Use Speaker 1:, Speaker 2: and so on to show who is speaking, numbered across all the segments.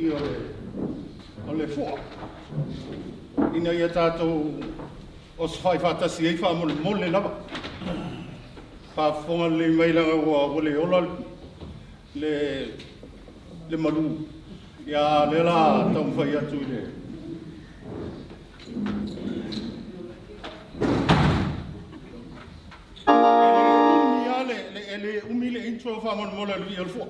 Speaker 1: vii o le fua ina ia tatou osofai faatasi ai faamolemole lava. Faafofoga lelei mai leaga ua le ola le malu, ia lea la taumafai atu i le e le umi le intro faamolemole o le vii o le fua.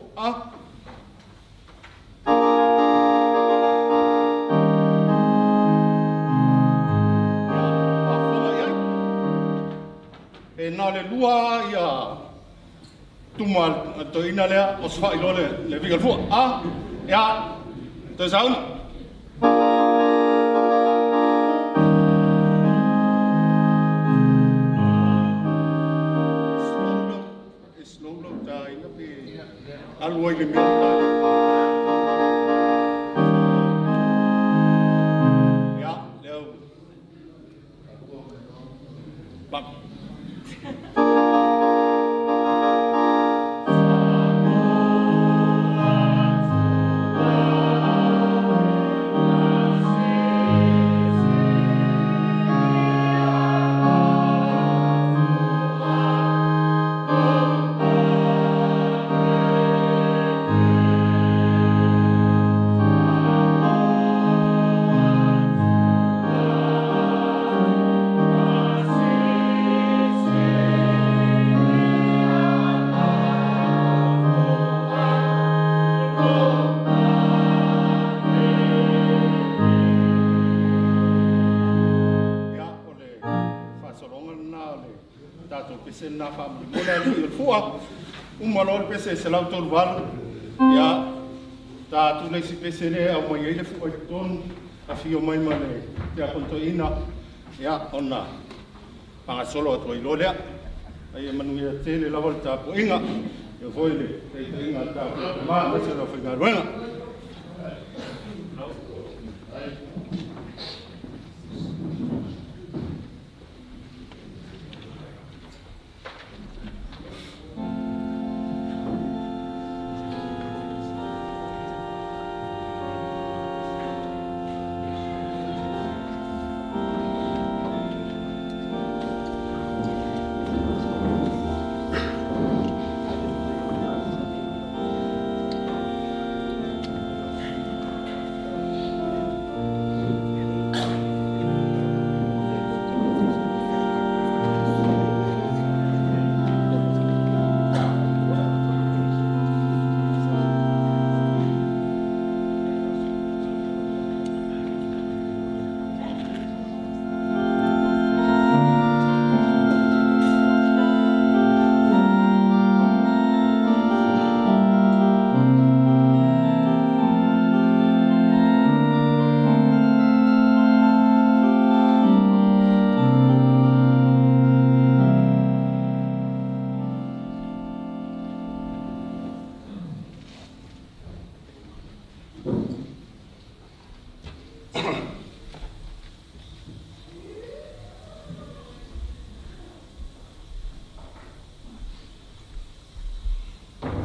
Speaker 1: E na o le lua ia tuma a toeaina lea osofai loa le vii o le fua. Ia, toe sauni. Slow low taina pe alu ai le mea. Ia, lea ua. Ia, o le faasologa lena o le tatou pese lena faamolemole a le vii o le fua. Uma loa le pese 138, ia, ta atu le isi pese lea e aumai ai le fua i totonu, afio mai ma le tiakono toeaina, ia, ona faagasolo atu ai loa lea. Ai e manuia tele lava le tapuaiga, ia foi le taitaiga a le tatou tama, aemaise le aufaigaluega.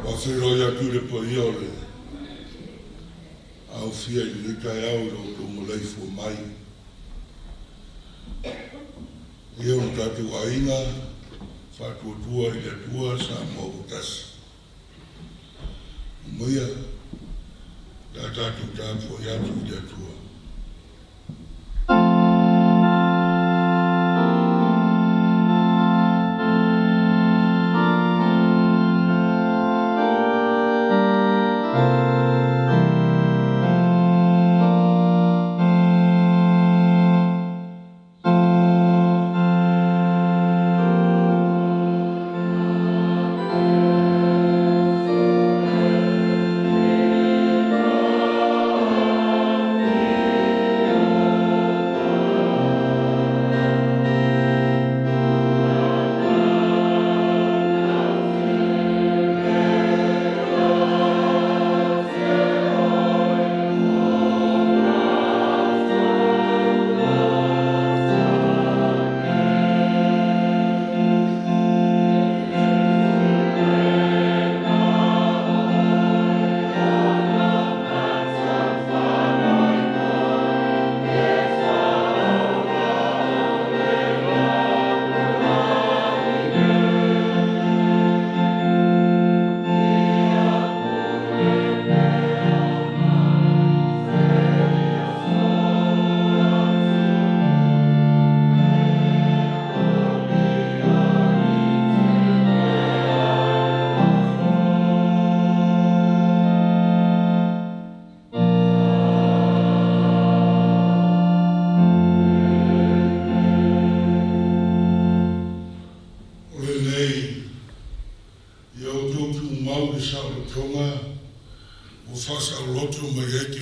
Speaker 2: Faafeiloai atu i le paia o le aofia i lenei taeao i lo outou malaifua mai. Ia o tatou aiga faatuatua i le Atua Samoa ua tasi. Umaia la tatou tapuai atu i le Atua.
Speaker 3: Amen.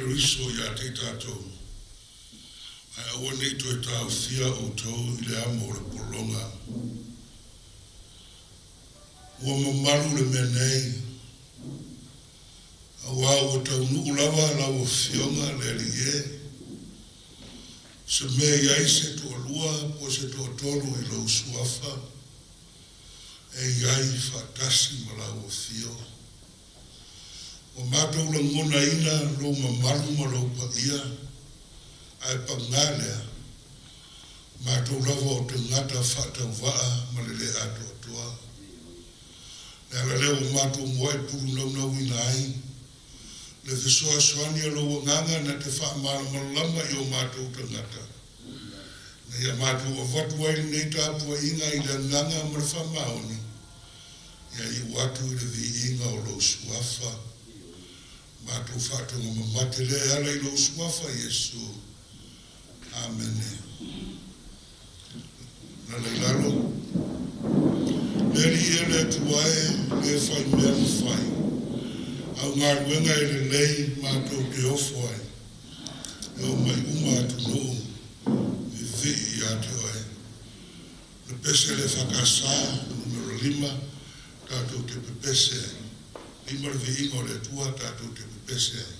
Speaker 2: Keriso iā te i tatou, ae aua ne i toe taofia outou i le amo o le pologa. Ua mamalu le mea nei, auā ua taunuu lava lau Afioga le Alii e, se mea e i ai se toalua po o se toatolu i lou Suafa, e i ai faatasi ma lau Afio. Ua matou lagonaina lou mamalu ma lou paia, ae pagā lea, matou lava o tagata faatauvaa ma le lē atoatoa. Le ala lea ua matou muai pulunaunauina ai le fesoasoani a lou Agaga na te faamalamalama i o matou tagata, ina ia matou avatu ai lenei tapuaiga i le agaga ma le faamaoni, ia iu atu i le viiga o lou Suafa. Matou faatoga mamate lea e ala i lou Suafa Iesu. Amene. Lala i lalo. Le Alii e, le Atua e, le fai mea ma fai au galuega e lelei matou te ofo ai, e omai uma atunuu vivii iā te oe. Le pese a le EFKS numera 5 tatou te pepese ai. 5 le viiga o le Atua tatou te pepese ai.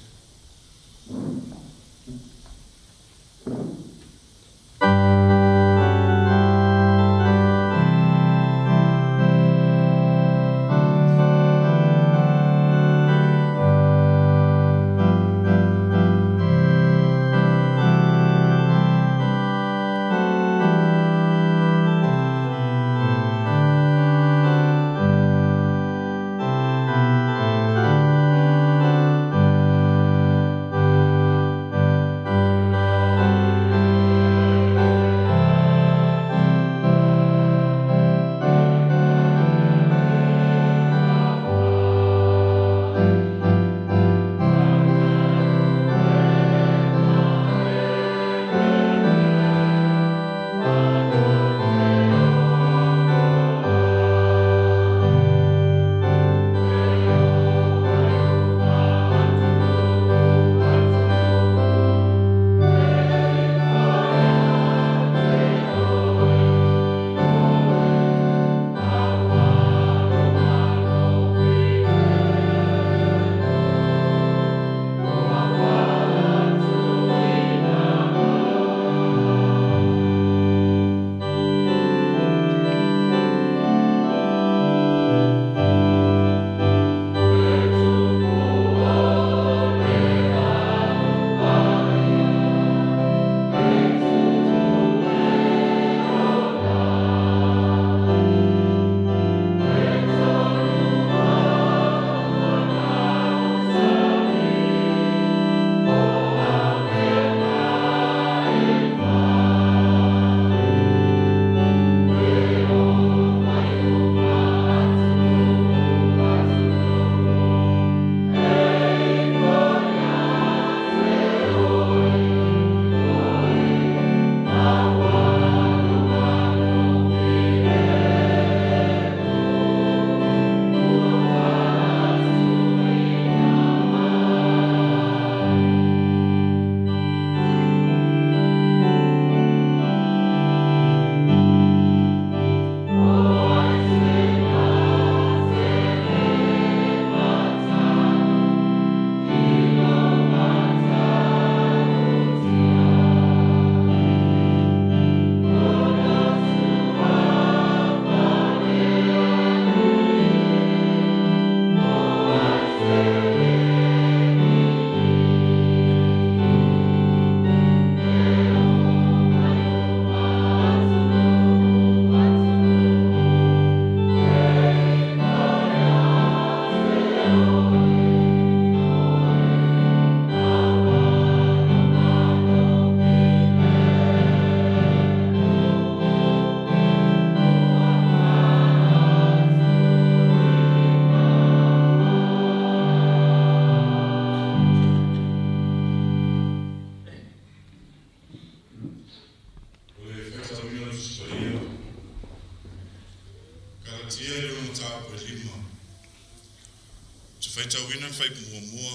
Speaker 3: O le faitauina o le Tusi Paia, Kalatia i lona mataupu e 5. Ou te faitauina le fuaiupu muamua,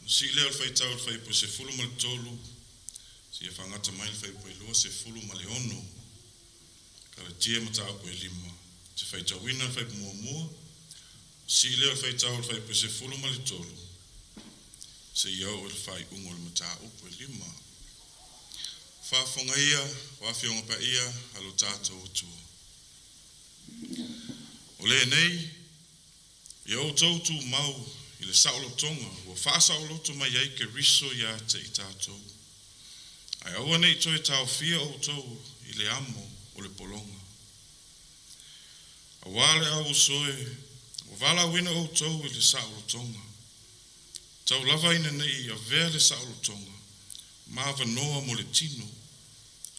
Speaker 3: Ona sii lea o le faitau i le fuaiupu e 13 seia faagata mai le fuaiupu e 26. Kalatia Mataupu e 5. Ou te faitauina le fuaiupu muamua, sii lea o le faitau i le fuaiupu e 13 seia oo i le faaiuga o le mataupu e 5. Faafofoga ia o Afioga Paia a lo tatou Atua. O lenei, ia outou tumau i le saolotoga ua faasaoloto mai ai Keriso ia te i tatou, ae aua ne i toe taofia outou i le amo o le pologa. Auā le au uso e, ua valaauina outou i le saolotoga. Tau lava ina ne i avea le saolotoga ma avanoa mo le tino,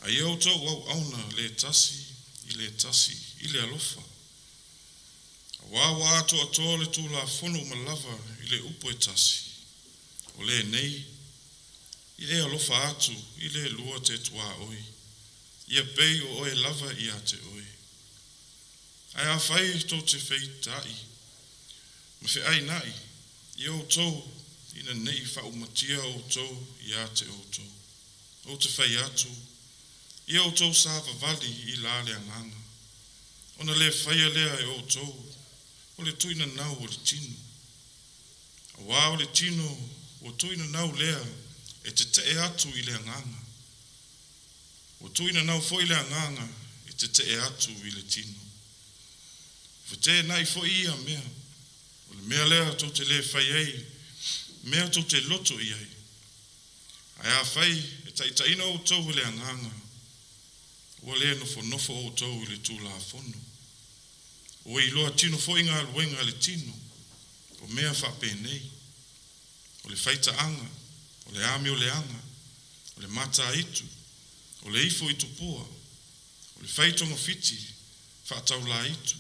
Speaker 3: a ia outou auauna le tasi i le tasi i le alofa. Auā ua atoatoa le Tulafono uma lava i le upu e tasi, o lenei, “Ia e alofa atu i le lua te tuaoi, ia pei o oe lava ia te oe.” Ae afai tou te feitai ma feainai, ia outou ina ne i faaumatia outou ia te outou. Ou te fai atu, ia outou savavali i la le agaga, ona le faia lea e outou o le tuuinanau o le tino. Auā o le tino ua tuuinanau lea e tete'e atu i le agaga. Ua tuuinanau foi le agaga e tete'e atu i le tino. Ua feteenai foi ia mea. O le mea lea tou te le fai ai mea tou te loto i ai. Ae afai e taitaiina outou e le Agaga, ua le nofonofo outou i le Tulafono. Ua iloa tino foi galuega a le tino, o mea faapenei: o le faitaaga, o le amioleaga, o le mataitu, o le ifo i tupua, o le faitogafiti faataulaitu,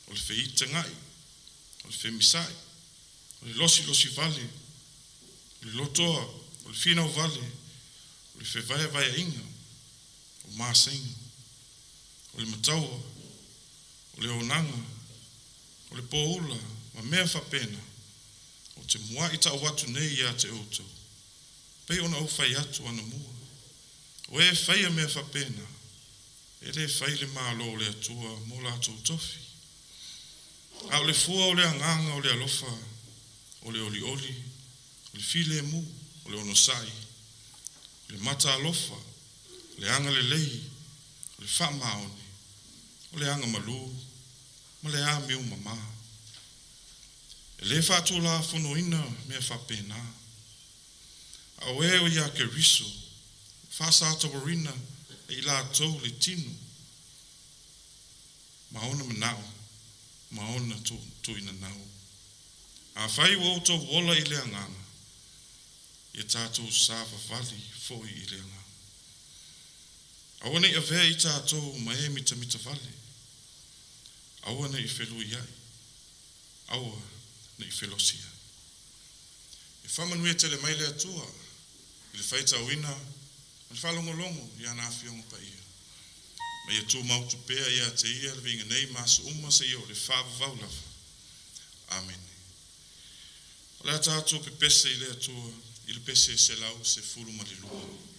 Speaker 3: o le feitagai, o le femisa'i, o le losilosi vale, o le lotoa, o le finau vale, o le fevaevaea'iga, o maseiga, o le mataua, o le onaga, o le poula ma mea faapena. Ou te mua'i ta'u atu nei ia te outou, pei ona ou fai atu anamua, o ē faia mea faapena, e le fai le malo o le Atua mo latou tofi. A o le fua o le agaga o le alofa, o le olioli, o le filemu, o le onosai, o le mataalofa, o le agalelei, o le faamaoni, o le agamalu ma le amio mamā. E le faatulafonoina mea faapena. A o e ua ia Keriso, ua faasatauaina e i latou le tino ma ona manao ma ona tuuinanau. Afai ua outou ola i le Agaga, ia tatou savavali foi i le Agaga. Aua ne i avea i tatou ma e mitamita vale, aua ne i feluia'i, aua ne i felosia'i. E faamanuia tele mai le Atua i le faitauina ma le faalogologo i ana Afioga Paia, ma ia tumau pea ia te Ia le viiga nei ma aso uma seia oo i le faavavau lava. Amene. O le a tatou pepese i le Atua i le pese 112.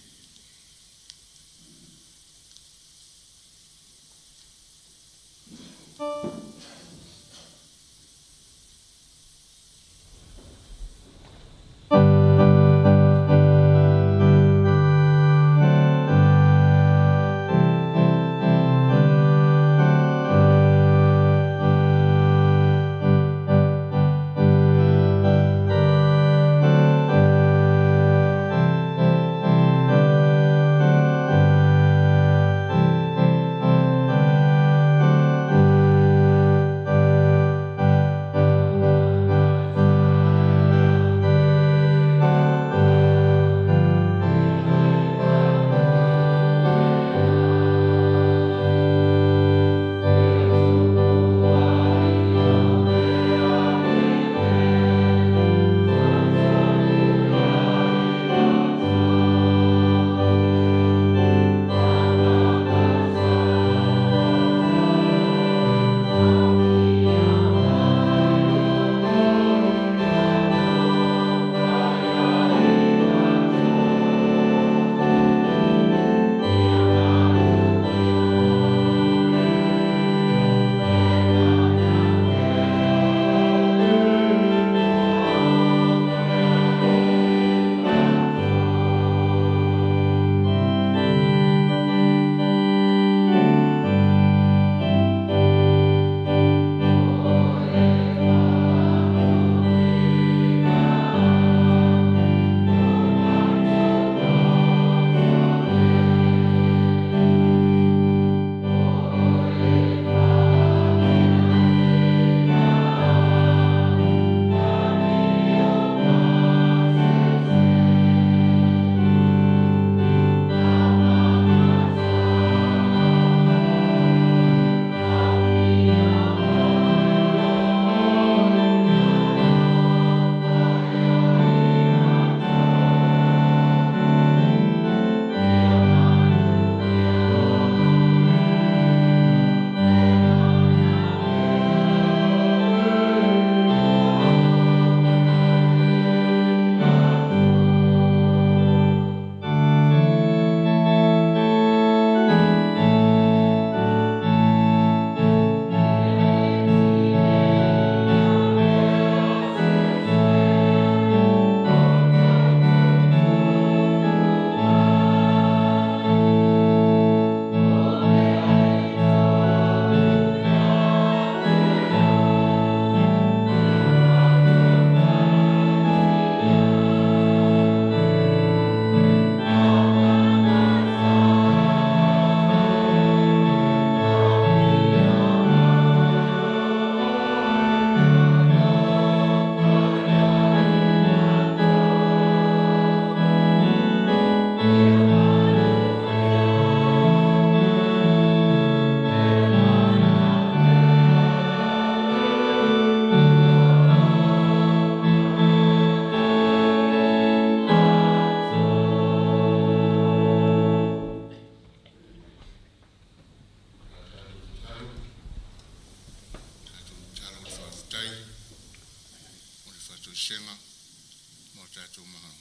Speaker 2: Tatou malo,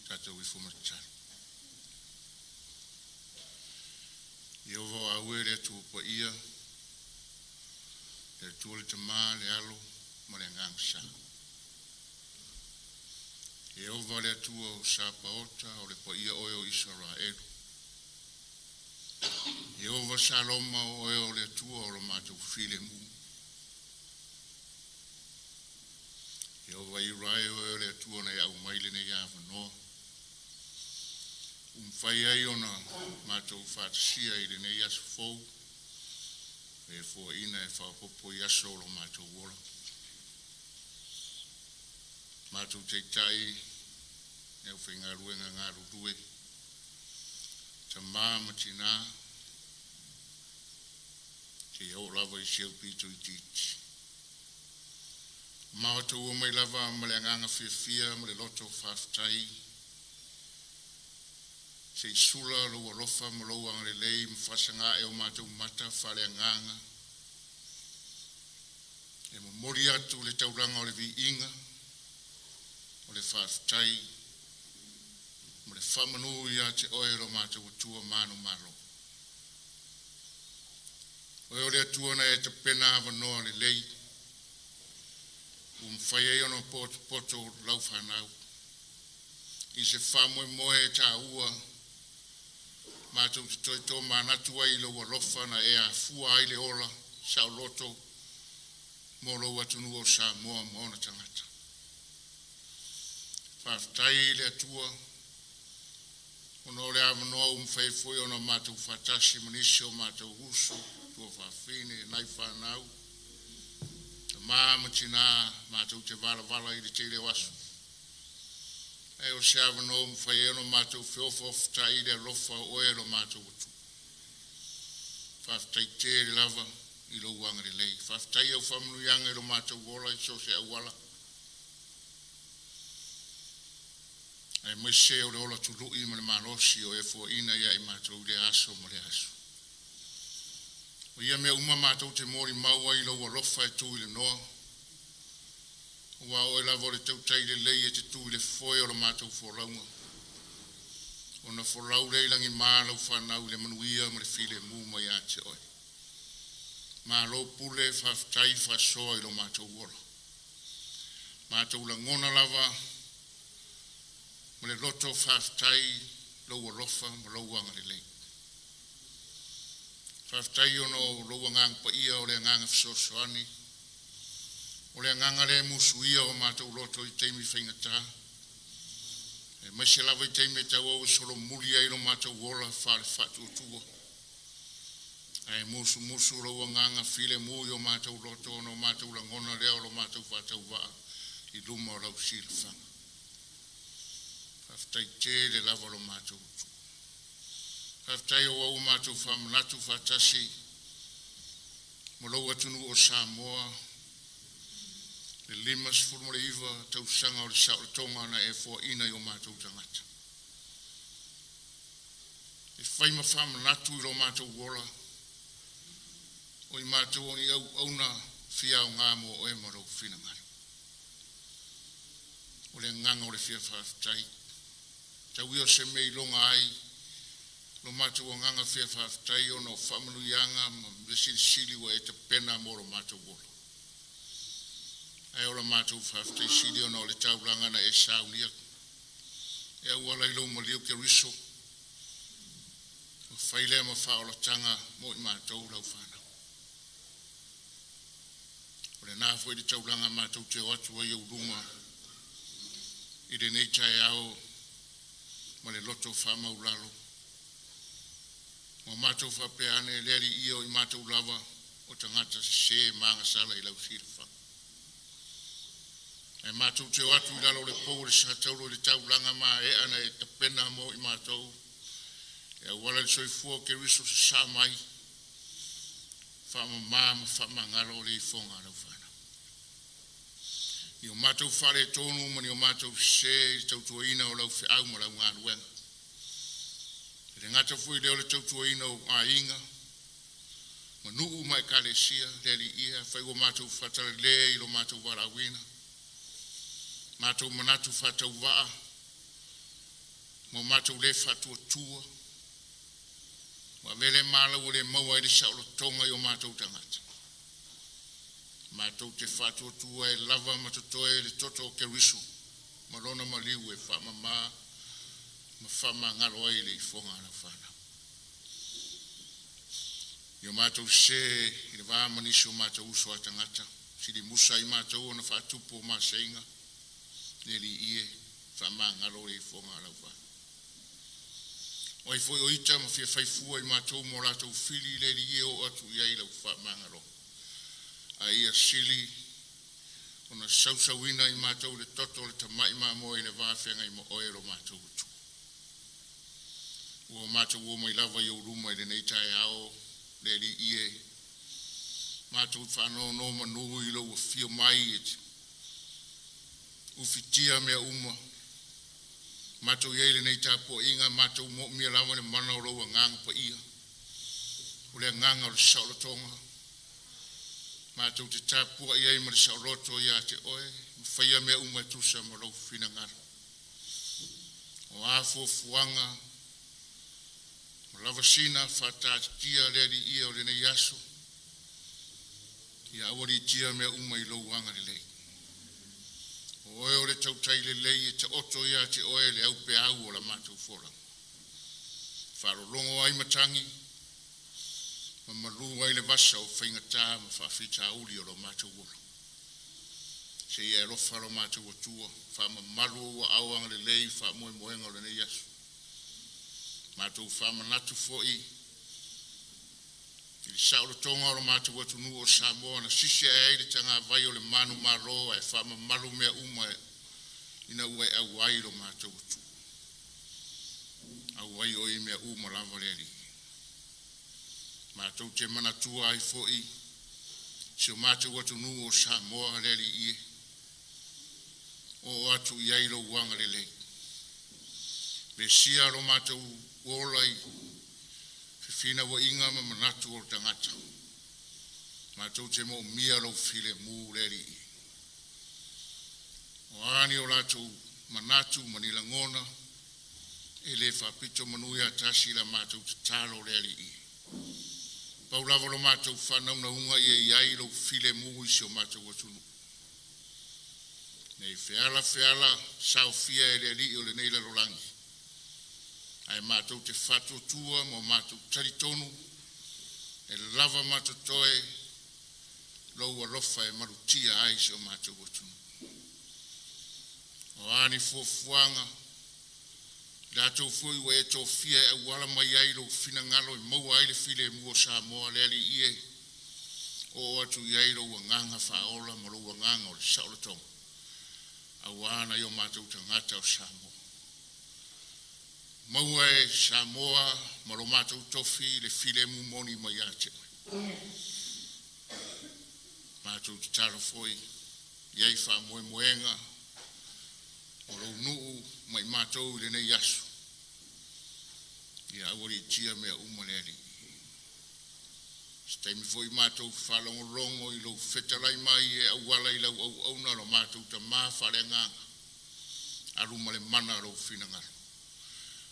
Speaker 2: tatou ifo ma tatalo. Ieova o au e le Atua paia, le Atua le Tamā, le Alo ma le Agaga Sa. Ieova le Atua o Sapaota, o le paia oe o Isaraelu. Ieova Saloma o oe o le Atua o lo matou filemu. Ieova Irae o oe o le Atua na e aumai lenei avanoa ua mafai ai ona matou faatasia i lenei aso fou e foaiina e faaopoopo i aso o lo matou ola. Matou taitai le aufaigaluega galulue, tamā ma tinā, seia oo lava i si ou pito itiiti. Matou omai lava ma le agaga fiafia ma le loto faafetai se i sula lou alofa ma lou agalelei ma faasaga ae o matou mata faaleagaga e momoli atu le taulaga o le viiga, o le faafetai ma le faamanu ia te Oe lo matou Atua manumalo. Oe o le Atua na e tapena avanoa lelei ua mafai ai ona potopoto lau fanau i se faamoemoe taua matou te toe tomanatu ai i lou alofa na e afua ai le ola saoloto mo lou atunuu o Samoa ma ona tagata. Faafetai i le Atua ona o le avanoa ua mafai ai foi ona matou faatasi ma nisi o matou uso, tuafafine, nai fanau, tama ma tina matou te valavala i le tele o aso. Ae o se avanoa ua mafai ai ona matou feofaofata'i i le alofa o oe lo matou Atua. Faafetai tele lava i lou agalelei. Faafetai i au faamanuiaga i lo matou ola i so o se auala, aemaise o le ola tului ma le malosi o e foaina ia i matou i lea aso ma lea aso. O ia mea uma matou te molimau ai i lou alofa e tu i le noa, aua o oe lava o le tautai lelei e te tu i le foe o la matou folauga, ona folau lea i lagima lau fanau i le manuia ma le filemu mai ia te oe. Malo pule, faafetai faasoa i lo matou ola. Matou lagona lava ma le loto faafetai lou alofa ma lou agalelei. Faafetai ona o lou agaga paia, o le agaga fesoasoani, o le agaga lea e musuia o matou loto i taimi faigata, aemaise lava i taimi e tauau e solomuli ai lo matou ola faale-faatuatua, ae musumusu lou agaga filemu i o matou loto ona o matou lagona lea o lo matou faatauvaa i luma o lau silafaga. Faafetai tele lava lo matou Atua. Faafetai ua ua matou faamanatu faatasi ma lou atunuu o Samoa le 59 tausaga o le saolotoga na e foaina i o matou tagata. E fai ma faamanatu i lo matou ola, o i matou o ni auauna fia aoga mo oe ma lou finagalo. O le agaga o le fia faafetai. Tau ia o se mea e iloga ai lo matou agaga fia faafetai ona o faamanuiaga ma mea silisili ua e tapena mo lo matou ola. Ae o la matou faafetai sili ona o le taulaga na e saunia e auala i lou maliu Keriso, ua fai lea ma faaolataga mo i matou lau fanau. O lena foi le taulaga matou te o atu ai i ou luma i lenei taeao ma le loto faamaualalo, ma matou faapea ane, Le Alii ia, o i matou lava o tagata sese ma agasala i lau silafaga. Ae matou te o atu i lalo o le pou o le sa taulo i le taulaga maea na e tapena mo i matou e auala i le soifua o Keriso sasaa mai, faamamā ma faamagalo le ifoga a lau fanau. I o matou faaletonu ma ni o matou sese i le tautuaina o lau feau ma lau galuega. E le gata foi i lea o le tautuaina o aiga ma nuu ma ekalesia, le Alii e, afai ua matou faatalale i lo matou valaauina, Matou manatu faatauvaa ma o matou le faatuatua ua avea lea ma ala ua le maua ai le saolotoga i o matou tagata. Matou te faatuatua e lava ma totoe le toto o Keriso ma lona maliu e faamama ma faamagalo ai le ifoga a lau fanau. I o matou sese i le va ma nisi o matou uso a tagata, sili musa ai matou ona faatupu o maseiga, le Alii e, faamagalo le ifoga a lau fanau. O ai foi o ita ma fia fai fua i matou mo latou fili, le Alii e, oo atu i ai lau faamagaloga, a ia sili ona sausauina i matou i le toto o le Tamai Mamoe i le va feagai ma Oe lo matou Atua. Ua matou o mai lava i ou luma i lenei taeao, le Alii e, matou faanonomanu i lou afio mai e te ufitia mea uma. Matou i ai i lenei tapuaiga, matou moomia lava le mana o lou Agaga Paia, o le agaga o le saolotoga. Matou te tapuai ai ma le saoloto ia te oe, ma faia mea uma e tusa ma lou finagalo. O a fuafuaga ma lavasina faataatitia, le Alii e, o lenei aso, ia aualiitia mea uma i lou agalelei. O oe o le tautai lelei e taoto ia te oe le aupeau o la matou folauga. Faalologo ai matagi ma malu ai le vasa o faigata ma faafitauli o lo matou ola. Se i e alofa lo matou Atua, faamamalu ou aao agalelei i faamoemoega o lenei aso. Matou faamanatu foi i le saolotoga o lo matou atunuu o Samoa na sisi ae ai le tagavai o le manumalo ae faamamalu mea uma ina ua e auai lo matou Atua. Auai oe i mea uma lava le Alii. Matou te manatua ai foi si o matou atunuu o Samoa, le Alii e, oo atu i ai lou agalelei. Vesia lo matou ola i fefinauaiga ma manatu o tagata. Matou te moomia lou filemu, le Alii. O a ni o latou manatu ma ni lagona, e le faapito manu ia tasi la matou tatalo, le Alii. Pau lava lo matou faanaunaua, ia i ai lou filemu i si o matou atunuu. Ne i feala feala saofia e le alii o lenei lalolagi, ae matou te faatuatua ma matou talitonu e lava ma totoe lou alofa e malutia ai si o matou atunuu. O a ni fuafuaga i latou foi ua e tofia e auala mai ai lou finagalo e maua ai le filemu o Samoa, le Alii e, oo atu i ai lou agaga faaola ma lou agaga o le saolotoga aua nai o matou tagata o Samoa. Maua e Samoa ma lo matou tofi le filemu moni mai ia te oe. Matou tatalo foi i ai faamoemoega o lou nuu ma i matou i lenei aso, ia aualiitia mea uma le Alii. Se taimi foi matou faalogologo i lou fetalai mai e auala i lau auauna lo matou Tamā faaleagaga, alu ma le mana lou finagalo,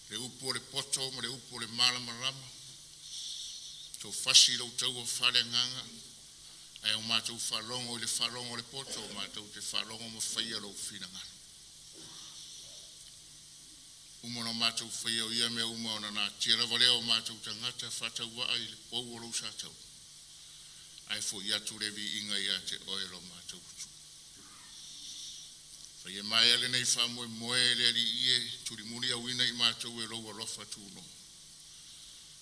Speaker 2: le upu o le poto ma le upu o le malamalama, tofu lou taua faaleagaga, ae o matou faalogo i le faalogo a le poto, matou te faalogo ma faia lou finagalo. Uma ona matou faia o ia mea uma ona natia lava lea o matou tagata faatauvaa i le pou o lou sa taua, ae foi atu le viiga ia te Oe lo matou Atua. Faia maea lenei faamoemoe, le Alii e, tulimuli auina i matou e lou alofa tunoa.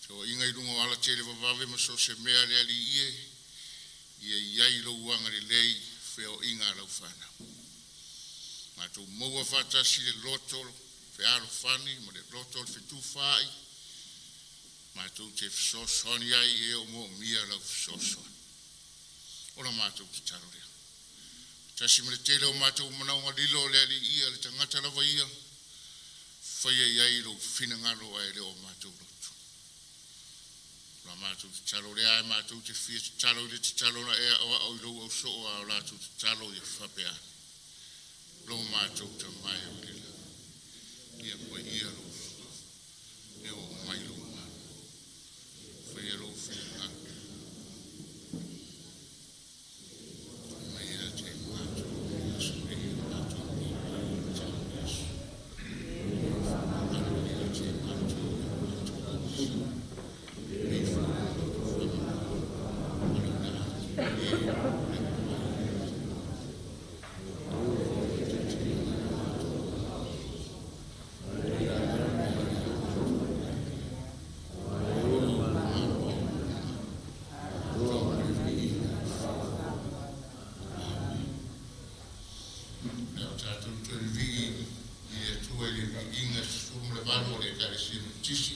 Speaker 2: Feoaiga i luga o ala televavave ma so o se mea, le Alii e, ia i ai lou agalelei i feoaiga a lau fanau. Matou maua faatasi le loto fealofani ma le loto o le fetufaai, matou te fesoasoani ai i e o moomia lau fesoasoani. O la matou tatalo lea. Tasi ma le tele o matou manaoga lilo, le Alii ia, le tagata lava ia, faia i ai lou finagalo ae le o matou loto. O la matou tatalo lea, ae matou te fia tatalo i le tatalo na e aoao i lou ausoo a o latou tatalo ia faapea ane. Lo matou tamae o le lagi, ia paia lou ia oo mai lou Malo, faia lou finagalo, mai ia te i matou i le aso nei o le matou maupai o le tau o le aso. Faamagalo ia te i matou i o matou auisa, e pei foi ona matou faamagalo ai na atu i e o le mai ia te oe. Aua e te taitaiina i o matou ae ia mea ia matou aua e oe le Malo ma le atoa ma le viiga i le faavavau. Amene. Le a tatou toe vivii i le Atua i le viiga 18 o le Ekalesia Metotisi.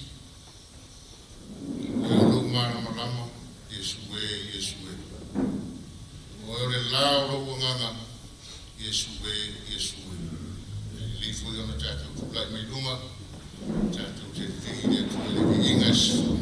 Speaker 2: O oe o lou malamalama, Iesu e, Iesu e. O oe o le la o lou agaga, Iesu e, Iesu e. E lelei foi ona tatou tulai mai luma, tatou te vivii i le Atua i le viiga 18.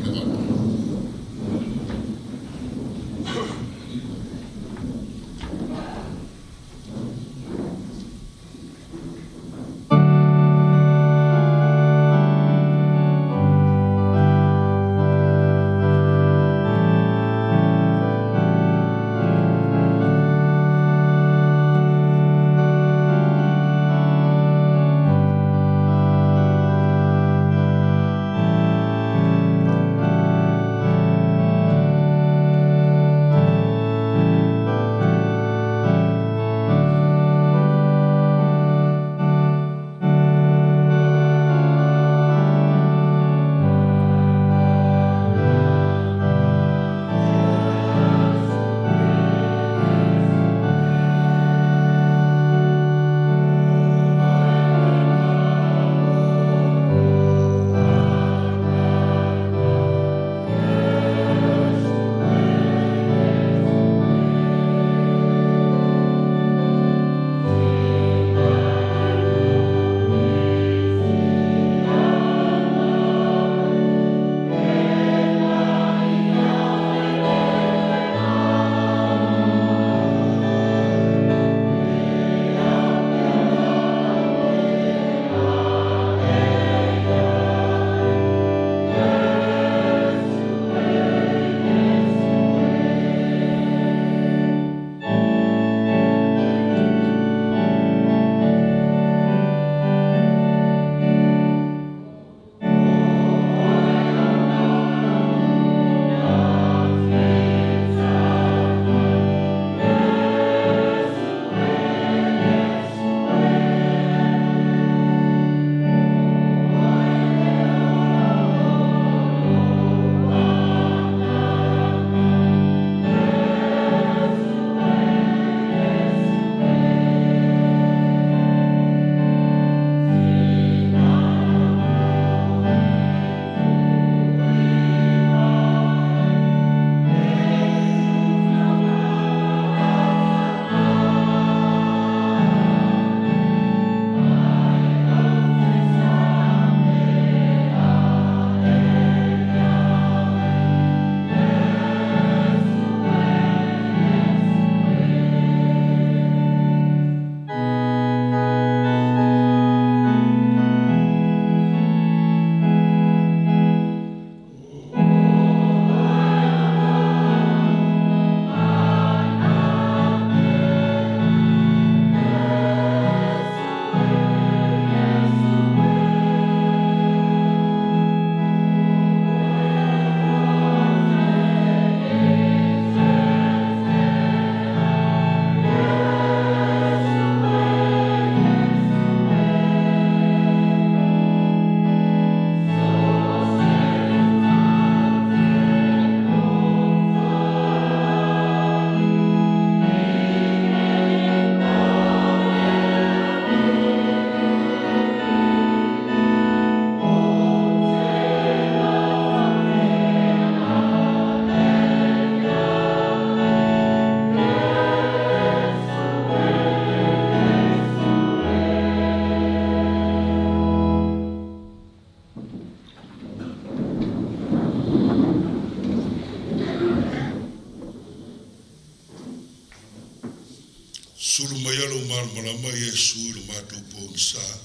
Speaker 2: Malamalama Iesu i lo matou pogisa.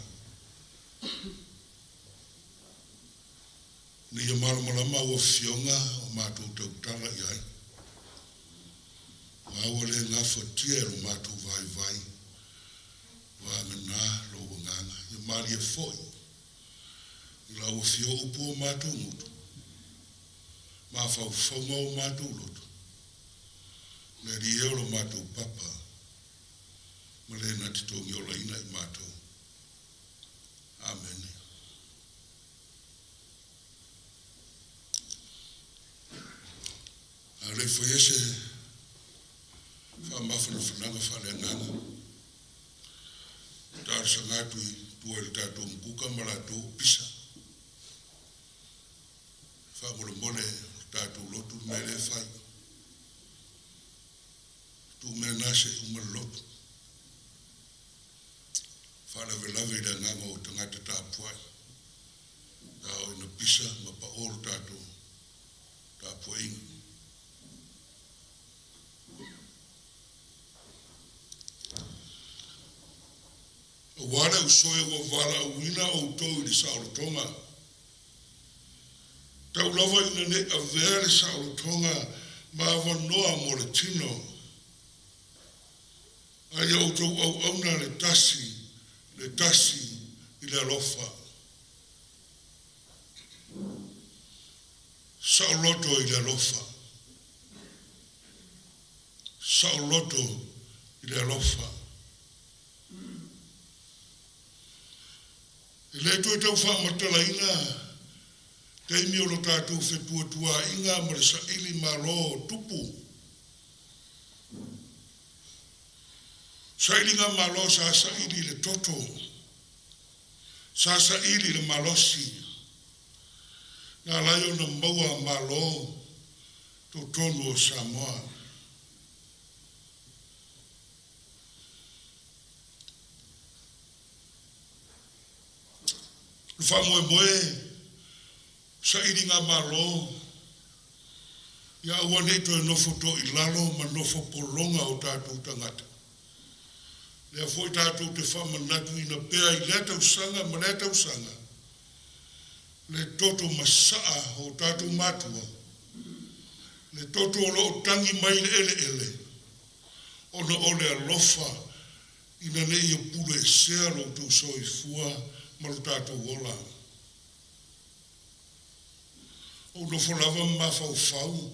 Speaker 2: Ina ia malamalama au afioga o matou tautala i ai. Ma ua le gafatia e lo matou vaivai vagana lou agaga. Ia malie foi i lau afio upu o matou gutu, mafaufauga o matou loto, le Alii e o lo matou papa, ma le na te togiolaina i matou. Amene. A le i faia se faamafanafanaga faaleagaga, talosaga atu i tua i le tatou mukuka ma latou o pisa. Faamolemole o le tatou lotu le mea lea e fai. Tuu mea na se i uma le lotu. Faalavelave i le agaga o tagata tapuai. Pe a oo ina pisa ma pao le tatou tapuaiga. Aua le usoe ua valaauina outou i le saolotoga. Tau lava ina nei avea le saolotoga ma avanoa mo le tino. A ia outou auauna le tasi le tasi i le alofa. Saoloto i le alofa. Saoloto i le alofa. E le toe tau faamatalaina taimi o lo tatou fetuatuaiga ma le saili malo o tupu. Sailiga malo sa saili i le toto, sa saili i le malosi, na ala ai ona maua malo totonu o Samoa. O le faamoemoe, sailiga malo, ia aua ne i toe nofo toilalo ma nofo pologa o tatou tagata. Lea foi tatou te faamanatuina pea i lea tausaga ma lea tausaga le toto masaa o tatou matua, le toto o lo o tagi mai le eleele, ona o le alofa ina ne i pule esea lo outou soifua ma lo tatou ola. Ou nofo lava ma mafaufau,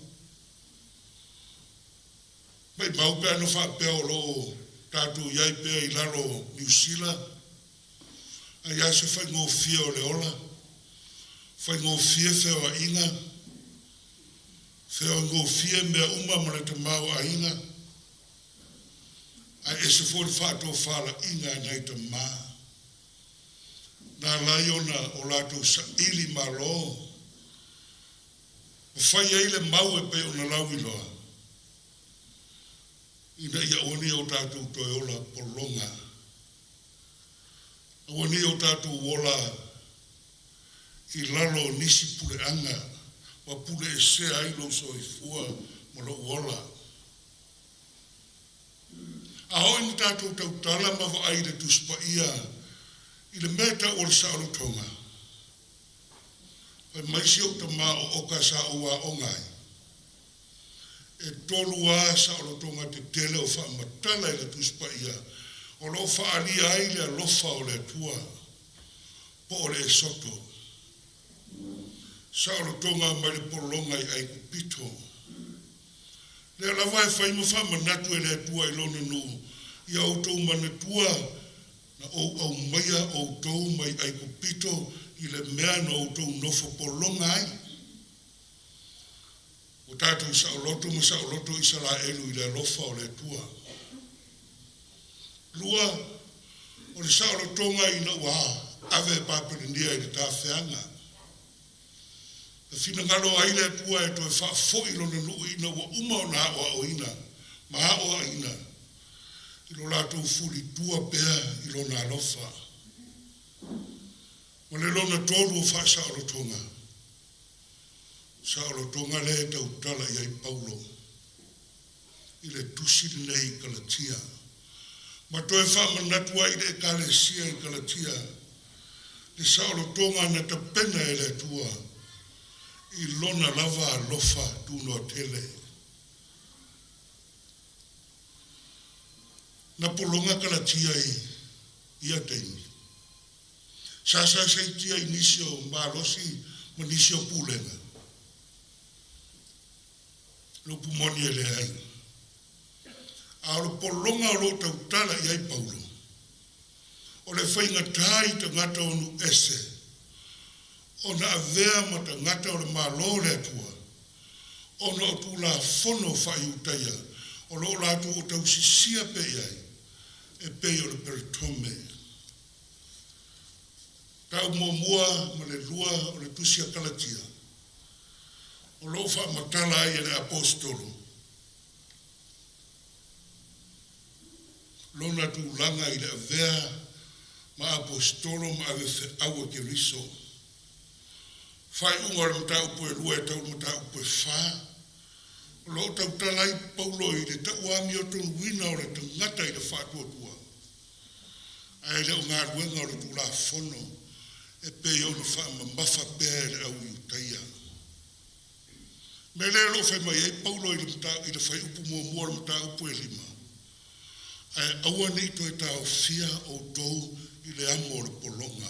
Speaker 2: maimau pe ana faapea o lo o tatou i ai pea i lalo o Niu Sila, ai lava se faigofie o le ola, faigofie feoaiga, feoaigofie mea uma ma le tamaoaiga, ae ese foi le faatofalaiga a nai tamā. Na ala ai ona o latou saili malo, ma fai ai le mau e pei ona lauiloa, ina ia aua ne i o tatou toe ola pologa, aua ne i o tatou ola i lalo o nisi puleaga ma pule esea ai lou soifua ma lou ola. A oo ina tatou tautala ma vaai i le Tusi Paia i le mea e tau o le saolotoga, fai mai si ou tamā o oka sa ou aoga ai, e tolu lava saolotoga tetele o faamatala i le Tusi Paia o lo o faaalia ai le alofa o le Atua po o le Esoto. Saolotoga mai le pologa i Aikupito. Lea lava e fai ma faamanatu e le Atua i Lona nuu, Ia outou manatua na ou aumaia outou mai Aikupito i le mea na outou nofo pologa ai. Ua tatou saoloto ma saoloto Isaraelu i le alofa o le Atua. Lua, o le saolotoga ina ua ave Papelenia i le tafeaga. Na finagalo ai le Atua e toe faafoi lona nuu ina ua uma ona aoaoina ma aoaina i lo latou fulitua pea i lona alofa. Ma le lona tolu o faasaolotoga, saolotoga lea e tautala i ai Paulo i le tusi lenei i Kalatia. Ma toe faamanatu ai i le Ekalesia i Kalatia le saolotoga na tapena e le Atua i Lona lava alofa tunoa tele. Na pologa Kalatia i ia taimi. Sa saisaitia i nisi o malosi ma nisi o pulega. Le upu moni e leai. A o le pologa o lo o tautala i ai Paulo, o le faigatā i tagata o nuu ese ona avea ma tagata o le Malo o le Atua, ona o Tulafono faa-Iutaia o lo o latou o tausisia pea i ai, e pei o le peritome. Tau muamua ma le lua o le Tusi a Kalatia, o lo o faamatala ai e le Aposetolo lona tulaga i le avea ma Aposetolo ma avefeau a Keriso. Faaiuga o le mataupu e lua e tau i le mataupu e fa, o lo o tautala ai Paulo i le tauamiotonuina o le tagata i le faatuatua, ae le o galuega o le Tulafono e pei ona faamamafa pea e le au Iutaia. Mea lea o lo o fai mai ai Paulo i le fuaiupu muamua o le mataupu e lima, Ae aua ne i toe taofia outou i le amo o le pologa.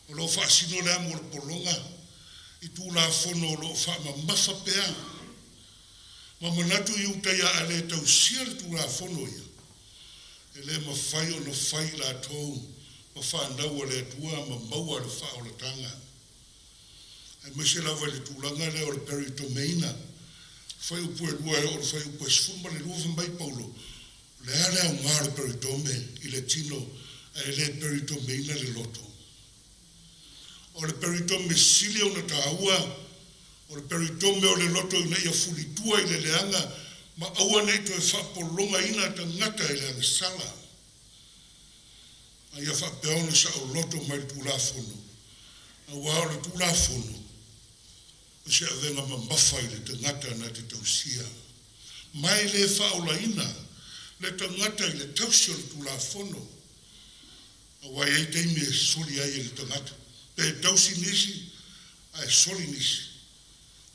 Speaker 2: O lo o faasino le amo o le pologa i Tulafono o lo o faamamafa pea ma manatu Iutaia a le tausia le Tulafono ia, e le mafai ona fai i latou ma fanau a le Atua ma maua le faaolataga. Aemaise lava i le tulaga lea o le peritomeina, fuaiupu e lua e oo i le fuaiupu e 12, fai mai Paulo, O le a le aoga o le peritome i le tino ae le peritomeina le loto? O le peritome sili ona taua, o le peritome o le loto ina ia fulitua i le leaga ma aua ne i toe faapologaina tagata i le agasala. A ia faapea ona saoloto mai le Tulafono, aua o le Tulafono o se avega mamafa i le tagata na te tausia. Ma e le faaolaina le tagata i le tausi o le Tulafono, aua e i ai taimi e soli ai e le tagata, pe tausi nisi ae soli nisi,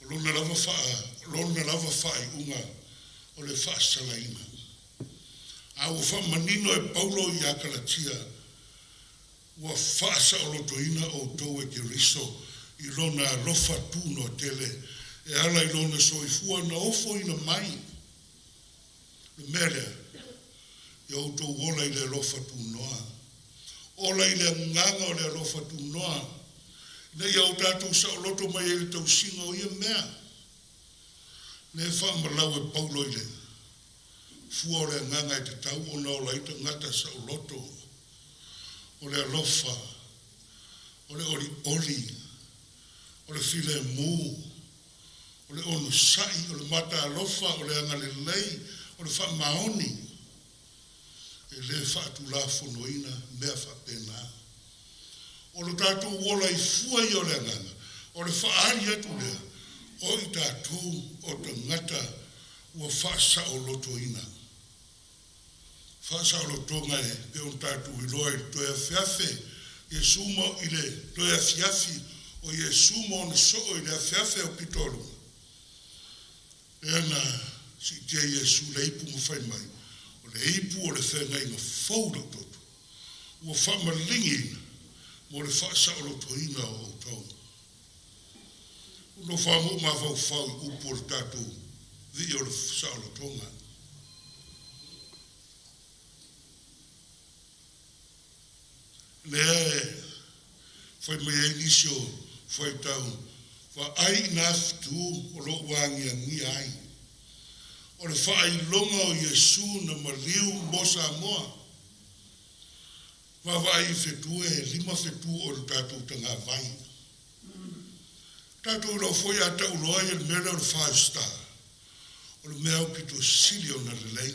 Speaker 2: o lona lava lona lava faaiuga o le faasalaina. A ua faamanino e Paulo ia Kalatia, Ua faasaolotoina outou e Keriso i Lona alofa tunoa tele e ala i Lona soifua na ofoina mai. O le mea lea, ia outou ola i le alofa tunoa. Ola i le agaga o le alofa tunoa, ina ia o tatou saoloto mai ai i le tausiga o ia mea. Lea e faamalau e Paulo i le fua o le agaga e tatau ona ola ai tagata saoloto, o le alofa, o le olioli, o le filemu, o le onosai, o le mataalofa, o le agalelei, o le faamaoni. E le faatulafonoina mea faapena. O lo tatou ola i fua ia o le agaga, o le faaali atu lea o i tatou o tagata ua faasaolotoina. Faasaolotoga e pei ona tatou iloa i le toe afeafe Iesu ma i le toe afiafi o Iesu ma ona soo i le afeafe aupito a luga. Lea na siitia Iesu le ipu ma fai mai, O le ipu o le feagaiga fou lou toto, ua faamaligiina mo le faasaolotoina o outou. Ua nofo lava ma ou mafaufau i upu o le tatou vii o le saolotoga. Lea e fai mai ai nisi o faitau, Vaai i nā fetu o lo o ua agiagia ai. O le faailoga o Iesu na maliu mo Samoa. Vaavaai i fetu e lima fetu o le tatou tagavai. Tatou iloa foi a tau loa ia le mea lea o le five star, o le mea aupito sili ona lelei.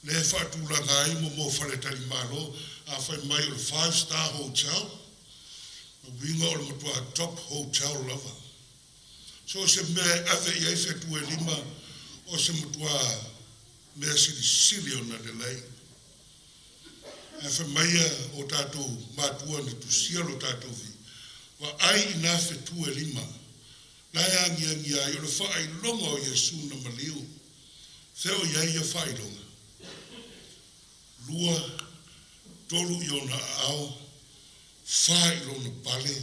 Speaker 2: Lea e faatulaga ai mo mo faletalimalo, a fai mai o le five star hotel, o uiga o le matua top hotel lava. So o se mea e ave i ai fetu e lima, o se matua mea silisili ona lelei. Ae fai mai ia o tatou matua na tusia lo tatou vi, vaai i nā fetu e lima, la e agiagi ai o le faailoga o Iesu na maliu. Fea o i ai ia faailoga? 2, 3 i ona aao, 4 i lona pale,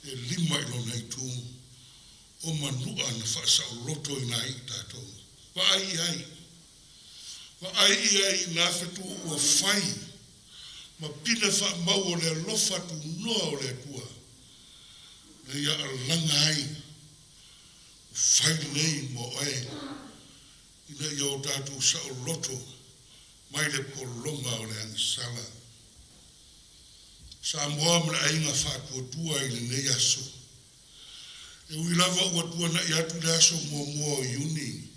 Speaker 2: e 5 i lona itu, o manua na faasaolotoina ai i tatou. Vaai i ai. Vaai i ai i nā fetu ua fai, ma pine faamau o le alofa tunoa o le Atua, na ia alaga ai, o fai lenei mo oe, ina ia o tatou saoloto mai le pologa o le agasala. Samoa ma le aiga faatuatua i lenei aso. E ui lava ua tuana'i atu le aso muamua o Iuni,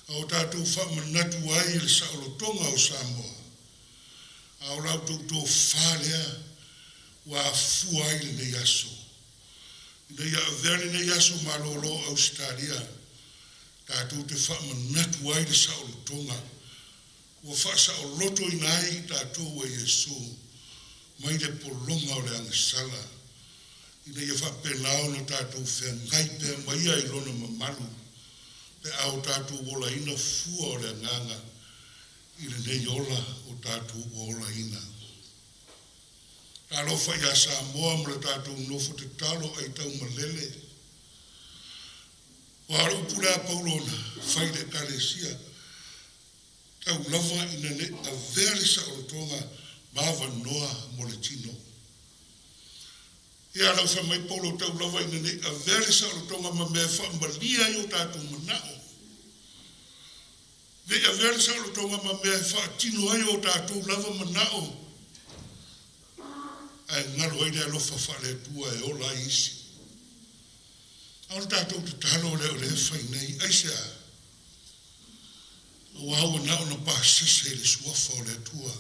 Speaker 2: a o tatou faamanatu ai i le saolotoga o Samoa, a o la outou tofa lea ua afua ai lenei aso. Ina ia avea lenei aso malōlō Ausetalia, tatou te faamanatu ai le saolotoga, ua faasaolotoina ai i tatou e Iesu mai le pologa o le agasala, ina ia faapena ona tatou feagai pea ma ia i lona mamalu, pe a o tatou olaina fua o le agaga i lenei ola o tatou ua olaina. Talofa ia Samoa ma le tatou nofo tatalo ai taumalele. Ua o le upu lea a Paulo na fai i le Ekalesia, tau lava ina ne i avea le saolotoga ma avanoa mo le tino. Ia lau fai mai Paulo tau lava ina ne i avea le saolotoga ma mea e faamalie ai o tatou manao. Ne i avea le saolotoga ma mea e faatino ai o tatou lava manao, ae galo ai le alofa faale-Atua e ola ai isi. A o le tatou tatalo lea o lea e fai nei, aisea? Aua ua na ona pasese i le suafa o le Atua.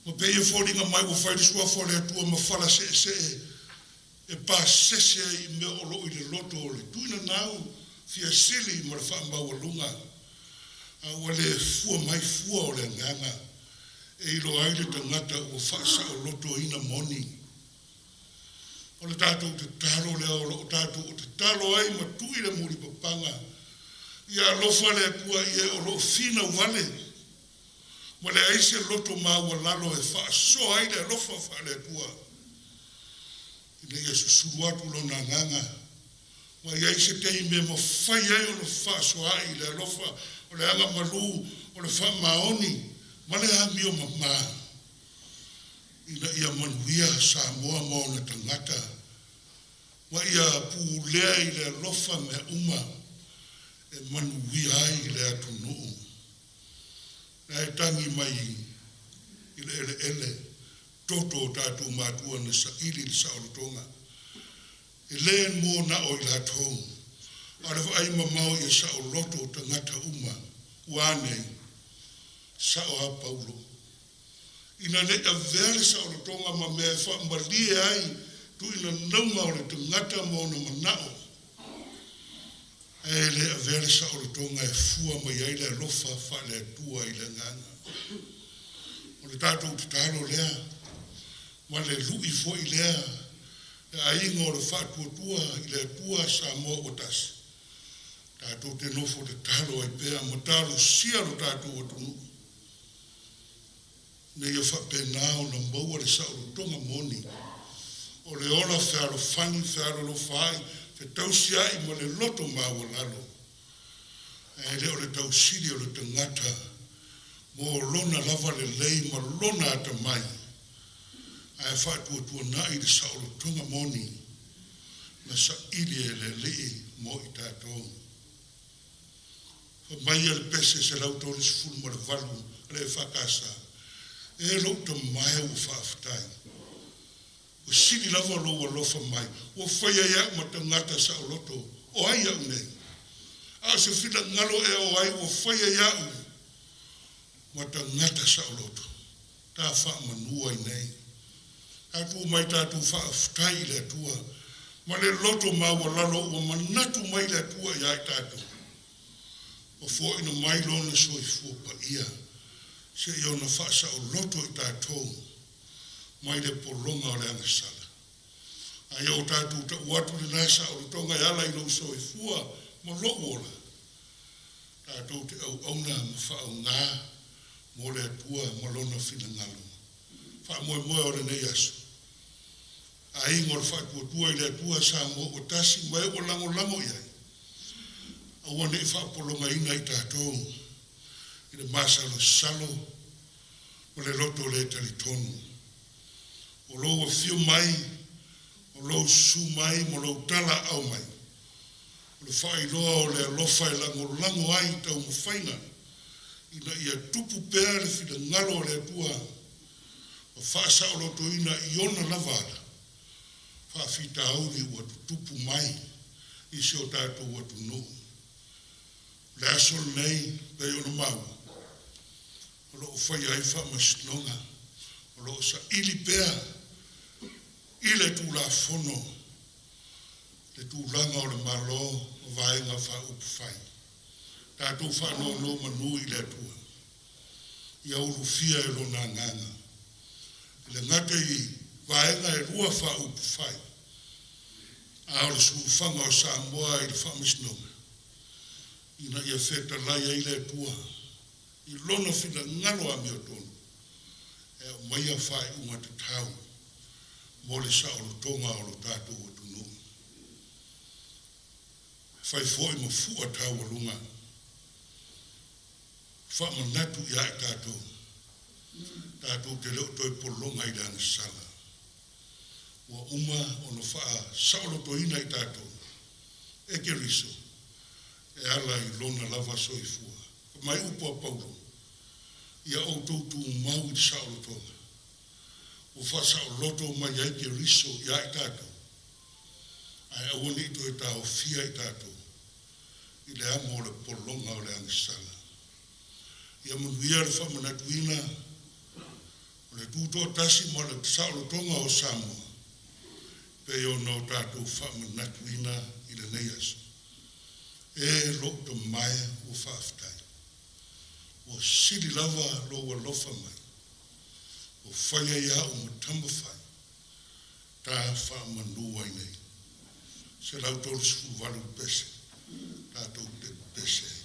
Speaker 2: Ma pei e foliga mai ua fai le suafa o le Atua ma fala seesee e pasese ai i mea o loo i le loto o le tuinanau fia sili ma le faamaualuga, a ua le fua mai fua o le agaga e iloa ai le tagata ua faasaolotoina moni. O le tatou tatalo lea o loo tatou o tatalo ai ma tui le mulipapaga, ia alofa le Atua i e o loo finau vale, ma leai se loto maualalo e faasoa ai le alofa faale-Atua, ina ia susulu atu lona agaga, ma i ai se taimi e mafai ai ona fefaasoaai i le alofa o le agamalu o le faamaoni ma le amio mamā, ina ia manuia Samoa ma ona tagata, ma ia pulea i le alofa mea uma e manuia ai le atunuu. Na e tagi mai i le eleele toto o tatou matua na saili i le saolotoga. E le mo na o i latou, a o le vaai mamao ia saoloto o tagata uma, ua ane, sao a Paulo. Ina ne i avea le saolotoga ma mea e faamalie ai tuuinanauga o le tagata ma ona manao, ae le avea le saolotoga e fua mai ai le alofa faale-Atua i le agaga. O le tatou tatalo lea, ma le lui foi lea, le aiga o le faatuatua i le Atua Samoa ua tasi, tatou te nofo tatalo ai pea ma talosia lo tatou atunuu, ina ia faapena ona maua le saolotoga moni, o le ola fealofani, fealolofaai, fetausiai ma le loto maualalo, ae le o le tausili o le tagata mo lona lava lelei ma lona atamai, ae faatuatuanai le saolotoga moni na saili e le Alii mo i tatou. Fai mai ia le pese 138 a le EFKS, e lou tama e ua faafetai. Ua sili lava lou alofa mai, ua faia ia'u ma tagata saoloto, o ai a'u nei? A o se finagalo ea o ai ua faia ia'u ma tagata saoloto, ta faamanua ai nei. Tatou omai tatou faafetai i le Atua, ma le loto maualalo ua manatu mai le Atua ia i tatou. Ua fo'ina mai lona soifua pa'ia seia ona fa'asaʻoloto i tatou mai le pologa o le agasala. Ae o tatou ta'u atu lenā sa'olotoga e ala i lou soifua ma lo'u ola, tatou te auauna ma fa'aaogā mo le Atua ma lona finagalo. Fa'amoemoe o lenei aso. Aiga o le Fa'atuatua i le Atua Samoa ua tasi ma e ua lagolago i ai. Aua ne'i fa'apologaina i tatou i le masalosalo ma le loto lē talitonu. O lou afio mai, o lou susu mai ma lou talaaao mai, o le faailoa o le alofa e lagolago ai i taumafaiga ina ia tupu pea le finagalo o le Atua ma faasaolotoina i ona lava ala faafitauli ua tutupu mai i si o tatou atunuu. O le aso lenei pei ona maua, o loo faia ai faamasinoga, o loo saili pea i le Tulafono le tulaga o le Malo ma Vaega Faaupufai. Tatou faanonomanu i le Atua ia ulufia e lona Agaga i le gata i vaega e lua faaupufai, a o le sulufaga o Samoa i le faamasinoga ina ia fetalai ai le Atua i lona finagalo amiotonu e aumaia faaiuga tatau mo le saolotoga o lo tatou atunuu. E fai foi ma fua taualuga faamanatu iā i tatou, tatou te le o toe pologa i le agasala. Ua uma ona faasaolotoina i tatou e Keriso e ala i lona lava soifua. Mai upu a Paulo, ia outou tumau i le saolotoga ua faasaoloto mai ai Keriso iā i tatou, ae aua ne'i toe taofia i tatou i le amo o le pologa o le agasala. Ia manuia le faamanatuina o le tuto'atasi ma le saolotoga o Samoa pei ona o tatou faamanatuina i lenei aso. E lo'u tamae ua faafetai, ua sili lava lou alofa mai, ua faia ia a'u ma tama fai ta faamanu ai nei. 138 pese tatou te pese ai.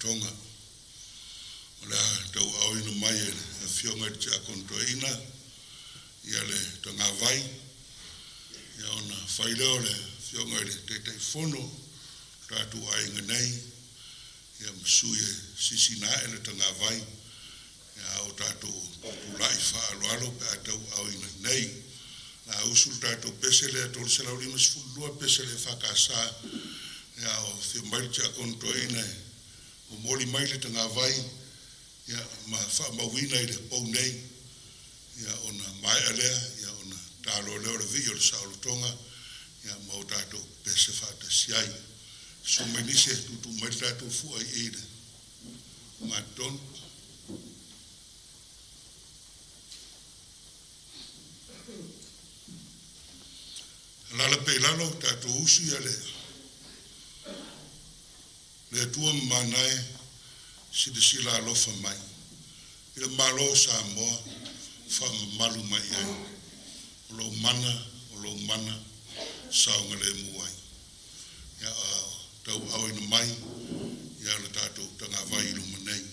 Speaker 2: saolotoga. O le a tauaaoina mai e le Afioga i le Tiakono Toeaina ia le tagavai, ia ona fai lea o le Afioga i le Taitaifono o tatou aiga nei, ia ma sui e sisina ae le tagavai, ia a o tatou tutulai faaaloalo pe a tauaaoina i nei. La usu le tatou pese lea 352 pese le EFKS, ia o afio mai le Tiakono Toeaina e momoli mai le tagavai, ia ma faamauina i le pou nei, ia ona maea lea, ia ona talo lea o le vii o le saolotoga, ia ma o tatou pese faatasi ai. Susu mai nisi e tuutuu mai le tatou fua i le magatonu. Alaala pea i lalo tatou usu ia le le Atua mamana e silasila alofa mai i le Malo o Samoa, faamamalu mai i ai. O lou mana, o lou mana saogalemu ai. Ia tauaaoina mai ia le tatou tagavai i luma nei.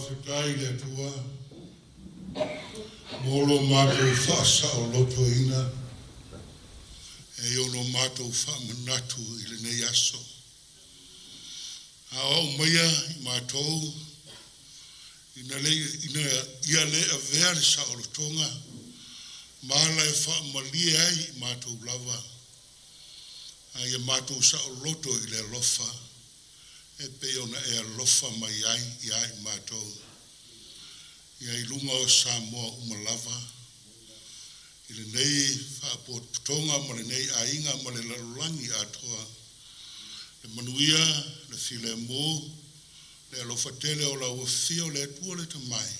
Speaker 2: Faafetai i le Atua mo lo matou faasaolotoina e ono matou faamanatu i lenei aso. Aoao maia i matou ina ia le avea le saolotoga ma ala e faamalie ai i matou lava, a ia matou saoloto i le alofa e pei ona e alofa mai ai ia i matou. Ia i luga o Samoa uma lava, i lenei faapotopotoga ma lenei aiga ma le lalolagi atoa, le manuia, le filemu, le alofa tele o lau Afio le Atua le Tamai,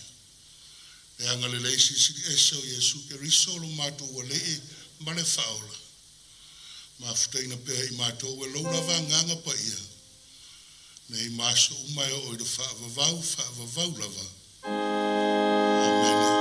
Speaker 2: le agalelei silisili ese o Iesu Keriso lo matou Alii ma le Faaola, mafutaina pea i matou e lou lava Agaga Paia, nei ma aso uma e oo i le faavavau, faavavau lava. Amene.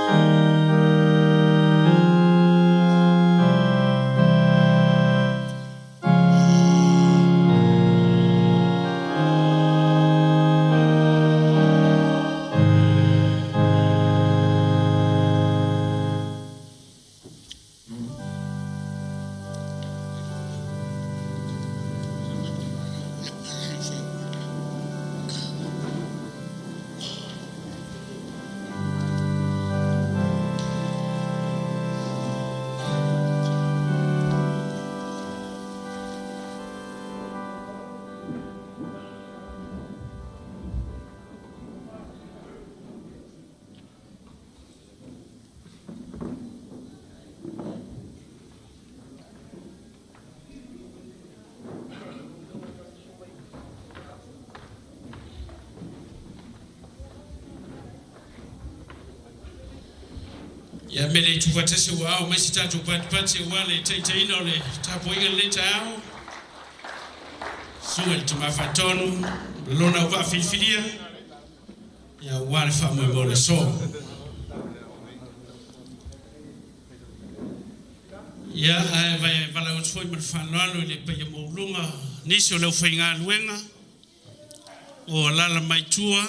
Speaker 4: Ia mele i tufatasi ua ao mai se tatou patipati aua le taitaiina o le tapuaiga i lenei taeao. Susuga i le Tama Faatonu ma lona auvaa filifilia, ia aua le faamoemoe o le aso. Ia, ae valaau atu foi ma le faaaloalo i le paia maualuga nisi o le aufaigaluega o alaala mai tua,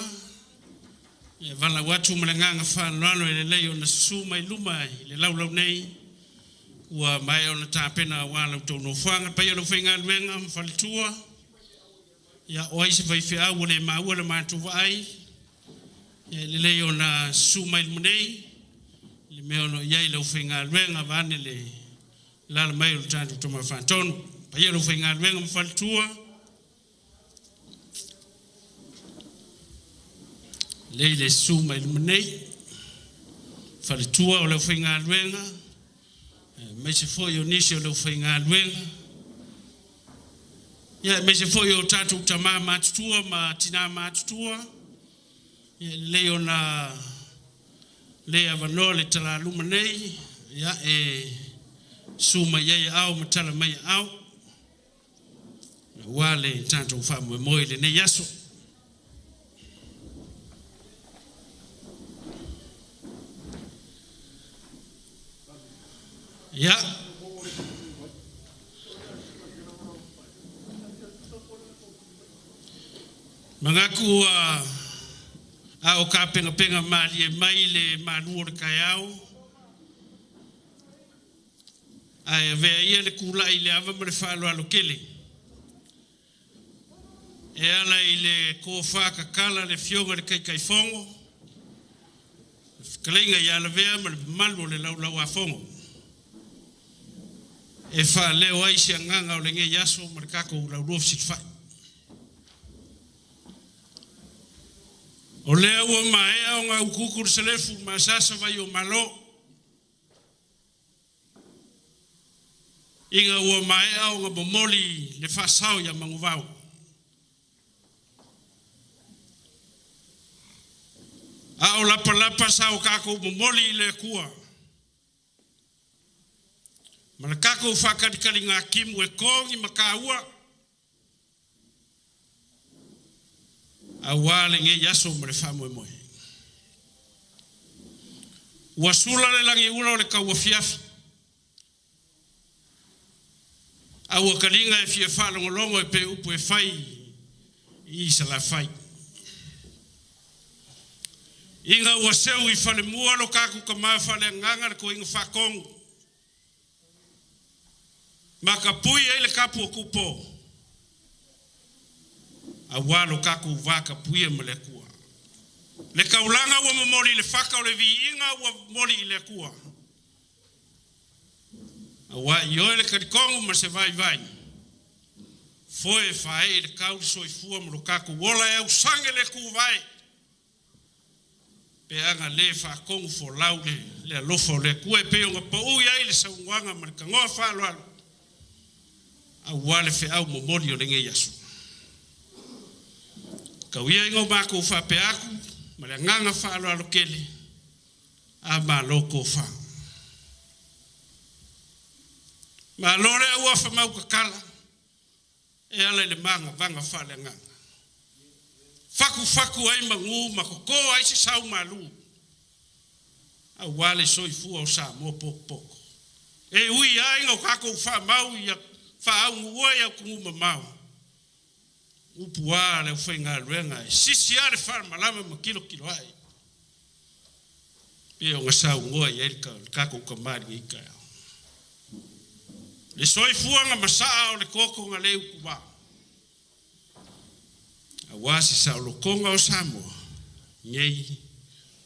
Speaker 4: e valaau atu ma le agaga faaaloalo e lelei ona susu mai luma i le laulau nei, ua maea ona tapena aua la outou nofoaga. Paia o le aufaigaluega ma faletua, ia o ai se faifeau ua le maua le matou vaai, ia e lelei ona susu mai luma nei, le mea o lo o i ai le aufaigaluega vaeane le alaala mai o le tatou Tama Faatonu. Paia o le aufaigaluega ma faletua, lei le susu mai luma nei, faletua o le aufaigaluega, aemaise foi o nisi o le aufaigaluega, ia aemaise foi o tatou tama matutua ma tina matutua, ia e lelei ona le avanoa le talaluma nei, ia e susu mai ai aao ma tala mai aao, aua le tatou faamoemoe i lenei aso. Ia, manatu ua a o tapenapena malie mai le malu o le taeao, ae avea ia le tulai i le ava ma le faaaloalo tele e ala i le tofa tatala le Afioga i le Taitaifono, le fetalaiga ia Lavea ma le mamalu o le Laulau-a-Fono, e faaleo ai se agaga o lenei aso ma le tatou laulua fesilafai. O lea ua maea ona utuutu le selefu ma asasa vai o Malo, ina ua maea ona momoli le faasao ia Manuvao. A o lapalapa sa o tatou momoli i le Atua, ma le tatou faatalikaliga timu e togi mataua, aua lenei aso ma le faamoemoe. Ua sula le lagiula o le tauafiafi, a ua taliga e fia faalogologo e pe upu e fai i Salafai. Inga ua seu i falemua lo kaku ka maa whaleanganga le ko inga whakongu. Maka pui e le kapu o kupo. A walo kaku waka pui e male kua. Le kaulanga ua momoli le whaka o le vi inga ua moli i le kua. A wa i oe le karikongu ma se vai vai. Foe whae i le kauri soifua mo lo kaku ola e au sange le ku vai. Pe anga le whakongu fo lau le alofa o le kua e pe onga pa ui ai le saunguanga ma le kangoa whaaloalo. A wale fe au momoli o le ngei aso. Kau ia ingo mako whape aku, ma le nganga whaaloalo kele, a ma loko wha. Ma lore au afa mau kakala, e ala i le manga vanga wha le nganga. Faku faku ai mangu, ma koko ai se sau malu. A wale soifua o sa mo poko poko. E ui ai ngau kako wha mau ia wha au ngua ia kungu mamau. Upu a le uwhainga luenga e sisi a le wha malama ma kilo kilo ai. Pe o ngā sau ngoa i e kako kamari i ka. Le soifua ngā masaa o le koko ngā le uku wā. A wasi sa o lokonga o Samoa, ngei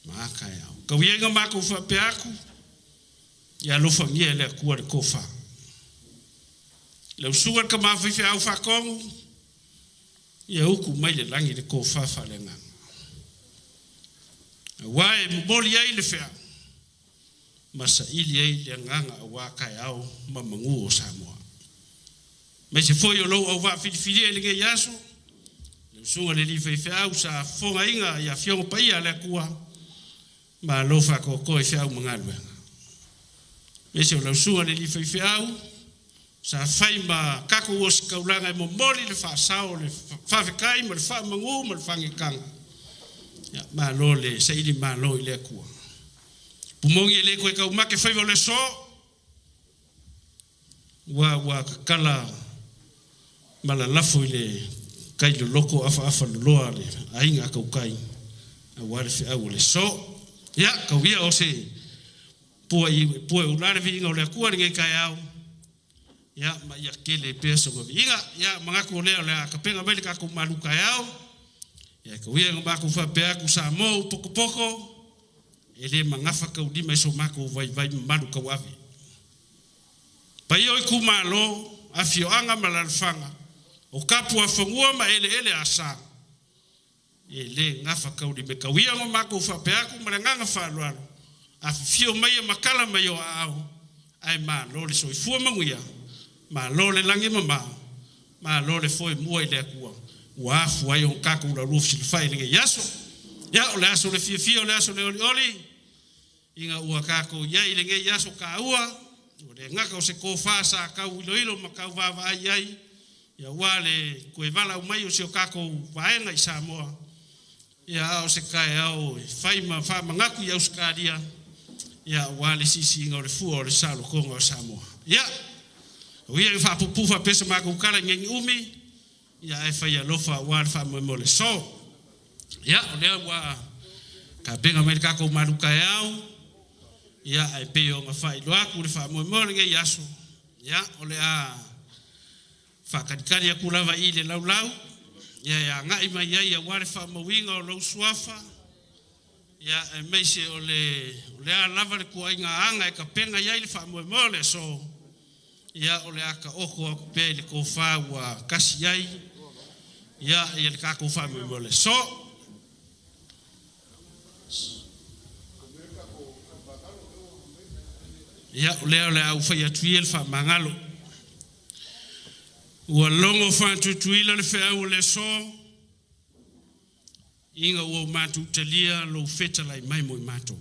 Speaker 4: maaka e au. Kau ia ngā mako whapea aku, ia alofa ngia le akua le kofa. Le usunga ka mawhiwhi au whakongu, ia uku mai le langi le kofa wha le nganga. A wae momoli ai le whea, masa ili ai le nganga a wā kai au ma mangu o Samoa. Me se foi o lou au wā whiriwhiri e le ngei aso, le usunga le li wheiwhe au sa fonga inga ia fiongo paia le akua, ma alofa koko e wheau mangaluenga. Me se o le usunga le li wheiwhe au, sa whai ma kako o sikaulanga e momoli le whaasao le whawhekai ma le whaamangu ma le whangekanga. Ia, ma lo le saili ma lo i le akua. Pumongi e le koe kau make whaiwa le so, wa kakala malalafo i le kai le loko afa afa loloa le ainga kau kai a wa le whiau le so. Ia, kau ia o se pua ulare vi inga o le akua le ngai kai au. Ia, ma ia kele peso ma vi inga. Ia, mangaku o lea o le akapenga mai le kako malu kai au. Ia, kau ia nga maku whapea aku sa mou poko poko. E le mangafa kau lima iso mako vai vai malu kau ave. Pai oi kumalo, a fioanga ma lalfanga. O kapu a whangua ma ele ele a sa. E le ngafa kau lime kau ia nga mako whapea aku ma le nganga whaaloalo. A whio mai e makala mai o a au. Ai ma lo le soifua manguia. Ma lo le langi mama. Ma lo le foe mua i le akua. Ua afu ai o kako ula rufu silfai le ngai aso. Ia o le aso le fia fia o le aso le oli oli. Inga ua kako ia i le ngai aso ka ua. O le ngaka o se kōwha sa kau ilo ilo ma kau wawa ai ai. Ia ua le koe wala umai o se o kako waenga i Samoa. Ia o se kai au e whai ma wha mangaku i Auskaria. Ia ua le sisi inga o le fua o le salo konga o Samoa. Ia, o ia i whapupu whapesa mako kala ngengi umi. Ia e whai alofa ua le wha mo le so. Ia, o lea ua ka benga mai le kako maluka e au. Ia, e peo nga whai loaku le wha moe le ngai aso. Ia, o lea whakarikari aku lava i le laulau. Ia, ia ngai mai ai ia wale wha mawinga o lau suafa. Ia, e meise o lea lava le kua inga anga e ka penga iai le wha moe le so. Ia, o lea ka oko aku pea i le kōwha ua kasi ai. Ia, ia le kako wha moe le so. Ia, o lea o lea au whai atu i le wha mangalo. Ua longo whantutuila le wheau o le so. Inga ua mātou talia lo wheta lai mai mo i mātou.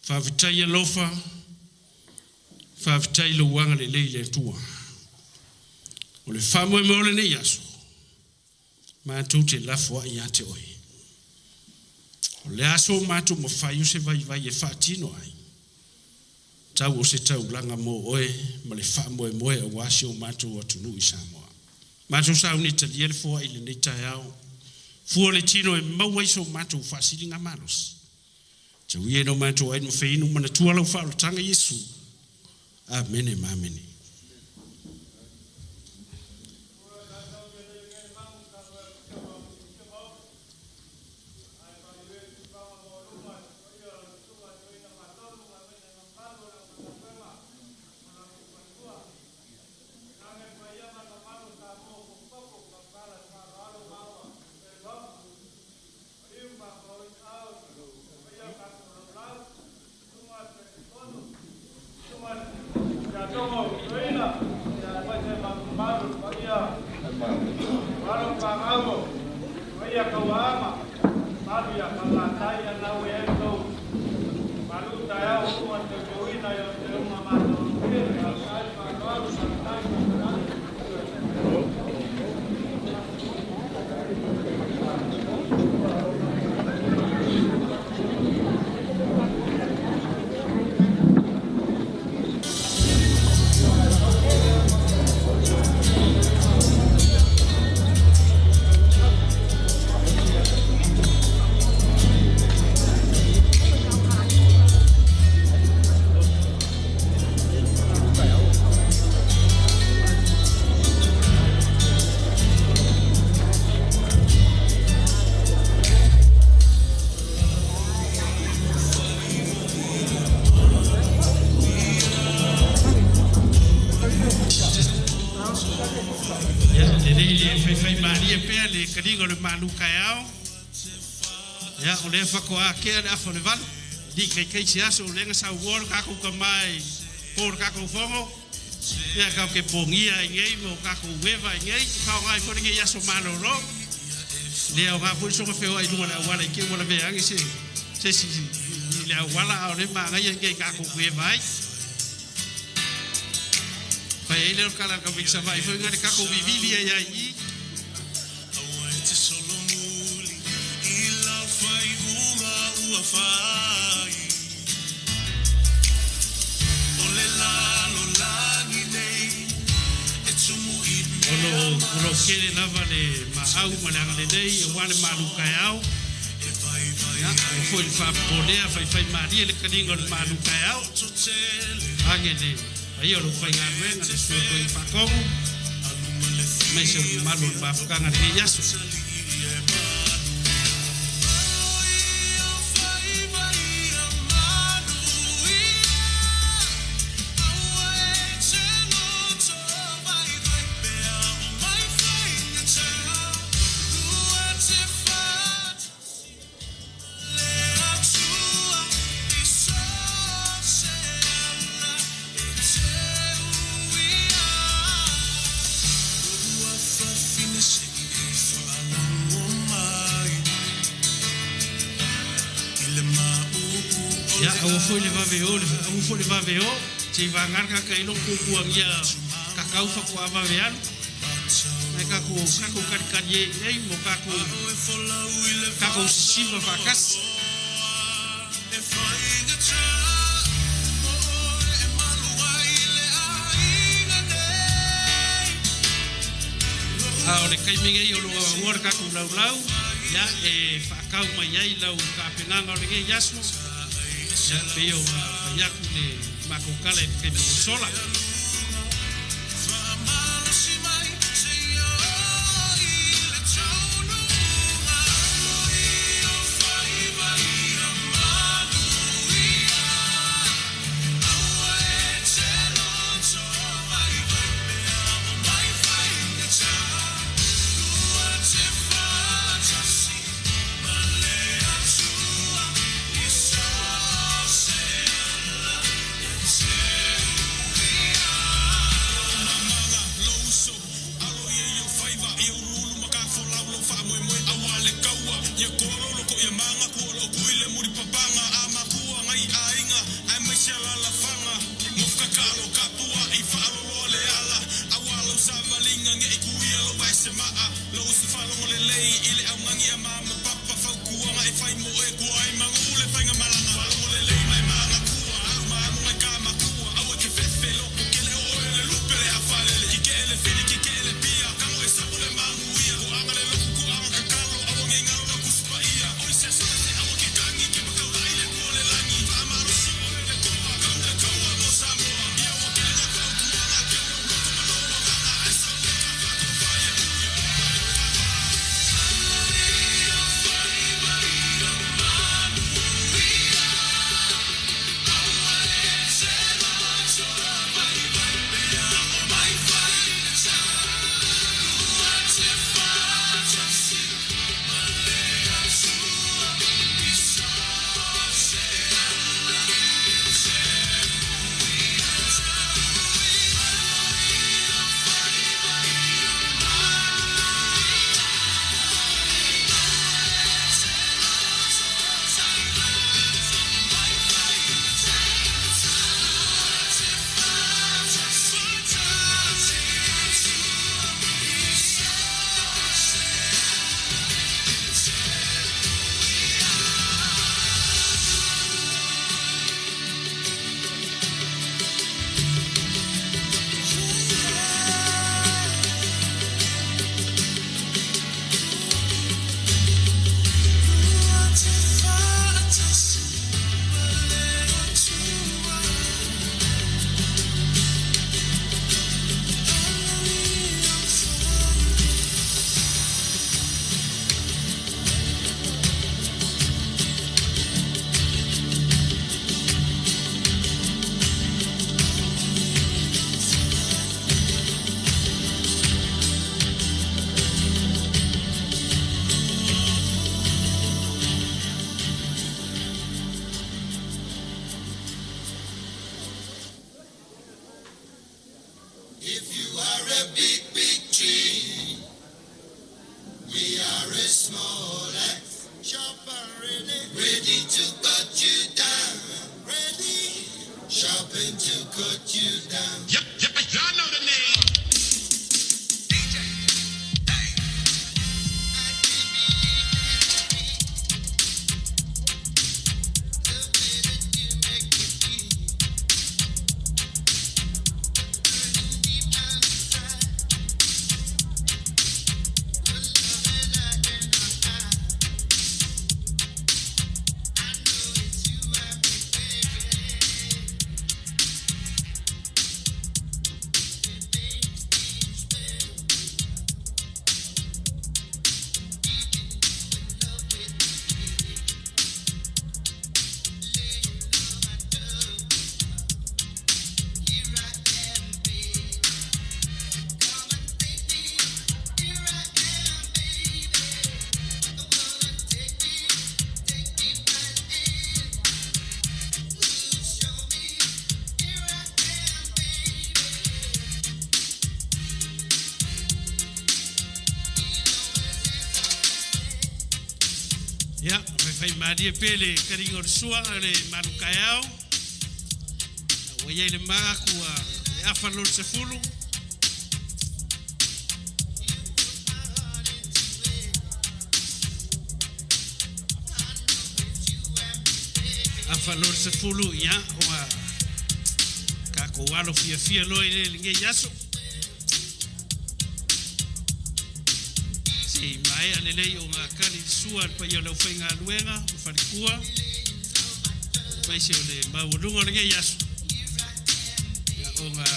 Speaker 4: Whawhitai alofa, whawhitai lo wanga le lei le tua. O le whamoe mo le nei aso. Mātou te lafua i ate oe. O le aso mātou mo whai o se vai vai e whaatino ai. Tau o se tau langa mo oe, ma le wha moe a wasi o mātou atunu i Samoa. Mātou sa uni talia le fua i le nei tai au. Fua le tino e maua ai so matou faasiliga malosi. Tau ia ina o matou ainu ma feinu manatua lau faaolataga Iesu. Amene ma amene. Ia, lelei le faifaimalie pea le kaliga o le malu kaeao. Ia, o lea faatoa akea le afa o le 8. Li kaikai se aso o lea na sauoa le kakou kamai po le kakou fogo. Ia kau ke pogia ai nei mo kakou ueva ai nei. Faoga ai foi lenei aso malolo. Lea o ngā foi soga feoai i luga le auala i ke ua laveaga se se isi i le auala a o le magaia nei kakou ueva ai. Fai ai lea o le kala ka vei savaʻi foi nga le kakou vivili ai ai i. O lo kele lava le maau ma le agalelei auā le malu kaeao. Ia, o foi le faapopolea faifaimalie le kaliga o le malu kaeao. Age le paia o lou faigaluega le sua toega faatogo aemaise o le mamalu o le mafutaga lenei aso. Ia, aua foi le vave o, aua foi le vave o, se i vagana kakailo kukuagia kakau faatoa vave alu. Ae kakou kakou kalikali ai nei mo kakou kakou sisiva faakasi. A o le taimi nei o loo auaua le kakou laulau, ia e faakau mai ai lau tapenaga o lenei aso. Ia pei ona fai atu le matou tala i le taimi ua sola.
Speaker 5: Small axe, sharp and ready, ready to cut you down. Ready, sharp and to cut you down.
Speaker 6: Y'all know the name. DJ. Hey.
Speaker 5: The way that you make me feel, burning deep down inside. The love that I cannot hide. I know it's you and me, baby. It makes me sweat. Even you in love with me. Laying on my toe. Here I am, baby. Come and take me. Here I am, baby. Wanna take me by the hand. Ooh, show me. Here I am, baby.
Speaker 4: Ia, faifai malie pea le kaliga o le sua le malukaeao. Ua iai le magaku a e afa lo le sefulu. Afa lo le sefulu, ia, ua kākou alo fiafia loa i le lenei aso. Se i maea lelei o ngā kali le sua le paia o le aufaigaluega ma falekua. Maise o le maualuga o lenei aso. Ia o ngā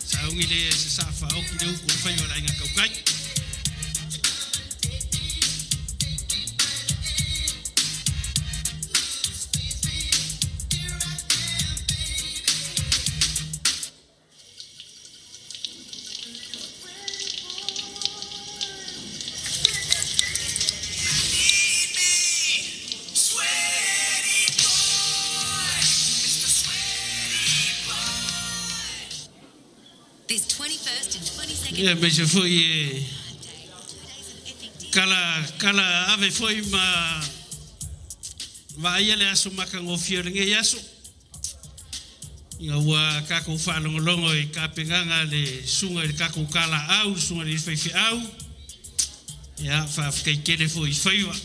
Speaker 4: saaugi lea e se saa faaoki le upu o le faiva o le aiga kaukai.
Speaker 5: Sweaty boy, Mr. Sweaty boy.
Speaker 7: This 21st and 22nd
Speaker 4: Ia maise foi e
Speaker 7: day, 2 days of epic deals.
Speaker 4: kala kala ave foi ma vaaia le aso makagofie o lenei aso. Ina ua kākou faalogologo i kapegaga le suga i le kākou kalaau, le suga i le faifeau. Ia faafetaitele foi i faiva.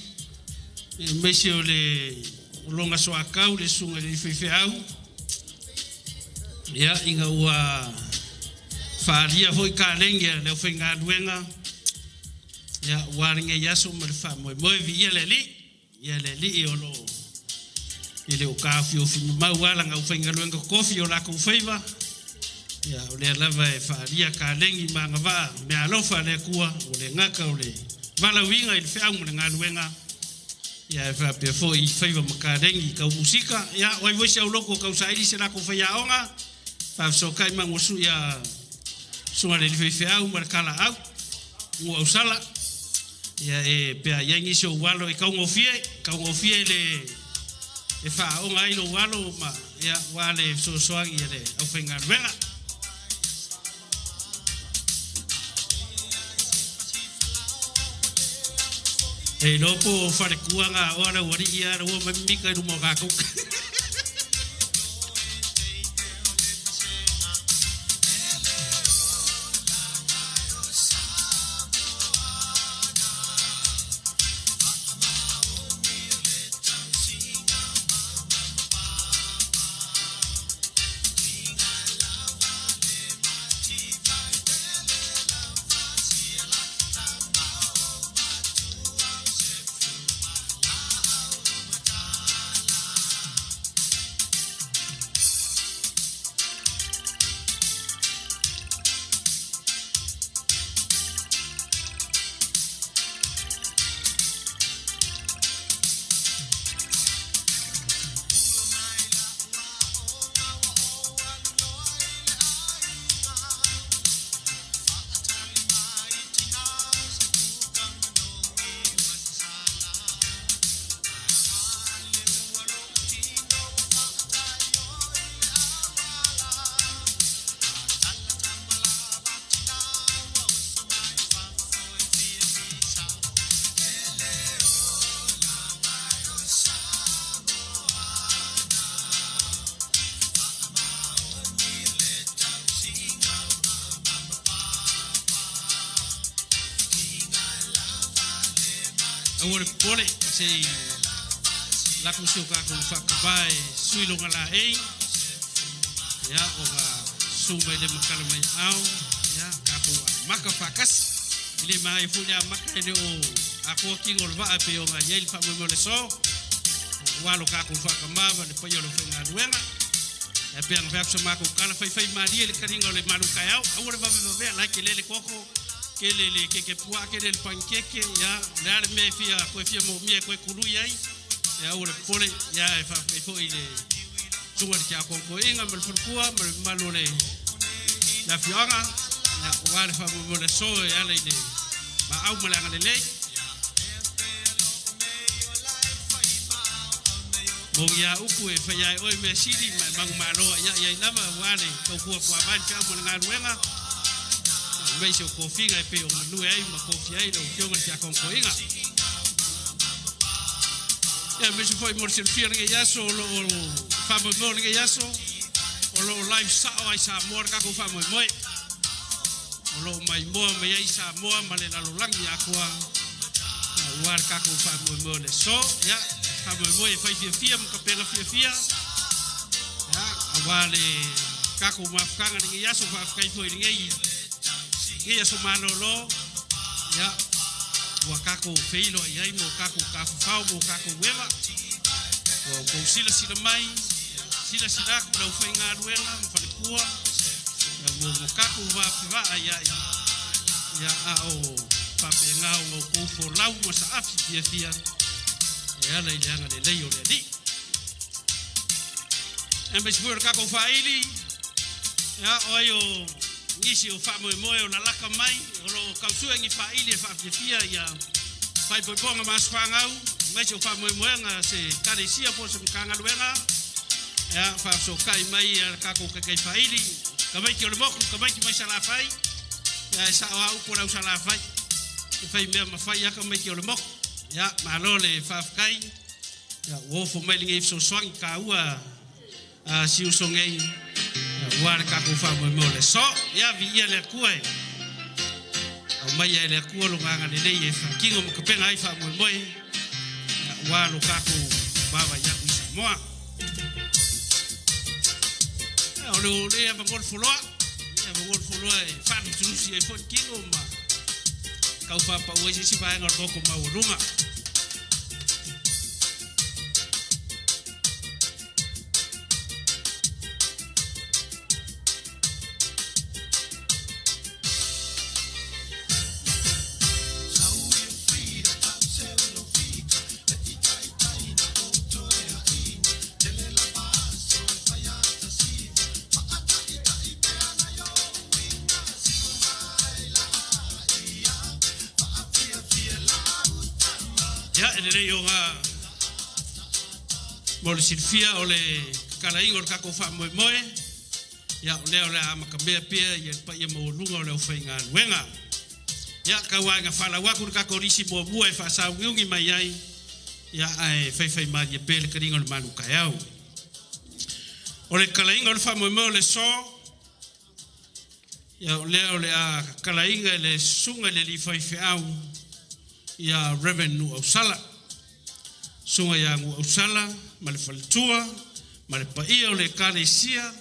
Speaker 4: E maise o le o loga soakau le suga i le faifeau. Ia ina ua faalia foi kalegi a le aufaigaluega. Ia ua lenei aso ma le faamoemoe viia le alii. Ia le alii o loo e le o kāofiofi mamau ala aufaigaluega kofi o lakou faiva. Ia o lea lava e faalia kalegi ma agavaa meaalofa a le Atua o le gaka o le valauiga i le feau ma le galuega. Ia e faapea foi i faiva ma kalegi i kau musika. Ia o ai foi se auloko o kausaili se lakou faiaoga. Faafesoakai magosu ia suga le faifeau ma le kalaau ua ausala. Ia e pea iai nisi o alo e kaugofie le e faaoga ai lou alo ma ia ua le fesoasoagi a le aufaigaluega. E iloa po o falekuaga o ala ualii ia ala ua mai mimika i luma o kākou. Aua le popole se i lako si o kākou faakavā e sui loga laei. Ia, o ga su mai le makala mai ao. Ia, kākou amaka whakasi. I le maai fo le amaka e le o akoa kingo le vaa pe o ngā iai le whaamoemoe o le aso. Ua lo kākou whakamā ma le paia o le aufaigaluega. Ia pe anga wheaku sa mākou kala whaiwhai marie le karinga o le malu kai au. Aua le vave vavea lai ke lele koko, ke lele keke pua, ke lele pankeke, ia, le ale mea e fia, koe fia mo mea koe kului ai. Ia aua le popole, ia e whaafetai foi i le sunga le tia kongko inga ma le whalukua, ma le malu le le afioaga, ia, ua le whaamoemoe o le aso e ala i le maau ma le agalelei. Mo ia upu e whai ai oe mea sili ma e mangu maloa ia ia i lava ua le taukua kua vai le whiau ma le ngaluega. Mei se o kofiga e pe o manue ai ma kofi ai lau fioga le tia kongko inga. Ia me se foi mo le silafia lenei aso o loo faamoemoe o lenei aso o loo live sao ai Samoa le tatou faamoemoe o loo maimoa mai ai Samoa ma le lalolagi atoa aua le tatou faamoemoe o le aso. Ia faamoemoe e fai fiafia ma tapena fiafia ia aua le tatou mafutaga lenei aso. Faafetai foi i lenei lenei aso malōlō ia ua tatou feiloai ai mo tatou tafafao mo tatou eva ua outou silasila mai silasila atu le aufaigaluega ma falekua ia mo mo tatou vafevaa iai ia a o faapena ona outou folau ma saafi fiafia e ala i le agalelei o le Alii. E aemaise foi o le tatou faaili ia o ai o nisi o faamoemoe o lalaka mai o loo tausue ni faaili e faafiafia ia faaipoipoga ma aso fanau aemaise o faamoemoega se ekalesia po o se Matagaluega ia faafesootai mai ia le tatou taitaifaili tamaiti o le motu tamaiti mai Salafai ia e sao a upu o le au Salafai e fai mea ma fai a tamaiti o le motu. Ia malo le faafetai ia ua ofo mai lenei fesoasoani taua a si uso nei ia ua le tatou faamoemoe o le aso. Ia viia le Atua e aumaia e le Atua lona agalelei e faatino ma tapena ai faamoemoe ia ua lo tatou vaavaai atu i Samoa. Ia o le o le avanoa le foloa, ia avanoa le foloa e faalusilusi ai foi le tino ma tau faapau ai se isi vaega o le toto maualuga. Ia, e lelei ona mo le silafia o le tatalaina o le tatou faamoemoe, ia o lea o le a amatamea pea ia le paia maualuga o le aufaigaluega. Ia, tau lava ina faalau atu le tatou lisi muamua e faasauniuni mai ai, ia ae faifaimalie pea le taliga o le malu taeao. O le tatalaina o le faamoemoe o le aso, ia o lea o le a tatalaina e le susuga i le alii faifeau ia Reverend Nuuausala. Susuga ia Nuuausala ma le faletua ma le paia o le Ekalesia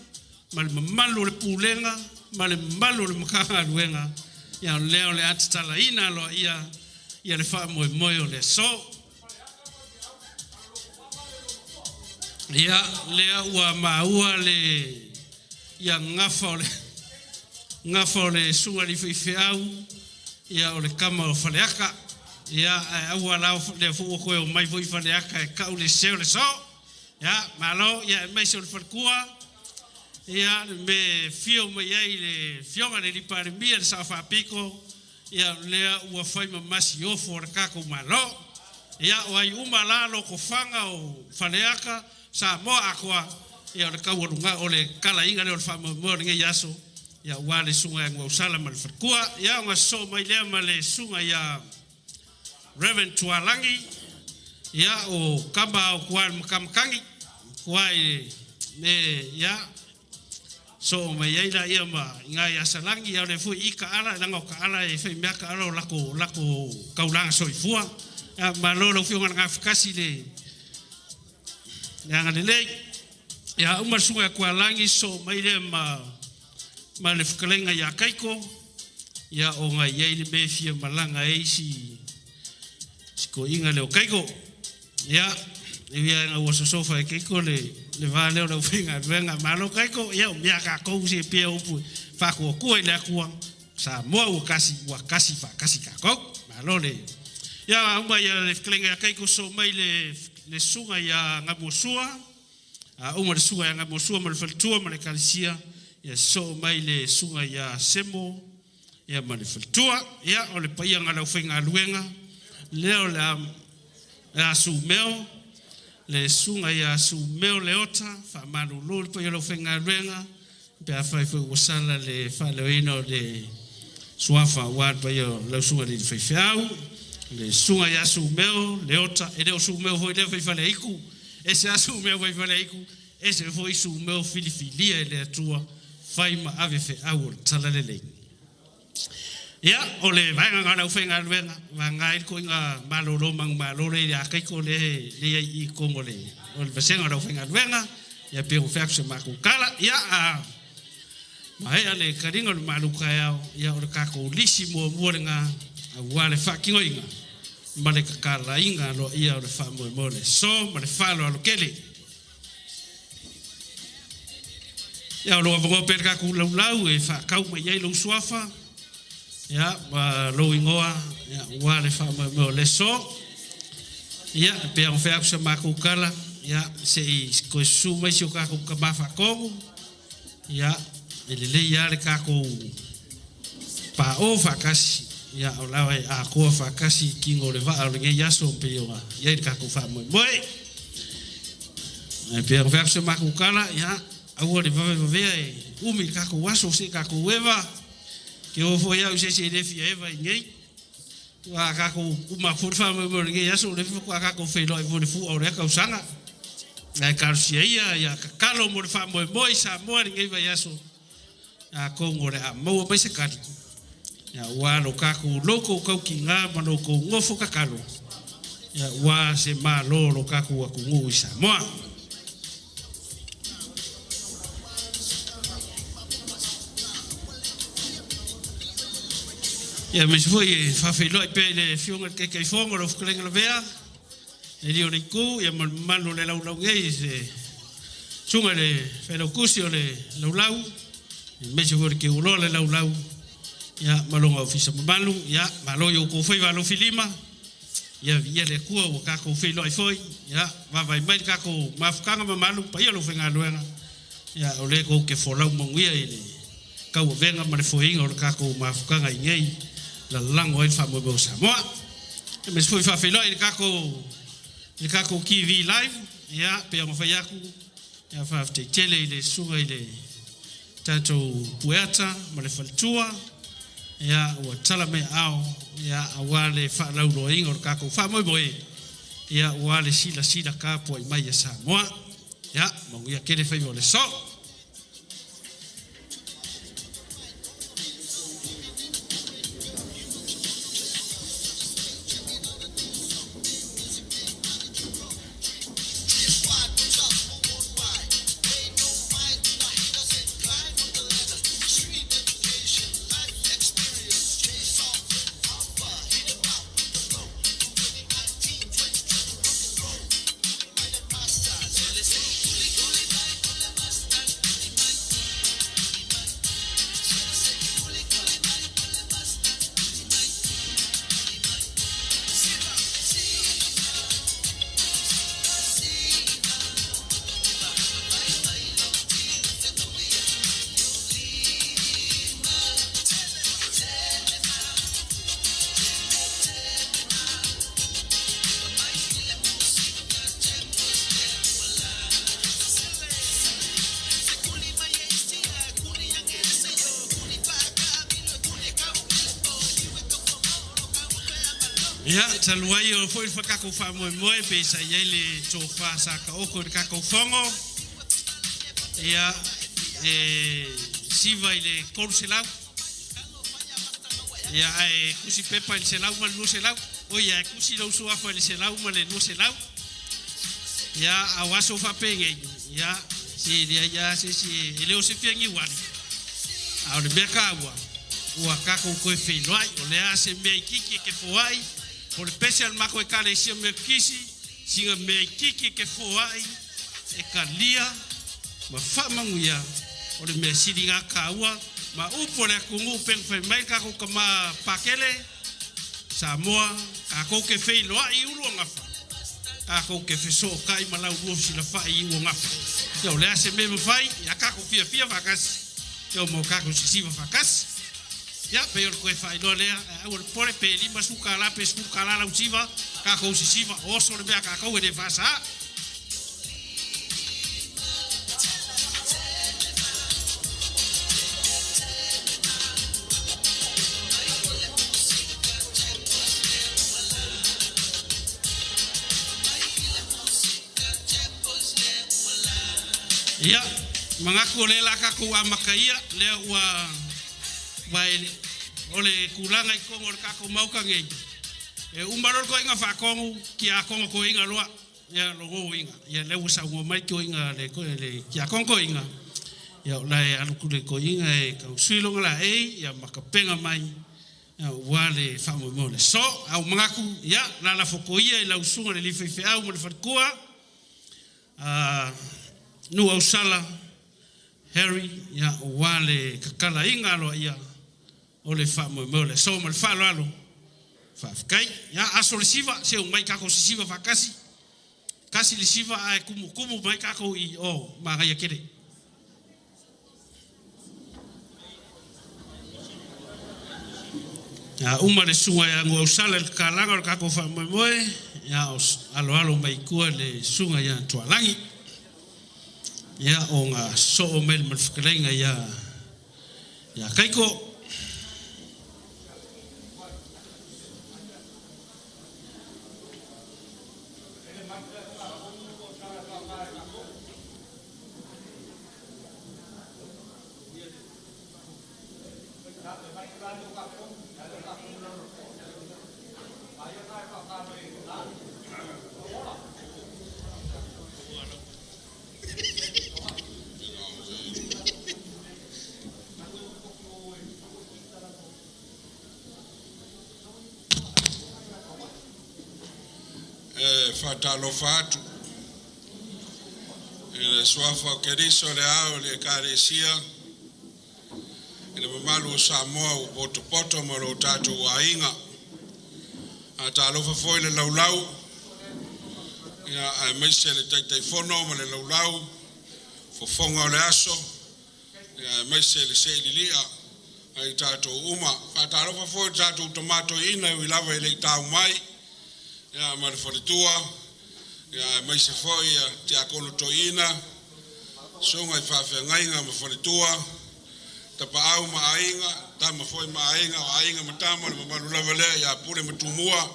Speaker 4: ma le mamalu o le Pulega ma le mamalu o le Matagaluega, ia o lea o le a tatalaina aloaia ia le faamoemoe o le aso. Ia lea ua maua le ia gafa o le gafa o le susuga i le faifeau ia o le tama o Faleata. Ia ae aua la lea foi ua toe omai foi Faleata e tau le se o le aso. Ia malo ia aemaise o le faletua ia le me fio mai ai le afioga i le alii Palemia le Sao Faapito ia lea ua fai ma masiofo a le tatou Malo. Ia o ai uma la lotofaga o Faleata Samoa atoa ia o le taualuga o le talaiga lea o le faamoemoe o lenei aso ia aua le susuga ia Nuuausala ma le faletua. Ia ona sosoo mai lea ma le susuga ia Reverend Tualagi ia o tama o tua i le matamatagi tua i le ia soo mai ai laia ma i ina ia Salagi ia o lea foi i taala leaga o taala e fai mea taala o latou taulaga soifua. Malo lau fioga le gafakasi le le agalelei. Ia uma le susuga ia Kualagi soo mai lea ma le fetalaiga ia Kaiko, ia ona e i ai le mea e fia malaga ai si koiga lea o Kaiko. Ia, e ui lava ina ua sosofa e Kaiko le va lea o le aufaigaluega, malo Kaiko, ia o mea a tatou se pea upu e faakuakua i le Atua, Samoa ua kasi, ua kasi faatasi tatou. Malo le. Ia uma ia le fetalaiga ia Kaiko soo mai le susuga ia Gamuasua, a uma le susuga ia Gamuasua ma le faletua ma le ekalesia, ia soo mai le susuga ia Semo ia ma le faletua. Ia o le paia o le aufaigaluega lea o le a Sumeo, le susuga ia Sumeo Leota, faamalulu le paia o le aufaigaluega pe afai foi ua sala le faaleoina o le suafa aua le paia o lau susuga i le faifeau, le susuga ia Sumeo Leota, e le o Sumeo foi lea faifaleaitu, ese lava Sumeo faifaleaitu, ese foi Sumeo filifilia e le Atua fai ma ave feau o le talalelei. Ia, o le vaega na o le aufaigaluega, vaega ai le toiga malolo manumalo le ia Kaiko le le i i totonu o le vasega o le aufaigaluega, ia pe ua fai atu se matou tala. Ia, a maea le taliga o le malu taeao, ia o le tatou lisi muamua lena aua le faatinoina ma le tatalaina aloaia o le faamoemoe o le aso ma le faaaloalo tele. Ia, o lo o avanoa pea le tatou laulau e faatau mai ai lou suafa, ia, ma lou igoa, ia, aua le faamoemoe o le aso. Ia, pe ona fai atu se matou tala, ia, se i toe susu mai si o tatou tama faatonu, ia, e lelei lava le tatou paʻo faatasi, ia, o la e atoa faatasi i tino o le vaa o lenei aso pei ona i ai le tatou faamoemoe. Ae pe ona fai atu se matou tala, ia, aua le vavevavea e umi le tatou aso se i tatou eva, ke o foi au i se isi e le fia eva i nei. Ua tatou uma atu foi le faamoemoe o lenei aso, o lea faatoa tatou feiloai foi i le fua o lea tausaga. Ae talosia ia, ia tatalo mo le faamoemoe i Samoa i lenei vaiaso, atonu o le a maua mai se tali, aua lo tatou loutou tautiga ma loutou nofo tatalo, aua se malo o lo tatou atunuu i Samoa. Ia aemaise foi e faafeiloai pea i le Afioga i le Taitaifono o lau Fetalaiga Lavea, le alii o le itu, ia ma le mamalu o le laulau nei, se susuga i le Failautusi o le laulau, aemaise foi o le teuloa o le laulau, ia ma lona ofisa mamalu. Ia malo i outou faiva alofilima, ia viia le Atua ua tatou feiloai foi, ia vaavaai mai le tatou mafutaga mamalu, paia o le aufaigaluega, ia o lea tou te folau manuia i le tauavega ma le foeina o le tatou mafutaga i nei lalago ai le faamoemoe o Samoa. Aemaise foi faafeiloai i le tatou TV live, ia pei ona fai atu, ia faafetai tele i le susuga i le tatou Pueata ma le faletua, ia ua tala mai aao, ia aua le faalauloaina o le tatou faamoemoe, ia aua le silasila tapuai mai a Samoa. Ia manuia tele faiva o le aso. Ia, talu ai o foi le tatou faamoemoe pe sa i ai le tofa sa taoto i le tatou fono, ia, e siva i le 300. Ia ae kusi pepa i le 100 ma le 200. Oi ae kusi lou suafa i le 100 ma le 200. Ia au aso faapegei. Ia se lea ia se se e le o se fiagiuali. A o le mea kaua ua kakou koe feiloai o lea se mea ikiki e ke foai o le pese al mako e kale isia mea kisi singa mea ikiki e ke foai e kalia ma faamaguia o le mea siliga kaua ma upu o le atunuu pegu fai mai kakou ka ma pakele Samoa kakou ke feiloai i ulu o gafa kakou ke fesookai ma laulua fesilafai i ua gafa. Ia o le a se mea mafai ia kakou fiafia faakasi ia o mo kakou sisiva faakasi. Ia pei o le koe faailoa lea ae aua le pole pe 50 kālā pe 10 kālā lau siva kakou sisiva oso le mea kakou e le faasaā. Ia, manatu o lea la kakou amata ia, lea ua ua e o le kulaga i totonu o le tatou maota nei, e uma loa le toeaina faatonu, tiakono toeaina loa. Ia logo uiga, ia lea ua saunoa mai toeaina le le tiakono toeaina, ia o la e alu atu le toeaina e tausui lona laei ia ma tapena mai aua le faamoemoe o le aso. Ae ua manatu, ia lalafo ia i lau susuga i le alii faifeau ma le faletua, Nuuausala Harry, ia aua le tatalaina aloaia o le faamoemoe o le aso ma le faaaloalo. Faafetai. Ia aso le siva, se omai tatou sisiva faatasi. Tasi le siva ae tumutumu mai tatou i o manaia tele. A uma le susuga ia Nuuausala i le tatalaga o le tatou faamoemoe, ia o aloalo mai i tua le susuga ia Tualagi. Ia o sosoo mai ma le fetalaiga ia Kaiko.
Speaker 2: E faatalofa atu i le suafa o Keriso le ao i le Ekalesia i le mamalu o Samoa ua potopoto ma lo tatou aiga. Faatalofa foi i le laulau, ia aemaise le Taitaifono ma le laulau, fofoga o le aso, ia aemaise le seelili'a a i tatou uma. Faatalofa foi i le tatou tama toeaina e ui lava e le i tau mai, ia ma le faletua, ia aemaise foi ia tiakono toeaina, susuga i faafeagaiga ma faletua, tapaau ma aiga, tama foi ma aiga, o aiga ma tama, le mamalu lava lea ia Pule ma Tumua,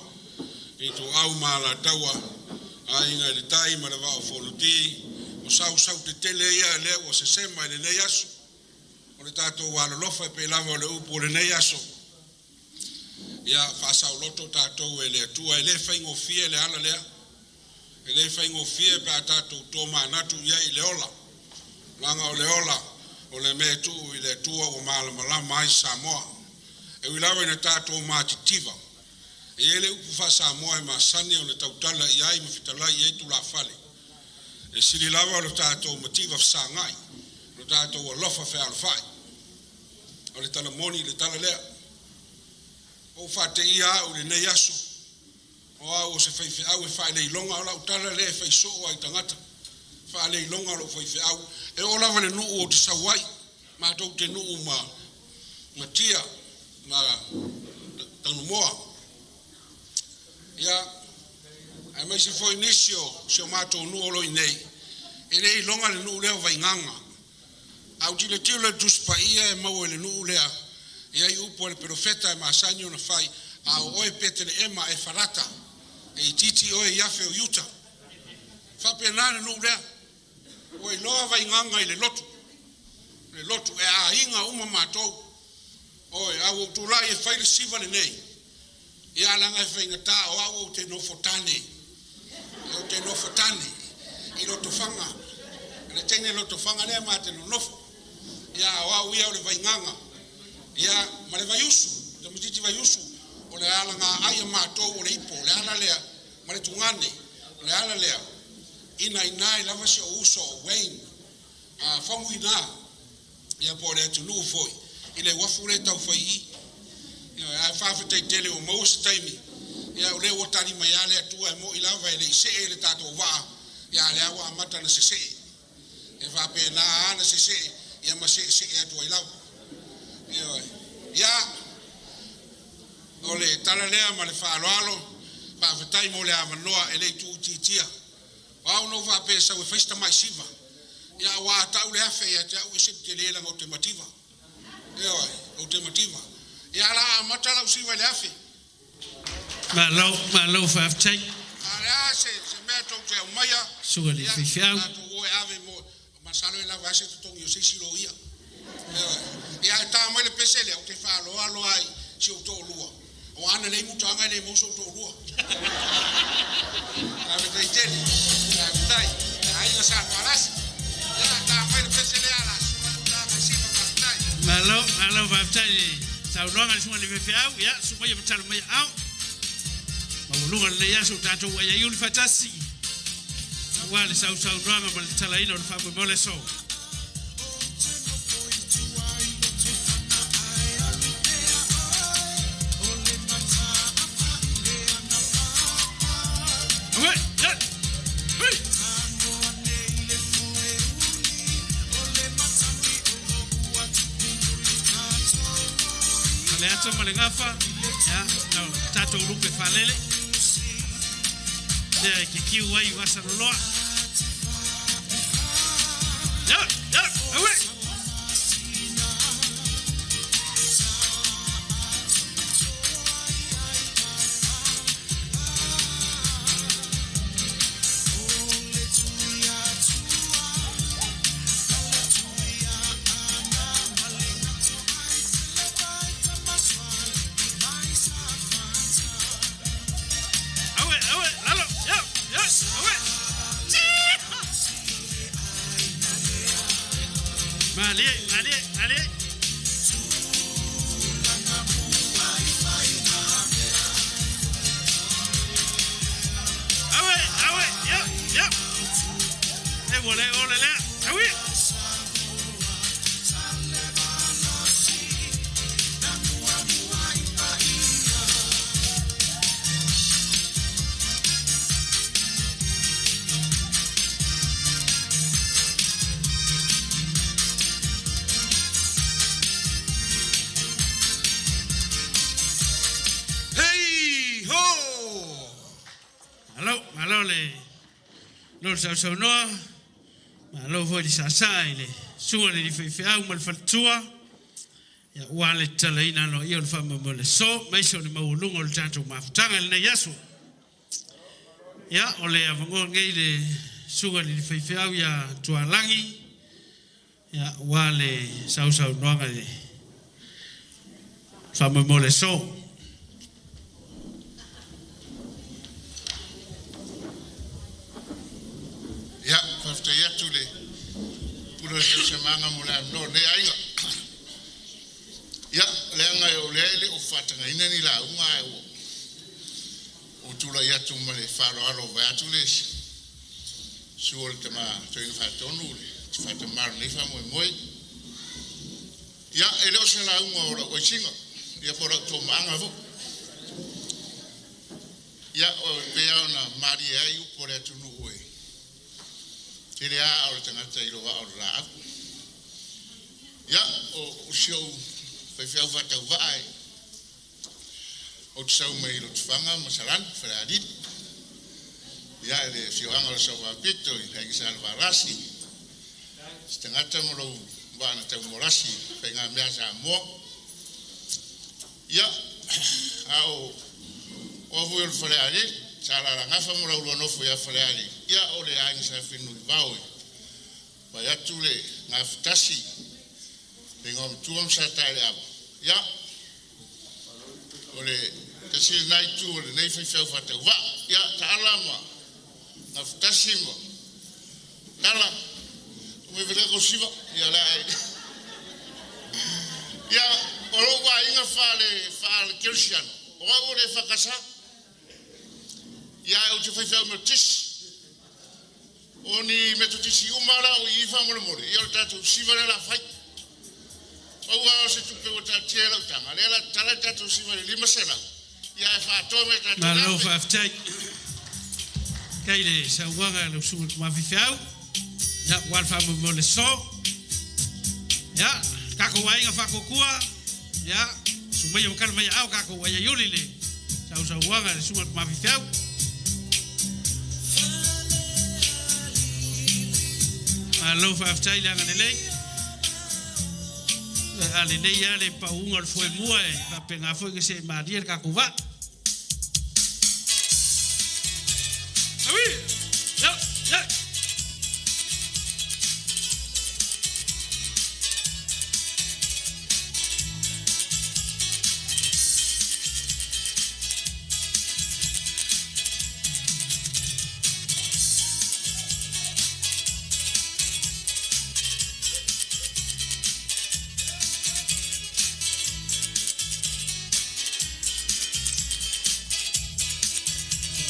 Speaker 2: Ituau ma Alataua, Aiga i le Tai ma le Vaa o Fonoti. O sausau tetele ia lea ua sesema i lenei aso. O le tatou alolofa e pei lava o le upu o lenei aso. Ia faasaoloto tatou e le Atua, e le faigofie le ala lea. E le faigofie pe a tatou tomanatu i ai i le ola. Leaga o le ola, o le mea e tuu i le Atua ua malamalama ai Samoa. E ui lava ina tatou matitiva, e i ai le upu faa-Samoa e masani ona tautala i ai ma fetalai i ai tulafale. E sili lava o le tatou mativa fesagai, lo tatou alofa fealofai. O le talamoni i le tala lea. Ua ou faateia au i lenei aso, o au o se faifeau e faaleiloga, o lau tala lea e faisoo ai i tagata, faaleiloga lou faifeau. E oo lava i le nuu ou te sau ai, matou te nuu ma Matia ma Tanumoa. Ia, aemaise foi nisi o si o matou nuu o lo o i inei, e le iloga le nuu lea o Vaigaga. A ou tilotilo i le Tusi Paia e maua i le nuu lea, e i ai upu a le perofeta e masani ona fai, a o oe Petelehema Efarata, e itiiti oe i afe o Iuta. E faapena le nuu lea. Ua iloa Vaigaga i le lotu. Le lotu e aiga uma matou.
Speaker 8: Oi, a ua ou tulai e fai le siva lenei, ia laga e faigata o au ou te nofo tane. Ou te nofo tane i Lotofaga. Le teine Lotofaga lea ma te nonofo. Ia o au ia o le Vaigaga. Ia ma le Vaiusu, tamaitiiti Vaiusu, o le alaga ai a matou o le ipo, o le ala lea ma le tugane, o le ala lea. Ina ina e lava si ou uso o Wayne, Faumuina, ia po o le atunuu foi, i le uafu lea tau fai i i. Ia, ae faafetai tele ua maua se taimi, ia o lea ua tali mai lava le Atua e mo'i lava e le i see le tatou vaa, ia a lea ua amata ona sesee. E faapena lava ona sesee, ia ma seesee atu ai lava. Ioe. Ia, o le tala lea ma le faaaloalo, faafetai mo le avanoa e le i tuuitiitia. O au na ou faapea e sau e fai se tamai siva. Ia aua a tau le 1000 ia te au e ese le tele leaga ou te mativa. Ioe, ou te mativa. Ia o le a amata lau siva i le 1000.
Speaker 4: Malo, malo faafetai.
Speaker 8: A o le a se mea tou te aumaia,
Speaker 4: Susuga i le
Speaker 8: ia,
Speaker 4: faifeau.
Speaker 8: tatou o e ave mo, masalo e lava ai se totogi o se isi loia. Ioe. Ia ae ta mai le pese lea, ou te faaaloalo lava i si ou toalua. Aua ana leai mutaga e le maua sou toalua. Faafetai tele. Faafetai. Le aiga Sa Valasi. Ia, ta mai le pese lea, o le a sua le mutaga i siva. Faafetai.
Speaker 4: Malo, malo faafetai i le saunoaga a le susuga i le faifeau. Ia, susu maia ma tala mai aao. Maualuga lenei aso ua tatou aiaiuli faatasi aua le sausaunoaga ma le tatalaina o le faamoemoe o le aso. Awe, yeah, hey. Faleata ma le gafa, ia, na tatou lupe faalele. Lea e ke kiu ai o asaloloa. Ya, ya, awe. Awe, awe, lalo, ya, ya, awe. Malie, malie, malie. Awe, awe, ya, ya. E ua le ole lea. Awe.
Speaker 8: Hei ho!
Speaker 4: Malo, malo le lo le sausaunoa. Malo foi le saasaa i le susuga i le faifeau ma le faletua. Ia ua le tatalaina aloaia o le faamoemoe o le aso, maise o le maualuga o le tatou mafutaga i lenei aso. Ia, o le avanoa lenei le susuga i le faifeau ia Tualagi, ia ua le sausaunoaga i le faamoemoe o le aso.
Speaker 2: Ia, faafetai atu i le pule o le tausiamaga mo le avanoa o lenei aiga. Ia, leaga o lea e le o faatagaina ni lauga ae ua ou tulai atu ma le faaaloalo vaeatu le susu o le tama Toeaina Faatonu le faatamala o lenei faamoemoe. Ia, e le o se lauga o lau aisiga, ia po o lau tomaaga foi. Ia, o pei lava ona malie ai upu o le atunuu e tele lava o le tagata i lo aa o le laau. Ia, o si ou faifeau faatauvaa e ou te sau mai Lotofaga ma Salani, Falealili. Ia, i le afioaga o le Sauvapito i le Aiga Sa Levalasi, se tagata ma lou vaa na taumolasi i faigamea a Samoa. Ia, a o oa foi o le Falealili, sa alalagafa ma laulua nofo ia Falealili, ia o le aiga sa Fenunuivao e vaai atu le gafatasi, le igoamatua ma Sataeleava. Ia, O le tasi lenā itu o lenei faifeau faatauvaa. Ia taala ma gafatasi ma tala o me ko siva ia le ai. Ia o lou aiga faale kerisiano o au o le fakasa. Ia ou te faifeau metotisi. O ni metotisi uma la o i faamolemole. Ia o le tatou siva lea la fai. Aua o se tupe ua taatia i lau taga. Lea la tatala le tatou siva i le 500. Ia e faatoa mai tatou
Speaker 4: Malo
Speaker 2: afe.
Speaker 4: faafetai. Kai le sauaga lau susuga i le tama faifeau. Ia, ua le faamoemoe le so. Ia, tatou aiga faakokua. Ia, sumaia ma kala mai au tatou ai iuli le sausauaga le susuga i le tama faifeau. Malo faafetai le agalelei. A lelei lava le pauga o le foemua e faapena foi ke se malie le tatou vaa. Aui! Ia, ia!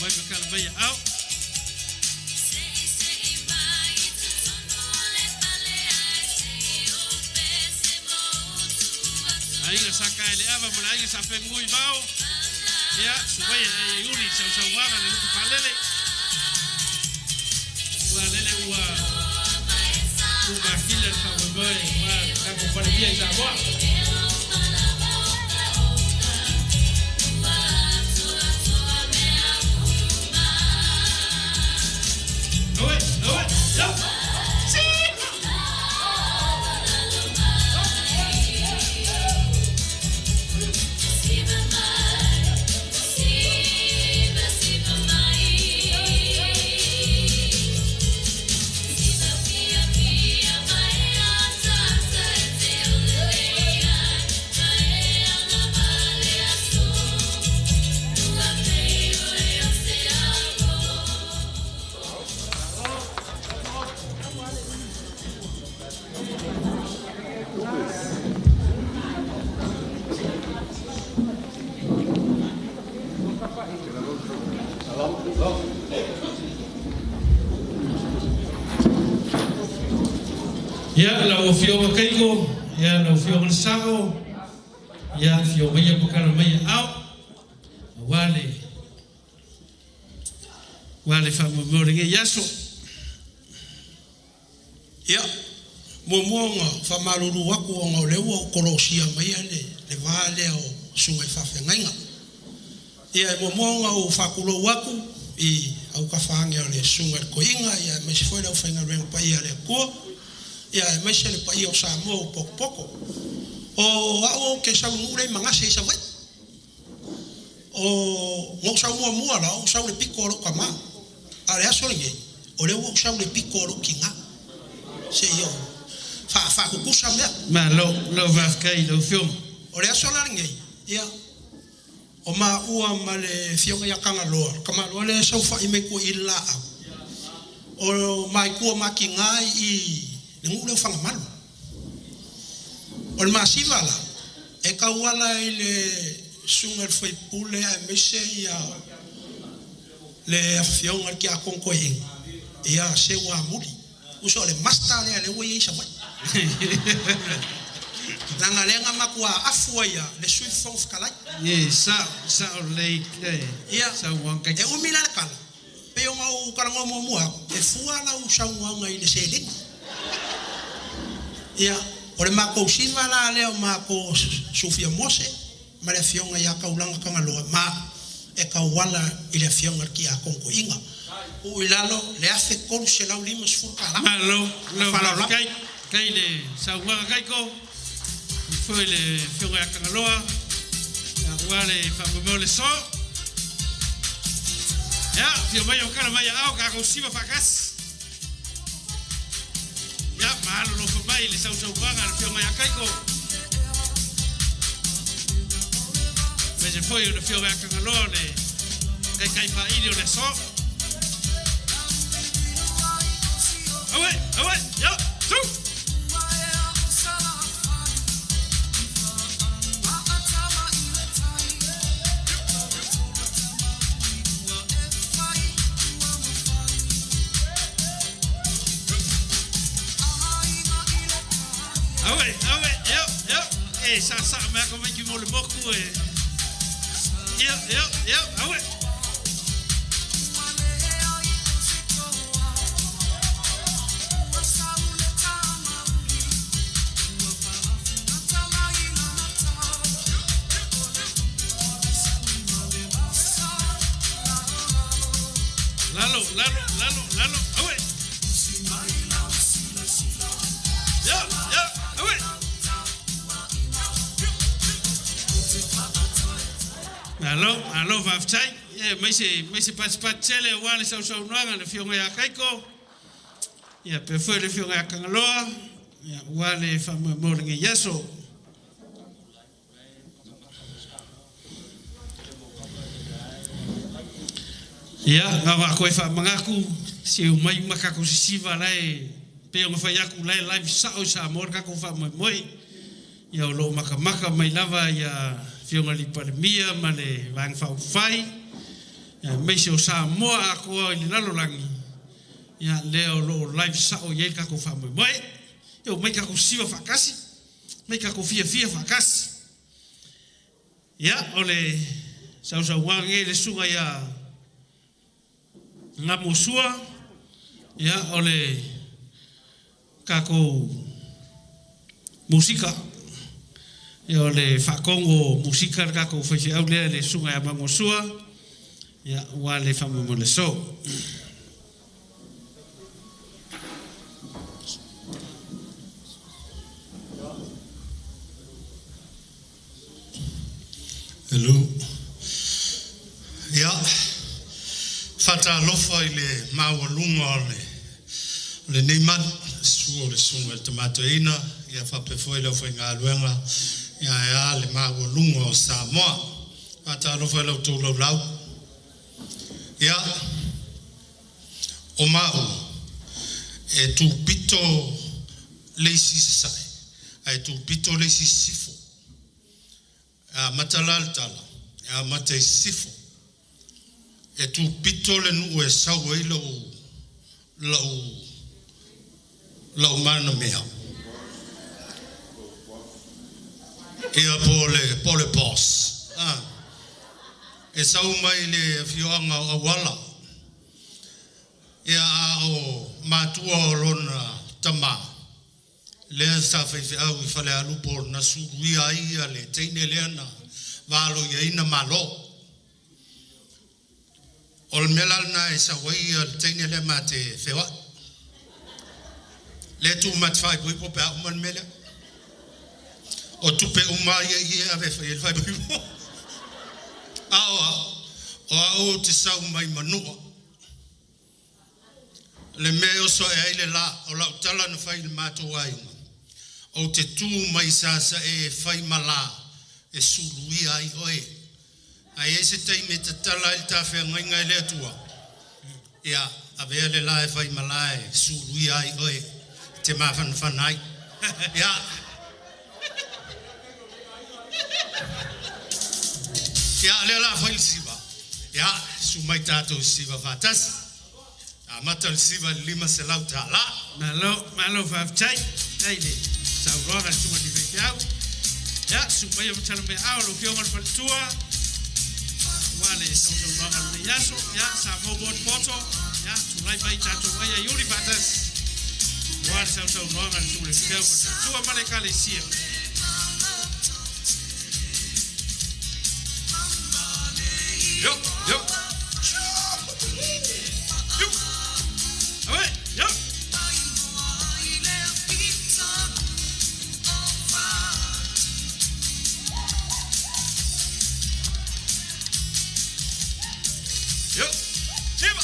Speaker 4: Mai ma kala mai au. Aiga sa ka ele ava mo le aiga sa fengui vao. Ia, sumaia e iuli sausauaga le lutu faalele. Ua lele ua makila le faamoemoe ua tatou palemia i Samoa. Aue, aue, ia! Ia, lau afioga Keiko, ia, lau afioga le Sao, ia, afio maia pa kala mai au. Aua le faamoemoe o lenei aso.
Speaker 8: Ia, muamua ona faamalulu atu ona o lea ua ou kolosia mai le va lea o susuga i faafeagaiga. Ia, e muamua ona ou faakulou atu i aukafaage o le susuga i le koiga, ia aemaise foi le aufaigaluega paia a le Atua, ia aemaise le paia o Samoa o pokopoko. O au ou te sau nuu le i magase i Savaii. O ngou sau muamua la, ou sau le piko o lou kamā. A o le aso lenei, o lea ua ou sau le piko o lou kigā. Se i o faakukusa mea.
Speaker 4: Malo, lau faafetai i lau afioga.
Speaker 8: O le aso la lenei, ia, o maua ma le fioga ia Kagaloa, Kamaloa le saufai mai kua i le laau. O maikua makigā i le nuu lea o Fagamalo. O le masiva la, e kauala i le susuga i le faipule aemaise ia le afioga i le kiakogokoiga, ia se ua amuli. Uso o le master lea lea ua i ai Savaii. Laga lea na matua afu ai ia le Sui Fofoga Fetalai.
Speaker 4: Ye, sao, sao lelei le
Speaker 8: Ia,
Speaker 4: sauaga
Speaker 8: e
Speaker 4: Keiko.
Speaker 8: umi la le tala, pei ona ou talanoa muamua atu, e fua lau saunoaga i le seleni. Ia, o le matou siva la lea o matou Sufia Mose ma le afioga ia Kaulanga Kagaloa ma e kauala i le afioga i le kiakogokoiga. Uu i lalo le $1,350 tala.
Speaker 4: Malo, lau
Speaker 8: Faaaloalo.
Speaker 4: faafetai. Kai le sauaga Keiko. I foi le afioga ia Kagaloa. Ia, ua le faamoemoe o le so. Ia, afio mai o kala mai au tatou siva faatasi. Ia, mahalo lofa mai le sausauaga a le afioga ia Keiko. Me se foi o le fio mea kangaloa le kai kai whaili o le so. Awe, awe, yo, tu! Awe, awe, yo, yo. E sa sa mea ko mai ki mo le moku e. Yo, yo, yo, awe. Lalo, lalo, lalo, lalo, awe. Yo, yo, awe. Alo, alo, whaftai. Ia, mai se patipati tele ua le sausaunoaga le fioga iā Kaiko. Ia, pe foi le fioga iā Kangaloa. Ia, ua le faamoemoe lenei aso. Ia, ngā koe whaamagaku, se o mai makako sisiva lai, pe o ngawhai aku lai live sao i Samoa kako whaamoemoe. Ia, o loo makamaka mai lava ia fioga li palemia ma le vang whaufai. Ia, meise o Samoa akoa i le lalolangi. Ia, lea o loo live sao i kako whaamoemoe. Ia, o mai kako siva whakasi, mai kako fia fia whakasi. Ia, o le sausauanga e le sunga ia ngā mosua, ia, o le kako musika. Ia, o le whakongo musika le kako whaise au lea le sunga ia mangosua, ia, ua le whamamo le so.
Speaker 9: Hello. Ia, whatalofa i le maualunga o le nei manu, sua o le sunga le tamatoina, ia whapefoi lau whaingaluenga, ia ea le maualunga o Samoa. Whatalofa i lau taulau lau. Ia, o mau, e tūpito leisi sasai, a e tūpito leisi sifo. A matala le tala, a mata i sifo. E tūpito le nuu e sau ai lau mana mea. Ia po le boss. E sau mai le fioanga o awala. Ia a o matua o lona tama. Lea sa whaiwhiau i whale alupo na suruia ia le teine lea na valo ia ina malo. O le mea lana e sa wai le teine lea ma te whewa. Le tu mate whaipoipo pe a uma le mea lea. O tupe uma ia ia ave whai le whaipoipo. Ao o au te sau mai manua. Le mea oso e ai le la o lau tala na whai le mātou ainga. O te tū mai sasa e whai mala e suluia ai oe. Ai e se taime te tala i tawhea ngai ngai le atua. Ia, avea le la e whai mala e suluia ai oe. Te mawhanawhana ai. Ia. Ia, lea la whai le siva. Ia, su mai tātou siva whātasi. A mata le siva le 500 tā la.
Speaker 4: Malo, malo whaftai. Nei le, sauroga le sunga ni whaikiau. Ia, su mai o matala mea ao, lo fionga le whaletua. Ua le sausauroga le nei aso. Ia, sa mou poto. Ia, tulai mai tātou ai ai uri whātasi. Ua le sausauroga le sunga le whaikiau. Whaletua ma le kalesia. Yo, yo. Yo. Awe, yo. Yo. Siva.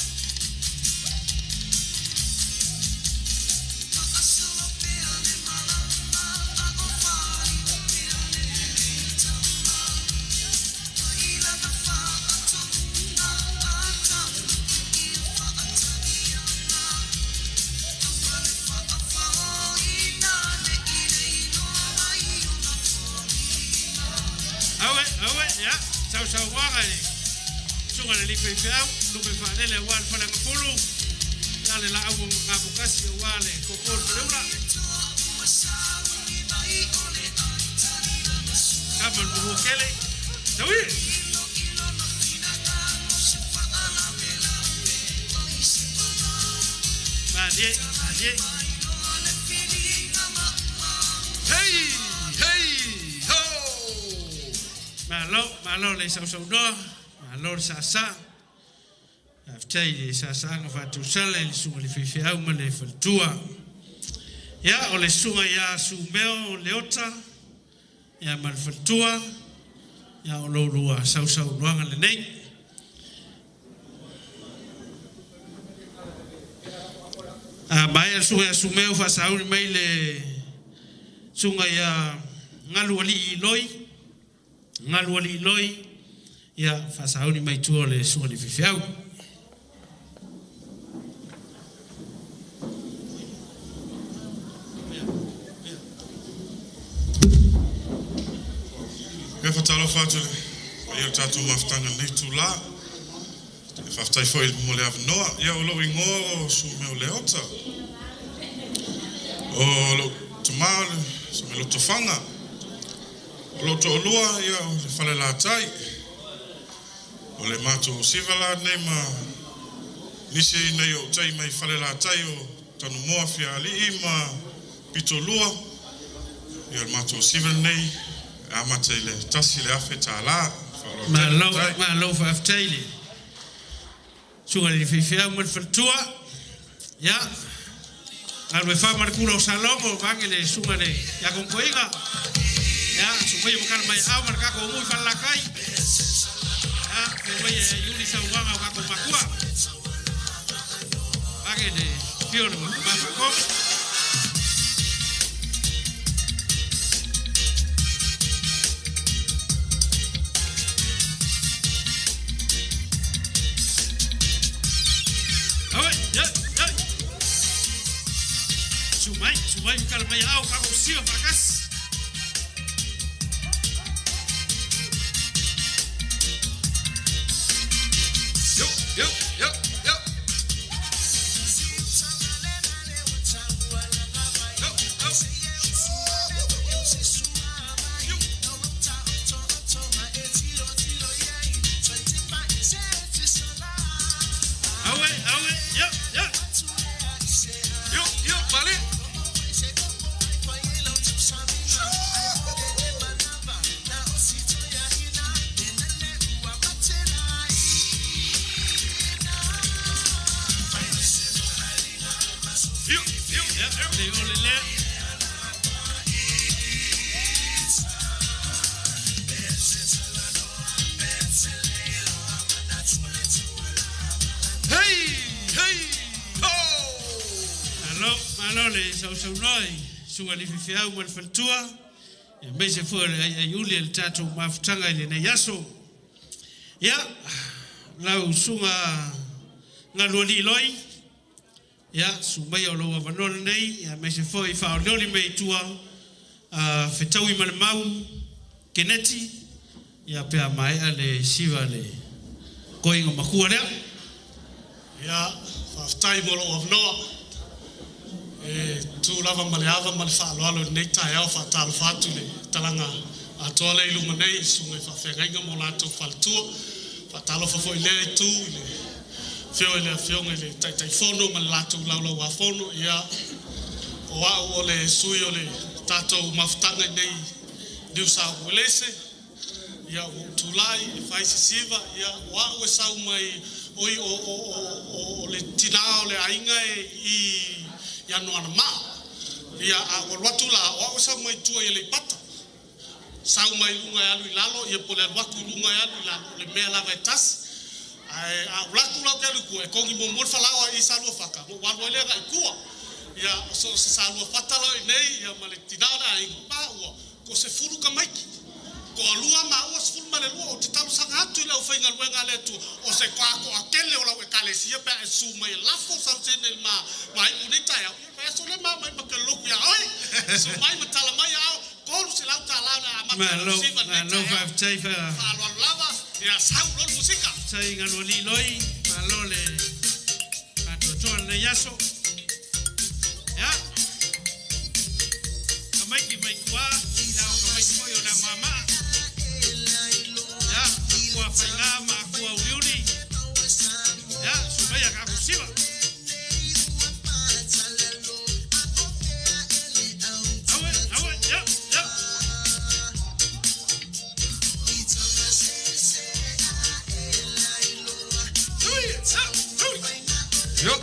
Speaker 4: Ia, sausauaga i suga le lifaifeau lupe faalele auā le faleagafulu ia le laau gafokasi auā le koko le faleula kama le mahua kele taui. Malie, malie.
Speaker 6: Hey, hey, ho!
Speaker 4: Malo, malo le sausaunoa, malo le sasa. Aftai le sasaaga faatausala i le suga le faifeau ma le faletua. Ia, o le suga ia Sumeo Leota, ia ma le faletua, ia o lou sausaunoaga lenei. A mai le suga ia Sumeo faasauli mai le suga ia Galualii Loi, Galualii Loi, ia faasauli mai tua o le suga le faifeau.
Speaker 3: Ia whatalofa atu le paia o le tatou mafutaga lenei tula. E faafetai foi mo le avanoa. Ia o lou igoa o Sumeo Leota. O lou tamā o le Samelotofaga. O lou toalua ia o le Falelatai. O le matou siva la nei ma nisi nei o tai mai Falelatai o Tanumoa Fialii ma Pitolua. Ia o le matou siva nei amata i le 1,000 tālā.
Speaker 4: Malo, malo faafetai le suga le faifeau ma le faletua. Ia, alu e wha ma le kula o Salogo, vange le suga le iakonkoiga. Ia, sumai makala mai au ma le kako umui whalalakai. Ia, fe mai e Yuli Sauaga o kako makua. Vange le fio le mafako. Sumai, makala mai au kako siva whakasi.
Speaker 6: Yo, yo, yo, yo. Yo, yo.
Speaker 4: Awe, awe, yo, yo.
Speaker 6: Yo, yo, vale. Yo, yo,
Speaker 4: yo. Le ole le.
Speaker 6: Hey, hey, ho!
Speaker 4: Malo, malo le sausaunoa i suga le faifeau ma le faletua. Ia maise foi le aiaiuli le tatou mafutaga i lenei aso. Ia, lau suga Galualii Loi, ia, sumai o lou avanoa lenei, ia maise foi faaolioli mai i tua, fetaui ma le mau, Keneti, ia pea maea le siva le koiga makua lea.
Speaker 10: Ia, faafetai mo lou avanoa. E tū lava ma le ava ma le whaaloalo i nei taeao whaatalofa atu le talaga atoa le i luma nei i suga i faafeagaiga mo latou faletua. Faatalofa foi lea i tū i le feo i le afioga i le taitaifono ma le latou laulauafono. Ia, o au o le sui o le tatou mafutaga i nei New South Wales. Ia, ua ou tulai e fai sisiva. Ia, o au e sau mai oi o le tinā o le aiga e i ia noana maa. Ia, a ua alu atu la, o au e sau mai tua i Aleipata. Sau mai lunga e alu i lalo, ia po le alu atu i lunga e alu i lalo, o le mea lava e tasi. Ae a ulaku lau ke alu i kua, e kongi muamua le falaoa i salua fata, mo walu ai lea ga i kua. Ia, so se salua fata lau i nei, ia ma le tinā o le aiga, ma ua, ko se fulu ka maiki. Ko alua ma ua se fulu ma le lua, o te talosaga atu i lau whaingaluega le atua, o se koa ko a kele o lau e kalesia pe a e su mai e lafo sau sene ma, ma ipu nei taeao. Ia, vai aso le ma mai ma ke loku ia oe. Su mai ma tala mai ao, 300 tala o le a amata
Speaker 4: Malo,
Speaker 10: lau siva lenei
Speaker 4: malo
Speaker 10: taeao.
Speaker 4: faafetai fa
Speaker 10: Faaaloalo lava, ia sau loa le musika.
Speaker 4: Tai galualii loi, malo le faatoatoa lenei aso. Ia. Kamaiki mai kua, ia o kamaiki foi o le amamaa. Ia, akua faigā ma akua uliuli. Ia, sumaia kakusiva. Awe, awe, ia, ia.
Speaker 6: Yo.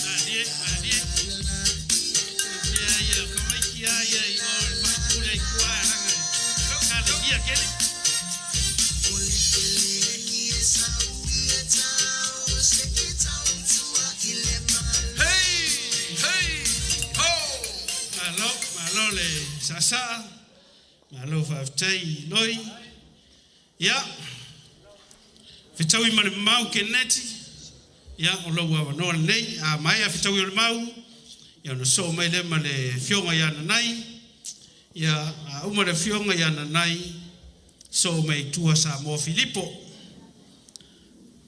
Speaker 4: Malie, malie. Ia, ia, kamaiki a ia i o le faipule i kua e langa. Ka le ia kele.
Speaker 6: Hey, hey, ho.
Speaker 4: Malo, malo le sasa. Malo faafetai i loi. Ia. Fetaui ma le mau Keneti. Ia, o lou avanoa lenei. A mai a fetaui o le mau. Ia, ona soo mai lea ma le fioga ia nanai. Ia, a uma le fioga ia nanai. Soo mai i tua Samoa Filipo.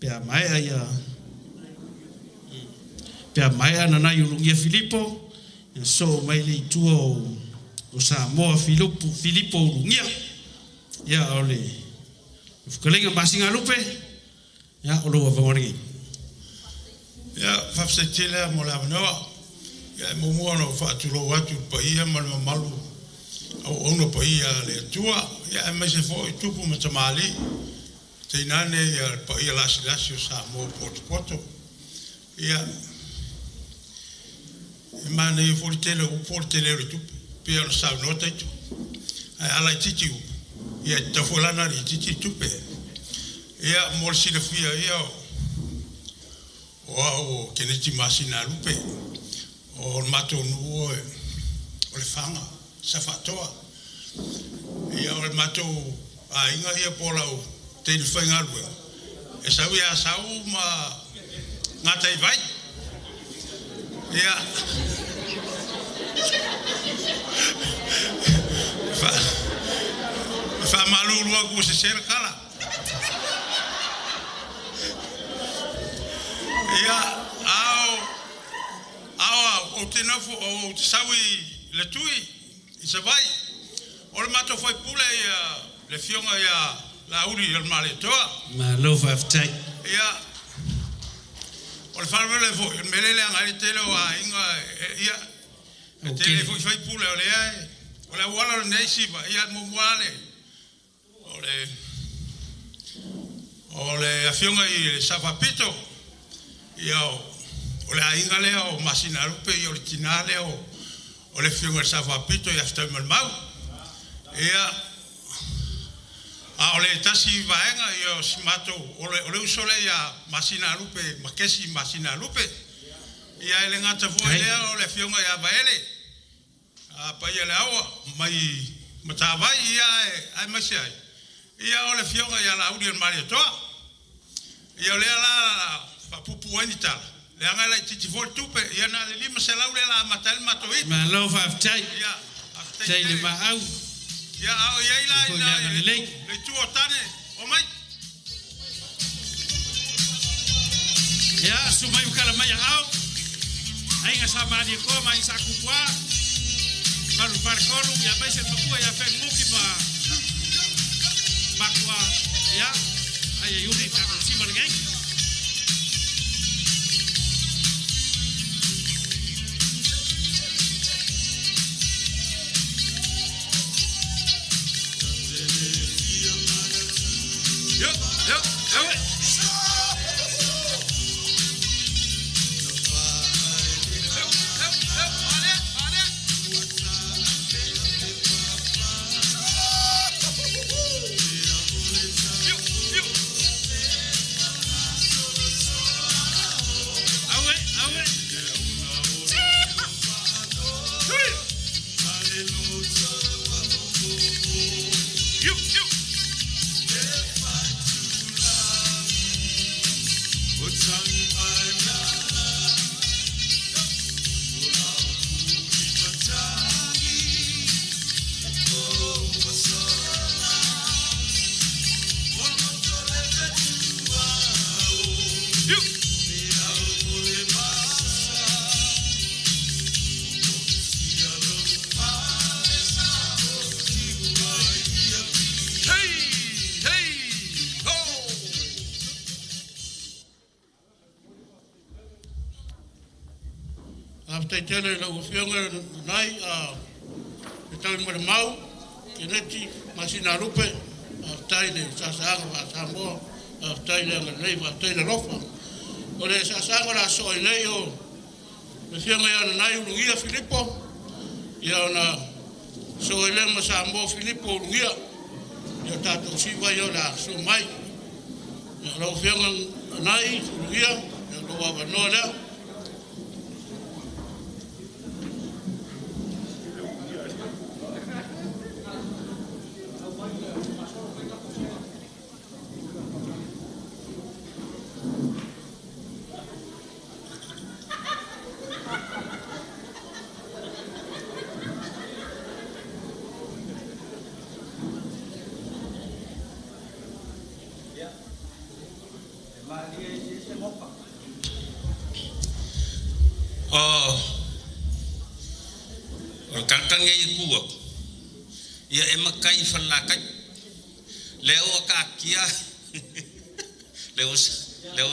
Speaker 4: Pe a maea ia. Pe a maea nanai ulugia Filipo. Ia soo mai le i tua o Samoa Filipo, Filipo ulugia. Ia, o le fukalega masinga lupe. Ia, o lou avanoa lenei.
Speaker 8: Ia, faafetai tele lava mo le avanoa. Ia, e muamua ona ou faatulou atu i le paia ma le mamalu auauna paia a le Atua. Ia, aemaise foi tupu ma tamalii. Tainane ia le paia lasilasi o Samoa potopoto. Ia, e manaia foi le tele o upu o le tele o le tupe. Pei ona saunoa taito. Ae a laitiiti upu, ia, e tatau foi la ona laitiiti le tupe. Ia, mo le silafia ia o au o Keneti Masina Lupe, o le matou nuu o le Faga, Safaatoa. Ia, o le matou aiga ia po o lau teine faigaluega, e sau ia Asau ma Gataivai. Ia, e faamalulu atu ua sese le tala. Ia, ao, ao, au, ou te nofo, ou te sau i le tui, i Savaii. O le matou faipule ia, le fioga ia Lauli o le Malietoa.
Speaker 4: Malo faafetai.
Speaker 8: Ia, o le faalavelave foi, o le mea lea e leaga ai le tele o aiga, ia, e tele foi faipule o lea e, o le auala o lenei siva, ia, muamua lava le, o le afioga i le Safapito, ia, o le aiga lea o Masinalupe, ia, o le tinā lea o le afioga i le Safapito ia Fetauimalemau. Ia, a o le tasi vaega, ia, o si matou, o le uso lea ia Masinalupe, Makesi Masinalupe. Ia, e le gata foi lea o le afioga ia Vaele, a paia le aua, mai Matavai, ia, aemaise ai. Ia, o le afioga ia Lauli o le Malietoa. Ia, o lea la faapuupuu ai ni tala. Leaga e laitiiti foi le tupe, ia na o le 500 lea la amata ai le matou itu.
Speaker 4: Malo faafetai.
Speaker 8: Ia, faafetai
Speaker 4: Tai le
Speaker 8: tele.
Speaker 4: maau.
Speaker 8: Ia, a o i ai la
Speaker 4: Foi
Speaker 8: i
Speaker 4: le
Speaker 8: na
Speaker 4: agalelei.
Speaker 8: le itu o tane, o mai.
Speaker 4: Ia, su mai ukala mai au. Aiga sa malie koa ma aiga sa kupua. Malu farekolu, ia mai se makua ia whenguki ma makua. Ia, ai ai uri ka kusiva lenei.
Speaker 6: Yo, yo, yo.
Speaker 4: Awe, awe. Tele lau afioga nai a e tau i mau Keneti Masina Lupe aftai le sasaaga wa Samoa aftai le angalei aftai le lofa o le sasaaga la so nei o le afioga ia nai Ulugia Filipo ia ona so ile ma Samoa Filipo Ulugia ia tatou siva ia la so mai ia lau afioga nai Ulugia ia lo avanoa lea.
Speaker 11: Ia e makai falakai leo ka kia leo leo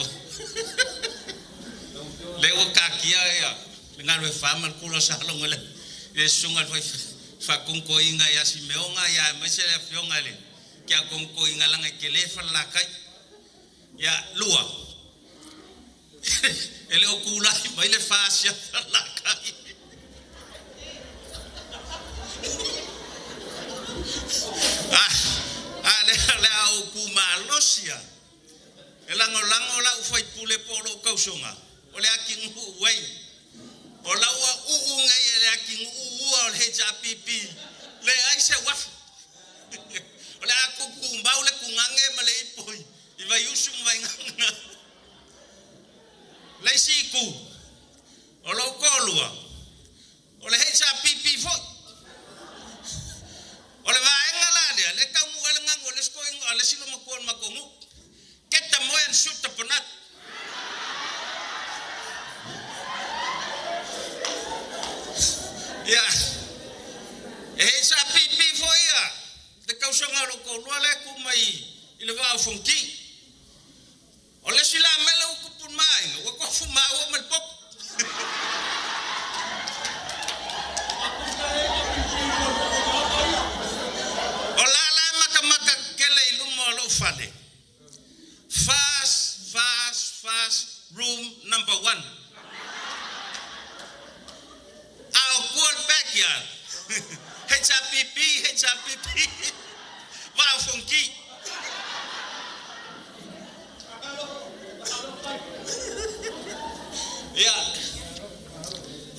Speaker 11: leo ka kia ia ngalo e fama kula sa longa le le sunga foi fa konko inga ya simeonga ya mese le fionga le kia konko inga langa ke le falakai ya lua ele o kula mai le fasia falakai. Le au ku malosia. E lango lango la ufai pule polo kausonga. O le aki ngu wei. O la ua uu ngai e le aki ngu ua o le HRPP. Le ai se wafu. O le aku kumbau le kungange ma le ipoi. I vai usu mai nganga. Le siku. O lo kolua. O le HRPP foi. O le vaenga la lea, le kaungu ele ngangu, le sko ingo, le silo makuan makongu. Keta moen suta penat. Ya. E sa pipi fo ia. Te kausonga lo ko lua le ku mai i le vao fonki. O le sila mele u kupun mai, o ko fu ma o mel pop. Fale. Fast, fast, fast, room number 1. Our cool backyard. HRPP, HRPP. Wow, funky. Ya.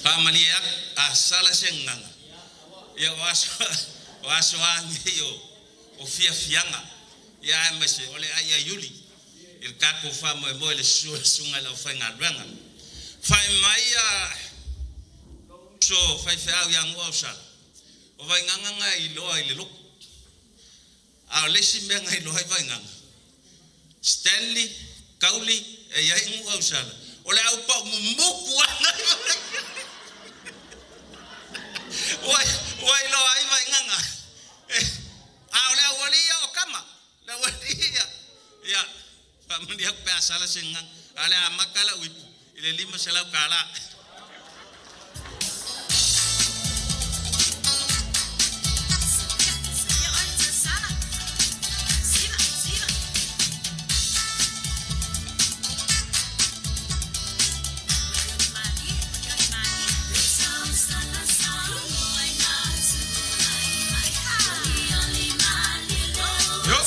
Speaker 11: Family asala sengang. Ya waso angi yo o fia fianga. Ia e mase o le ai a Iuli il kako fa mo mo le sunga la fa ngaluega fai mai a so fai fe au ia ngua o sala o vai nganganga i loa i le loko a o le si mea ngai loa i vai nganga Stanley Kauli e ia i ngua o sala o le au pau mumuku ana wai loa i vai nganga a o le au ali o kama la walia ya familia pe asala sengang ale amakala uipu ile lima selau kala.
Speaker 5: Yo.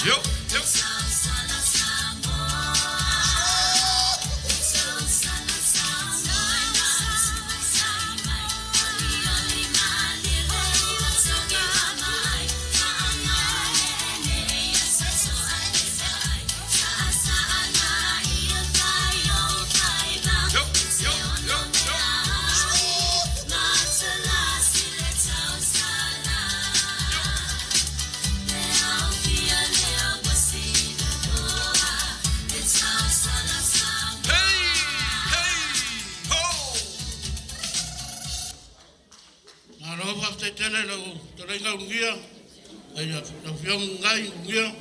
Speaker 6: Yo, yo. Yo, yo, yo, yo. Hey, hey, ho.
Speaker 4: Malo faafetai tele i lau fetalaiga Ulugia, ai lau Afioga Gai Ulugia.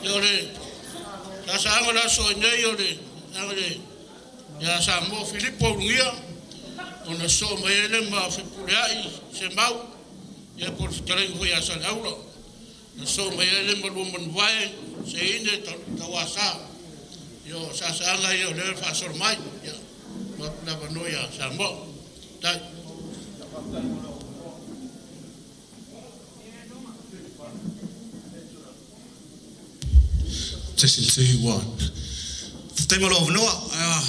Speaker 4: Ia o le sasaaga o le aso ai nei o le aga le ia Samoa Filipo Ulugia, ona soo mai ai le ma fepuleai Semau, ia po o le fetalaiga foi ia Saleaula. Na soo mai ai le ma lua manuvae, seine tauasā. Ia o sasaaga ia o lea faasolo mai. Ia, atu le avanoa ia Samoa. Tai.
Speaker 6: Testing 2, 1. Faafetai mo lou avanoa.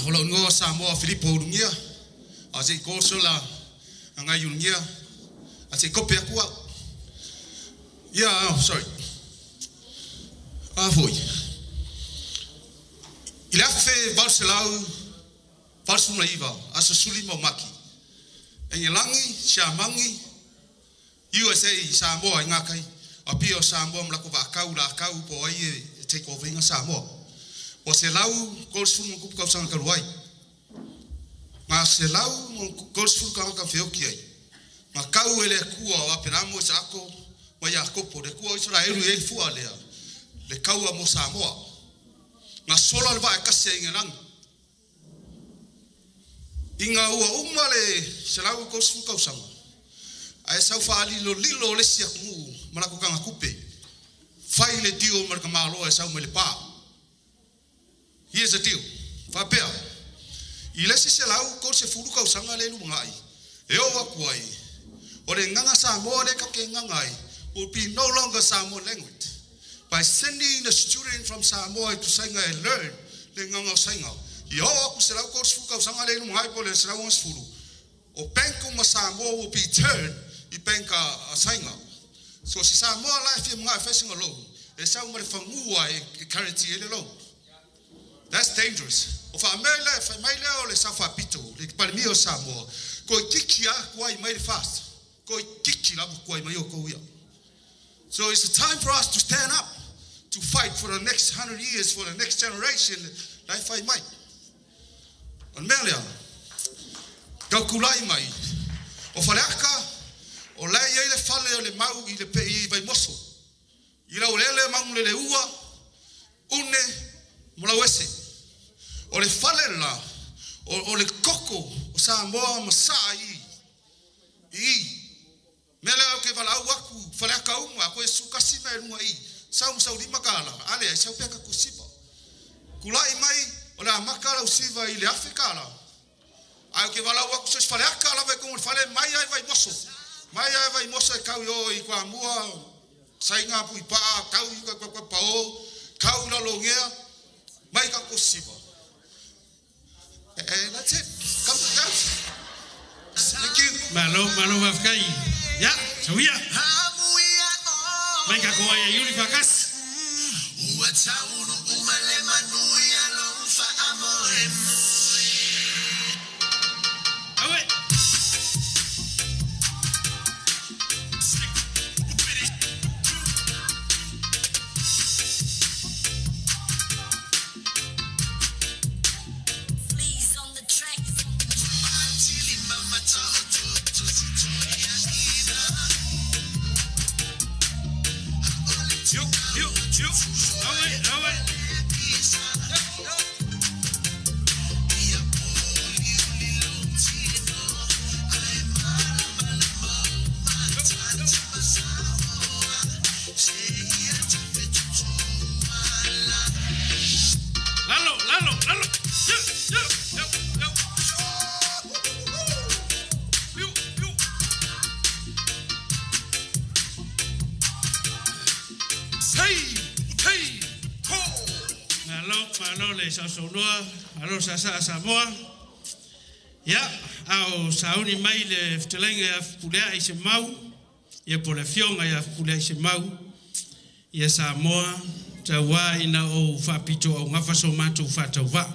Speaker 6: O lau igoa o Samoa Filipo Ulugia. A se i koso la agai Ulugia. A se i kope aku au. Ia, oh, sorry. A foi. I le 1889, aso 15 o Maki. Engelangi, Siamangi, USA i Samoa i ngā kai. A pia o Samoa ma lako vaakau la akau po ai e take over inga Samoa. O se lau 30 ma kupu kausanga kalu ai. Ngā se lau 30 ka ka whioki ai. Ngā kau ele kua o Aperamo i Saako ma Iakopo, le kua o Israelu e fua lea. Le kaua mo Samoa. Ngā sola le vae kasi ai ngelangi. I ngā ua uma le se lau 30 kausanga. Ae sau whaalilo lilo o lesi aku ngu malako kanga kupe. Whai le dio maraka māloa e sau mai le pā. Here's the deal. Whapea. I lesi se lau ko se furu kausanga le lunga ai. E o aku ai. O le nganga Samoa le kake nganga ai. Will be no longer Samoan language. By sending the student from Samoa to Sainga and learn le nganga o Sainga. I o aku se lau ko se furu kausanga le lunga ai po le se lau ngas furu. O bank ma Samoa will be turned i bank a Sainga. So si Samoa la e fia mga e whasinga lo. E sau ma le whangua e currency e le lo. That's dangerous. O wha mea le, wha mai lea o le sau whapito, le palmi o Samoa. Ko i kiki a kuai mai le fast. Ko i kiki la kuai mai o kou ia. So it's a time for us to stand up, to fight for the next 100 years, for the next generation. Lai whai mai. O mea lea, kau kulai mai. O whaleaka, o lai ei le whale o le mau i le pe i Vaimoso. I lau lele mangu le ua, une, mo ese. O le whale la, o le koko, o Samoa ma saa i. I. Mea lea o ke wala au aku, whaleaka uma, ko e sukasi mai runga i. Sau masau lima kala, ale ai sau peka kusipa. Kulai mai, o le amaka lau siva i le afe kala. Ai o ke wala au aku, so whaleaka la vai kongo whale mai ai Vaimoso. Mai ai Vaimoso e kau i o i kwa mua, sainga pui paa, kau i kwa kwa pao, kau la longea, mai ka kusipa. And that's it. Come to the house. Thank you.
Speaker 4: Malo, malo wafkai. Ya, sawia. Mai ka koa ia Yuri Fakas. Awe. Yo, yo, yo. Awe, awe. Lalo, lalo, lalo. Yo, yo, yo, yo. Yo, yo.
Speaker 6: Hey, hey,
Speaker 4: Malo, malo le sausaunoa, malo saasaa Samoa. Ia, a o sauni mai le fetalaiga ia Fepuleai Semau, ia po o le afioga ia Fepuleai Semau, ia Samoa, tauā ina ou faapitoaugafa so matou faatauvaa.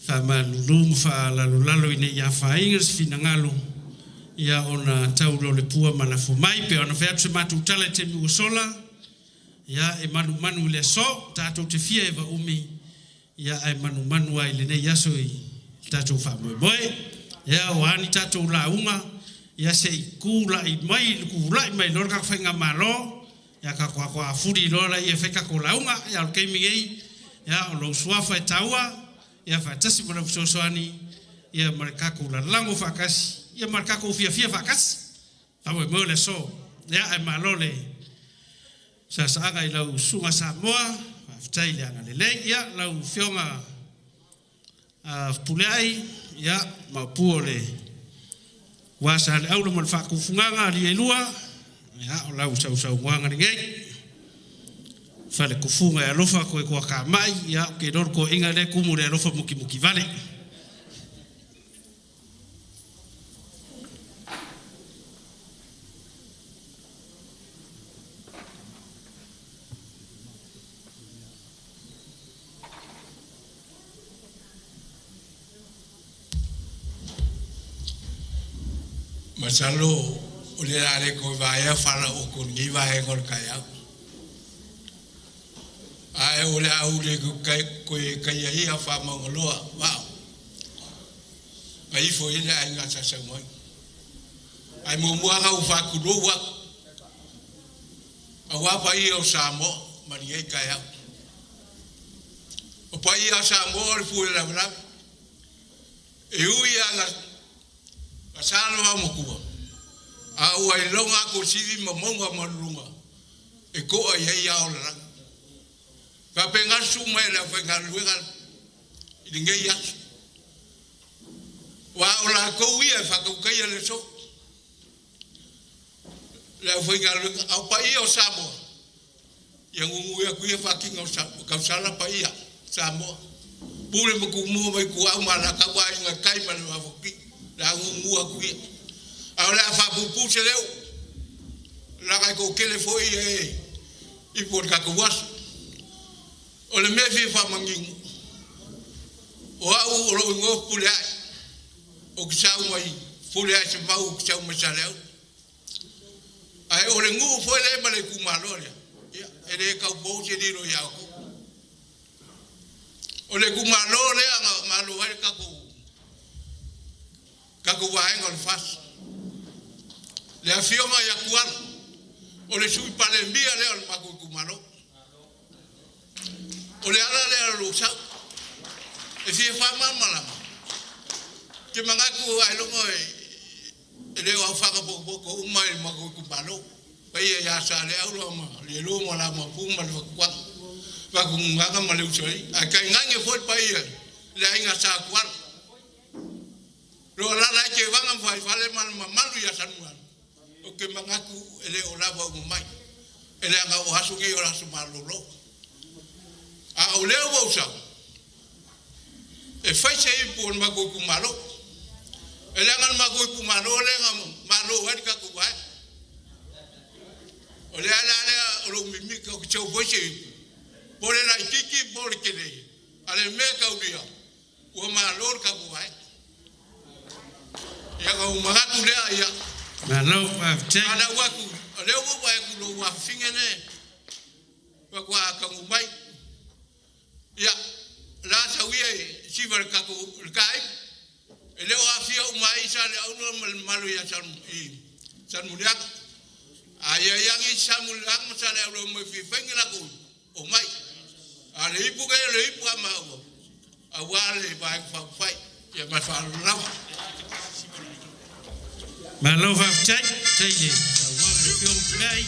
Speaker 4: Faamalulu ma faalalolalo ina ia afaina se finagalo, ia ona tau lea o le pua ma lafo mai. Pei ona fai atu se matou tala i le taimi ua sola, ia e manumanu i le aso, tatou te fia eva umi, ia ae manumanu ai i lenei aso i le tatou faamoemoe. Ia o a ni tatou lauga, ia se i kula'i mai kula'i mai loa le tatou faigamalo, ia tatou atoa fuli loa laia e fai tatou lauga. Ia o le taimi nei, ia o lou suafa e taua, ia faatasi ma lau fesoasoani, ia ma le tatou lalago faatasi, ia ma le tatou fiafia faatasi. Faamoemoe o le aso. Ia ae malo le saasaaga i lau susuga Samoa, faafetai le agalelei. Ia lau Afioga Fepuleai, ia maopu o le ua sa le aula ma le faatufugaga alii e lua, ia o lau sausaunoaga lenei. Falekufuga e alofa koe kua kamai, ia ke lor ko inga le kumu le alofa muki muki vale.
Speaker 8: Masalo o le a le ko vaea fala o ko ni vaenga o le taeao. Ae o le a ule ku kai koe kai ia whaamaungaloa vao. Ai fo ile ai ngā sa mai. Ai mo mua ka u whakulou aku. A wā pa ia o Samoa ma ni ei kai au. O pa ia o Samoa o le fue lawe lawe. E ui a ngā salo au makua. A ua i longa ako sivi ma monga ma lunga. E koa i hei ao la ranga. Ka pe ngā su mai le au ngā luega i le ngei aso. Wa o la kou ia e whakaukaia le so. Le au ngā luega. Au pa ia o Samoa. Ia ngungu ia kuia whakinga o Samoa. Kausala pa ia Samoa. Pule maku mua mai ku au ma la kaua i ngā kai ma le wafoki. La ngungu a kuia. A o le a whapupu se leo. La kai ko kele fo i e i po ka wasu. O le mea fia whamangingu. O au o lo ingo pule ai. O ki sau mai pule ai se mau o ki sau mai sa leo. Ai o le ngu fo le ma le kumalo lea. Ia, e le kau pou se lilo ia ko. O le kumalo lea nga malo ai kako waenga o le fasi. Le afioga ia kuala. O le sui palemia lea o le mako kumalo. O le ala lea lo sau. E fia whaamamalama. Ke mangaku ai longo e leo au whakapokopoko uma i mako kumalo. Pai e ia sa le au ma le lo ma la ma pu ma le whakuanga. Whakungaga ma le usoi. A kai ngange foi pai e le ainga sa kuala. Lo la ke wanga whai whale ma le mamalu ia sanuan. O ke mangaku e le o lava o mai. E le anga o hasu ngei o lasu malolo. A o leo wau sau. E whai se ipu o mako kumalo. E le anga mako kumalo le anga malo wari ka kuwae. O le ala alea o lo mimika o ki chau whai se ipu. Pole lai kiki, pole kele. A le mea kauria. Ua malo ka kuwae. Ia ka umagaku lea ia.
Speaker 4: Malo, faafetai.
Speaker 8: Ala waku, o leo waku ai ku lo wafinga ne. Waku a kangu mai. Ia, la sa uia e siva le kako le kai. E leo afia o mai sa le auno ma le malo ia sa i san muliaka. A ia iangi sa muliaka ma sa le auno mai fi whaingi la ku o mai. A le ipu ke le ipu a mau. A wā le vai whai. Ia mai wha lava.
Speaker 4: Malo faafetai, tai le saunoaga le Afioga Fepuleai.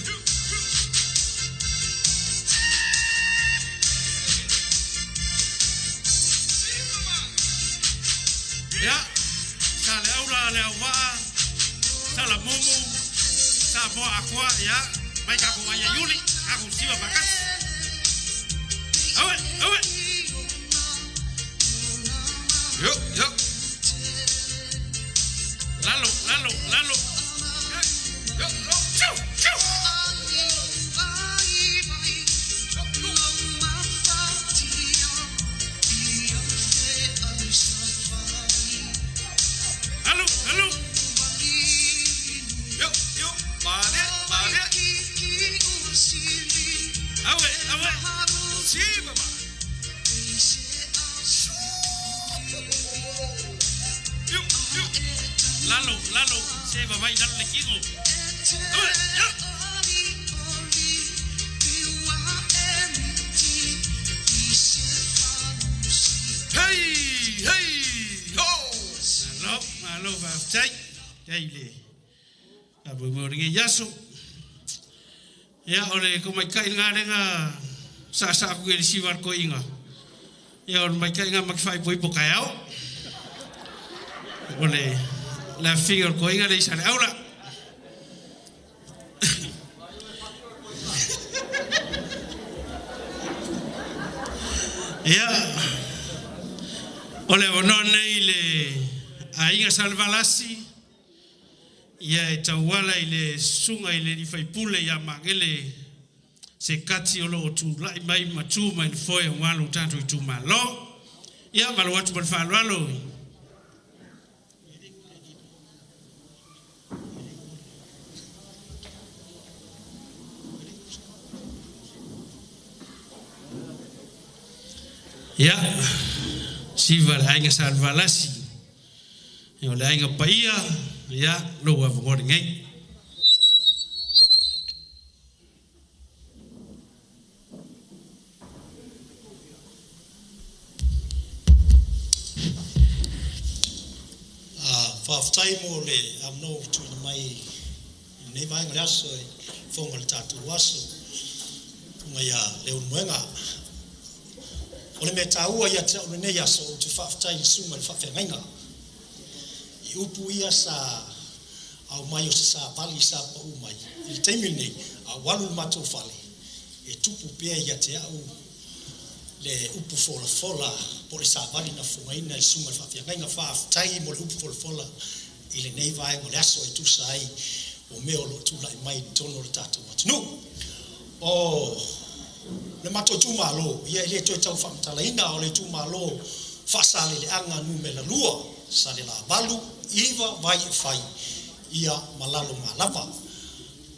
Speaker 4: Ia, sa le aula le auvaa, sa la mumu, sa moa akoa, ia, mai kako ai iuli, kako siva pakasi. Awe, awe.
Speaker 6: Yo, yo.
Speaker 4: Lalo, lalo, lalo.
Speaker 6: Yo, yo.
Speaker 4: Chau, chau. Alu, alu.
Speaker 6: Yo, yo. Mane, mane.
Speaker 4: Awe, awe.
Speaker 6: Si, mama. Yo, yo.
Speaker 4: Lalo, lalo. Se va vai lalo le kingo. Awe, ya.
Speaker 6: Hey, hey, ho.
Speaker 4: Malo, malo faafetai. Tai le. A mo mo ringe yaso. Ia o le ko mai kai ngā lenga sa sa ku le siwa ko inga. Ia o le mai kai ngā maki whai po kai au. O le la figa ko inga le isa le aula. Ia o le ono nei le aiga Salvalasi ia e tauala i le suga i le lifaipule ia magele se kati o loo tula'i mai ma tu mai le foe auā lou tatou itumālō. Ia malo atu ma le faaaloalo. Ia siva le aiga Salvalasi ia o le aiga paia ia lou avanoa lenei.
Speaker 12: Faafetai mo le avanoa ua tuuina mai i lenei vaega o le aso e fofoga o le tatou aso tuga ia Leulumoega. O le mea taua ia te au lenei aso ou te faafetai i le susuga i le faafeagaiga. I upu ia sa ao mai o se savali sa pau mai. I le taimi lenei, a ua alu i le matou fale, e tupu pea ia te au le upu folafola po o le savali na fofogaina i le susuga i le faafeagaiga. Faafetai mo le upu folafola i lenei vaega o le aso e tusa ai o mea o lo o tulai mai i totonu o le tatou atunuu. O le matou itumalo, ia e le toe tau faamatalaina, o le itumalo faasaleleaga numera 2, Salelavalu, 9, vai e fai, ia ma lalo malava.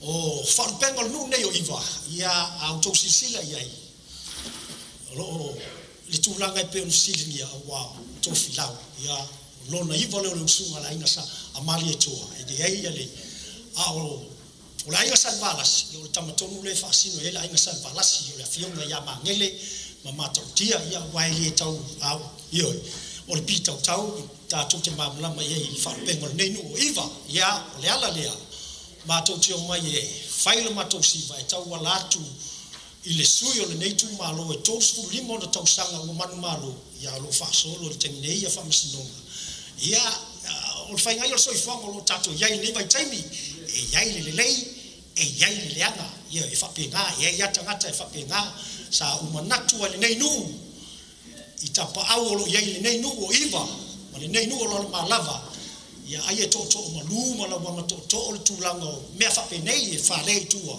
Speaker 12: O faalupega o le nuu nei o Iva, ia a outou silasila i ai, o loo le tulaga e pei ona fesiligia aua o Tofilau, ia o lona iva lea o le usuga a le aiga sa a Malietoa, e leai ia le a o le aiga Salevalasi, ia o le tama tonu lea e faasino i ai le aiga Salevalasi, o le afioga ia Magele ma Matautia, ia aua e le tau au, ioe, o le pitautau tatou te malamalama i ai i le faalupega o lenei nuu o Iva, ia o le ala lea matou te omai e fai le matou siva e tauala atu i le sui o lenei itumalo e 35 ona tausaga ua manumalo, ia o lo o faasolo i le taimi nei ia faamasinoga. Ia, o le faiga ia o le soifuaga o lo o tatou i ai i lenei vaitaimi, e i ai le lelei, e i ai le leaga, ia e faapena, e i ai lava tagata e faapena, sa ou manatu ai lenei nuu i tapaau o lo o i ai lenei nuu o Iva ma lenei nuu o Lalomalava, ia ai e tootoo malu ma lauaga tootoo le tulaga o mea faapenei e fale i tua,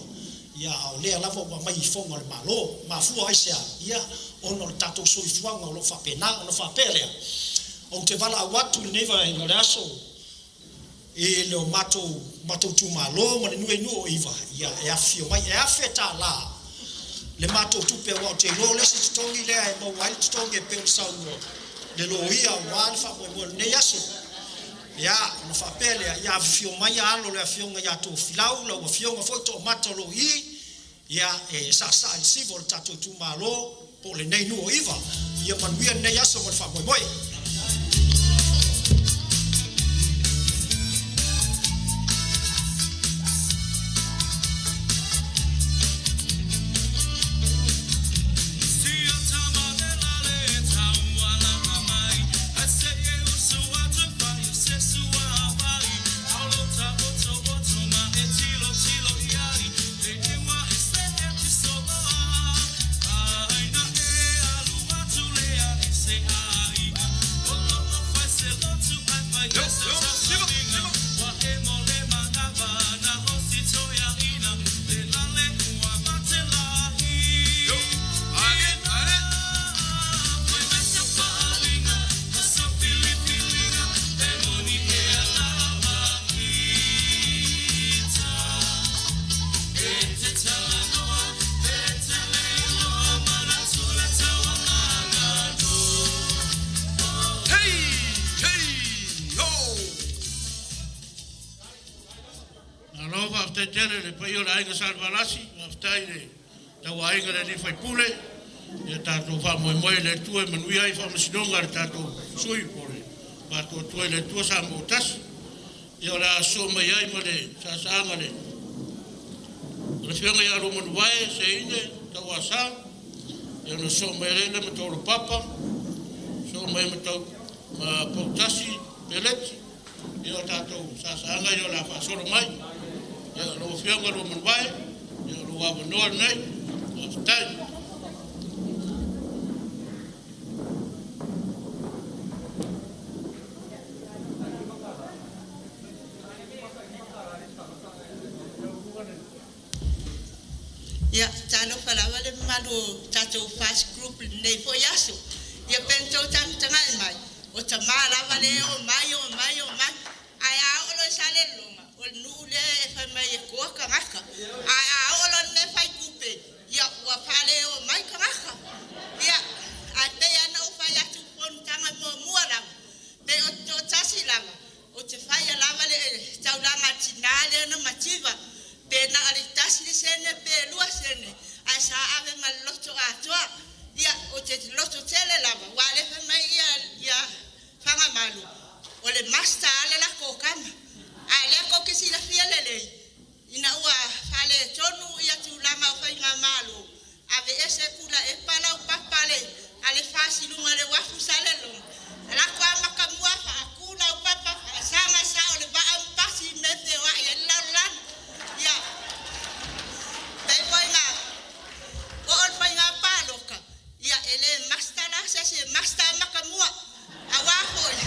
Speaker 12: ia a o lea lava ua aumai i fofoga o le Malo. Mafua ai sea, ia ona o le tatou soifuaga o lo o faapena ona faapea lea. Ou te valaau atu i lenei vaega o le aso i le matou matou itumalo ma le nuu e nuu o Iva, ia e afifio mai, e $1,000 le matou tupe aua ou te iloa o le isi totogi lea e maua ai le totogi e pei ona saunoa le loia aua le faamoemoe o lenei aso. Ia, ona faapea lea, ia afifio mai alo le afioga ia Tofilau, lau afioga foi Toomata o lo o i, ia e saasaa i le siva o le tatou itumalo po o lenei nuu o Iva. Ia manuia lenei aso ma le faamoemoe.
Speaker 4: tele le paia o le aiga Salevalasi, faafetai i le tauaiga le alii faipule, ia tatou faamoemoe i le Atua e manuia ai faamasinoga a le tatou sui po o le Faatuatua i le Atua Samoa ua Tasi. Ia o le a sosoo mai ai ma le saasaaga a le Afioga ia Luamanuvae Seine Tauasa, ia ona sosoo mai ai lea ma Taulopapa, sosoo mai ma tau ma Pautasi Peleti, ia o tatou saasaaga ia o le a faasolo mai. Ia lau Afioga Luamanuvae, ia o lou avanoa lenei. Faafetai.
Speaker 13: Ia, talofa lava le mamalu o tatou fast group i lenei foi aso. Ia pe na tou tagatagai mai, o tama lava lea e oo mai, oo mai, oo mai. Ae a oo loa i Salelologa, o le nuu lea e fai mai e toa tagata. Ae a oo loa i le mea fai tupe, ia ua faale oo mai tagata. Ia, ae pei lava ona ou fai atu i le fonotaga muamua lava, pe o te toatasi lava, ou te faia lava le taulaga a le tina lea na mativa, pe na o le 1 le sene pe 2 sene, ae sa ave ma le loto atoa. Ia, ou te loto tele lava, aua o lea e fai mai ia Fagamalu, o le master lava le latou tama. A o lea tou te silafia lelei, ina ua faaletonu ia tulaga o faigamalo, aveese Tulaepa laupapa a le fasi i luga o le uafu i Salelologa, lako lava matamua faatu laupapa faasaga sao o le vaa ma pasi i mea e feoai ai le lalolagi. Ia, pei foi na oo le faiga palota, ia e le master la se isi e master matamua. Aua foi,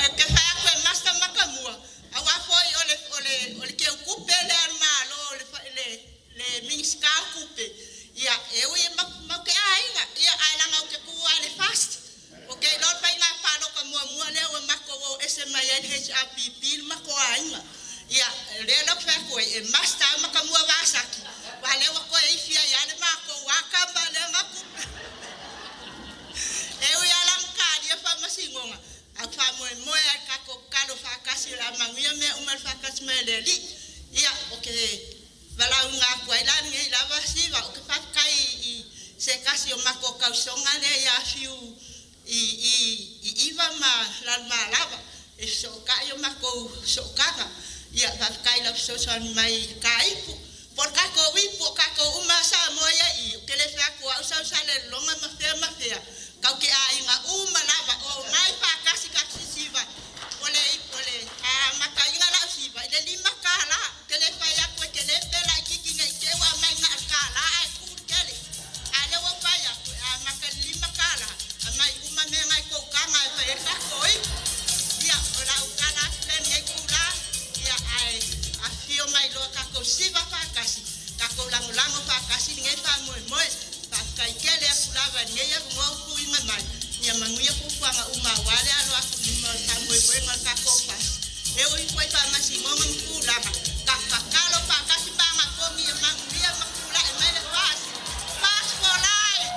Speaker 13: e te fai atu e master matamua, aua foi o le, o le, o le teutupe lea a le Malo, le, le Minisita o Tupe, ia e ui e mau te aiga, ia ae leaga ou te tu lava i le FAST. Ou te iloa le faiga palota muamua lea ua matou o ese mai ai le HRPP le matou aiga. Ia, o lea la ou te fai atu ai, e master lava Matamua Vasati, aua o lea ua toe ifi ai lava le matou lava tama lea na tupe. E ui lava la ina talia faamasinoga, ae ou te faamoemoe lava i le tatou tatalo faatasi o le a manuia mea uma i le faatasi mai o le Alii. Ia, ou te valaauina atu ai la lenei lava siva, ou te faafetai i se tasi o matou tausoga lea ia Fiu i i i Iva ma Lalomalava e fesootai o matou sootaga. Ia, faafetai i lau fesoasoani mai i le ta ipu. Po o le tatou ipu o tatou uma a Samoa ia i i, ou te le fai atu o au sau Salelologa ma fea ma fea, tatou te aiga uma lava, omai faatasi tatou sisiva. O le o le amataina lau siva i le $5. Ou te le fai atu e tele pe laitiiti ne i te i ua aumai na o le $1 ae tuu le tele. A o lea ua ou fai atu e amata i le $5, aumai uma mea na i tou taga e fai ai le tatou ipu. Ia, o lau tala atu lea i lenei itula, ia ae afifio mai loa tatou siva faatasi, tatou lagolago faatasi lenei faamoemoe. Faafetai tele atu lava i lenei avanoa ua tuuina mai, ia manuia fuafuaga uma aua le alo atu i luma o le faamoemoega o le tatou FAST. E ui foi i faamasinoga ma tulaga, tatou tatalo faatasi ma agatonu ia manuia ma tulai mai le FAST. FAST for life!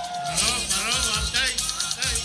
Speaker 4: Malo, malo, faafetai, faafetai.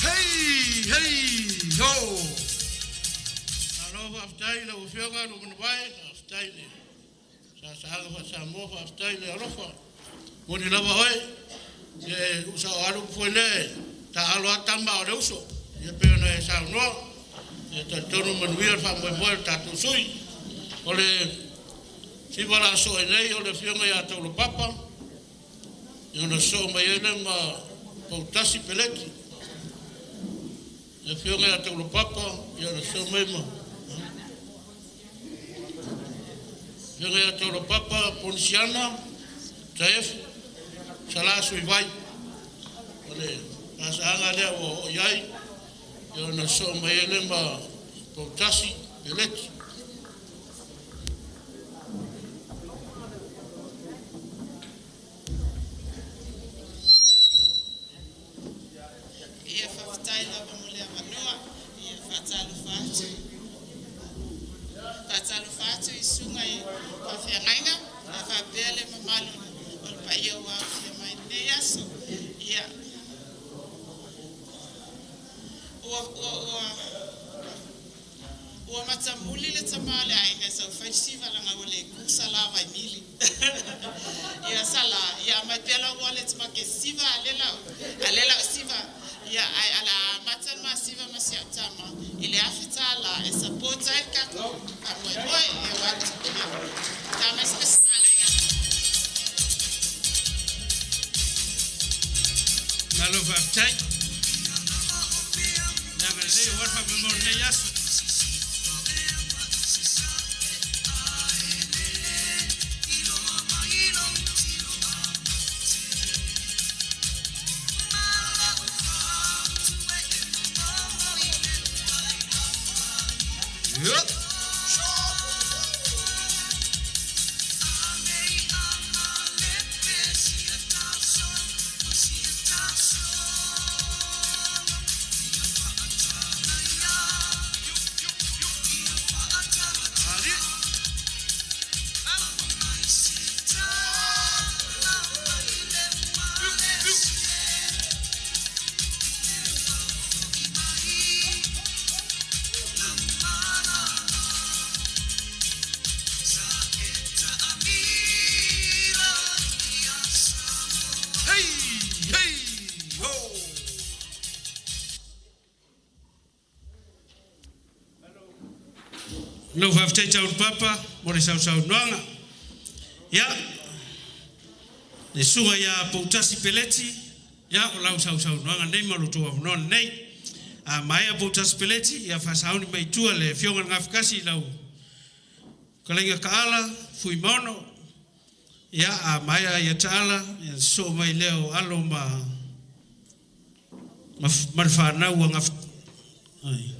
Speaker 6: Hei, hei, ho!
Speaker 4: Malo faafetai i lau Afioga Luamanuvae, faafetai i le saasaaga faa-Samoa, faafetai i le alofa. Moni lava oe, ia e sao lava le upu foi lea, e taaalo lava tama a o le uso. Ia pei ona e saunoa, ia talitonu manuia le faamoemoe o le tatou sui usufono. O le siva o le a sosoo ai nei o le Afioga ia Taulopapa, ia ona sosoo mai ai lea ma Poutasi Peleti. Le afioga ia Taulopapa, ia na so mai ma. Afioga ia Taulopapa, Ponisiana, Taefu, Sala Suivai. O le pasaaga lea ua oo i ai, ia na so mai ele ma Pautasi, Peleti.
Speaker 14: Ia faafetai lava mo le avanoa. Ia faatalofa atu. Faatalofa atu i susuga i faafeagaiga a faapea le mamalu o le paia ua aofia mai lenei aso. Ia ua ua ua ua matamuli le tamā o le aiga e saufai le siva laga ua le ku sa lā vaimili. Ia sa lā ia aumai pea lau wallet ma ke siva a le lau siva. Ia ai ala mata ma siva ma si au tama i le afe tālā e support ai le tatou faamoemoe ia wa ia tama se se malaia.
Speaker 4: Malo faafetai. Le agalelei o le faamoemoe o lenei aso.
Speaker 6: Yup. Hey, hey, ho.
Speaker 4: Lau faafetai Taulopapa mo le sausaunoaga. Ia, le susuga ia Poutasi Peleti, ia o lau sausaunoaga nei ma lo outou avanoa lenei. A maea Poutasi Peleti, ia faasauni mai tua le afioga le Gafikasi i lau kalaiga kaala, Fuimaono. Ia, a maea ia taala, ia sosoo mai lea o alo ma ma le fanau a gaf ai.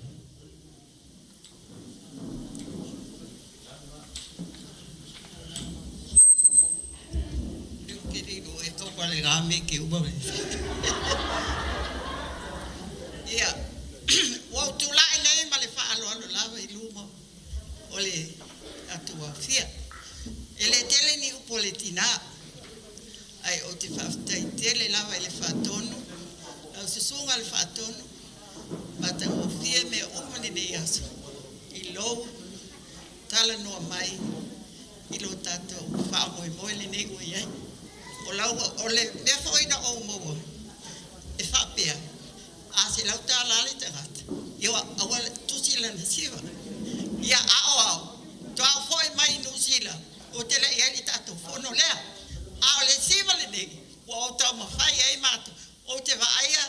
Speaker 14: Ia, ua ou tula'i nei ma le faaaloalo lava i luma o le tatou aofia. E lē tele ni upu o le tinā, ae ou te faafetai tele lava i le faatonu, lau susuga le faatonu, matagofie mea uma lenei aso, i lou talanoa mai i lo tatou faamoemoe lenei ua iai. O lau o le mea foʻi na ou maua e faapea, a se lau tālā le tagata, ia aua tusi lana siva. Ia ao ao, toa foʻi mai Niu Sila, o te le iai le tatou fono lea. A o le siva lenei, ua ou taumafai ai matou, ou te vaaia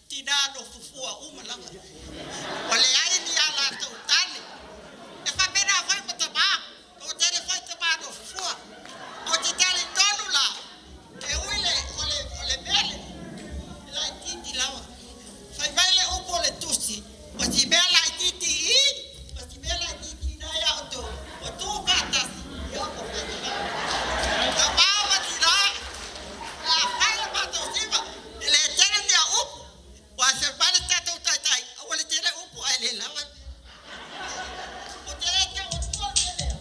Speaker 14: tinā no fufua uma lava. Ua leai ni a latou tane. E faapena foi ma tamā, o tele foi tamā no fufua. O te talitonu la, e ui le o le o le mele, e laitiiti lava. Fai mai le upu o le tusi, o si mea laitiiti i, o si mea laitiiti ina ia outou, o tuu faatasi, ia o fai tamā ma tinā, le a fai le matou siva, e lē tele ni a upu. Ua se mai le tatou taitai, aua le tele upu ae lē lava. O te lē tau atua le mea lea.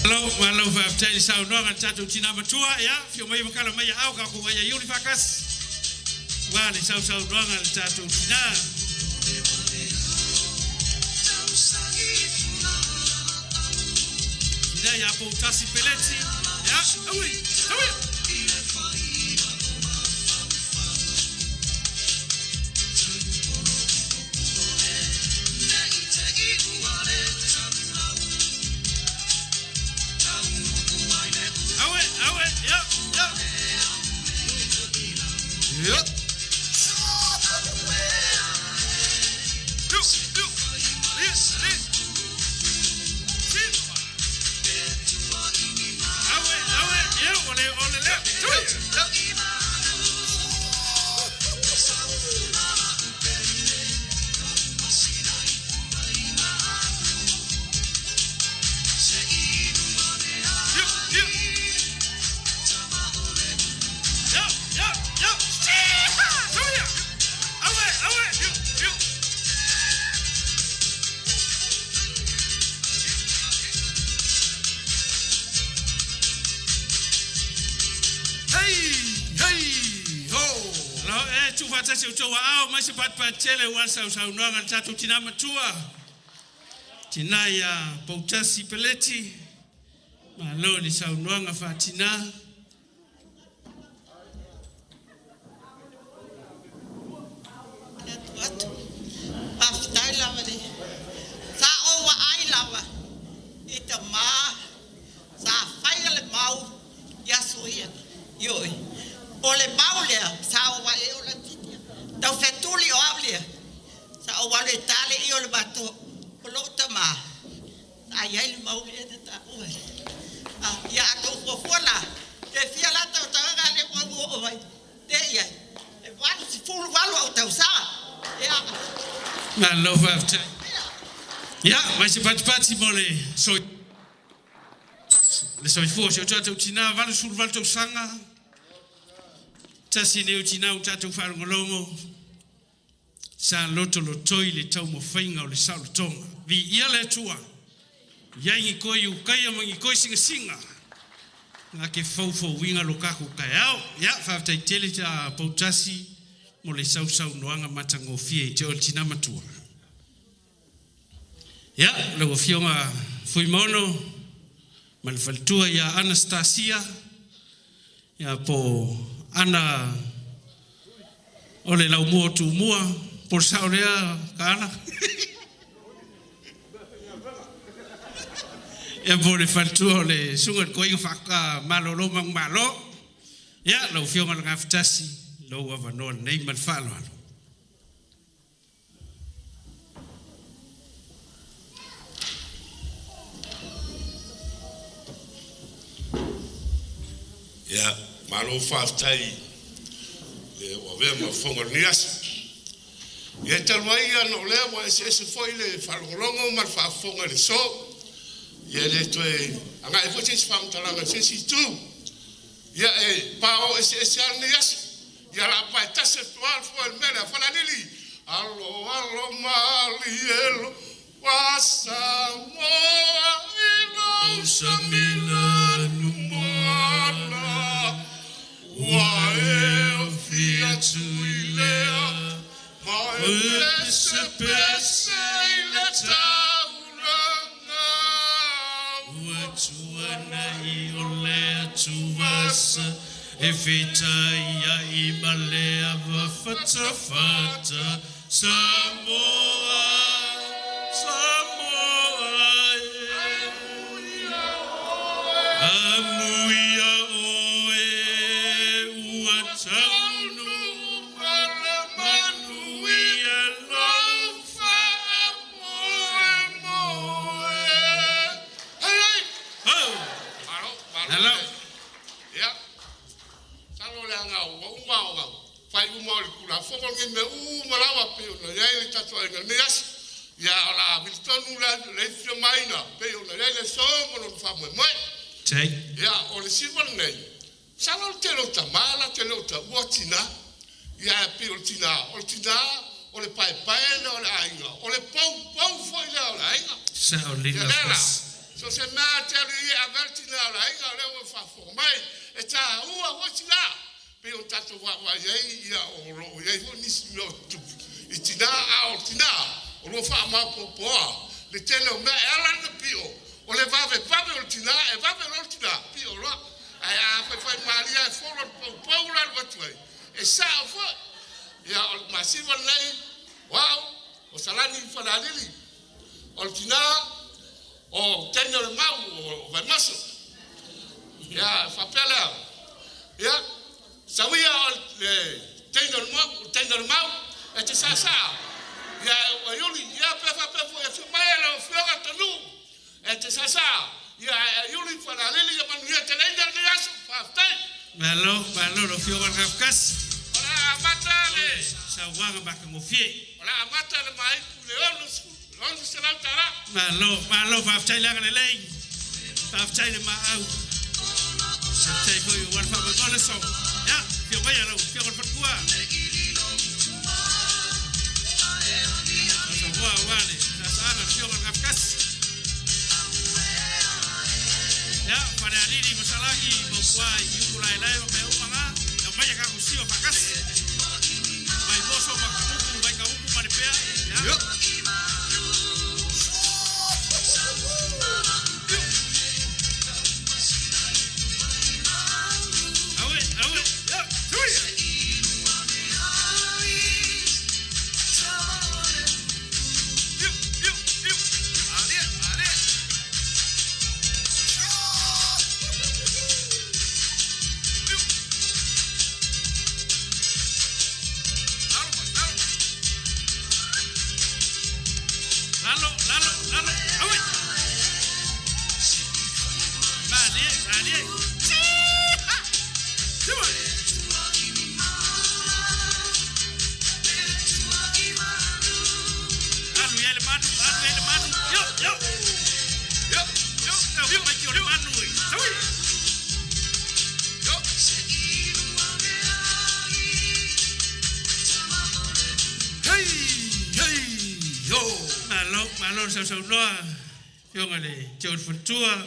Speaker 4: Malo, malo faafetai i le saunoaga a le tatou tinā matua, ia, fio mai makala mai au ka ko ia iuli faakasi. Ua le sausaunoaga a le tatou tinā. Tinā ia Poutasi Peleti, ia, aui, aui. Aue, aue, ia, ia.
Speaker 6: Ia.
Speaker 4: Awe, awe, ia, o le, o le lea. Tui. Ia, ia, ia. Siha, tui. Awe, awe, iu, iu.
Speaker 6: Hei, hei, ho.
Speaker 4: Lo e tu fatasi o tau ao mai se patipatitele ua le sausaunoaga le tatou tinā matua. Tinā ia Poutasi Peleti, malo i le saunoaga faatinā.
Speaker 14: Atu. Faafetai lava le sa ou vaai lava i tamā sa faia le mau i aso ia. Ioe. O le mau lea sa ou vaai ai o laitiiti lava. Tau fetuli o au lea. Sa ou alu e ta le ie o le matou o lou tamā sa i ai le mau lea na taua ai. A, ia a tou fuafua la, pe fia la tausaga lea ua ou oo mai te i ai. E 88 au tausaga. Ia.
Speaker 4: Malo faafetai. Ia, mai se patipati mo le soi le soifua o si o tatou tinā 88 tausaga. Tasi nei o tinā ua tatou faalogologo sa lotolotoi le taumafaiga o le saolotoga. Viia le Atua. Iai ni koi ukaia ma ni koi sigasiga. Na ke faufauiga lo kakou taeao. Ia, faafetai tele ta Poutasi mo le sausaunoaga matagofie i te oe le tinā matua. Ia, lau Afioga Fuimaono ma le faletua ia Anastasia, ia po Ana o le laumua o Tumua, po o le sao lea Kaala. Ia po o le faletua o le Susuga i le Toeaina Faatoa Malolo Manumalo. Ia, lau Afioga i le Gafatasi, lou avanoa lenei ma le faaaloalo.
Speaker 2: Ia, malo faafetai le ua avea ma fofoga o lenei aso. Ia, e talu ai ona o lea ua eseese foi le faalogologo ma le faafofoga i le aso, ia e le toe agai foi se isi faamatalaga i se isi itu. Ia, e paoo eseese lava lenei aso. Ia, o le a pae tasi atu lava le foe o le mea lea, Fagalili, alo alo malie loa Samoa i lou sami lanu moana ua e ofi atu i lea ma e pesepese i le taulaga
Speaker 4: Ua tuanai o le atuvasa e fetaiai ma le ava fatafata Samoa, Samoa e. Amuia oe ua taunuu manuia lou faamoemoe.
Speaker 2: Hei, hei!
Speaker 4: Oh!
Speaker 2: Malo, malo.
Speaker 4: Hello.
Speaker 2: Ia, salo leaga ua uma ona fai uma o le Tulafono lenei mea uma lava pei ona i ai le tatou aiga i lenei aso. Ia, o le a vili tonu le ifio maina pei ona i ai le aso ma lona faamoemoe.
Speaker 4: Tai.
Speaker 2: Ia, o le siva lenei, masalo o le tele o tamā latou te le o taua tinā. Ia, e pei o le tinā, o le tinā, o le paepae lea o le aiga, o le poupou foi lea o le aiga.
Speaker 4: Sao
Speaker 2: Ia
Speaker 4: lina
Speaker 2: lea la,
Speaker 4: fas.
Speaker 2: so se mea te alu i e ave le tinā o le aiga, o lea ua faafofoga mai, e taua foi tinā. Pei o tatou vaavaai ai, ia, o lo o i ai foi nisi mea o tutupu i tinā, a o tinā, o lo o faamaopoopoa le tele o mea e ala ona pio, o le vavevave o le tinā, e vave loa le tinā, pio loa. Ae a faifai malie e folo le poupou la alu atu ai, e sao foi. Ia, o le masiva lenei, o au, o Salani Falealili, o le tinā, o teine o le mau, o Vaimaso. Ia, e faapea lea. Ia, sauia o le
Speaker 8: Teine o le mau, o le teine o le mau, e te sāsā. Ia e ua iuli, ia pe wha pe fo e fio mai e lau fioga tanu. E te sāsā. Ia e iuli whalalili ia manuia te leina le aso. Whaftai.
Speaker 4: Malo, malo lo fioga le gafukasi.
Speaker 8: O la amata le.
Speaker 4: Sauaga makagofie.
Speaker 8: O la amata le maipu le ono selau tala.
Speaker 4: Malo, malo faafetai le agalelei. Faafetai le maau. Faafetai foi o ua le faamoemoe le aso. Ia, fio mai a lau fioga le faletua. Sausoa ua le sasaaga le fioga le gafukasi. Ia, Falealili ma Salagi maupua i upu laelae ma mea uma gā. Ia mai a kakou siva faakasi. Vaimoso ma Kamuku, Vaikamuku ma Lepea. Ia. Aue, aue, ia, sui. Lalo, lalo, lalo, aue. Malie, malie. Siva. Alu ia le manu, alu ia le manu. Yo, yo. Yo, yo, yo, mai ki o le manu e. Saui.
Speaker 8: Yo.
Speaker 6: Hey, hey, yo.
Speaker 4: Malo, malo sausaunoa. Fioga le teo le faletua.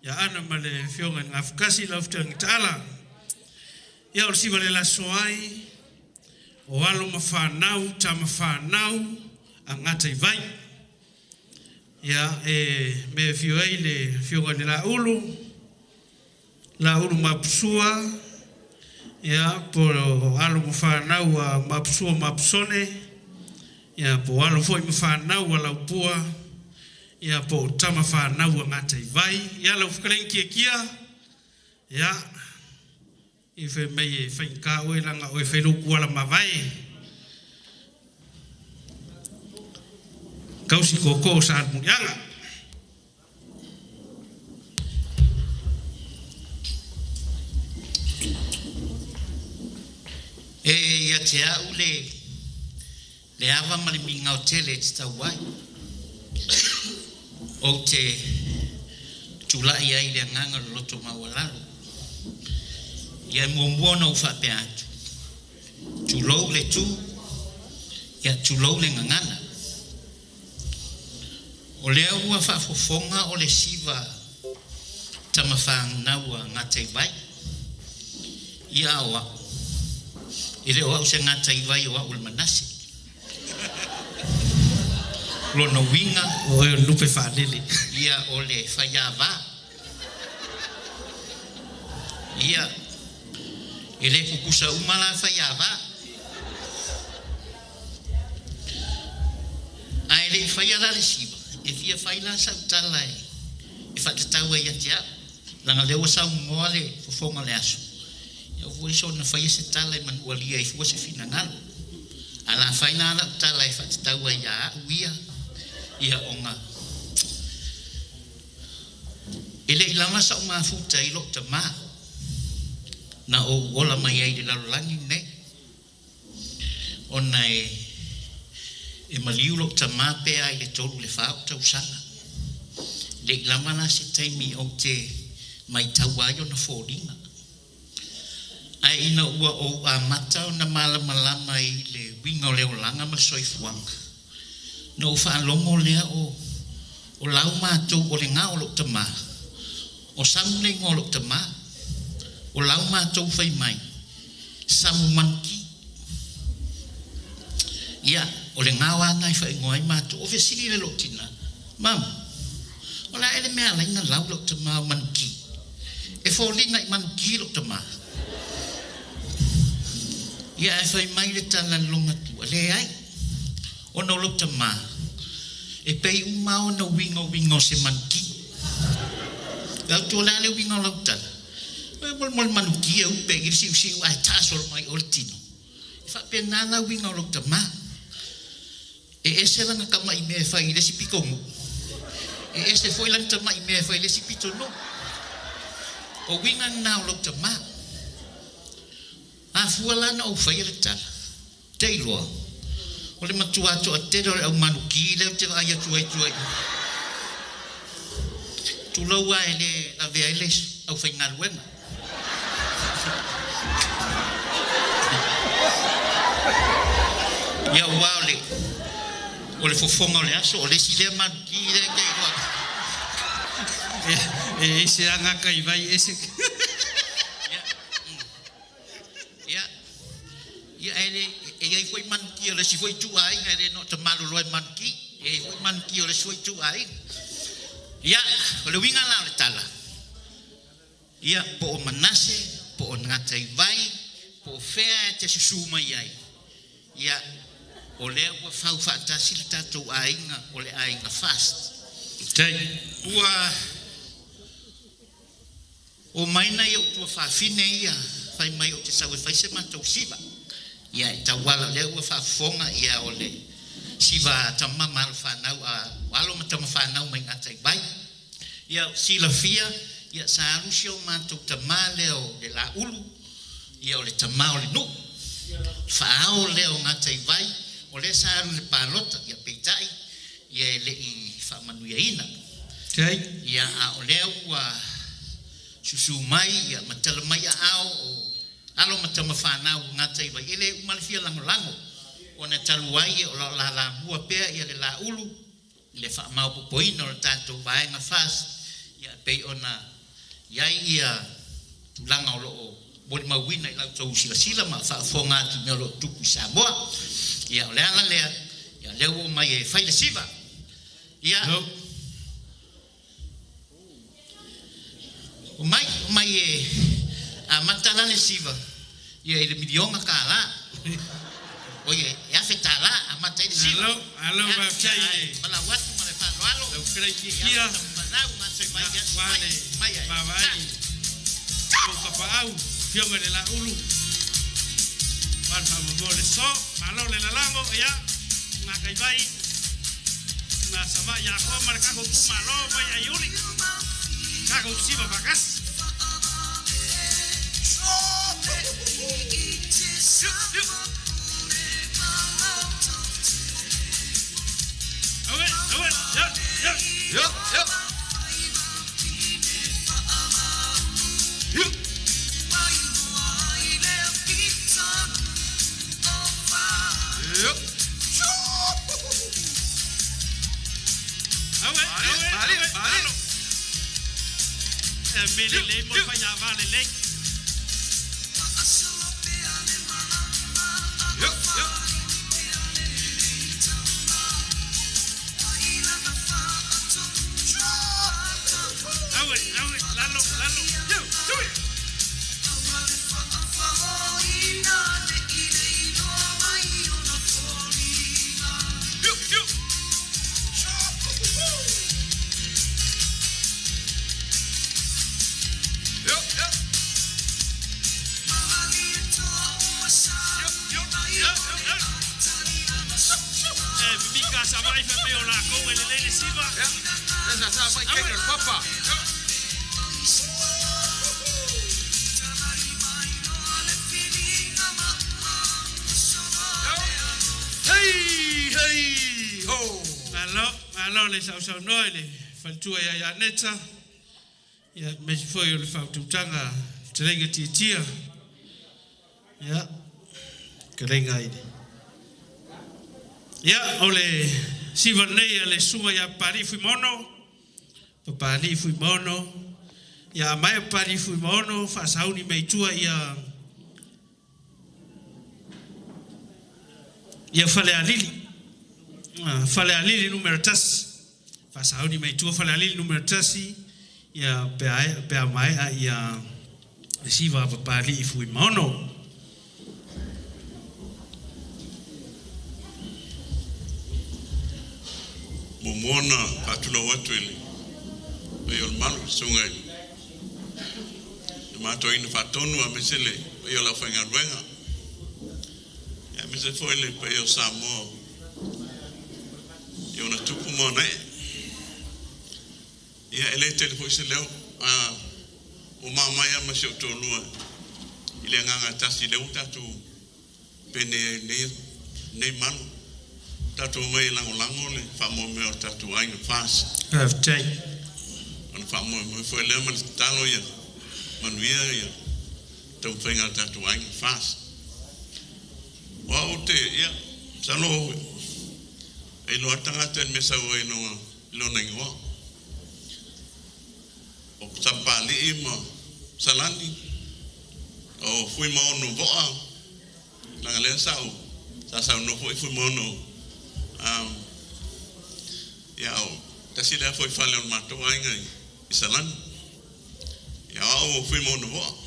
Speaker 4: Ia ana ma le fioga i le gafukasi lau fitaga taala. Ia o le siva le laso ai. O alo ma whanau, tama whanau, a ngata i vai. Ia e me fio ai le fioga le la ulu, la ulu mapusua, ia po alo ma whanau a mapusua mapusone, ia po alo foi ma whanau a laupua, ia po tama whanau a ngata i vai. Ia lau whakalengi kia kia, ia i whai mai e whainga oe langa oe whailoku ala mawai. Kausi koko sa mulianga.
Speaker 11: E ia te au le ava ma le mingao tele te tau ai. O te tūlai ai le anganga le loto maualalo. Ia muamua na uwhapea atu. Tūlou le tū, ia tūlou le ngangana. O lea ua whaafofonga o le siva tamawhangaua ngā vai. Ia au au. E leo au se ngā vai o au le manase. Lona winga.
Speaker 4: O e lupe whaalele.
Speaker 11: Ia o le whaiawa. Ia e le kukusa umala whaiawa. A e le whaia la le siva. E fia whaila sa utala e. E whatatau e ia te au. Langa leo sa umoa le fofonga le aso. Ia ufua iso na whaia se tala e manualia i fua se finangalo. A la whaila ala utala e whatatau e ia au ia. Ia onga. E le ilama sa umafuta i lo tamā. Na o ola mai ai le lalolagi nei. Ona e maliu lo tamā pe ai le tolu le whao tausanga. Le ilama la se taimi o te mai tau ai o na fōringa. Ai ina ua o a mata o na malamalama i le winga o le olanga ma le soifuanga. Na o whaalongo lea o lau mātou o le ngā o lo tamā. O samu le ngā o lo tamā. O lau mātou whai mai. Samu manuki. Ia, o le ngā wānga i whai ngoai mātou. O vesiri le lo tina. Mam, o la ele mea laina lau lo tamā o manuki. E fōlinga i manuki lo tamā. Ia, e whai mai le tala longa tua. Le ai. O no lo tamā. E pei umao na winga winga o se manuki. Lau tua la le winga o lau tala. E mol mol manuki e upe i siu siu ai tasolo mai o le tino.
Speaker 15: faapena la uiga o lou tamā. E ese lana tamaʻi mea e fai i le isi pitonuʻu, e ese foʻi lana tamaʻi mea e fai i le isi pitonuʻu. O uiga lenā o lou tamā. Afua la na ou faia le tala, te iloa, o le matuā toʻatele o le ʻaumanukī lea ou te vaai atu ai tua i tulou a e lē lavea ai le ʻaufaigaluega. Ia ua o le o le fofoga o le aso o le isi lea manuki lea e te iloa.
Speaker 4: E ese a gaka i vai ese.
Speaker 15: Ia ia e le e iai foi manuki o le isi foi ituaiga e le no ta malolo ai manuki. E iai foi manuki o le isi foi ituaiga. Ia o le uiga la o le tala. Ia, po o Manase, po o Gataivai, po o fea e te susū mai ai, ia, o lea ua fau faatasi le tatou aiga, o le aiga FAST. Ua omai nai ou tuafafine ia, fai mai ou te sau e fai se matou siva. Ia, e tauala, o lea ua faafofoga, ia, o le siva a tama ma alo fanau, a alo ma tama fanau mai Gataivai. Ia silafia, ia sa alu si o matou tamā lea o le Laulu, ia o le tamā o le nuu, faaao lea o Gataivai, o lea sa alu i le palota, ia peitai, ia e leʻi faamanuiaina. Ia a o lea ua susū mai, ia ma tala mai aao o alo ma tama fanau o Gataivai, e lē uma le fia lagolago, ona e talu ai o lo o lalamua pea ia le Laulu, i le faamaopoopoina o le tatou vaega FAST, ia e pei ona i ai ia tulaga o lo o molimauina i la outou silasila ma faafofoga atu i mea o lo o tupu i Samoa. Ia o le ala lea, ia lea ua omai e fai le siva. Ia omai, omai e amata la le siva ia i le miliona kālā. Oi e $1,000 amata ai le siva.
Speaker 4: Alo, alo, faafetai i le
Speaker 15: Malau atu ma le faaaloalo.
Speaker 4: Lau fetalai Tiatia.
Speaker 15: Ia,
Speaker 4: Ua le vaavaai i lou tapaau, Afioga i le Laulu. Ua le faamoemoe o le so, malo le lalago, ia, gataivai, na Savaii atoa ma le tatou itumalo mai Aiuli, tatou siva faatasi. Aue, aue, yo, yo.
Speaker 6: Yo, yo. Yo. Yo.
Speaker 4: Aue, aue, aue, alo. E mele lei mo le faiava lelei.
Speaker 6: Yo, yo.
Speaker 4: Aue, aue, lalo, lalo. Yo, tui.
Speaker 6: Yo, yo. Yo, yo. Yo, yo.
Speaker 4: Yo, yo. E mimika Savaii faapea o lakou e lelei le siva.
Speaker 6: Yeah. Esa sa mai keke le papa. Yo. Hey, hey, ho.
Speaker 4: Malo, malo le sausaunoa i le faletua ia Ianeta. Ia, aemaise foi o le faautautaga fetalaiga Tiatia. Ia, fetalaiga i le. Ia, o le siva lenei a le susuga ia Papalii Fuimaono. Papalii Fuimaono. Ia, a maea Papalii Fuimaono, faasauni mai tua ia ia Falealili. Falealili numera 1. Faasauni mai tua Falealili numera 1. Ia, pe a maea ia le siva a Papalii Fuimaono.
Speaker 2: Muamua ona faatulou atu i le paia o le malu, le susuga i le Tama Toeaina Faatonu aemaise le paia o le aufaigaluega.
Speaker 16: Me se foi le paia o Samoa i ona tupu ma ona ee. Ia e le tele foi se leo, a ua mamai lava ma si ou toalua i le agaga e tasi lea ua tatou penei ai i lenei malu. Tatou omai e lagolago le faamoemoe o le tatou aiga FAST.
Speaker 4: Faafetai.
Speaker 16: O le faamoemoe foi lea ma le tatalo ia manuia ia taumafaiga a le tatou aiga FAST. O au ou te, ia, masalo e iloa lava le tagata i le mea e sau ai i lona igoa. O Sapapalii ma Salani, o Fuimaono Voa, leaga lea sa ou, sa saunoa foi Fuimaono, ia o tasi lea fuaifale o le matou aiga i Salani. Ia o au o Fuimaono Voa.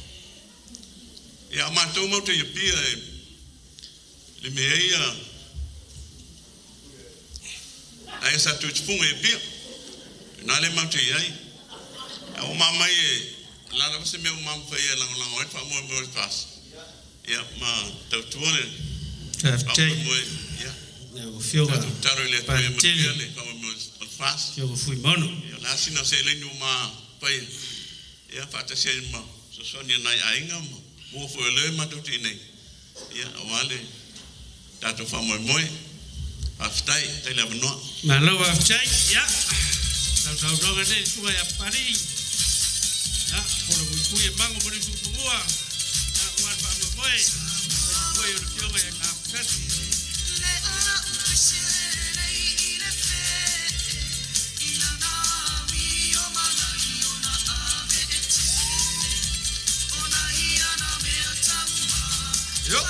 Speaker 16: Ia o matou matou te i Apia e le mea ia aia sa Tuitifuga i Apia. Na le matou te i ai. A ua mamai e la lava se mea ua mamafai e lagolago ai le faamoemoe o le FAST. Ia ma tautua le faamoemoe. Ia.
Speaker 4: Lau Afioga
Speaker 16: Tatou tatalo i le Atua ia manuia le faamoemoe o le FAST.
Speaker 4: Afioga Fuimaono.
Speaker 16: Ia o le a sina seleni ua ma fai ia faatasi ai ma fesoasoani a nai aiga ma mua foi o lea matou te i nei ia aua le tatou faamoemoe. Faafetai, faafetai le avanoa.
Speaker 4: Malo faafetai. Ia, sausaunoaga nei le susuga ia Papalii. Ia, po o le puipui e mago ma le usufanua. Ia, aua le faamoemoe. Foi o le afioga ia Gafatasi.
Speaker 6: Yo.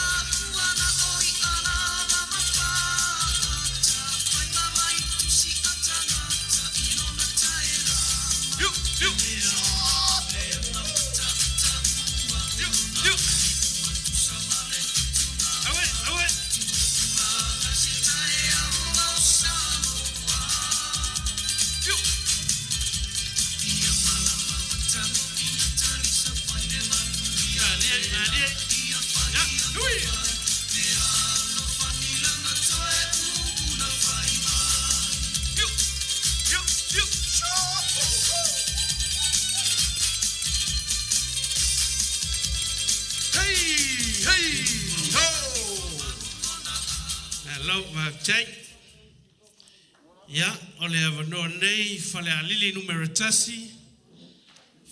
Speaker 6: Yo, yo. Yo, yo.
Speaker 4: Aue, aue.
Speaker 6: Yo.
Speaker 4: Malie, malie. Ia, ui.
Speaker 6: Yo, yo, yo. Hey, hey, ho.
Speaker 4: Malo faafetai. Ia, o le avanoa nei Falealili numera 1.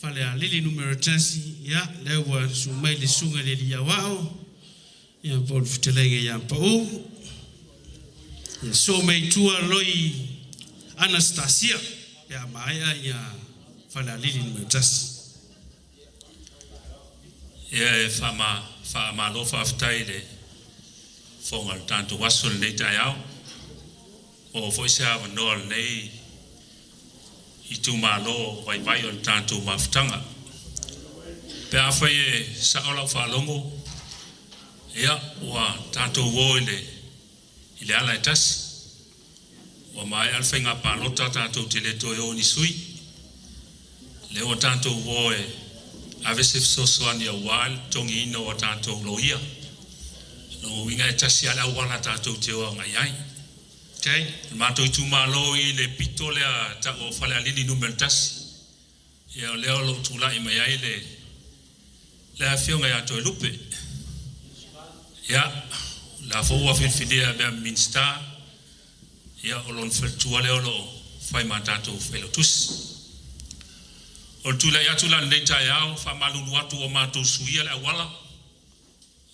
Speaker 4: Falealili numera 1. Ia, lea ua susu mai le susuga i le alii aoao. Ia, po o le fetalaiga ia Pau. Ia, so mai tua loi Anastasia. Pe a maea ia Falealili numera 1.
Speaker 17: Ia e faama faamalo faafetai le fofoga o le tatou aso lenei taeao. O foi se avanoa lenei itumalo vaivai o le tatou mafutaga. Pe afai e sao lau faalogo, ia ua tatou o i le ala e tasi. Ua maea le faiga palota tatou te le toe o ni sui. Lea ua tatou o e ave se fesoasoani aua le totogiina o a tatou loia. Lona uiga e tasi lava le auala tatou te o agai ai.
Speaker 4: Okay.
Speaker 17: Le matou itumalo i le pito lea tau o Falealili numera 1. Ia o lea o loo tulai mai ai le afioga ia Toelupe. Ia, la foi ua filifilia e avea ma Minisita. Ia o lona faletua lea o loo fai ma tatou failautusi. O le tulai atu la lenei taeao, faamalulu atu ua matou suia le auala.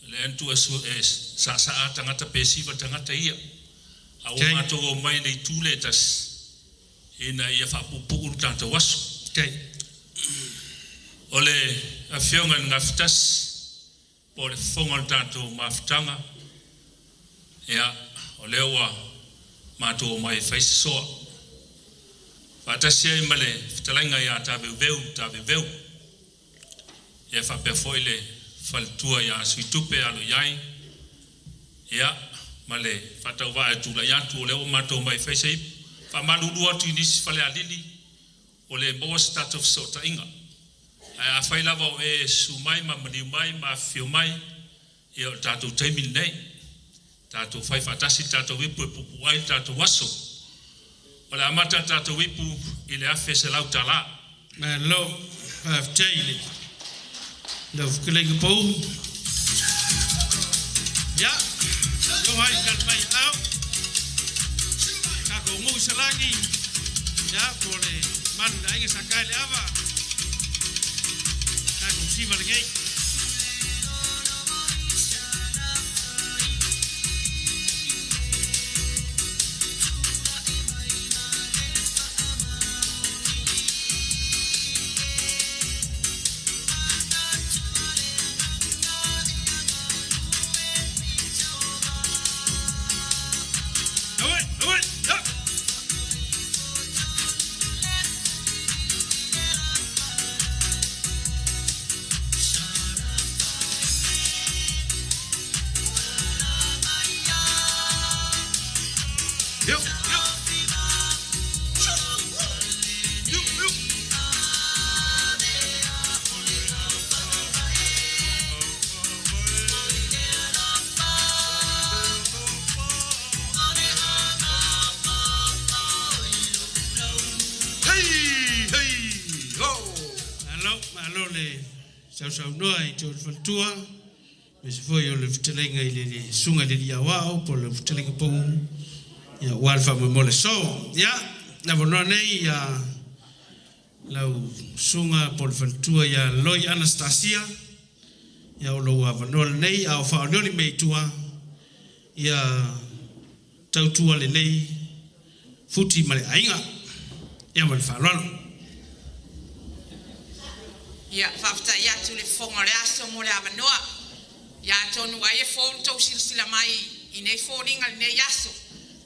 Speaker 17: Le na tuu e saasaa tagata pe siva tagata ia. A ua matou o mai le itu lea e tasi ina ia faapuupuu le tatou aso.
Speaker 4: Okay.
Speaker 17: O le afioga i le Gafatasi po o le fofoga o le tatou mafutaga, ia o lea ua matou omai e fai se soa. Faatasi ai ma le fetalaiga ia Taveuveu Taveuveu. Ia faapea foi le faletua ia Suitupe alo i ai. Ia ma le faatauvaa e tulai atu o lea ua matou omai e fai se ipu. Faamalulu atu i nisi Falealili ua le maua se tatou fesootaiga. Ae afai lava o e susu mai ma maliu mai ma afifio mai, ia o le tatou taimi lenei. Tatou fai faatasi le tatou ipu e puupuu ai le tatou aso. O le amata le tatou ipu i le $1,100.
Speaker 4: Malo, faafetai i le lau fetalaiga pau. Ia, ioga ai tali mai au. Tatou nuu i Salani, ia, po o le malu i le aiga sa tae le ava. Tatou siva lenei. Awai, awai, ya.
Speaker 6: Yo, yo. Yo, yo. Hey, hey, ho.
Speaker 4: Malo, malo le sausaunoa i te o le faletua, me se foi o le fetalaiga i le susuga i le alii aoao po o le fetalaiga pau, ia ua le faamoemoe le aso. Ia, le avanoa nei ia lau susuga po o le faletua ia Loi Anastasia, ia o lou avanoa lenei, a o faaolioli mea i tua, ia tautua lelei Futi ma le aiga. Ia ma le faaaloalo.
Speaker 18: Ia, faafetai atu i le fofoga o le aso mo le avanoa. Ia atonu ai e fou le tou silasila mai i nei foliga i lenei aso.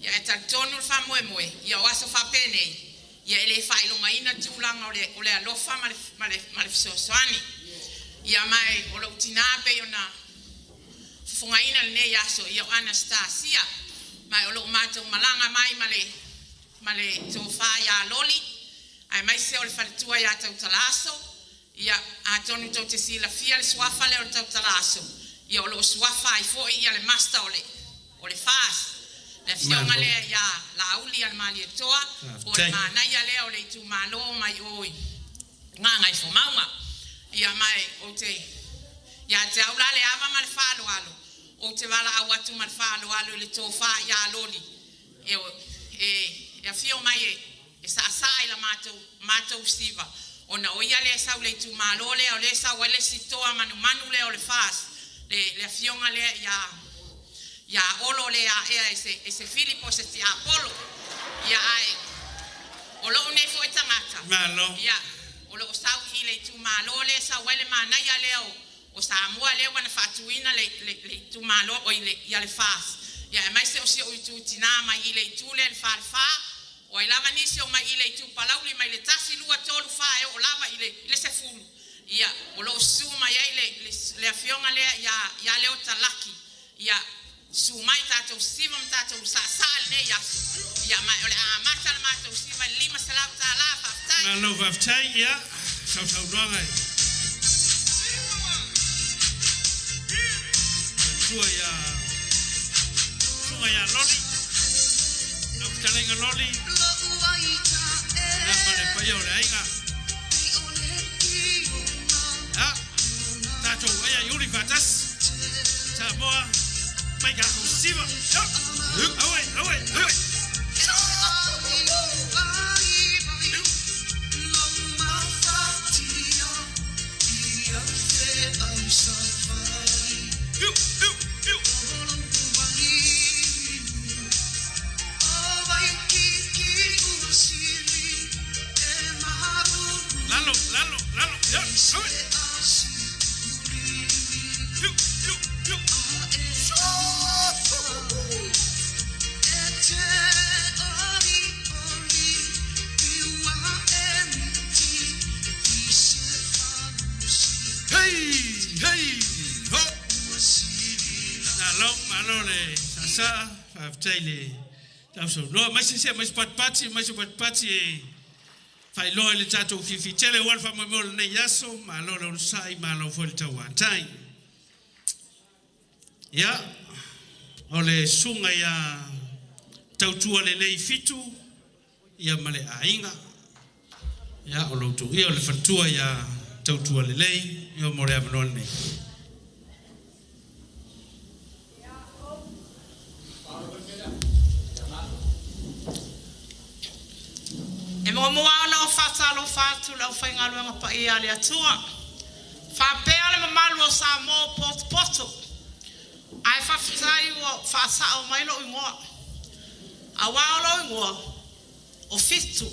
Speaker 18: Ia ae talitonu le faamoemoe, ia o aso faapenei, ia e le faailogaina tulaga o le o le alofa ma le ma le ma le fesoasoani. Ia ma o lou tinā pei ona fofogaina lenei aso, ia o Anastasia, ma o loo matou malaga mai ma le ma le tofa ia Loli, aemaise o le faletua ia Tautalaaso. Ia atonu tou te silafia le suafa lea o le Tautalaaso, ia o loo suafa ai foi ia le master o le o le FAS, le afioga lea ia Laauli Alemalietoa, po o le manaia lea o le itumalo mai o i Gagaifomauga. Ia ma ou te ia te au la le ava ma le faaaloalo, ou te valaau atu ma le faaaloalo i le tofa ia Loli e e e afio mai e e saasaa i la matou matou siva, ona o ia lea e sau i le itumalo lea, o lea e sau ai le isi toa manumanu lea o le FAS, le le afioga lea ia ia Olo lea aea e se e se Fili po o se tiapolo. Ia ae o lou nei foi tagata,
Speaker 4: Malo.
Speaker 18: Ia o loo sau i le itumalo lea e sau ai le manaia lea o o Samoa lea ua na faatuina le le le itumalo oi le ia le FAS. Ia aemaise o si ou itu tinā mai i le itu lea i le falefa, o ai lava nisi o mai i le itu Palauli mai le 1, 2, 3, 4 e oo lava i le i le 10. Ia o loo susu mai ai le le le afioga lea ia ia Leota Laki. Ia susu mai tatou siva ma tatou saasaa i lenei aso. Ia ma o le a amata le matou siva i le $500. Faafetai.
Speaker 4: Malo faafetai, ia sausaunoaga i faletua ia susuga ia Loli, lau fetalaiga Loli, ia ma le paia o le aiga. Ia, tatou aia i uli faatasi. Samoa, mai tatou siva. Ia, auai, auai, auai. Lalo, lalo, lalo. Ia, auai.
Speaker 6: Hey, hey, ho.
Speaker 4: Malo, malo le saasaa, faafetai le sausaunoa. Mai se se mai se patipati, mai se patipati e faailoa i le tatou fiafia tele aua le faamoemoe o lenei aso. Malo le onosai, malo foi le tauatai. Ia, O le susuga ia Tautua Lelei Fitu ia ma le aiga. Ia o lo outou ia o le faletua ia Tautua Lelei ia mo le avanoa lenei.
Speaker 19: E muamua ona ou faatalofa atu i le aufaigaluega paia a le Atua, faapea le mamalu o Samoa o potopoto. Ae faafetai ua faasao mai lou igoa, aua o lou igoa o Fitu.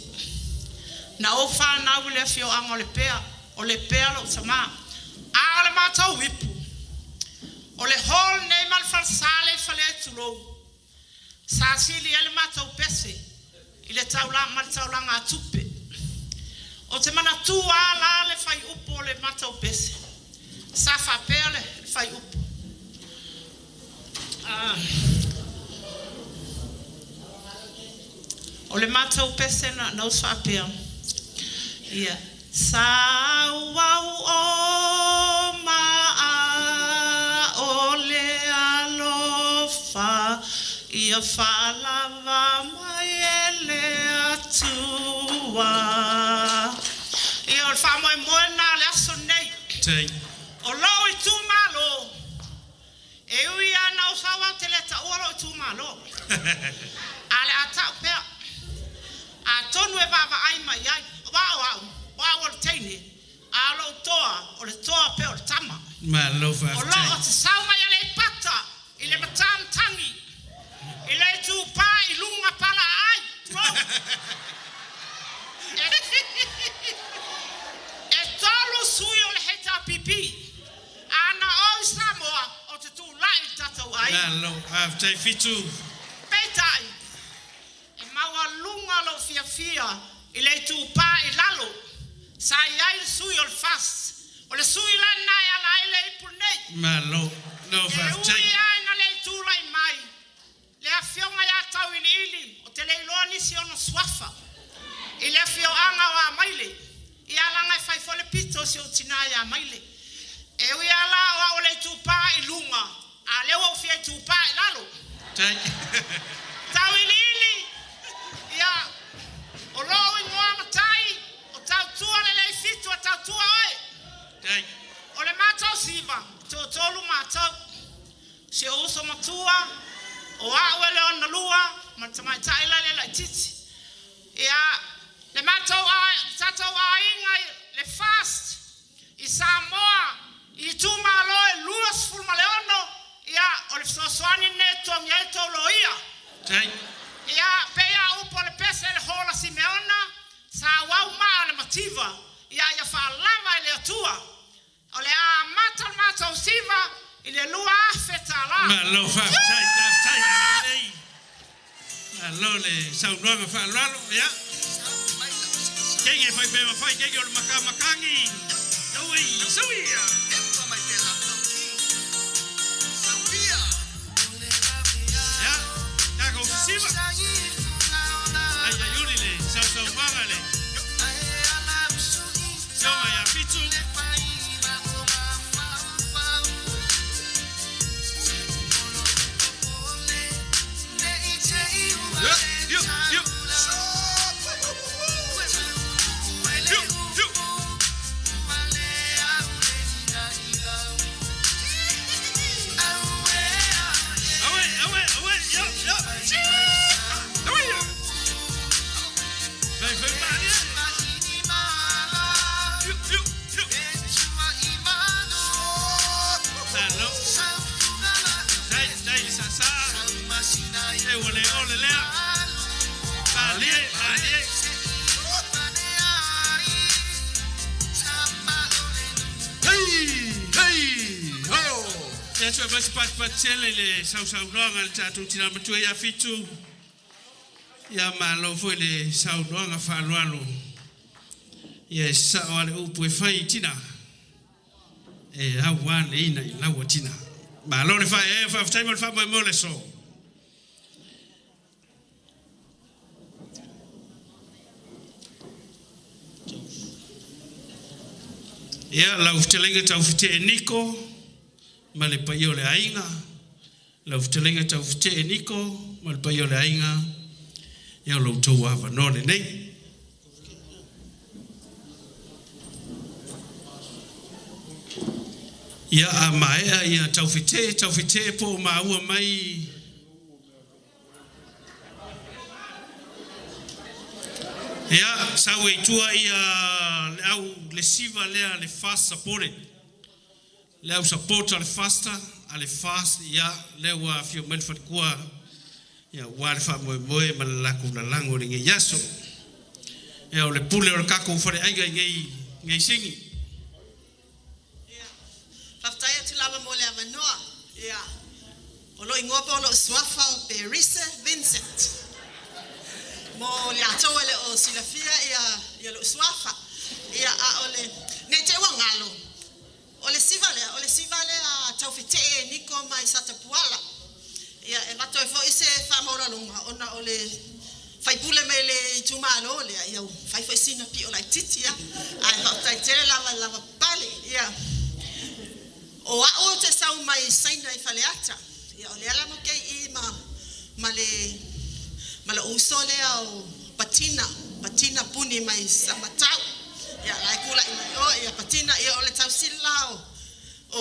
Speaker 19: Na ou fanau i le afioaga o Lepea, o Lepea lou tama. A o le matou ipu, o le hall lenei ma le falesa le i Faleaitulou. Sa sili ai le matou pese i le taulaga ma le taulaga a tupe. Ou te manatua a la le faiupu o le matou pese. Sa faapea le faiupu. O le matou pese na usu faapea, ia, Sauau o maa o le alofa, ia faalava mai e le Atua. Ia, o le faamoemoe lena o le aso lenei. O lou itumalo, e ui lava ina ou sau ae ou te le taua lou itumalo, ae o le a tau pea. Atonu e vaavaai mai ai, aua o au, o au o le teine, a o lou toa, o le toa pea o le tama.
Speaker 4: Malo
Speaker 19: O
Speaker 4: faafetai.
Speaker 19: loo te sau mai Aleipata i le Matamatagi, i le Itupa i luga Palaaai, tulou. E tolu sui o le HRPP. A na o i Samoa, ou te tulai i le tatou aiga.
Speaker 4: Malo faafetai Fitu.
Speaker 19: Peitai, e maualuga lou fiafia i le itupa i lalo sa i ai le sui o le FAST. O le sui la lena e ala ai le ipu lenei.
Speaker 4: Malo. No
Speaker 19: E
Speaker 4: faafetai.
Speaker 19: ui lava ina le tulai mai le afioga ia Tauiliili, ou te le iloa nisi ona suafa i le afioaga o Amaile, ia laga e fai foi le pito o si ou tina ia Amaile. E ui lava la o au o le itupa i luga, a o lea ua ou fia itupa i lalo. Tauiliili, ia, o lou igoa matai, o Tautua Lelei Fitu a Tautua oe. O le matou siva, toatolu matou. Si ou uso matua, o au e le ona lua, ma le tamaitai la le laitiiti. Ia, le matou tatou aiga i le FAST i Samoa, i itumalo e 26, ia, o le fesoasoani lenei e totogi ai tou loia. Ia, pei a upu o le pese i le Hola Simeona, sa auau maa o le mativa, ia, ia faalava e le Atua. O le a amata le matou siva i le $2,000.
Speaker 4: Malo faafetai, faafetai lelei. Malo le saunoaga faaaloalo, ia. Keiki e fai pe mafai, keiki o le makamakagi. Ui, suia. Ia, takou sisiva. Ai, ai, uli le sausaumaga le. Sioga ia Fitu. Ia toe mai se patipati tele i le sausaunoaga a le tatou tina matua ia Fitu. Ia malo foi le saunoaga faaaloalo. Ia e sao a le upu e fai i tina. E au a le ina i laua tina. Malo le fai e faafetai mo le faamoemoe o le aso. Ia lau fetalaiga Taufetee Niko ma le paia o le aiga. Lau fetalaiga Taufetee Niko ma le paia o le aiga, ia o lo outou avanoa lenei. Ia a maea ia Taufetee, Taufetee po o maua mai ia sau e i tua ia le au le siva lea le fast supported. Le au support a le fasta a le fast ia lea ua afio mai le faletua ia ua le faamoemoe ma le latou lalago i lenei aso. Ia o le pule o le tatou faleaiga i nei nei sigi.
Speaker 20: Faafetai atu lava mo le avanoa. Ia, o lou igoa po o lou suafa o Perise Vincent. Mo le atou e le o silafia ia, ia lou suafa. Ia, a o le, nei te ua galo, o le siva lea, o le siva lea a Taufetee Niko mai Satapuala. Ia, e avatu ai foi se faamaualaloga ona o le faipule mai le itumalo lea, ia ua fai foi sina pio laitiiti ia. Ae faafetai tele lava i le lavapapale. Ia, o au ou te sau mai Saina i Faleata. Ia, o lea la matou te i ma, ma le, ma lou uso lea o Patina, Patina Puni mai Samatau. Ia, la e tulai mai o, ia Patina, ia o le tausili la o,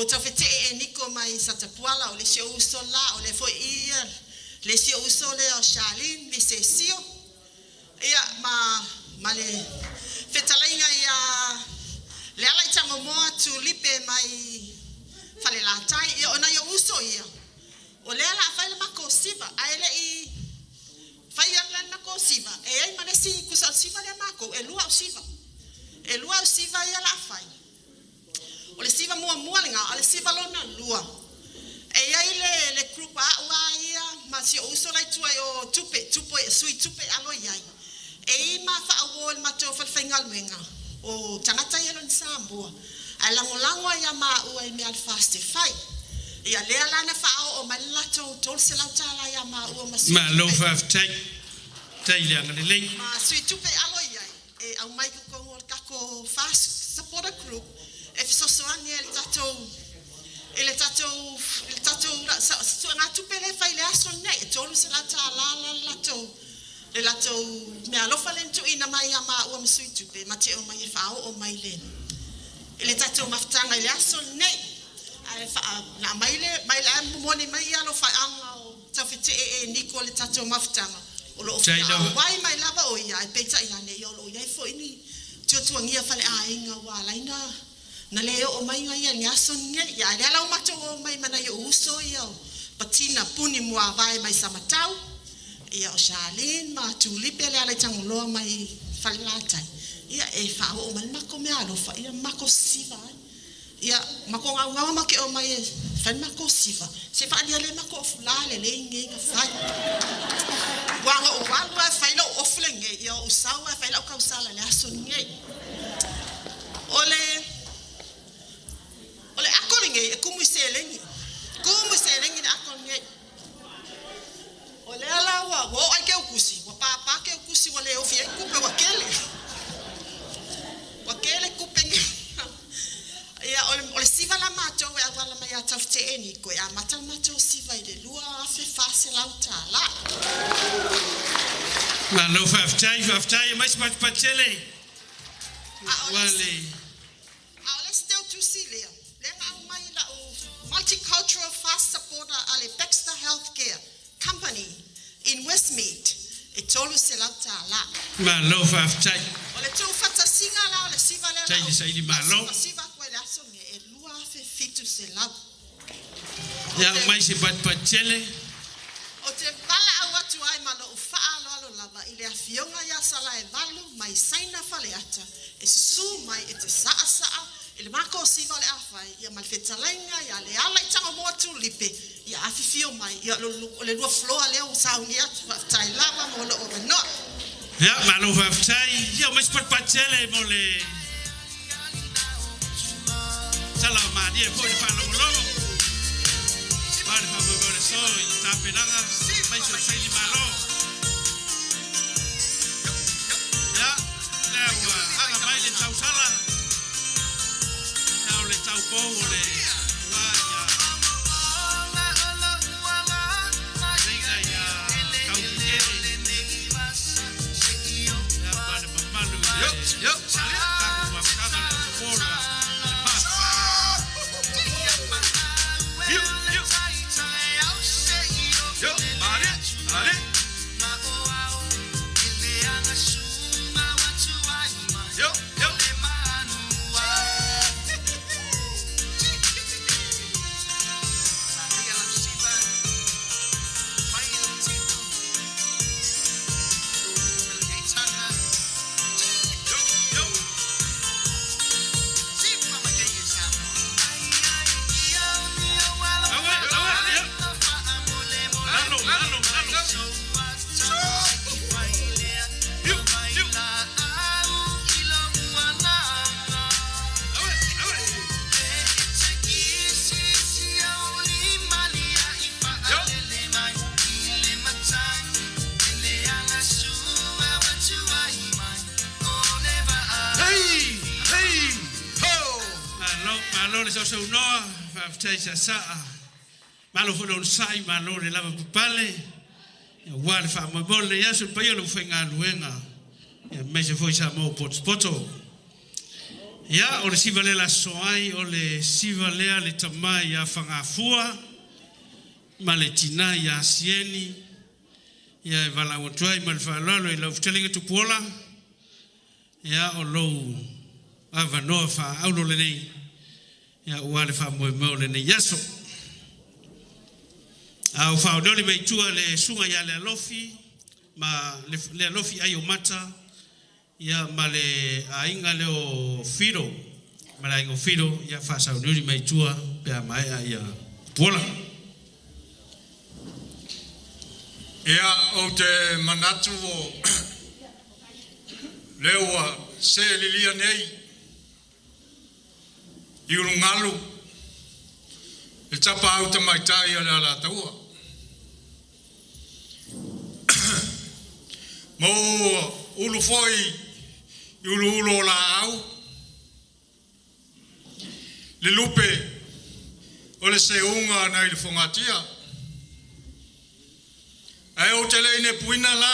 Speaker 20: o Taufetee e Niko mai Satapuala, o le isi ou uso la, o lea foi i ia le isi ou uso lea o Charlene Visesio. Ia, ma, ma le fetalaiga ia Lealaitagomoa Tulipe mai Falelatai. Ia, o nai ou uso ia, o lea la a fai le makou siva, ae le i fai la le makou siva, e i ai ma le isi tusa o le siva lea a makou, e lua au siva. E lua au siva ia la a fai. O le siva muamua lena, a o le siva lona lua. E i ai le, le group a au a ia ma si ou uso la i tua i o Tupe, Tupe, Sui Tupe Alo i ai. E i ma faauo i le matou falefaigaluega o tagata ia e le o ni Samoa, ae lagolago ai ia maua i mea a le FAST e fai. Ia lea la na faaoo mai le latou $300 ia maua ma Sui
Speaker 4: Malo
Speaker 20: Tupe.
Speaker 4: faafetai. Faafetai i le agalelei.
Speaker 20: Ma Sui Tupe Alo i ai e aumai i totonu o le tatou FAST supporter group e fesoasoani ai i le tatou i le tatou i le tatou suegatupe lea e fai i le aso lenei, e $300 la le latou le latou meaalofa lea na tuuina mai ia maua ma Sui Tupe ma te omai e faaoo mai le i le tatou mafutaga i le aso lenei. Ae faa na aumai le mai le momoli mai ia alofaaga o Taufetee e Niko le tatou mafutaga o lo o
Speaker 4: Faafetai lava.
Speaker 20: feaauai mai lava o ia ae peitai ane ia o lo o i ai foi ni tuatuagia faleaiga ua ala ai na na le oo mai ia i le aso lenei. Ia ae lea la ua matou o mai ma nai ou uso ia o Patina Puni Muavae mai Samatau, ia o Charlene ma Tulipe le Alaitagoloa mai Falelatai, ia e faaoo mai le matou meaalofa ia matou siva ai. Ia matou gaugau ma ke o mai e fai le matou siva, se faalia le matou ofu la lelei nei na fai. Ua na ou alu lava e fai lou ofu lenei, ia ou sau lava e fai lau tausala i le aso lenei. O le o le ako lenei e kumu i seleni. Kumu i seleni le ako lenei. O lea la ua ua oo ai ke ukusi, ua pāpā ke ukusi ua le ofi ai kupe ua kele. Ua kele kupe nei. Ia o le, o le siva la matou e auala mai ia Taufetee Niko e amata le matou siva i le $2,400.
Speaker 4: Malo faafetai, faafetai e mai se patupatu tele.
Speaker 20: A o
Speaker 4: Ua
Speaker 20: le
Speaker 4: le
Speaker 20: a o le isi teutusi lea, lea na aumai i lau Multicultural Fast Supporter a le Baxter Healthcare Company in Westmead e $300.
Speaker 4: Malo faafetai.
Speaker 20: O le tuufatasiga la o le siva lea
Speaker 4: Tai
Speaker 20: la
Speaker 4: le saili malo.
Speaker 20: siva siva atu ai le aso lenei e $2,700.
Speaker 4: Ia mai se patupatu tele.
Speaker 20: Ou te valaau atu ai ma lou faaaloalo lava i le afioga ia Salaevalu mai Saina Faleata e susū mai e te saasaa i le makou siva o le a fai ia ma le fetalaiga ia Leala i Tagomoa Tulipe ia afifio mai ia o le lua floa lea ua saunia atu. Faafetai lava mo lou avanoa.
Speaker 4: Ia malo faafetai. Ia mai se patupatu tele mo le tala o malie foi le faalogologo. Ma le faamoemoe le aso i le tapenaga mai se o saili malo. Ia, lea ua aga mai le tausala. Ia o le taupou o le ua ia.
Speaker 6: Hey, hey, ho!
Speaker 4: Malo, malo le sausaunoa, faafetai saasaa. Malo foi le onosai, malo le lavapapale. Ia ua le faamoemoe lenei aso i le paia o le aufaigaluega. Ia aemaise foi Samoa ua potopoto. Ia, o le siva lea le aso ai, o le siva lea le tama ia Fagafua ma le tinā ia Sieni. Ia e valaau atu ai ma le faaaloalo i lau fetalaiga Tupuola. Ia o lou avanoa faaauro lenei ia ua le faamoemoe o lenei aso. A o faaolioli mai tua le susuga ia Lealofi ma Lealofi Aiomata ia ma le aiga lea o Filo ma le aiga o Filo ia faasauniuni mai tua pe a maea ia Tupuola.
Speaker 2: Ia, ou te manatu o lea ua seelilia nei i ulugalu le tapaau tamaitai a le Alataua. Ma ua ulu foi i uluulu o laau le lupe o le seuga nai le fogatia. Ae ou te le i nepuina la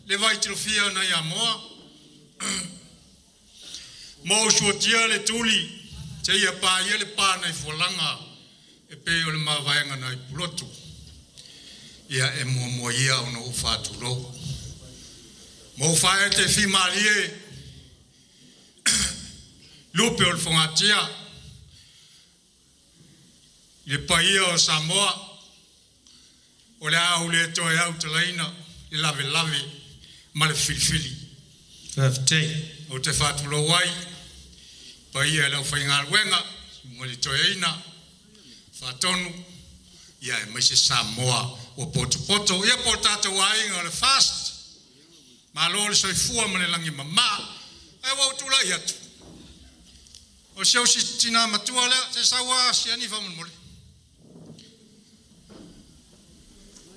Speaker 2: le vaitilofia nai Amoa, ma ou suatia le tuli seia paia le pa nai fualaga e pei o le mavaega nai Pulotu. Ia e muamua ia ona ou faatulou. Ma ou faaete fimalie lupe o le fogatia i le paia o Samoa, o le a ou le toe autalaina le lavelave ma le filifili.
Speaker 4: Faafetai.
Speaker 2: Ou te faatulou ai paia i le aufaigaluega ma le toeaina faatonu, ia aemaise Samoa ua potopoto. Ia po o tatou aiga o le FAST, malo le soifua ma le lagi e mama. Ae ua ou tulai atu, o si ou tinā matua lea, se sau lava Siani faamolemole.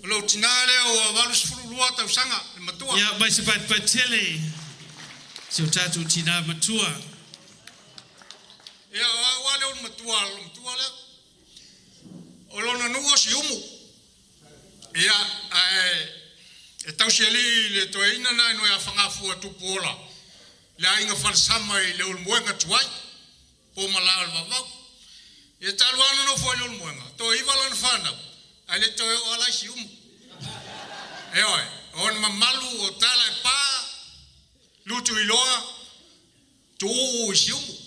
Speaker 2: O lou tinā lea ua 82 tausaga le matua.
Speaker 4: Ia mai se patipati tele si o tatou tinā matua.
Speaker 2: Ia, o au lava lea o le matua, o le matua lea. O lona nuu o Siumu. Ia, ae e tausialii i le toeaina na e noe a Fagafua Tupuola, le aiga falesama i Leulumoega tuai, po ma la o le Vavau. Ia talu lava ona nofo ai Leulumoega, toaiva lana fanau, ae le toe oo lava la i Siumu. E oe, o ona mamalu o tala e pa, lutu iloa, tuuu i Siumu.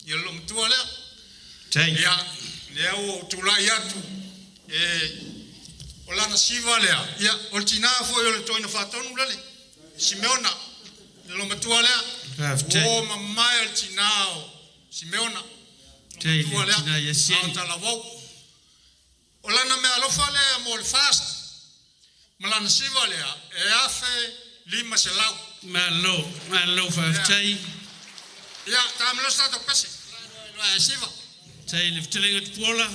Speaker 2: Ia le matua lea. Ia, lea ua ou tulai atu, e, o lana siva lea, ia, o le tinā foi o le toeaina faatonu lele, Simeona, le matua lea.
Speaker 4: Faafetai.
Speaker 2: Ua mamae o le tinā o Simeona.
Speaker 4: Tai
Speaker 2: Matua
Speaker 4: le
Speaker 2: lea.
Speaker 4: tinā ia
Speaker 2: A o
Speaker 4: Sieni.
Speaker 2: talavou. O lana mea alofa lea mo le FAST, ma lana siva lea, e 1500.
Speaker 4: Malo, malo faafetai.
Speaker 2: Ia, tamalosi tatou pese. Loa e siva.
Speaker 4: Tai le fetalaiga Tupuola.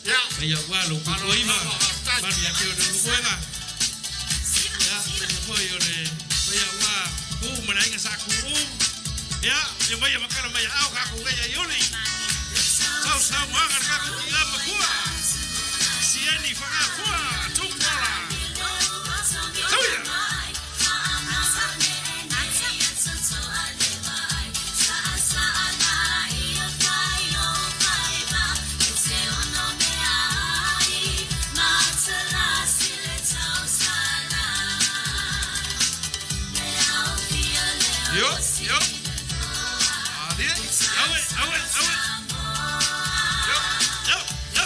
Speaker 2: Ia.
Speaker 4: Ia ua lou puipuiga. Malu ia te o le Ulumoega. Ia, le foi o le paia ua ku ma le aiga sa ku'u. Ia, ia mai makala mai au ka ku ia iuli. Sau sau moaga le kakou tinā matua. Sieni Fagafua Tupuola. Tauia!
Speaker 2: Yo, yo. Ali.
Speaker 4: Aue, aue, aue.
Speaker 2: Yo,
Speaker 4: yo, yo.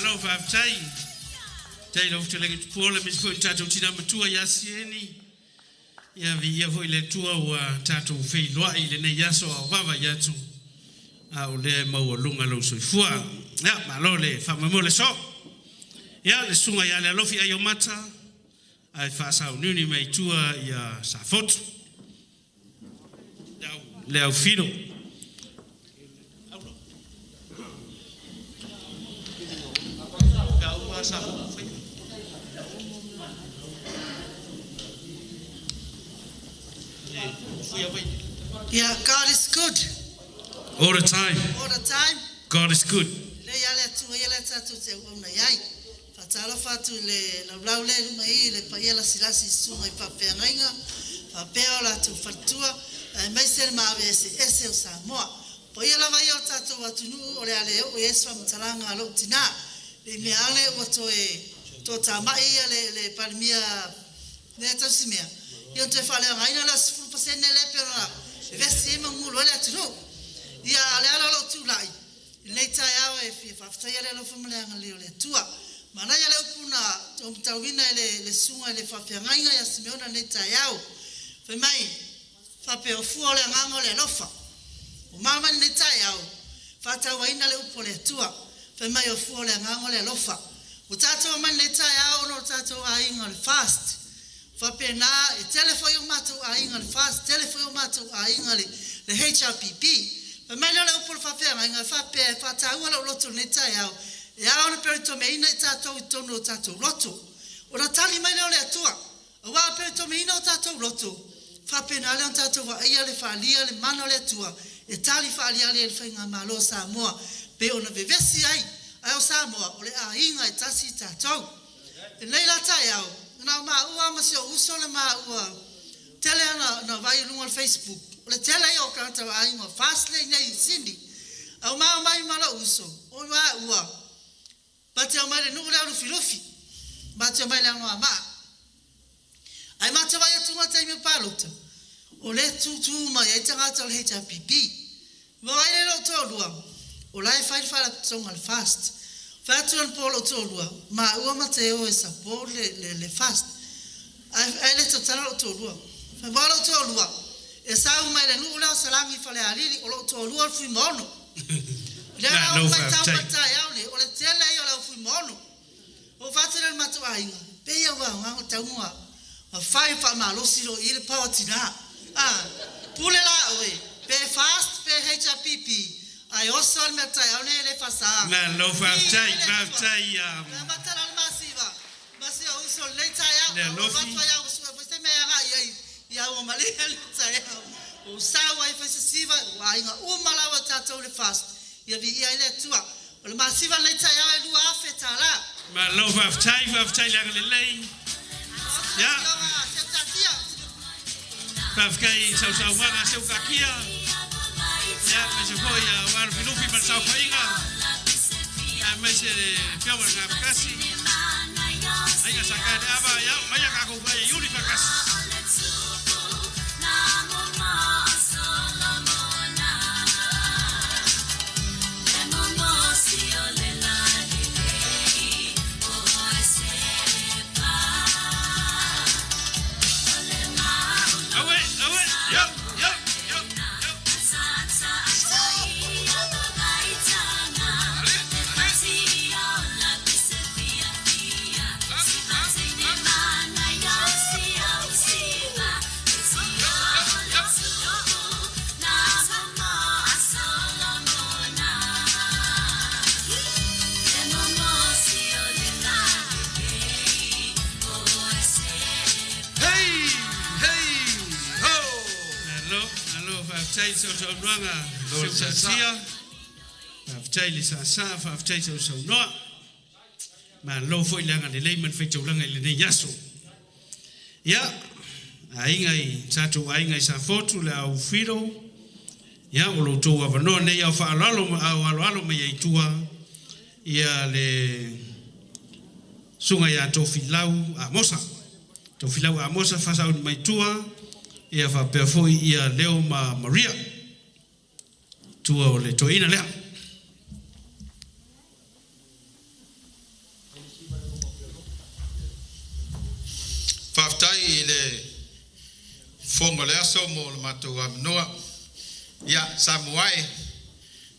Speaker 4: Malo faafetai. Tai lau fetalaiga Tupuola aemaise foi o le tatou tinā matua ia Sieni. Ia viia foi le Atua ua tatou feiloai i lenei aso a o vaavaai atu a o lea e maualuga lou soifua. Ia, malo le faamoemoe o le aso. Ia, le susuga ia Lealofi Aiomatta ae faasauniuni mai tua ia Safotu. Le Aufilo.
Speaker 20: Yeah, God is good.
Speaker 4: All the time.
Speaker 20: All the time.
Speaker 4: God is good.
Speaker 20: Lelei lava le Atua ia lea tatou te auauna i ai. Faatalofa atu i le laulau lea i luma i i le paia lasilasi i susuga i faafeagaiga faapea o latou faletua aemaise le maave eseese o Samoa. O paia lava ia o tatou atunuu o le a le oo i ai se faamatalaga a lou tina. Ne i mea ane ua toe toatamai ia le le Palemia lea tausimea ia ona toe faaleagaina lea o le 10% lea e pei ona vevesi ai ma gugulu ai le atunuu. Ia a o le ala o lou tulai I lenei taeao e fia faafetaia le alofa ma le agalelei o le Atua. Manaia le upu na matauina e le le susuga i le faafeagaiga ia Simeona i lenei taeao. Fai mai, faapea o fua o le agaga o le alofa. Ua mama i lenei taeao, faatauaina le upu a le Atua. Fai mai o fua o le agaga o le alofa. Ua tatou omai i lenei taeao ona o le tatou aiga o le FAST. Faapena, e tele foi o matou aiga le FAST, tele foi o matou aiga le le HRPP. Fai mai lea o le upu o le faafeagaiga e faapea e faataua lou loto i lenei taeao, e ao ona peritomeina i tatou i totonu o tatou loto. Ona tali mai lea o le Atua, aua a peritomeina o tatou loto, faapena lea ona tatou vaaia le faalia le mana o le Atua e tali faaliali ai le Faigamalo a Samoa pei ona vevesi ai, ae o Samoa o le aiga e tasi i tatou. I lenei la taeao, na o maua lava ma si ou uso le maua tele lava na vaai i luga o le Facebook, o le tele ia o tagata aiga o FAST lea i inei i Sydney. A ua ma omai ma lou uso, o maua, ma te omai i le nuu lea o Lufilufi, ma te omai i le Anoamaa. Ae ma te vaai atu i taimi o palota, o lea e tūtū mai ai tagata o le HRPP. Ua vaai lea i lou toalua, o la e fai le faalapotopotoga a le FAST. Fai atu anapo lou toalua, maua ma te o e support le, le, le FAST. Ae, ae le tautala lou toalua. Fai mai lou toalua, e sau mai le nuu lea o Salani i Falealili, o lou toalua o le Fuimaono. O lea la ou matau mai taeao nei, o le tele ia o le au Fuimaono. Ua fai atu lea i le matou aiga, pei a ua aoga ona tau ma fai faamalosi loa i i le paoa tina. A, pule la oe, pe fast pe HRPP, ae oso le mea taeao nei e le fasa.
Speaker 4: Malo faafetai, faafetai ia.
Speaker 20: Le amata la o le masiva, ma si ou uso i lenei taeao.
Speaker 4: Le
Speaker 20: A ua
Speaker 4: alofi.
Speaker 20: avatu ai au ua sue foi se mea e agai ai ia ua malie le taeao. Ua sau ai foi se siva, ua aiga uma lava tatou i le fast. Ia viia ai le Atua. O le masiva lenei taeao e $2,000.
Speaker 4: Malo faafetai, faafetai le agalelei. Ia. Faafetai i sausaunoaga a Seukakia. Ia, aemaise foi ia Lufilufi ma le saofaiga. Aemaise le afioga i le Gafatasi. Aiga sa Kaeleava, ia, maia kakou fai e Iuli faatasi. Aue, aue, yo, yo, yo, yo.
Speaker 6: Hey, hey, ho!
Speaker 4: Malo, malo, faafetai i sausaunoaga
Speaker 6: Lord
Speaker 4: seutatia. Faafetai i le saasaa, faafetai i sausaunoa. Malo foi le agalelei ma le faitaulaga i lenei aso. Ia, aiga i tatou aiga i Safotu le au Filo. Ia, o lo outou avanoa nei au faaaloalo au aloalo mai ai tua ia le susuga ia Tofilau Amosa. Tofilau Amosa faasauni mai tua ia faapea foi ia Leo ma Maria. Tua o le toeaina lea.
Speaker 9: Fofoga o le aso mo le matou avanoa. Ia Samoa e,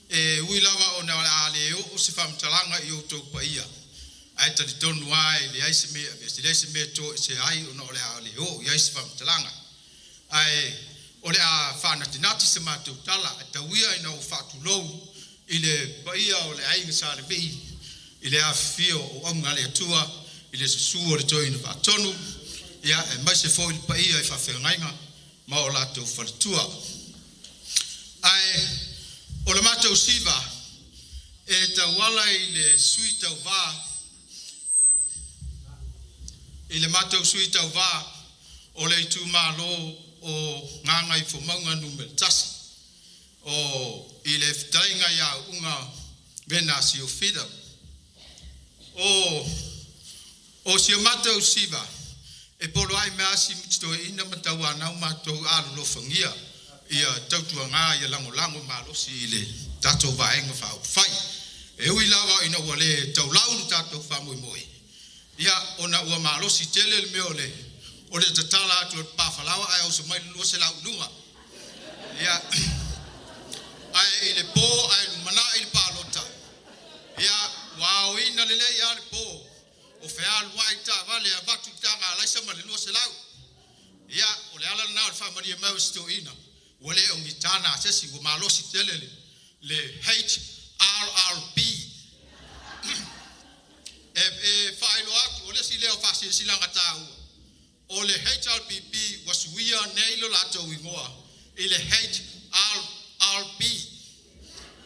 Speaker 9: e ui lava ona o le a le oo se faamatalaga i outou paia, ae talitonu lava e leai se mea e leai se mea e toesea ai ona o le a le oo i ai se faamatalaga. Ae o le a faanatinati se matou tala e tauia ina ua faatulou i le paia o le aiga Sa Levi i le afifio o auauna a le Atua i le susu o le Toeaina Faatonu, ia aemaise foi le paia i faafeagaiga ma o latou faletua. Ae o le matou siva e tauala i le sui tauvā i le matou sui tauvā o le itumalo o Gagaifomauga Nu.1 o i le fetalaiga ia Uga Venasio Fida. O si o matou siva e poloai mea si toeaina ma tauanau matou alolofagia ia tautuaga ia lagolago malosi i le tatou Vaega Faaupufai. E ui lava ina ua le taulau le tatou faamoemoe, ia ona ua malosi tele le mea o le tatala atu o le papafalaoa ae oso mai le 200 i luga. Ia ae i le po ae lumanai le palota, ia ua aoina lelei lava le po o fealuai taavale e avatu le taga alaisa ma le 200. Ia o le ala lena o le faamalie mai o si toeaina ua le o ni tana a se isi, ua malosi tele le HRRP. E faailoa atu o le isi lea o faasilasilaga taua o le HRPP ua suia nei lo latou igoa i le HRRP,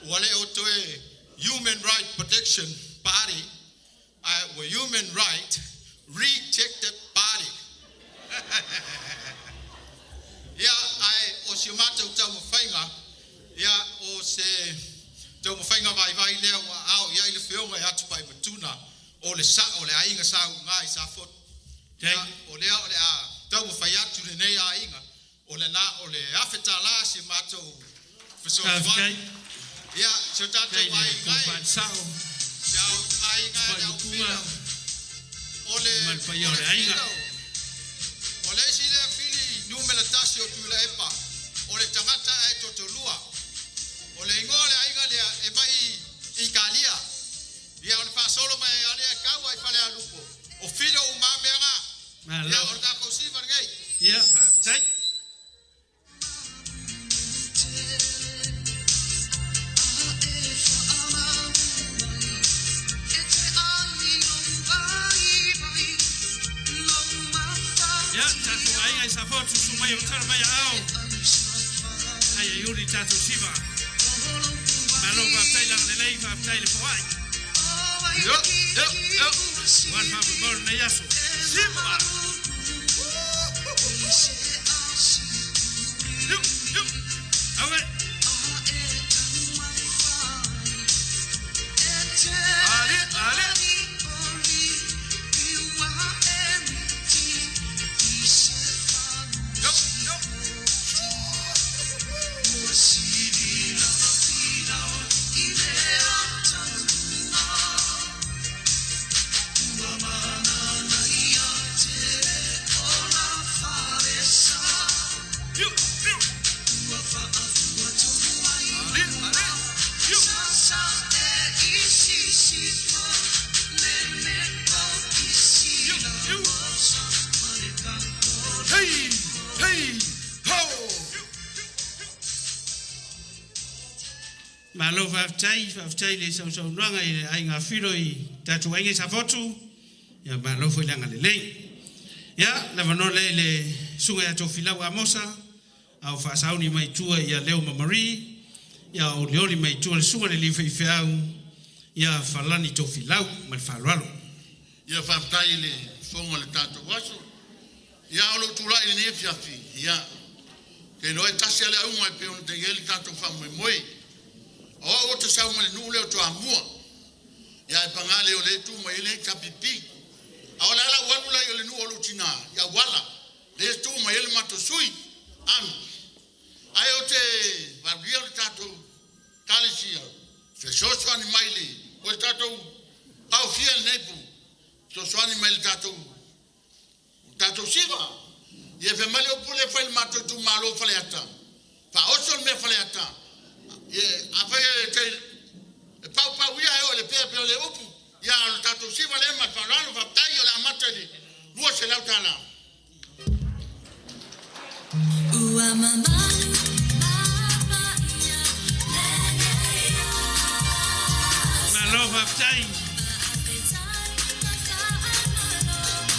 Speaker 9: ua le o toe Human Right Protection Party ae ua Human Right Rejected Party. Ia ae o si o matou taumafaiga, ia o se taumafaiga vaivai lea ua ao i ai le feoga e atu pai matuna o le sao o le aiga sa uga i Safotu. Ia o lea o le a taumafai atu lenei aiga o le na o le $1,000 si matou fesoasoani. Ia si o tatou aiga e si au aiga e au fila o le
Speaker 4: paia o le aiga.
Speaker 9: O le isi lea fili numera 1 o Tuilaepa o le tagata ae totolua. O le igoa o le aiga lea e mai Italia. Ia o le faasolo mai alea e kaua i fale alupo. O filo umameaga. Ia o le tatou siva lenei.
Speaker 4: Ia, faafetai. Ia, tatou aiga i Safotu susu mai o tala mai ao. Ai ai uri tatou siva. Malo faafetai lagalelei, faafetai le foai.
Speaker 9: Yo, yo, yo.
Speaker 4: Ua le faamoemoe lenei aso. Siva! Yo, yo. Aue. Ale, ale.
Speaker 9: Yo, yo.
Speaker 4: Yo, yo. Ale, ale. Yo. Yo, yo.
Speaker 9: Hey, hey, ho.
Speaker 4: Malo faafetai, faafetai le sausaunoaga i le aiga filo i tatou aiga i Safotu. Ia malo foi le agalelei. Ia, le avanoa lea i le susuga ia Tofilau Amosa, a o faasauni mai tua ia Leo ma Marie, ia o olioli mai tua le susuga i le alii faifeau ia Falani Tofilau ma le faaaloalo.
Speaker 16: Ia faafetai i le fofoga o le tatou aso. Ia o lou tulai i lenei afiafi, ia te iloa e tasi lava le auga e pei ona i ai le tatou faamoemoe. O au ou te sau mai le nuu lea o Toamua. Ia ae paga lea o lea e tu mai ai le HRPP. A o le ala ua alu la i o le nuu o lou tina i Auala, lea e tu mai ai le matou sui, Ami. Ae ou te valuia le tatou ekalesia fesoasoani mai le o le tatou aofia lenei pu fesoasoani mai le tatou siva.
Speaker 8: Ia fe mali o pule fai le mātou tu malo fale ata. Fa oso le mea fale ata. Ia a fai e te e pau pau ia e o le pea pea o le upu. Ia o le tātou siva le ma whalalo whaptai o le amata li 200 tāla.
Speaker 7: Ua mamalu
Speaker 4: Malo faafetai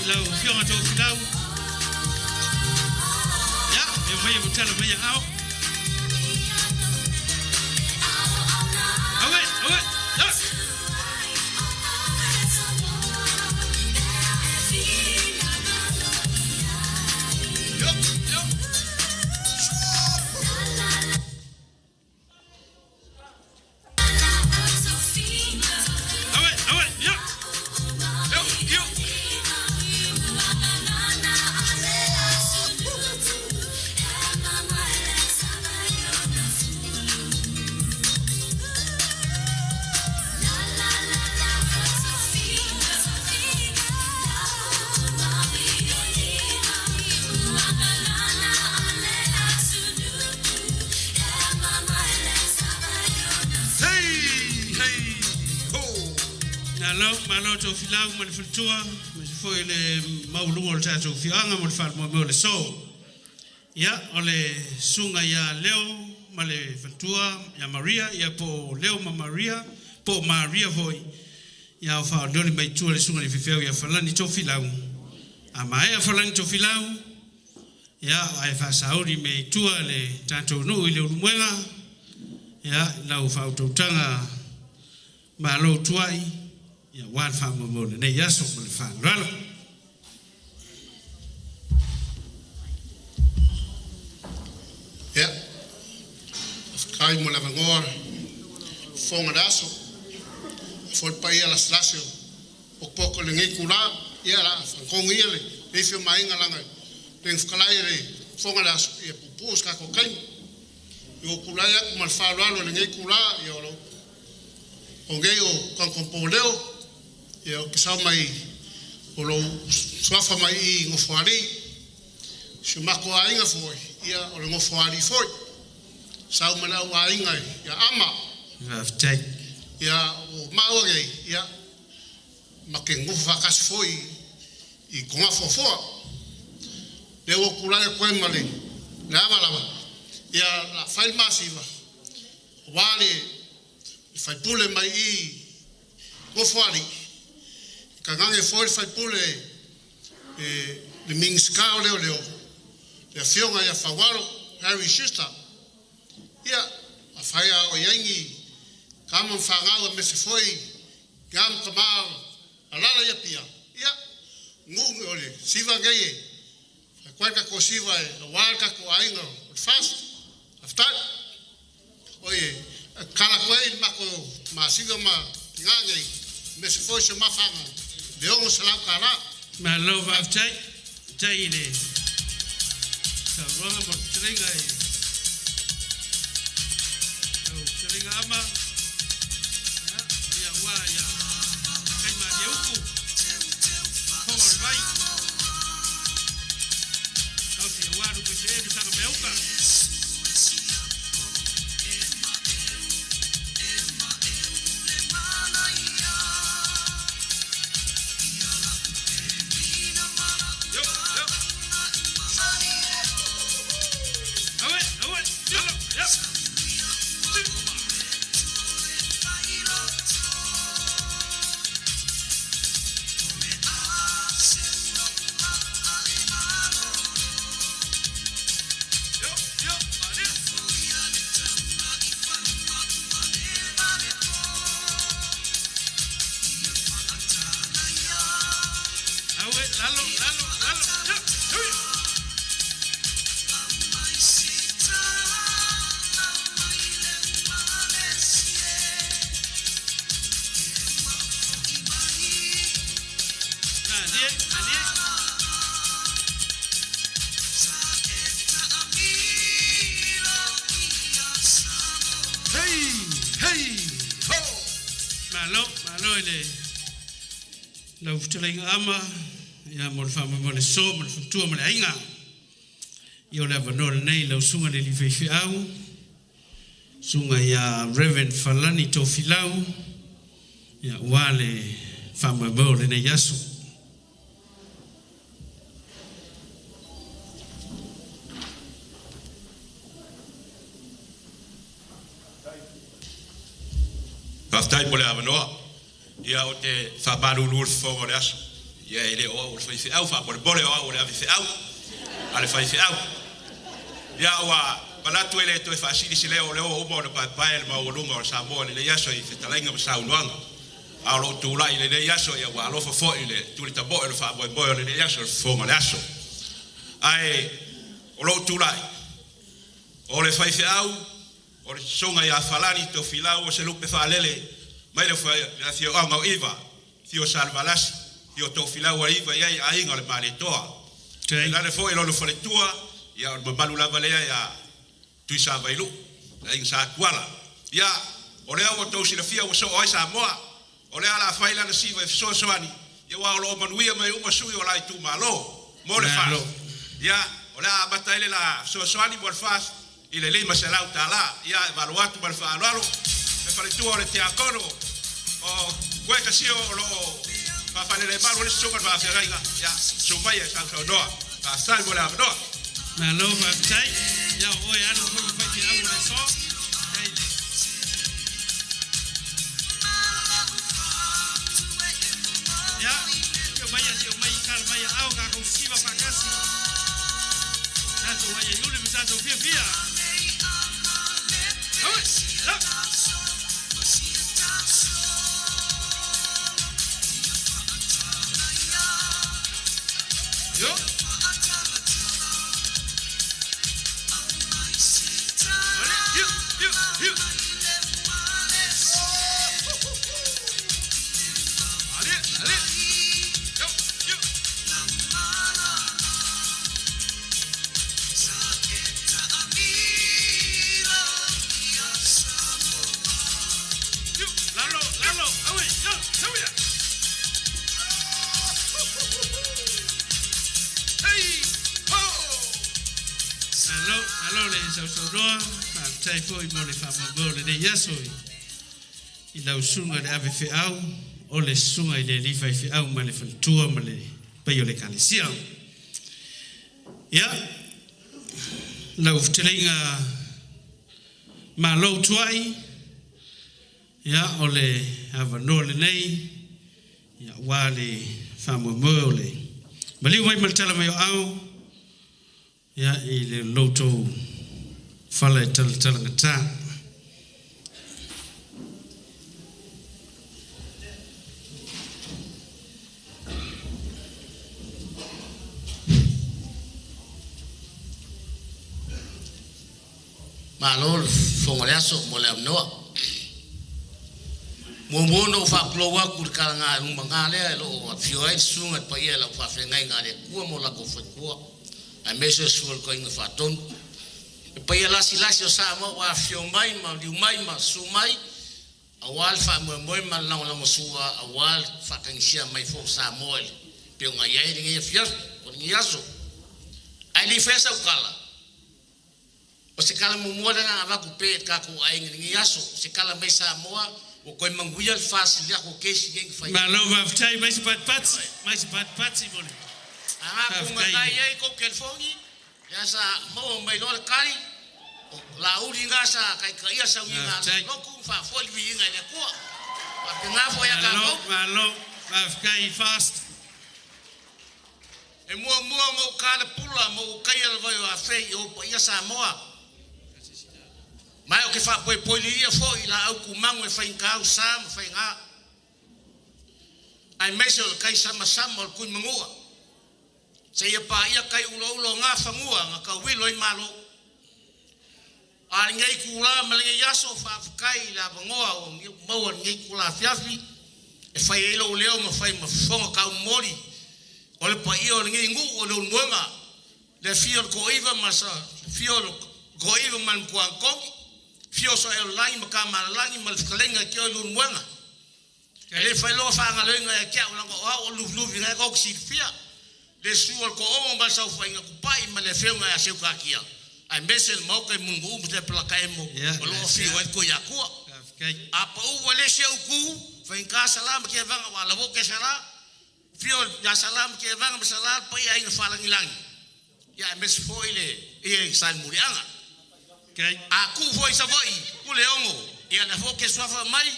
Speaker 4: i lau afioga Tofilau. Ia, e mai e matala mai ao. Awe, awe, ya. Awe, awe, ya. Yo, yo.
Speaker 16: Hey, hey, ho.
Speaker 4: Malo, malo Tofilau ma le faletua, ma se foi le mauluga o le tatou fioaga mo le faamoemoe o le so. Ia, o le suga ia Leo ma le faletua ia Maria, ia po o Leo ma Maria, po o Maria foi. Ia o faaolioli mai tua le suga i le faifeau ia Falani Tofilau. A maea Falani Tofilau, ia ae faasauli mea i tua le tatou nuu i le Ulumoega, ia lau faautautaga malo tuai, ia ua le faamoemoe o lenei aso ma le faaaloalo.
Speaker 21: Ia, faafetai mo le avanoa fofoga le aso. Foi le paia lasilasi o pokopoko i lenei itulā. Ia la faagogo ia le isi o maaiga laga le fetalai e le fofoga le aso ia puupuu se tatou taimi. I ua tulai atu ma le faaaloalo i lenei itulā ia o lou o nei o Kagakompoleo ia ou te sao mai o lou suafa mai i Nofoalii. Si o matou aiga foi ia o le Nofoalii foi. Sau ma le au aiga ia Ama.
Speaker 4: Faafetai.
Speaker 21: Ia o maua nei ia ma ke nofo faatasi foi i Togafuafua. Lea ua tulai atu ai ma le le ava lava ia la fai le masiva aua le faipule mai i Nofoalii. Kagage foi le faipule e le Minisita o Leoleo le afioga ia Faualo Harry Schuster. Ia afai a o i ai ni tama ma fanau aemaise foi ia ma tamā alala ia pia. Ia nuu o le siva nei e faikoai le tatou siva e auā le tatou aiga o le FAST. Faafetai. Oi e kala atu ai le matou masiva ma tinā nei aemaise foi se mafaga le 600 tālā.
Speaker 4: Malo faafetai. Tai i le saunoaga ma le fetalaiga i lau fetalaiga Ama. Ia, ia ua ia kai malie upu. Fofoga o le vai. Tausi ia ua lupe se e le saga mea uka. Awe, awe, alo, ya. Awe, lalo, lalo, lalo, ya, ya. Malie, malie.
Speaker 16: Hey, hey, ho.
Speaker 4: Malo, malo i le lau fetalaiga Ama, ia mo le faamoemoe le so ma le faletua ma le aiga. Ia o le avanoa lenei i lau susuga i le alii faifeau, susuga ia Reverend Falani Tofilau, ia aua le faamoemoe o lenei aso.
Speaker 1: Faafetai mo le avanoa. Ia ou te faamalulu i le fofoga o le aso. Ia e le o au o le faifeau faamolemole o au o le avefeau a le faifeau. Ia ua manatu e le toe faasili se leo o lea ua uma ona paepae le maualuga o Samoa i lenei aso i fetalaiga ma saunoaga. A o lou tulai i lenei aso ia ua alofa foi i le tuli tamoe o le faamoemoe o lenei aso i le fofoga o le aso. Ae o lou tulai, o le faifeau o le susuga ia Falani Tofilau o se lupe faalele mai le afioaga o Iva, afio Salevalasi, afio Tofilau o Iva i ai aiga o le Malietoa. Tainane foi lona faletua, ia o le mamalu lava lea ia Tuisavailuu, le aiga Sa Tuala. Ia, o lea ua outou silafia ua soo ai Samoa, o lea o le a fai lana siva e fesoasoani, ia aua o lo o manuia mai uma sui o la itumalo mo le FAST. Ia, o le a amata ai le la fesoasoani mo le FAST i le $500. Ia, e valo atu ma le faaaloalo le faletua o le tiakono o Kuekasio o lo o faafalelemalu ai le susuga i le faafeagaiga. Ia, susu mai e sausaunoa. Faafetai mo le avanoa.
Speaker 4: Malo faafetai. Ia o oe alu foi ma faifeau o le aso. Ia, sio mai sio mai kala mai au ka kou siva faakasi. Tatou ai ai uli ma tatou fiafia. Aue, la. Yo. Yo, yo, yo. Allez, allez. Yo, yo. Yo, lalo, lalo. Aue, yo, sauia. Hey, ho. Malo, malo le sausaunoa, faafetai foi mo le faamoemoe o lenei aso i lau susuga i le avefeau, o le susuga i le alii faifeau ma le faletua ma le paia o le Ekalesia. Ia, lau fetalaiga Malo Tuai, ia o le avanoa lenei, ia aua le faamoemoe o le maliu mai ma le tala mai o aao, ia i le lo outou fala e talatalagata.
Speaker 22: Malo le fofoga o le aso mo le avanoa. Muamua ona ou faapulou atu i le talaga lumaga lea e lo o afio ai le susuga i le paia i lau faafeagaiga a le Atua ma o latou faletua, aemaise o le susuga i le Toeaina Faatonu. Le paia lasilasi o Samoa ua afifio mai ma liu mai ma susu mai aua le faamoemoe ma le lagolagosua aua le faatagisia mai foi o Samoa i le pei ona i ai lenei afiafi po o lenei aso. Ae le i faia sau tala, O se tala muamua lea na avatu pea i le tatou aiga i lenei aso, o se tala mai Samoa ua toe manuia le FAST lea ko kesi lea na fai.
Speaker 4: Malo faafetai mai se patipati, mai se patipati mo le
Speaker 22: Aga
Speaker 4: faafetai.
Speaker 22: Ku ai kou telefoni, lea sa maua mai loa le tali, o Laauli na sa taitaia sauniga a
Speaker 4: Faafetai.
Speaker 22: lotu ma faafoi le viiga i le Atua. Faapena foi ia
Speaker 4: Malo,
Speaker 22: tatou.
Speaker 4: malo, faafetai FAST.
Speaker 22: E muamua ona ou talepula ma ou taia le vai o Afei i ou paia Samoa. Ma e ou te faapoepoeliia foi i laau tumagu e faigata au sa ma faiga, aemaise o le tai samasama o le Tuimanua, seia paia tai ulaula o Gafanua na tauilo ai Malo. A lenei itulā ma lenei aso, faafetai i le avanoa ua maua i lenei itulā afiafi e fai ai lou leo ma fai ma fofoga taumoli o le paia o lenei nuu o Leulumoega, le afio o le Toaiva ma sa afio o le Toaiva ma le Matua Antogi, afio o Saeolagi ma Tamalelagi ma le fetalaiga i te oe Leulumoega. E le fai loa faagaloina ia te au, leaga o au o luviluvi na e kou silafia. Le su o ko o ma sau fainga ku pai ma le fenga ya seu kakia. Ai mese le mau kai mungu umu te plaka emo. O lo fi o ko ya kua. A pa u wale se uku, fainga salam ke vanga wala wo ke sala. Fio ya salam ke vanga masala pa ia inga falangi langi. Ya mese fo ile ia sa murianga. A ku foi sa foi, ku le ongo. Ia na fo ke suafa mai.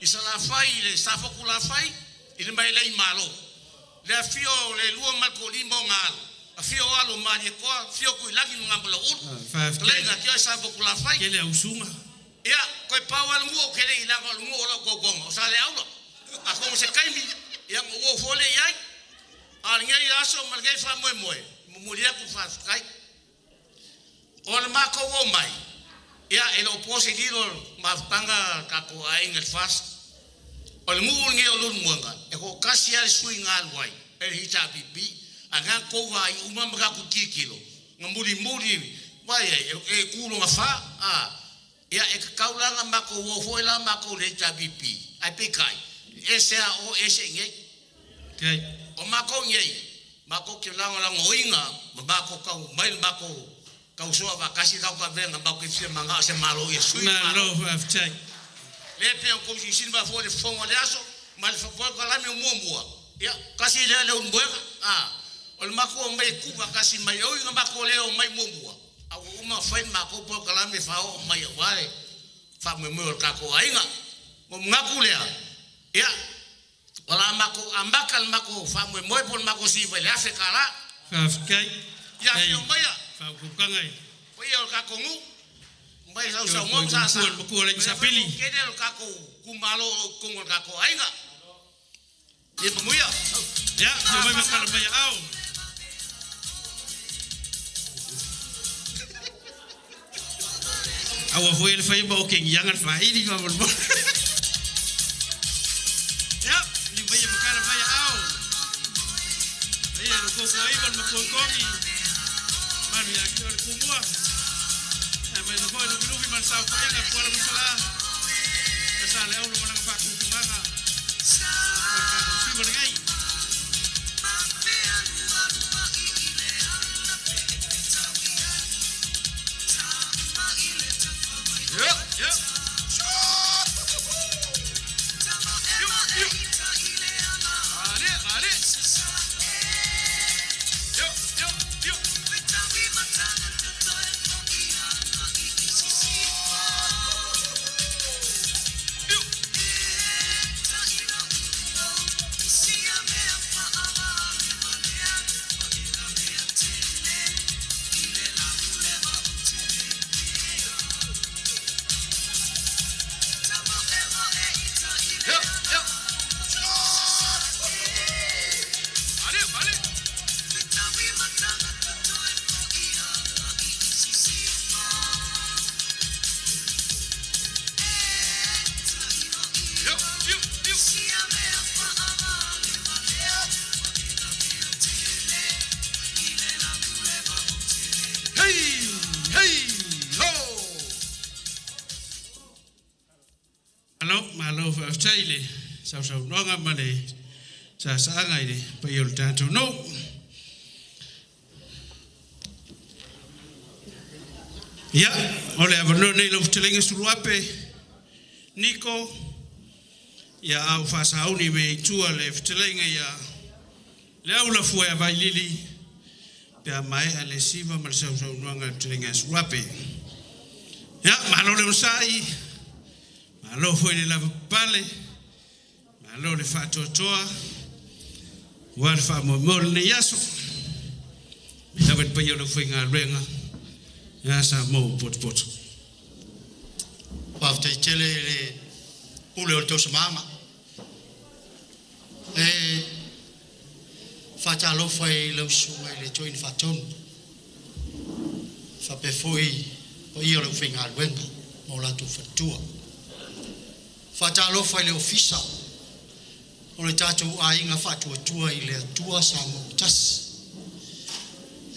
Speaker 22: I sa la fai le sa fo ku la fai, i le mai lei malo. Le fio le lua mal ko lima o ngalo. A fio alo mali koa, fio kui lagi mga mala ulu. Lenga kia sa fo ku la fai.
Speaker 4: Kele au sunga.
Speaker 22: Ia, koe pau al nguo kele i langa al nguo la kokonga. O sa le aula. A kongo se kaimi, ia nguo fo le iai. A ngai aso mal gai fa moe moe. Mumulia ku fa kai. O le mako o mai. Ia, e lo pose lilo mafutanga kako ainga le fast. O le ngu nge o lun muanga. E ko kasi ale sui ngā luai. E le hita pipi. A ngā kouva ai uma mga ku kikilo. Nga muri muri. Wai e, e kuro nga wha. A, ia e kakaulanga mako o foi la mako le hita pipi. Ai pe kai. E se a o e se nge. O mako nge. Mako ki langa langa oinga. Ma mako kau mai mako. Kau soa wakasi kau ka venga mako ki fia manga se malo ia sui.
Speaker 4: Malo whaftai.
Speaker 22: Le pe o komisi sinva fo le fongo le aso, ma le fapoe ka lami o mua mua. Ia, kasi le le unbuega. A, o le mako o mai kupa kasi mai oi nga mako le o mai mua mua. A o uma whai mako po ka lami whao o mai o wale. Wha mue mue o le kako ainga. Mo ngaku lea. Ia, wala mako, a maka le mako wha mue mue po le mako si wale afe ka la.
Speaker 4: Whafkai.
Speaker 22: Ia, fio maia.
Speaker 4: Whaukukanga i.
Speaker 22: O ia o le kako ngu. Mai sau sau ngom sa sa.
Speaker 4: Ko le isapili.
Speaker 22: Ke le kako kumalo kongo kako ainga. Ye pamuia.
Speaker 4: Ya, yo mai makala mai au. Awa foi le fai ba o ke ngianga le faili fa mo. Ya, ni mai makala mai au. Ai no ko ko ai ba mo ko kongi. Manu ya ke le kumua. Mai no foi no luvi man sa fainga kuala masala. Sa le au mana fa ku manga. Si mo ngai.
Speaker 6: Yeah, yeah. Ale, ale. Yo, yo, yo.
Speaker 4: Malo whaftai le sausau noanga ma le sasaanga i le pai o le tātou no. Ia, o le awanoa nei lau futalenga suluape, Niko, ia au whasauni me i tua le futalenga ia le au la fua vai lili, pea mai a le siva ma le sausau noanga le futalenga suluape. Ia, malo le osai, malo foi le lava pale, malo le whaatoatoa, ua le whaamoemole nei aso, me lava le pai o le fai ngā luenga, ia sa mou potopoto.
Speaker 21: Whaftai tele le pule o le tausa maama. E whaatalofa i lausunga i le toini whaatonu. Whape foi o ia o le uwhai ngā luenga, ma o lātou whatua. Whaatalofa i le ofisa o le tātou ainga whaatuatua i le atua sa mou tasi.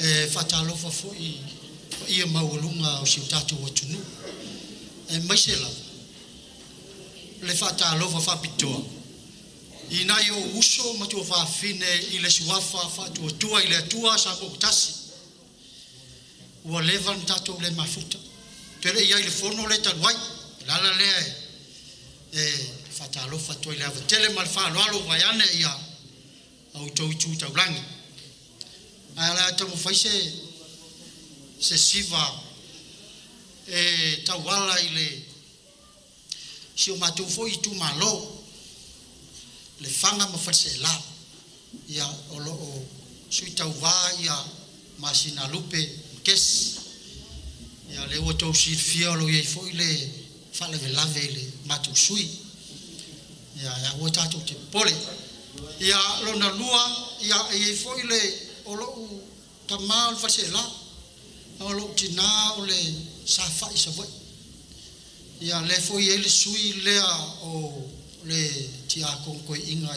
Speaker 21: E whaatalofa foi o ia maualunga o si o tātou atunu. E maise lava, le whaatalofa whapitoa
Speaker 12: I nai o uso ma tua whawhine i le suafa whaatuatua i le atua sa mo tasi. Ua leva na tātou le mafuta. Te le ia i le fono le taluai. Lala lea e whatalofa toi le avatele ma le whaaloalo vai ane ia au tau itu taulangi. Ai ala tamu fai se siva e tauala i le si o mātou foi i tūmālo le whanga ma whalse la ia o lo o sui tau vā ia masina lupe kes ia le ua tau silfia o lo iai foi le whaalevelave i le mātou sui ia ia ua tātou te pole ia lona lua ia iai foi le o lo u tamā o le whalse la o lo tina o le sa whai sa voi ia le foi e le sui lea o le tia kongkoi inga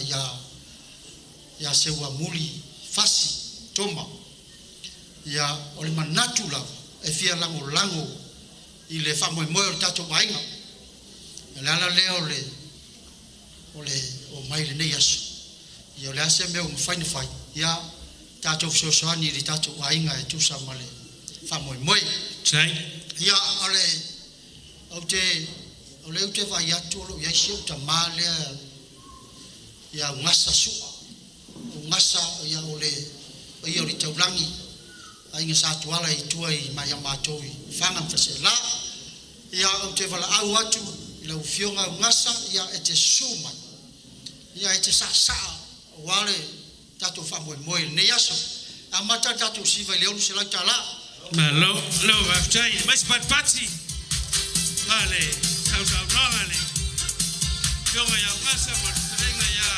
Speaker 12: ia seua muli fasi toma ia o le manatu lava e fia lango lango i le whamoemoe o le tātou aiga le ala lea o le o mai le nei aso ia o le ase mea o mawhai na whai ia tātou fesoasoani i le tātou aiga e tusa ma le whamoemoe ia o le au te o le ute vai atu o lo iai si o tamā lea ia ungasa sua ungasa ia o le ia o le taulangi ainga sa tuala i tua i mai a mātou i whanga mwhase la ia au te wala au atu i lau fionga ungasa ia e te su mai ia e te sa sa o wale tātou whamoemoe le nei aso a mata tātou siva i le olu se lau tā la.
Speaker 4: Ma lo waftai mais patpati ale sausaunoga le fionga ia ungasa ma telenga ia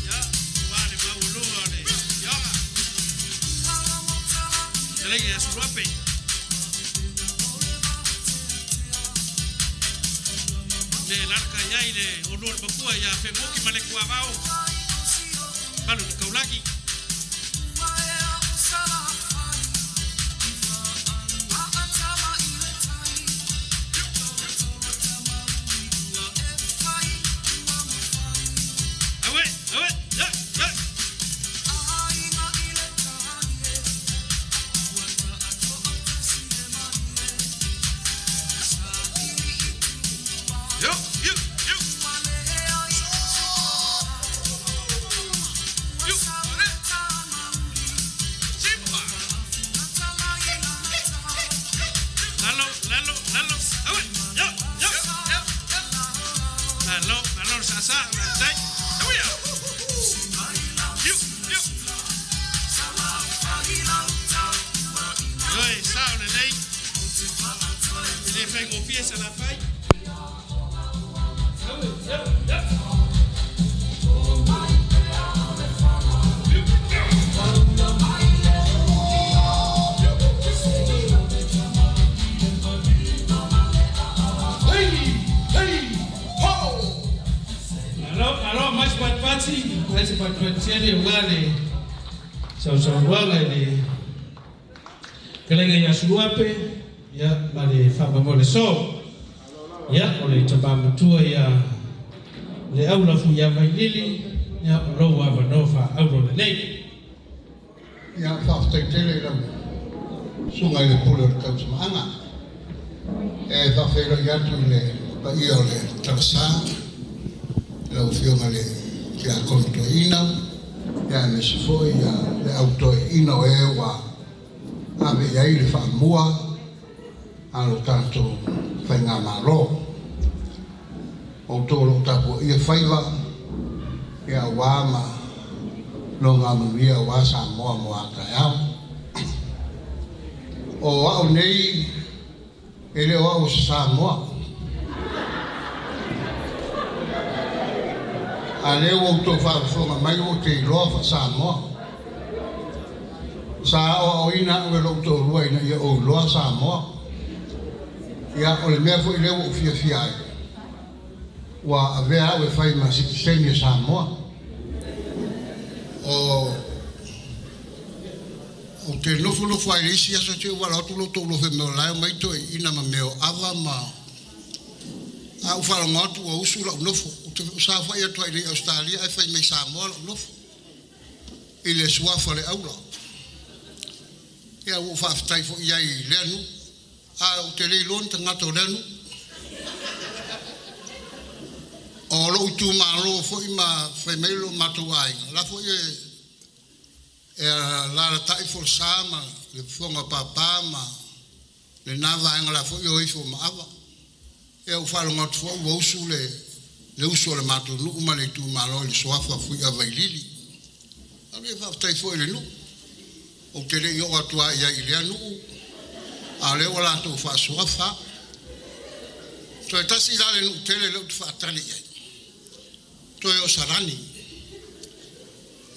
Speaker 4: ia wale mauluga le fionga telenga ia suruape le larka ia i le olua le mapua ia whengoki ma le kuavao malu le kaulaki. Suape ia ma le whamamole so ia o le tamamatua ia le aula fu ia vailili ia o lou avanoa faaaulo lenei
Speaker 21: ia faafetaitele i lau suga i le pule o le tausamaaga e faafeiloi atu i le paia o le talasā lau afioga le tiakono toeaina ia aemaise foi ia le au toeaina o e ua ave i ai le faamua a lo tātou whainga-malo. O tō lo tāpua ia whaiva, ia wā ma lo ngā manuia wā sa moa moa tai au. O au nei, e leo au sa moa. A leo au tō whaafonga mai o te iloa wha sa moa. Sa o ina o lo tō rua ina ia o loa sa moa. Ia o le mea foi leo o fia fia ai. Ua avea au e whai ma sitiseni e Samoa. O te nofonofo ai le isi aso te wala atu lo tō lofe meo lai mai toi ina ma meo ava ma A ou faalogo atu ua usu la'u nofo, ou te saofa'i atu ai i Ausetalia ae fai mai Samoa la'u nofo i le suafa o le aula. Ia ua ou faafetai fo'i ai i lea nuu, ae ou te le iloa ni tagata o lea nuu. O lo'u itumālō fo'i ma fai mai lo matou aiga, la fo'i e alalatai folosā ma le fofoga o pāpā ma lenā vaega la fo'i o ifo ma ava. Ia ua faalogo atu fo'i ua usu le usu o le matou nuu ma le itumālō i le suafa Fuiavailili. Ave faafetai fo'i i le nuu. Ou te le'i oo atu a i ai i lea nuu, a o lea ua latou faasuafa. Toe tasi la le nuu tele lea ou te faatali i ai. Toe o Salani.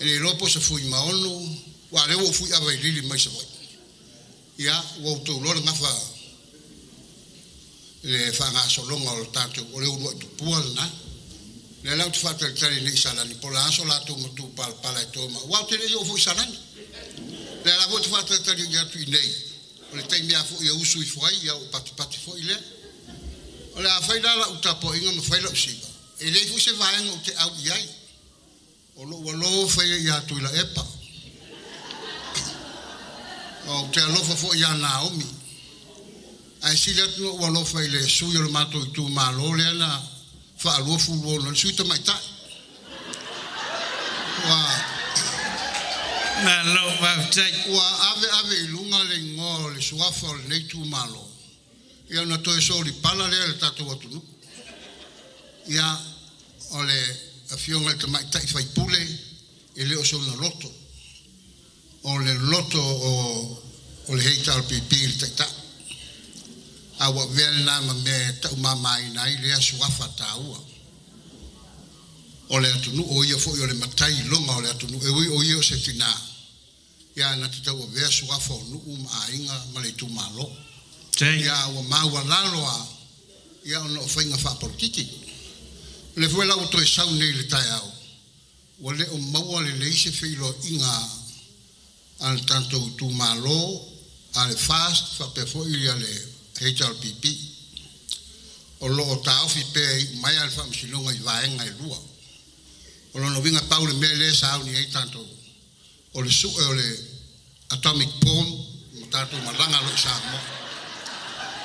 Speaker 21: E le iloa po o se Fuimaono, aua o lea ua ou Fuiavailili mai Savaii. Ia, ua outou iloa le gafa le faagasologa o le tatou, o le uluai tupua lena. Lea la ou te faatalitali nei i Salani po o le a so latou matupalapala e to ma aua ou te le'i oo foi i Salani. Lea la foi ou te faatalitali atu i nei, o le taimi lava foi e usu ifo ai, ia ua patipati foi lea. O le a fai la la'u tapua'iga ma fai la'u siva, e leai foi se vaega ou te au i ai. O lo'u alofa ia iā Tuilaepa. Ou te alofa foi iā Naomi. Ae sili atu ona ou alofa i le sui o le matou itumalo lea na faa-26 le sui tamaitai. Ua
Speaker 4: Malo faafetai.
Speaker 21: Ua ave ave i luga le igoa o le suafa o lenei itumalo, ia ona toe solipala lea i le tatou atunuu. Ia, o le afioga i le tamaitai faipule, e le o sona loto. O le loto o le HRPP i le taitai. A ua avea lenā ma mea e taumamaina ai lea suafa taua o le atunuu, o ia foi o le matai iloga o le atunuu, e ui o ia o se tinā, ia na te tauavea suafa o nuu ma aiga ma le itumalo. Ia ua maualalo a ia ona o faiga faapolokiki. O le foi la ua toe sau nei i le taeao, ua le o maua lelei se feiloaiga a le tatou itumalo, a le FAST faapea foi ia le HRPP. O lo o taofi pea e iu mai a le faamasinoga i vaega e lua. O lona uiga pau le mea lea e sauni ai tatou, o le su'e o le atomic bomb ma tatou malaga loa i Samoa.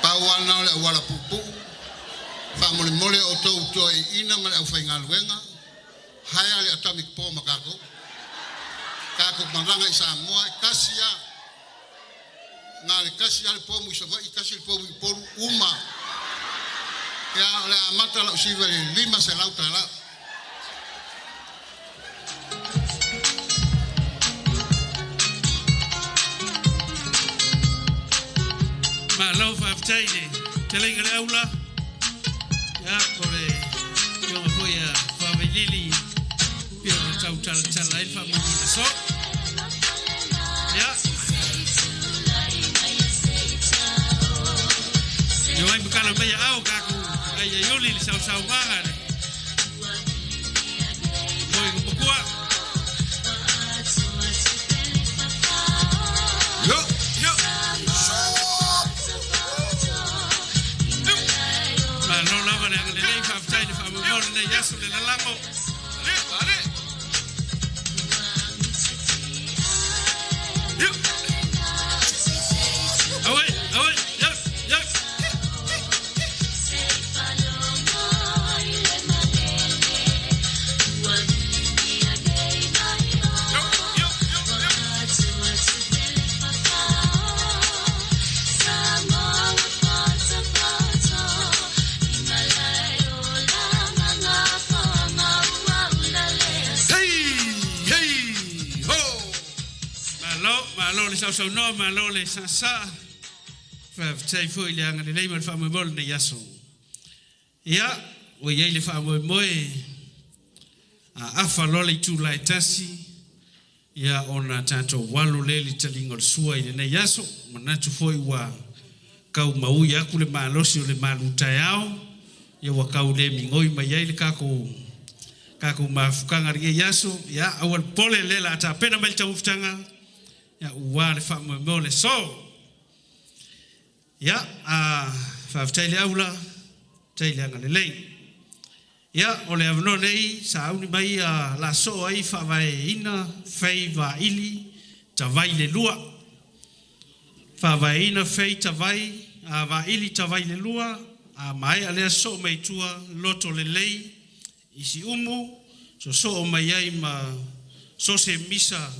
Speaker 21: Pau lava lena o le auala puupuu. Faamolemole outou toeaiina ma le aufaigaluega, hire le atomic bomb a tatou. Tatou malaga i Samoa e tasi lava. Na o le tasi lava le pomu i Savaii, tasi le pomu i Upolu, uma. Ia, o le a amata lau siva i le $500.
Speaker 4: Malo faafetai i le fetalaiga i le Aula, ia po o le afioga foi ia Fuavailili pei ona tau talatala ai le faamoemoe o le aso. Ia. Io ai ma kala mai aao tatou aiaiuli i le saosaumaga le moi makua.
Speaker 1: Yo, yo.
Speaker 4: Malo lava le agalelei, faafetai i le faamoemoe o lenei aso le lalago. Auai, auai, yo, yo.
Speaker 1: Hey, hey, ho.
Speaker 4: Malo, malo le sausaunoa, malo le saasaa. Faafetai foi i le agalelei ma le faamoemoe o lenei aso. Ia, ua i ai le faamoemoe a afa loa le itula e 1, ia ona tatou alu lea i le taliga o le sua i lenei aso. Manatu foi ua kau maui atu le malosi o le malu taeao, ia ua kau le migoi mai ai le tatou mafutaga i lenei aso. Ia, aua le popole, lea o le a tapena mai le taumafataga, ia ua le faamoemoe o le aso. Ia, a faafetai le aula. Tai le agalelei. Ia, o le avanoa nei, sauni mai a la soo ai faavaeina fei vaili tavai le lua. Faavaeina fei tavai, a vaili tavai le lua, a maea lea soo mai tua loto lelei, i Siumu, sosoo mai ai ma so se misa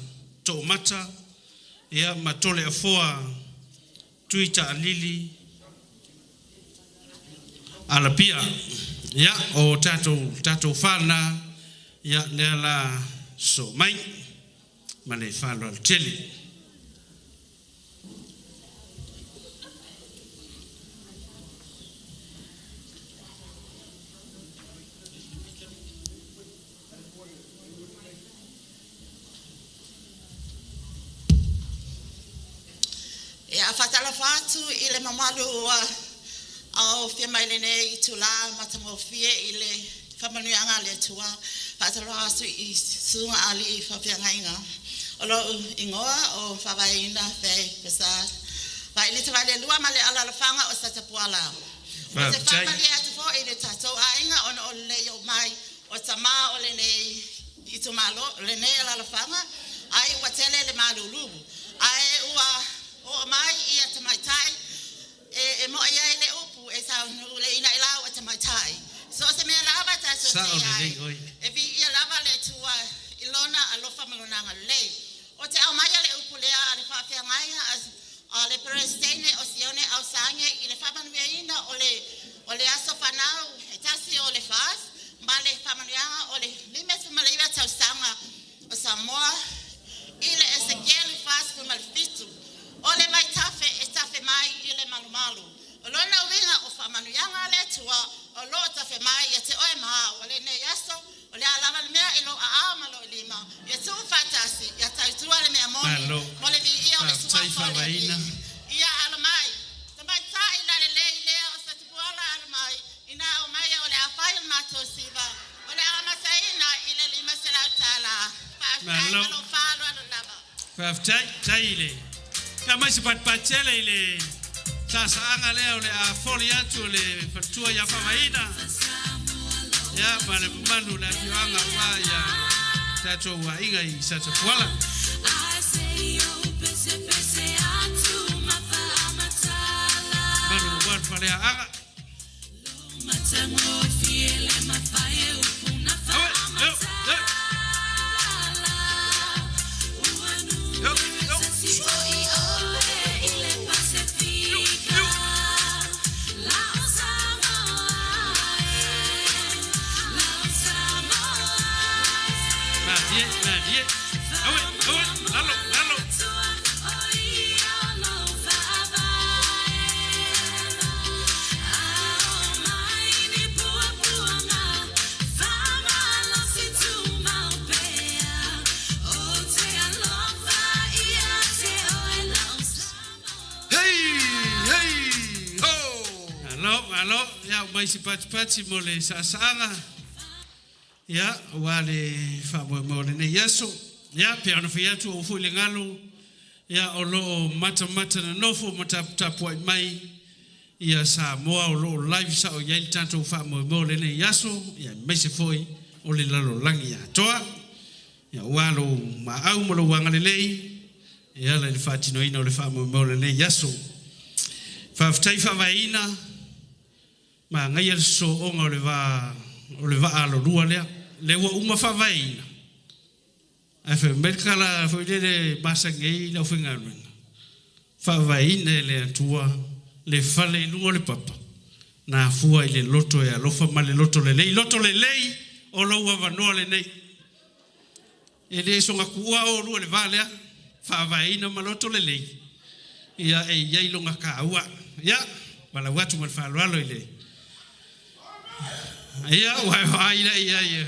Speaker 4: toomata, ia ma tole afoa tui taalili alapia. Ia, o tatou whāna, ia, lea la so mai, ma le whāloa tele.
Speaker 3: Ia faatalofa atu i le mamalu ua aofia mai lenei itulā matagofie i le faamanuiaga a le Atua. Faatalofa atu i susuga a alii faafeagaiga. O lou igoa o Faavaeina Faye Prasad. Vailita Valelua ma le alaalafaga o Satapuala. Ou te faamalie atu foi i le tatou aiga ona o lelei oo mai o tamā o lenei itumalo, lenei alaalafaga, ai ua tele le malulu. Ae ua oo mai ia tamaitai e mo'i ai le upu e saunuu le inailau o tamaitai. So o se mea lava tatou
Speaker 4: Sao
Speaker 3: te ai,
Speaker 4: lelei oi.
Speaker 3: e viia lava le Atua i lona alofa ma lona agalelei. O te aumaia le upu lea a le faafeagaiga a le Peresetene o Sione Ausaage i le faamanuiaina o le aso fanau e tasi o le FAST ma le faamanuiaga o le 59 tausaga o Samoa i le Esekielu 47. O le vaitafe e tafe mai i le malumalu. O lona uiga o faamanuiaga a le Atua o loo tafe mai ia te oe ma au. O lenei aso, o le a lava le mea i lou aao ma lou lima, ia tuu faatasi, ia tautua le mea moni,
Speaker 4: Malo.
Speaker 3: mo le viia o le
Speaker 4: Faafetai
Speaker 3: suafa o le Alii.
Speaker 4: faavaeina.
Speaker 3: Ia alo mai, tamaitai lalelei lea o Satapuala alo mai, ina o mai o le a fai o le matou siva, o le a amataina i le $500. Faafetai
Speaker 4: Malo.
Speaker 3: ma lou faaaloalo lava.
Speaker 4: Faafetai, tai i le. Ia mai se patipatele i le sasaaga lea o le a foli atu o le faletua ia Faavaeina. Ia, ma le mamalu o le afioaga ua ia tatou aiga i Satapuala. Malu ua le faleaaga. Malie, malie. Aue, aue, lalo, lalo.
Speaker 6: Hey, hey, ho!
Speaker 4: Alo, alo, ia mai se patipati mo le saasaga. Ia, ua le faamoemoe o lenei aso. Ia, pe ona fai atu o foi le galo. Ia, o loo matamata nonofo ma taputapuai mai. Ia Samoa o loo live sao i ai le tatou faamoemoe o lenei aso. Ia, aemaise foi o le lalolagi atoa. Ia, ua lou maau ma lou agalelei. Ia, ala i le faatinoina o le faamoemoe o lenei aso. Faafetai faavaeina. Ma agaia le sosooga o le va o le vaa alolua lea. Le ua uma faavaeina. Ae fai mai le tala foi lele masani ai le aufaigaluega. Faavaeina e le Atua le fale i luga o le papa. Na afua i le loto e alofa ma le loto lelei. Loto lelei o lou avanoa lenei. E le soga kuua o lua le va lea. Faavaeina ma loto lelei. Ia e iai longa kaua. Ia, walau atu ma le faaaloalo i le. Ia, ua e vaai la ia, ia.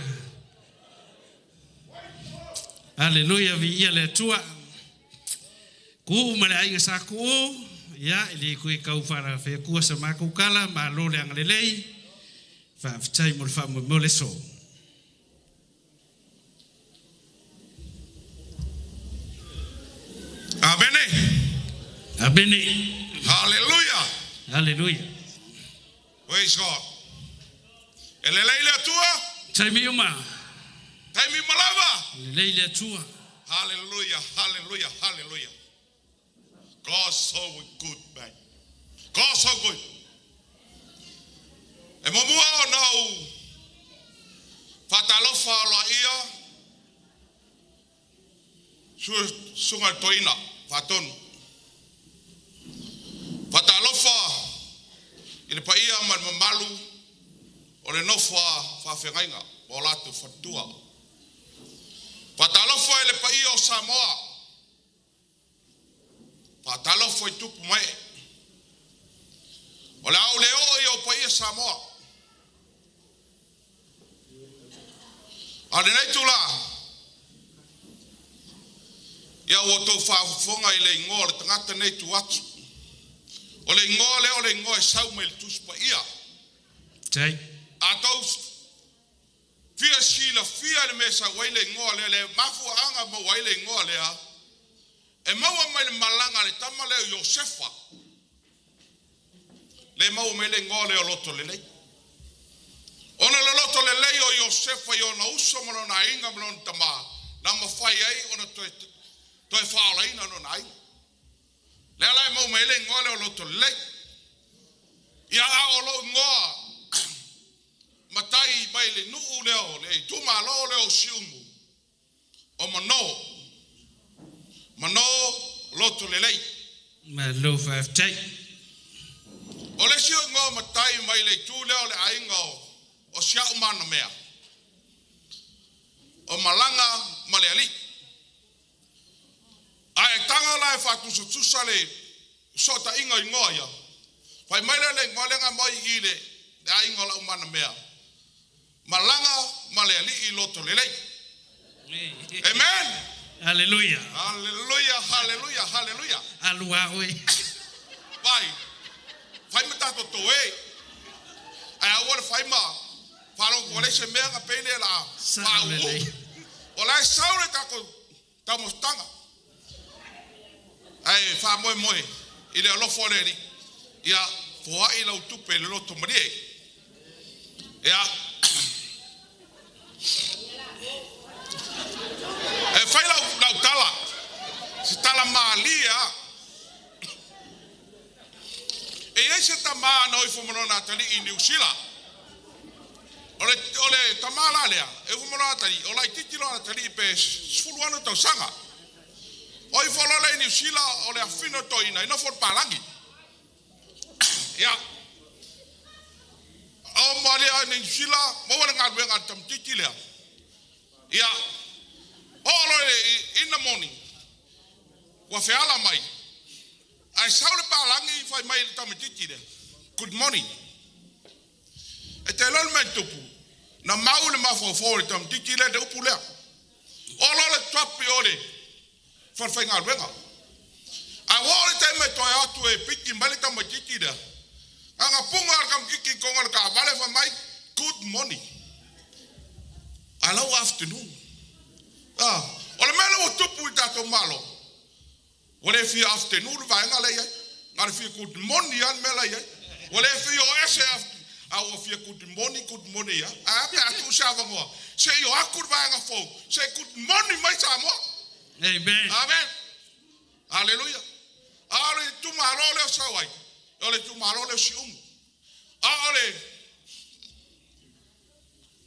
Speaker 4: Aleluia, viia le Atua. Kuu ma le aiga sa kuu. Ia, e le koe kau wharawhea kua sa mākou kala, malo le angalelei. Faafetai mo le faamoemoe le so.
Speaker 6: Amene.
Speaker 4: Amene.
Speaker 6: Hallelujah.
Speaker 4: Hallelujah.
Speaker 6: Praise God.
Speaker 5: E lelei le Atua.
Speaker 4: Taimi uma.
Speaker 5: Taimi uma lava.
Speaker 4: Lelei le Atua.
Speaker 5: Hallelujah, hallelujah, hallelujah. God so good, man. God so good. E muamua ona ou faatalofa aloaia susuga i le toeaina faatonu. Faatalofa i le paia ma le mamalu o le nofo a faafeagaiga ma o latou faletua. Faatalofa i le paia o Samoa. Faatalofa i tupu ma ee. O le a ou le oo i ou paia Samoa. A o lenei itulā, ia ua outou faafofoga i le igoa o le tagata nei e tu atu. O le igoa lea o le igoa e sau mai le Tusi Paia. A outou fia silafia le mea e sau ai le igoa lea, le mafuaaga e maua ai le igoa lea, e maua mai le malaga a le tama lea o Iosefa, lea e maua mai ai le igoa lea o Lotolelei. Ona o le loto lelei o Iosefa i ona uso ma lona aiga ma lona tamā, na mafai ai ona toe, toe faaolaina lona aiga. Lea la e maua mai ai le igoa lea o Lotolelei. Ia, a o lou igoa matai mai le nuu lea o le itumalo lea o Siumu, o Mano. Mano Lotolelei.
Speaker 4: Malo faafetai.
Speaker 5: O le isi igoa matai mai le itu lea o le aiga o Siaomanamea, o Malaga ma le Alii. A e taga la e faatusatusa le fesootaiga o igoa ia, fai mai lea o le igoa lea na aumai i i le aiga o Laaumana-mea, Malaga ma le Alii Lotolelei. Amen.
Speaker 4: Hallelujah.
Speaker 5: Hallelujah, hallelujah, hallelujah.
Speaker 4: Alu a oe.
Speaker 5: Vai, fai ma tatou toe. Ae aua le fai ma faalogo ua leai se mea na pei lea o le a
Speaker 4: Sao
Speaker 5: faauu.
Speaker 4: lelei.
Speaker 5: O la e sau le tatou taumafataga. Ae faamoemoe i le alofa o le Alii, ia foai lau tupe i le loto malie. Ia. E fai lau, lau tala, se tala malie lava. E i ai se tamā na o ifo ma lona atalii i Niu Sila. O le, o le tamā la lea, e ifo ma lona atalii, o laitiiti lona atalii pe 16 tausaga. O ifo loa lea i Niu Sila, o le afafine o toeaina, e nofo i le palagi. Ia, o ma lea i Niu Sila, maua le galuega a le tamaitiiti lea. Ia, oo loa in the morning, ua feala mai, ae sau le palagi fai mai i le tamaitiiti lea, good morning. E te iloa le mea e tupu, na mau le mafaufau o le tamaitiiti lea i le upu lea. Oo loa le tuapi o le falefaigaluega. Ae ua oo le taimi e toe atu e piki mai le tamaitiiti lea, na ona puga le tamaitiiti i totonu o le taavale fai mai, good morning. A la ua afternoon. Ah, o le mea lea ua tupu i tatou Malo, ua le fia afternoon le vaega lea e i ai. Na o le fia good morning lava le mea la e i ai. Ua le fia o ese a ua fia good morning, good morning lava. Ae a pe a tuu se avanoa, se i o atu le vaega fou, se i good morning mai Samoa.
Speaker 4: Amen.
Speaker 5: Amen. Haleluia. A o le itumalo lea o sau ai, o le itumalo lea o Siumu. A o le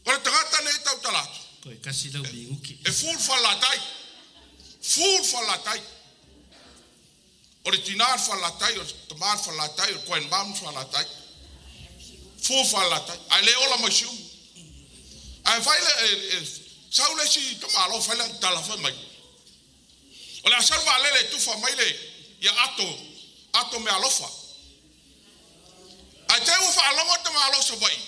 Speaker 5: o le tagata nei e tautala atu,
Speaker 4: Koe kasi lau minguki.
Speaker 5: e full falelatai. Full falelatai. O le tinā le falelatai, o le tamā le falelatai, o le grandmom le falelatai. Full falelatai. Ae le ola mai Siumu. Ae fai le, e, e, sau le isi tamaloa fai lana tala fai mai. O le a sau le vaalele e tufa mai le ia ato, ato meaalofa. Ae te i ua faalogo le tamaloa o Savaii,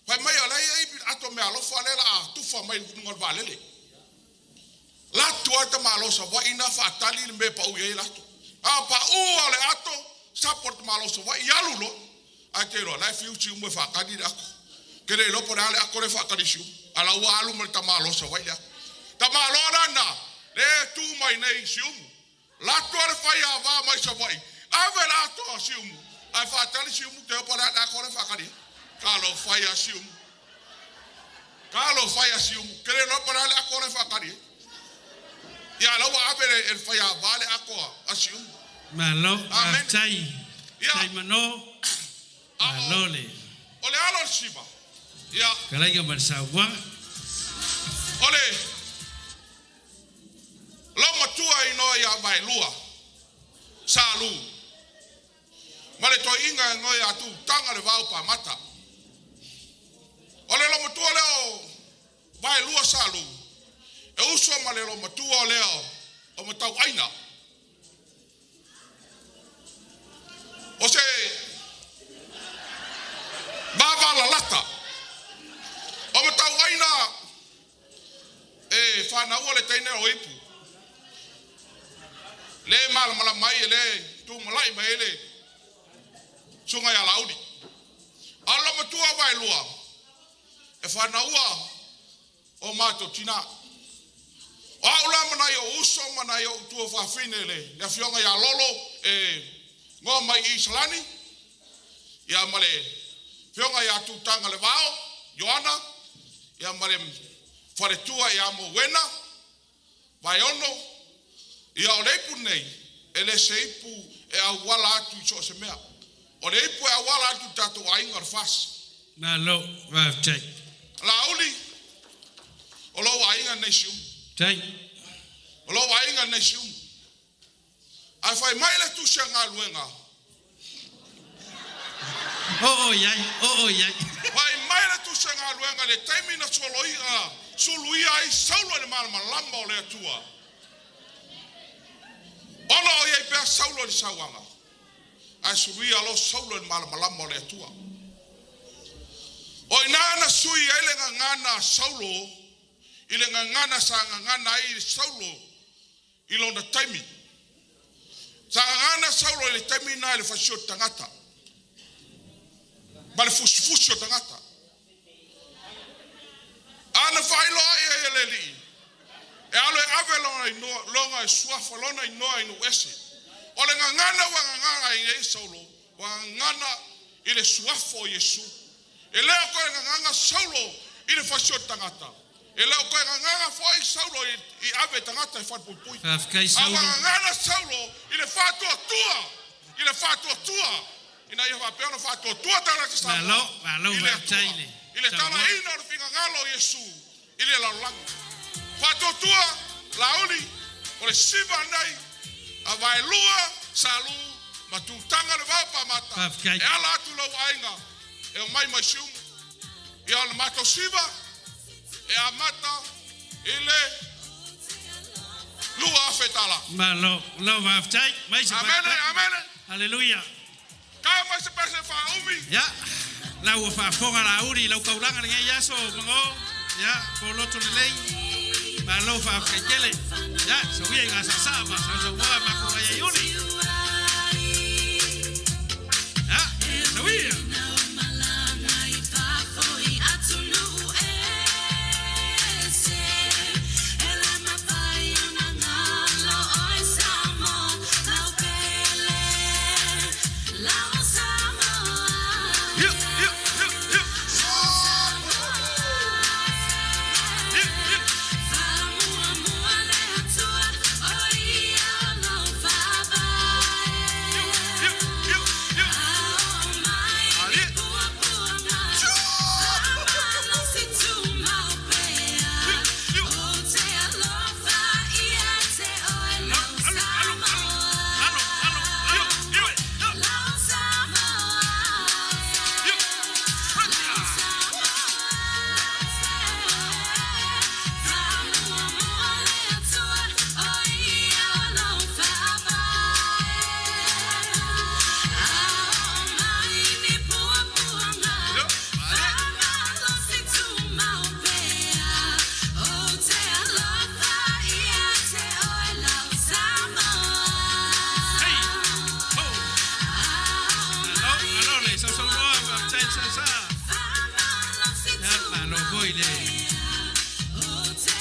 Speaker 5: fai mai o la e i ai ato meaalofa lea o le a tufa mai i luga o le vaalele. Lato lava le tamaloa o Savaii na faatali le mea e pau i ai le ato. A pau lava o le ato, sapo le tamaloa o Savaii, alu loa. Ae te iloa, o la e fiu Siumu e faatali le ato. Ke le iloa po o le a le ato lea e faatali e Siumu, a o la ua alu ma le tamaloa o Savaii le ato. Tamaloa la lena, lea e tu mai nei i Siumu. Lato le fai ava mai Savaii, ave le ato a Siumu, ae faatali Siumu te iloa po o le a le ato lea e faatali ai. Talofa ia Siumu. Talofa ia Siumu. Ke le iloa po o le a le ato la e faatali ai. Ia la ua ave e le faiāvā le ato a Siumu.
Speaker 4: Malo, faafetai. Tai mano. Malo le.
Speaker 5: O le alo o le siva. Ia.
Speaker 4: Kalaiga ma le saunoaga.
Speaker 5: O le laumatua inoa ia Vaelua, Sa Lu, ma le toeaiga e igoa ia Tutaga le Vao Pamata. O le laumatua lea o Vaelua Sa Lu, e uso ma le laumatua lea o Matauaina. O se vavalalata. O Matauaina e whanaua le teine o ipu. Le malamalama mai e le tūmalai mai e le sunga ia lauli. A lo matua Vaelua e whanaua o mātou tina. O au la mana i o uso mana i o utua whawhine le afioga ia Lolo e ngoa mai i Isalani. Ia ma le fioga ia Tutaga le Vao, Ioana, ia ma le faletua ia Mowena, Vaiono, ia o le ipu nei, e le se ipu e auala atu i so o se mea. O le ipu e auala atu i tātou aiga o le fasi.
Speaker 4: Malo, faafetai.
Speaker 5: Lauli, o lou aiga nei Siumu.
Speaker 4: Tai.
Speaker 5: O lou aiga nei Siumu. Ae fai mai le tusi a galuega.
Speaker 4: O o iai, o o iai.
Speaker 5: Fai mai le tusi a galuega le taimi na soloia, suluia ai Saulo i le malamalama o le Atua. Ona o iai pea Saulo i le sauaga. Ae suluia loa Saulo i le malamalama o le Atua. O ina na sui ai le gagana a Saulo i le gagana sa gagana ai Saulo i lona taimi. Sa gagana Saulo i le taimi na i le fasioti tagata. Ma le fusifusi o tagata. Ana faailoa ai e le alii. E alo e ave lona inoa, lona e suafa lona inoa i nuu ese. O le gagana ua gagana ai nei Saulo, ua gagana i le suafa o Iesu. E le o koe gagana Saulo i le fasioti tagata. E le o koe gagana foi Saulo i ave tagata e falepuipui.
Speaker 4: Faafetai
Speaker 5: A
Speaker 4: Saulo.
Speaker 5: ua gagana Saulo i le faatuatua, i le faatuatua. Ina ia faapea ona faatuatua tagata Samoa.
Speaker 4: Malo, malo,
Speaker 5: I le
Speaker 4: faafetai
Speaker 5: Atua.
Speaker 4: le
Speaker 5: I le
Speaker 4: saunoaga.
Speaker 5: talaina o le finagalo o Iesu i le lalolagi. Faatuatua, Lauli, o le siva nei, a Vaelua, Sa Lu, ma Tutaga le Vao Pamata.
Speaker 4: Faafetai.
Speaker 5: E ala atu lau aiga, e o mai mai Siumu. Ia o le matou siva, e amata i le 2000 tala.
Speaker 4: Malo, lau faafetai. Mai se
Speaker 5: Amene,
Speaker 4: faafetai.
Speaker 5: amene.
Speaker 4: Haleluia.
Speaker 5: Ka mai se pese whaumi.
Speaker 4: Ia, lau ua faafofoga Lauli i lau kaulaga lenei aso mago. Ia, poloto lelei. Malo faafetai tele. Ia, sauia i gasaasaa ma sausaumoa makou ai iuli. Ia, sauia.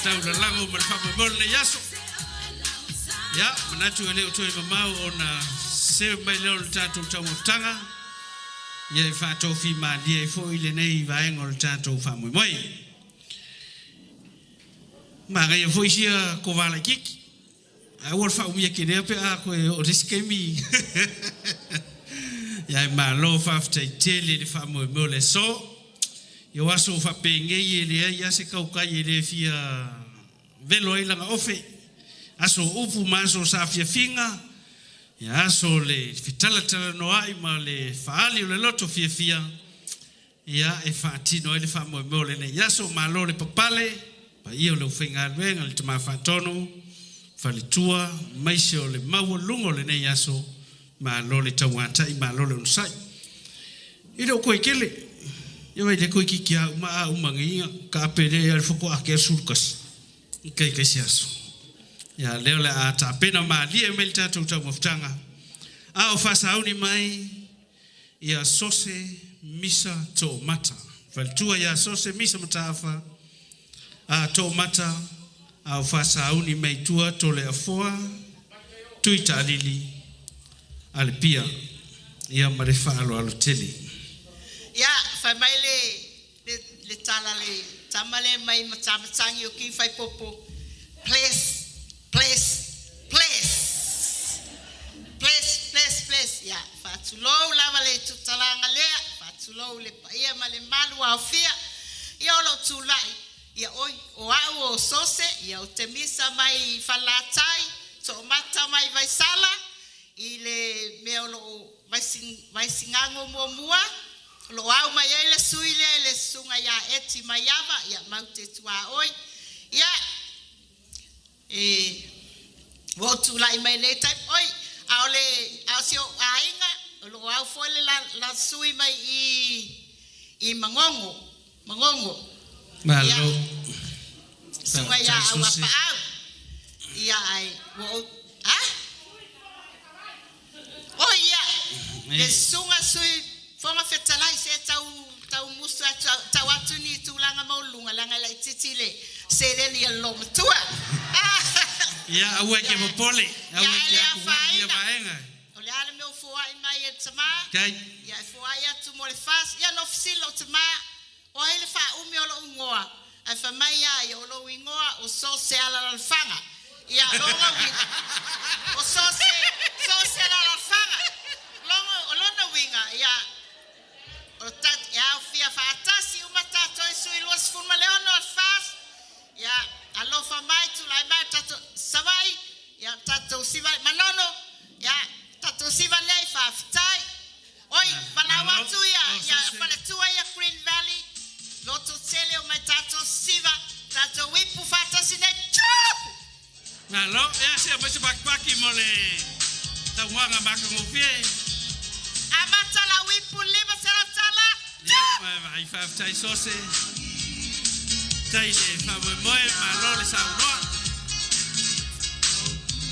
Speaker 4: Taulalago ma le faamoemoe lenei aso. Ia, manatu e le o toe mamao ona seu mai lea o le tatou taumafataga. Ia e faatofi malie ai foʻi lenei vaega o le tatou faamoemoe. Magaia foʻi sia kovalaikiki. Ae ua le faaumia kelea pe a koe oo le isi taimi. Ia e malo faafetaitele i le faamoemoe o le aso. Ia o aso faapenei e leai lava se tautai e lē fia velo ai lana ofe. Aso o upu ma aso o saafiafiga. Ia aso o le fetalatalanoaʻi ma le faali o le loto fiafia. Ia e faatino ai le faamoemoe o lenei aso. Malo le papale, paia o le aufaigaluega le Tama Faatonu, faletua, maise o le maualuga o lenei aso. Malo le tauata'i malo le onosai. I le o koe kele, ia vai le koe kiki a uma a uma ngi ia ka ape le ia le foko a ke 11. I kai kai se aso. Ia leo le a tapena malie mai le tatou taumafataga. A o faasauni mai ia Sose Misa Toomata. Faletua ia Sose Misa Mataafa a Toomata a o faasauni mai tua tole afoa tui taalili a le pia ia ma le faaaloalo tele.
Speaker 10: Ia, fai mai le, le, le tala le tama le mai Matamatagi o ki Faipopo, bless, bless, bless. Bless, bless, bless. Ia, faatulou lava le tutalaga lea, faatulou le paia ma le malu aofia. Ia o lou tulai, ia oi, o au o Sose, ia o te misa mai Falelatai, Toomata mai Vaisala, i le mea o loo Vaisigago muamua, o loo au mai ai le sui lea i le susuga ia Eti Maiava, ia mau te tuaoi. Ia, e ua ou tulai mai nei taimi, oi, a o le, a o si ou aiga, o loo au foi le la, la sui mai i Magogo, Magogo.
Speaker 4: Malo.
Speaker 10: Susuga ia Auapaau. Ia ai, ua ou, a? Oi ia, le susuga sui Fofoga Fetalai, se tau tau musu atu tau atu ni tulaga maualuluga leaga e laitiiti le seleni a le loomatua.
Speaker 4: Ia aua e te popole, aua
Speaker 10: Ia
Speaker 4: e
Speaker 10: e
Speaker 4: te
Speaker 10: le
Speaker 4: atugalu ia
Speaker 10: afaina.
Speaker 4: vaega.
Speaker 10: O le a le mea ua foai mai e le tamā?
Speaker 4: Tai.
Speaker 10: Ia e foai atu mo le FAST. Ia na fesili lou tamā, o ai le faaumi o lou igoa? Ae fai mai ia ia, o lou igoa o Sose Alalalafaga. Ia, lona uiga, o Sose, Sose Alalalafaga. Logo, o lona uiga, ia, o tat, e aofia faatasi uma tatou i sui 26 o le FAST. Ia, alofa mai, tulai mai, tatou, Savaii, ia, tatou siva, Manono, ia, tatou siva nei, faafetai. Oi, valaau
Speaker 4: Malo.
Speaker 10: atu ia,
Speaker 4: O
Speaker 10: ia,
Speaker 4: Sose.
Speaker 10: faletua ia Green Valley, loto tele o mai tatou siva, tatou ipu faatasi nei, tū!
Speaker 4: Malo, ia se mai se pakipaki mo le tauaga makagofie.
Speaker 10: Amata lau ipu 500 tala,
Speaker 4: Ia, mai vai faafetai Sose. Tai le faamoemoe, malo le saunoa.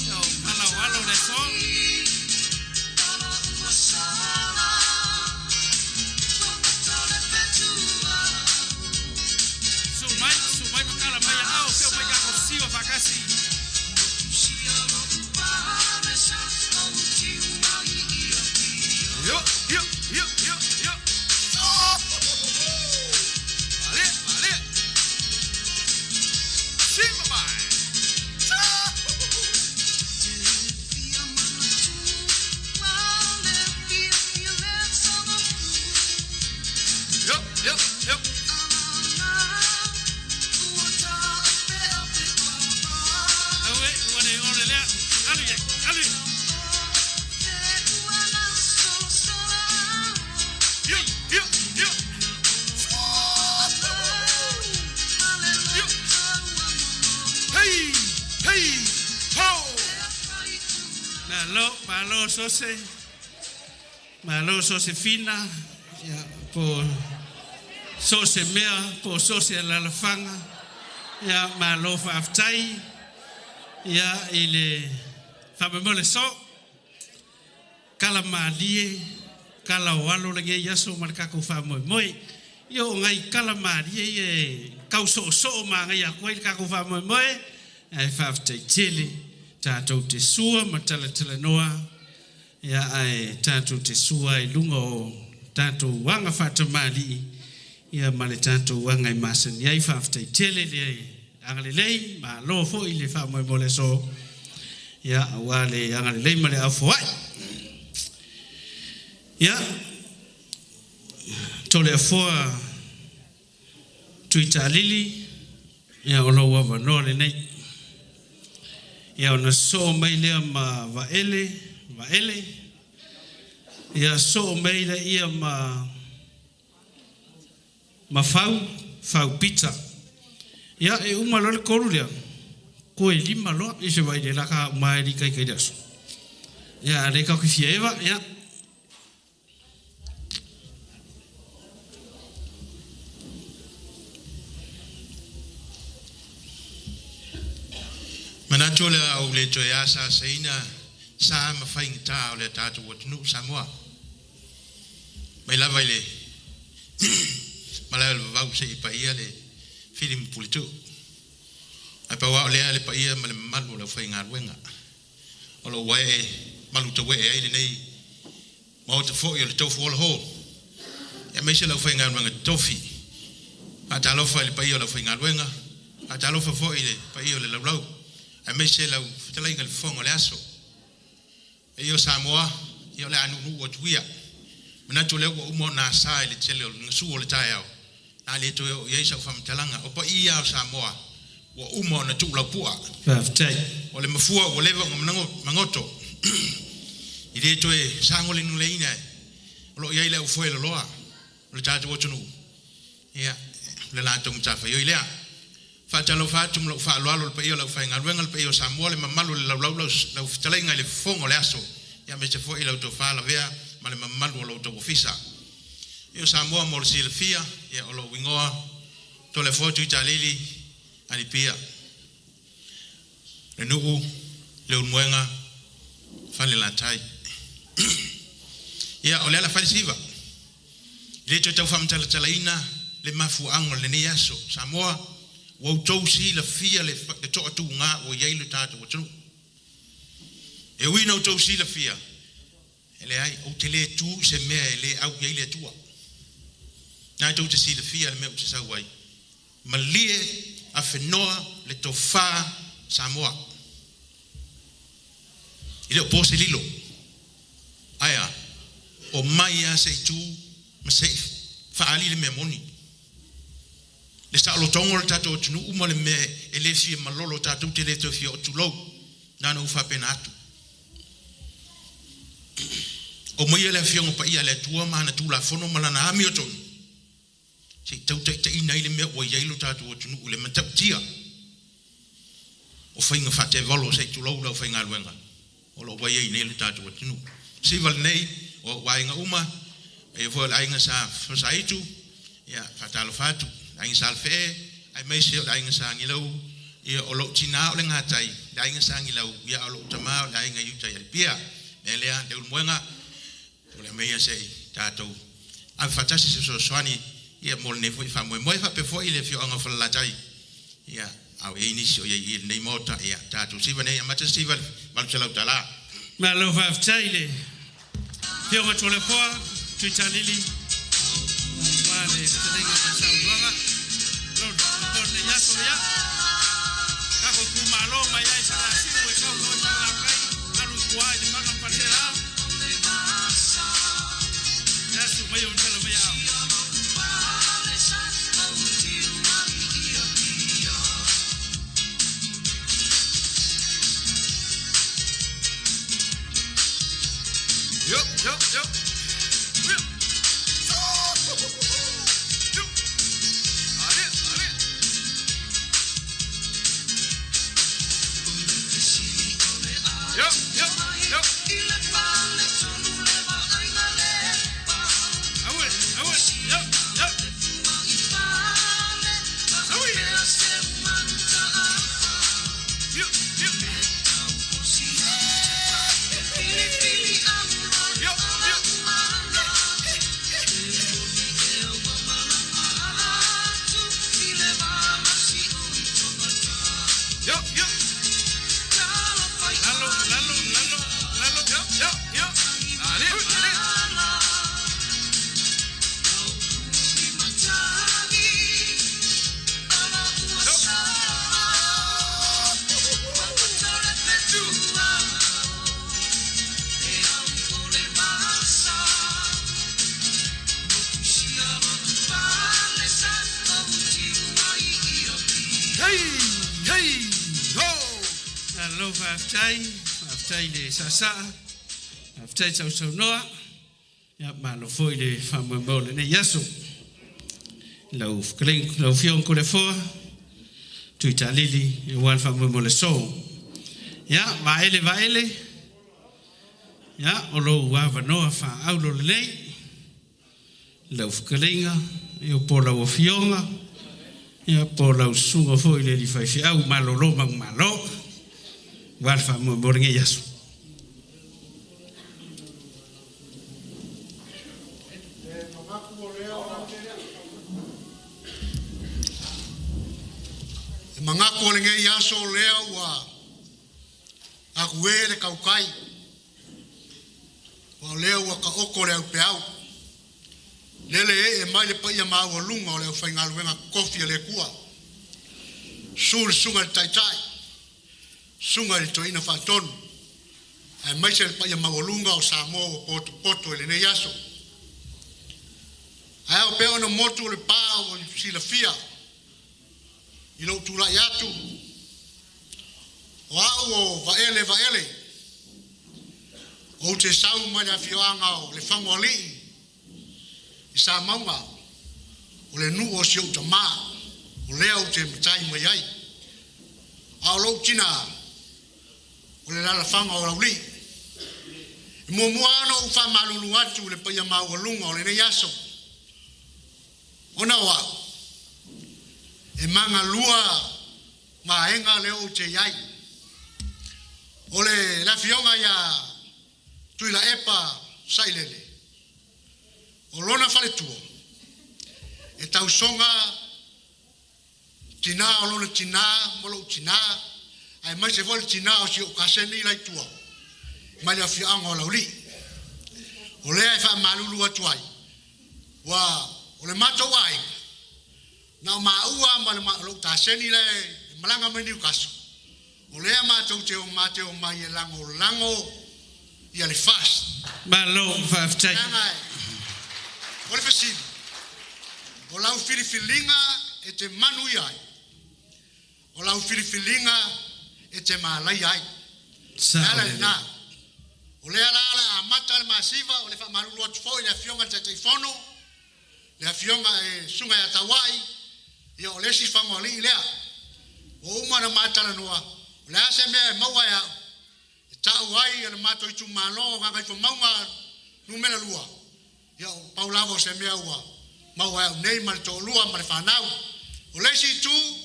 Speaker 4: Ia o palaualo le aso. Su mai, su mai makala mai ao, seo mai kako siva faakasi.
Speaker 6: Yo, yo, yo, yo, yo. Vale, vale. Simba mai. Yo, yo, yo.
Speaker 4: Aue, ua le ole lea. Alu ia, alu ia.
Speaker 6: Yo, yo, yo. Yo. Hey, hey, ho.
Speaker 4: Malo, malo Sose. Malo Sosefina. Ia, po so se mea, po so se alalafaga. Ia, malo faafetai. Ia, i le faamoemoe le so. Kala malie, kala o alo lenei aso ma le tatou faamoemoe. Ia o nai kala malie ia e tau soosoo ma agai atu ai le tatou faamoemoe. Ae faafetai tele tatou te sua ma talatalanoa. Ia ae tatou te sua i luga o tatou aga faatamalii ia ma le tatou aga e masani ai faafetai tele le agalelei malo foi le faamoemoe le aso ia auā le agalelei ma le aufoai. Ia Toleafoa Tuitaalili ia o lou avanoa lenei. Ia ona soo mai lea ma Vaele Vaele ia soo mai lea ma Fau Fau Pita. Ia e uma loa le tolu lea koe lima loa i se vai le la ka uma e li kai kai le aso. Ia a le ka fia eva ia.
Speaker 13: Manatu o le a ou le toe asaasaina sa ma faigata o le tatou atunuu Samoa. Mai lava i le malae o le vavau seia paia le fili ma puletuu. Ae pau lava o lea le paia ma le mamalu o le aufaigaluega o lo o ua ee malutauee ai lenei Maota foi o le Tofuola Hall, aemaise le aufaigaluega totofi. Faatalofa i le paia o le aufaigaluega, faatalofa foi i le paia o le laulau, aemaise lau fetalaiga i le Fofoga o le Aso. Paia o Samoa, ia o le a nuunuu atu ia. Manatu o lea ua uma ona asa i le tele o le gasu o le taeao, a le toe oo i ai sau faamatalaga. O paia o Samoa ua uma ona tuulaupua.
Speaker 4: Faafetai.
Speaker 13: O le mafua ua leva ona magoto i le toe sagolegoleina o lo o i ai le aufoeloloa o le tatou atunuu, ia, o le latou matafaioi lea. Faatalofa atu ma lou faaaloalo i le paia o le aufaigaluega, le paia o Samoa, le mamalu o le laulau, lau fetalaiga i le Fofoga o le Aso, aemaise foi lau tofa Lavea ma le mamalu o lo outou ofisa. Ia o Samoa mo le silafia, ia o lou igoa Toleafoa Tuitalili Alipia, le nuu Leulumoega Falelatai. Ia o le ala fai le siva, e le toe tau faamatalatalaina le mafuaaga o lenei aso. Samoa, ua outou silafia le toatuga ua i ai le tatou atunuu. E ui ina outou silafia, e leai, ou te le tu i se mea e le au i ai le Atua. Na tou te silafia le mea ou te sau ai. Malie afenoa le tofa Samoa. E le o po se lilo. Ae a? Omai lava se i tu ma se i faaali le mea moni. Le saolotoga o le tatou atunuu ma le mea e le fia malolo tatou te le toe fia oo tulou. Na ona ou faapena atu. Aumaia le Afioga Paia a le Atua ma ana Tulafono ma Lana amiotonu se i tautaitaina ai le mea ua i ai lo tatou atunuu i le matautia o faiga faatevalo se i tulou le aufaigaluega o lo o ua i ai nei lo tatou atunuu. Siva lenei o ou aiga uma, paia foi o le aiga Sa Fasaitu, ia, faatalofa atu, le aiga Sa Alefee, aemaise o le aiga Sa Gilau, ia, o lou tina o le gatai, le aiga Sa Gilau, ia, a o lou tama o le aiga i uta i Alipia. Mea lea, Leulumoega, tulai maia se i tatou ave faatasi se fesoasoani ia mo lenei foi faamoemoe. Faapea foi le afioaga o Falelatai, ia, a o i ai nisi o i ai i lenei Maota, ia, tatou siva nei, amata siva i le $800.
Speaker 4: Malo faafetai i le Afioga Toleafoa Tuitalili aua le fetalaiga ma le saunoaga. Lona lenei aso, ia, tatou itumalo mai ai Faleasiu e tau loa i Salafai, alu i tua i Lefaga ma Faleaseela. Le asu mai o matala mai ao.
Speaker 13: Yo, yo, yo. Yo, yo, yo.
Speaker 4: Aue, aue, yo, yo. Aue.
Speaker 13: Yo, yo. Yo, yo. Yo, yo.
Speaker 4: Lalo, lalo, Hei, hei, ho! Alo faafetai, faafetai le saasaa, faafetai sausaunoa, ia malo foi le faamoemoe o lenei aso. Lau fetalaiga lau Afioga Toleafoa, Tuitalili aua le faamoemoe o le aso. Ia, vaele vaele, ia o lou avanoa faaauro lelei, lau fetalaiga, ia po o lau Afioga, ia po o lau susuga foi i le alii faifeau malolo manumalo aua le faamoemoe o lenei aso.
Speaker 21: E manatu o lenei aso lea ua agu e le tautai, ua o lea ua taoto le aupeau, lele ee mai le paia maualuga o le aufaigaluega totofi a le Atua, susu le susuga i le Taitai, susuga i le Toeaina Faatonu, aemaise le paia maualuga o Samoa ua potopoto i lenei aso. Ae ao pea ona motu o le pa ua silafia i lou tulai atu, o au o Vaele Vaele, ou te sau mai le afioaga o Lefagoalii i Samauga, o le nuu o si ou tamā, o lea ou te matai mai ai. A o lou tinā, o le lalafaga o Laulii. E muamua lava ona ou faamalulu atu i le paia maualuga o lenei aso, ona o au, e magalua vaega lea ou te i ai. O le afioga ia Tuilaepa Sailele, o lona faletua, e tausoga tinā o lona tinā ma lou tinā, aemaise foi le tinā o si ou kaseni la i tua, mai le afioaga o Laulii. O lea e faamalulu atu ai, ua o le matou aiga, na o maua ma le lou taseni la e malaga mai Newcastle, o lea matou te o ma te omai e lagolago ia le FAST.
Speaker 4: Malo faafetai.
Speaker 21: Leaga o le fesili, o lau filifiliga e te manuia ai, o lau filifiliga e te malaia ai. O le ala lena. O lea la o le a amata le masiva, o le faamalulu atu foi i le Afioga i le Taitaifono, le Afioga e Susuga ia Tauai, ia o le isi fagoalii lea. Ua uma ona ma talanoa, o le a se mea e maua e au, e tau ai le matou itumalo o Gagaifomauga numera 2, ia o pau lava o se mea ua maua e au nei ma le toalua ma le fanau. O le isi itu,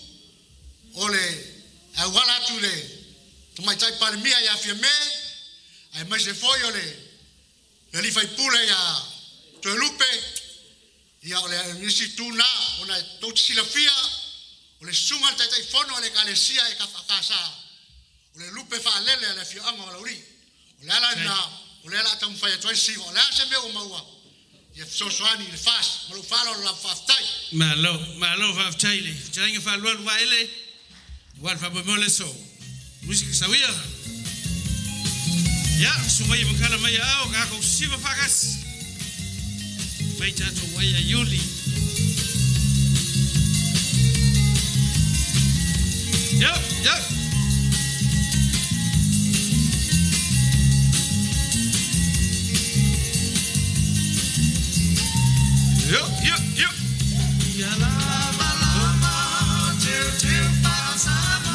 Speaker 21: o le auala atu i le Tamaitai Palemia ia Fiame, aemaise foi o le alii faipule ia Toelupe, ia o le isi itu lena, ona e tou te silafia, o le susuga i le Taitaifono a le Ekalesia e Kafakasa, o le lupe faalele a le afioaga o Laulii. O le ala lena, o lea o le a taumafai atu ai le siva, o le a se mea ua maua, ia fesoasoani i le FAST. Ma lou faaaloalo lava, faafetai.
Speaker 4: Malo, malo faafetai i le fetalaiga faalualu Vaele aua le faamoemoe o le aso. Musika sauia. Ia, susu mai e makala mai aao tatou siva faatasi. Mai tatou ai a Iuli. Ia, ia. Ia, ia, ia. Ia lava lava, teu teu Samoa.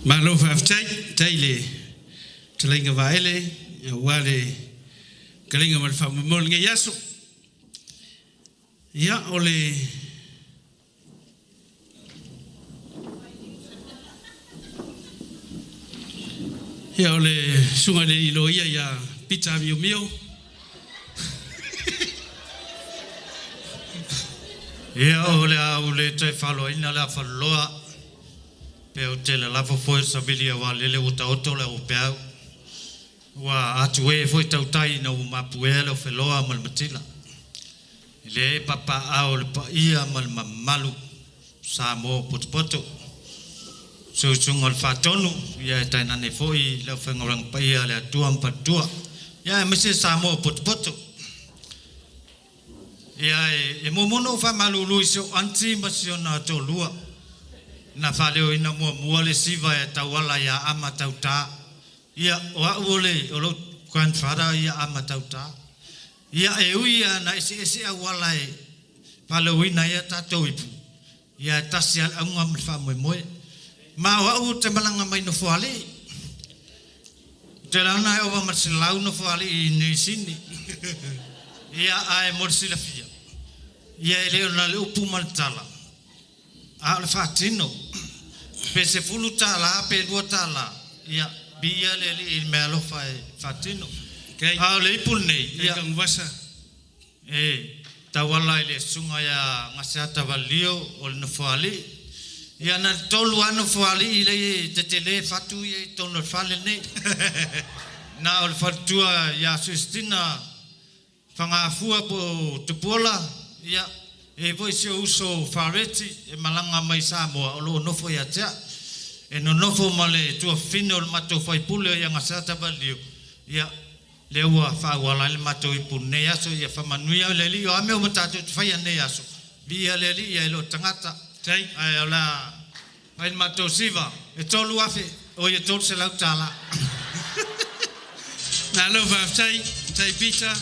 Speaker 4: Malo faafetai tai le talaiga vaele aua le kaliga ma le faamoemoe o lenei aso. Ia o le ia o le susuga i le alii loia ia Pita Miomio.
Speaker 9: Ia o le a ou le toe faloaina le afaloloa pe o te lalafo foi o savili aua lele ua taoto le auapeau. Ua atu e foi tautai ina ua mapuea le ofeloa ma le matila. E le papaao le paia ma le mamalu Samoa potopoto. Susuga o le Faatonu, ia e tainane foi le aufaigaluega paia a le Atua ma Faletua. Ia aemaise Samoa potopoto. Ia e muamua ona ou faamalulu i si ou aunty ma si ona toalua na faaleoina muamua le siva e tauala ia Ama Tauta. Ia o au o le o lou grandfather ia Ama Tauta. Ia e ui ia na eseese auala e faaleoina ai a tatou ipu, ia e tasi lava le auga ma le faamoemoe. Ma o au ou te malaga mai Nofoalii. Ou te laona e ova ma le 100 Nofoalii i Niu Sini. Ia ae mo le silafia, ia e le o na le upu ma le tala, a o le faatino. Pe $10 pe $2, ia viia le Alii i le meaalofa e faatino. A o le ipu lenei, ia e tauala i le susuga ia Gaseata Valelio o le Nofoalii. Ia na le tolu lava Nofoalii lea e tetele fatu ia i totonu o le fale lenei. Na o le faletua ia Susitina Fagafua po o Tupuola, ia e foi si ou uso Fareti e malaga mai Samoa o lo o nofo ia te au. E nonofo ma le tuafafine o le matou faipule ia Gaseata Valelio, ia lea ua faaauala ai le matou ipu i lenei aso. Ia faamanuia le Alii, o a mea uma tatou te faia i lenei aso, viia le Alii ae le o tagata. Ae o le a fai le matou siva e 3,000, oi e $300.
Speaker 4: Malo faafetai, tai Peter.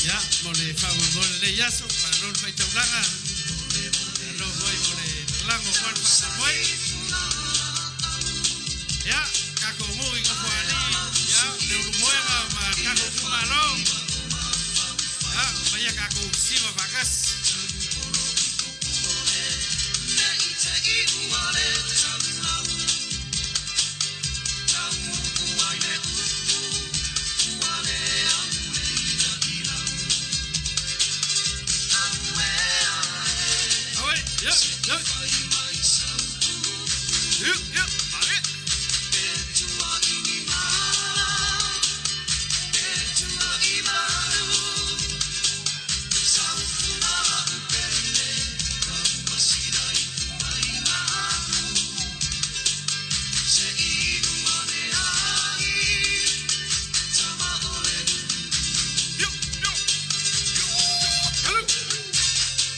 Speaker 4: Ia, mo le faamoemoe o lenei aso, malo le faitaulaga. Malo foi mo le lalago aua le faamoemoe. Ia, tatou nuu i Nofoalii, ia, Leulumoega ma tatou itumalo. Ia, maia tatou siva faatasi. Aue, ia, ia. Ia, ia, male.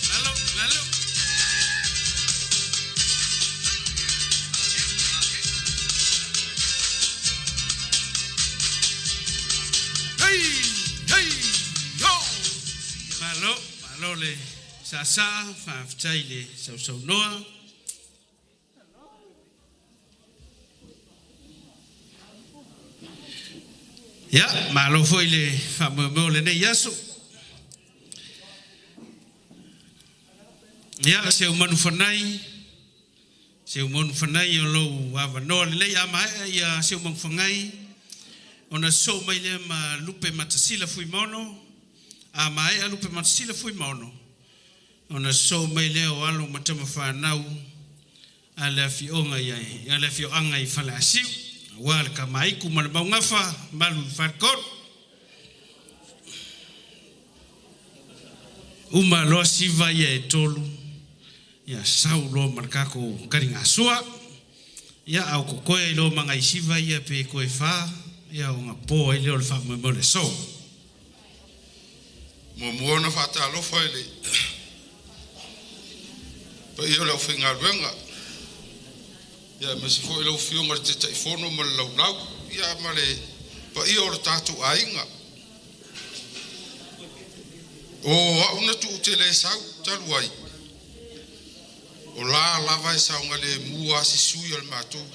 Speaker 4: Lalo, lalo. Hei, hei, ho! Malo, malo le saasaa, faafetai le sausaunoa. Ia, malo foi le faamoemoe o lenei aso. Ia, seu manufanai, seu manufanai o lou avanoa lenei a maea ia seu manufanai ona sosoo mai lea ma Lupe Matasila Fuimaono. A maea Lupe Matasila Fuimaono, ona sosoo mai lea o alo ma tamafanau a le afioga i a le afioaga i Faleasiu, aua le Kamaiku ma le Maugafa, malu i le faletolu. Uma loa siva ia e tolu, ia sau loa ma le tatou taligasua. Ia a o totoe ai loa ma nai siva ia pe toe fa, ia ona po ai lea o le faamoemoe o le aso.
Speaker 5: Muamua ona faatalofa i le paia o le aufaigaluega, ia aemaise foi lau Afioga i le Taitaifono ma le Laulau, ia ma le paia o le tatou aiga. O au na tuu te le sau talu ai,
Speaker 2: O la lava e saogalemu a sisui o le matou.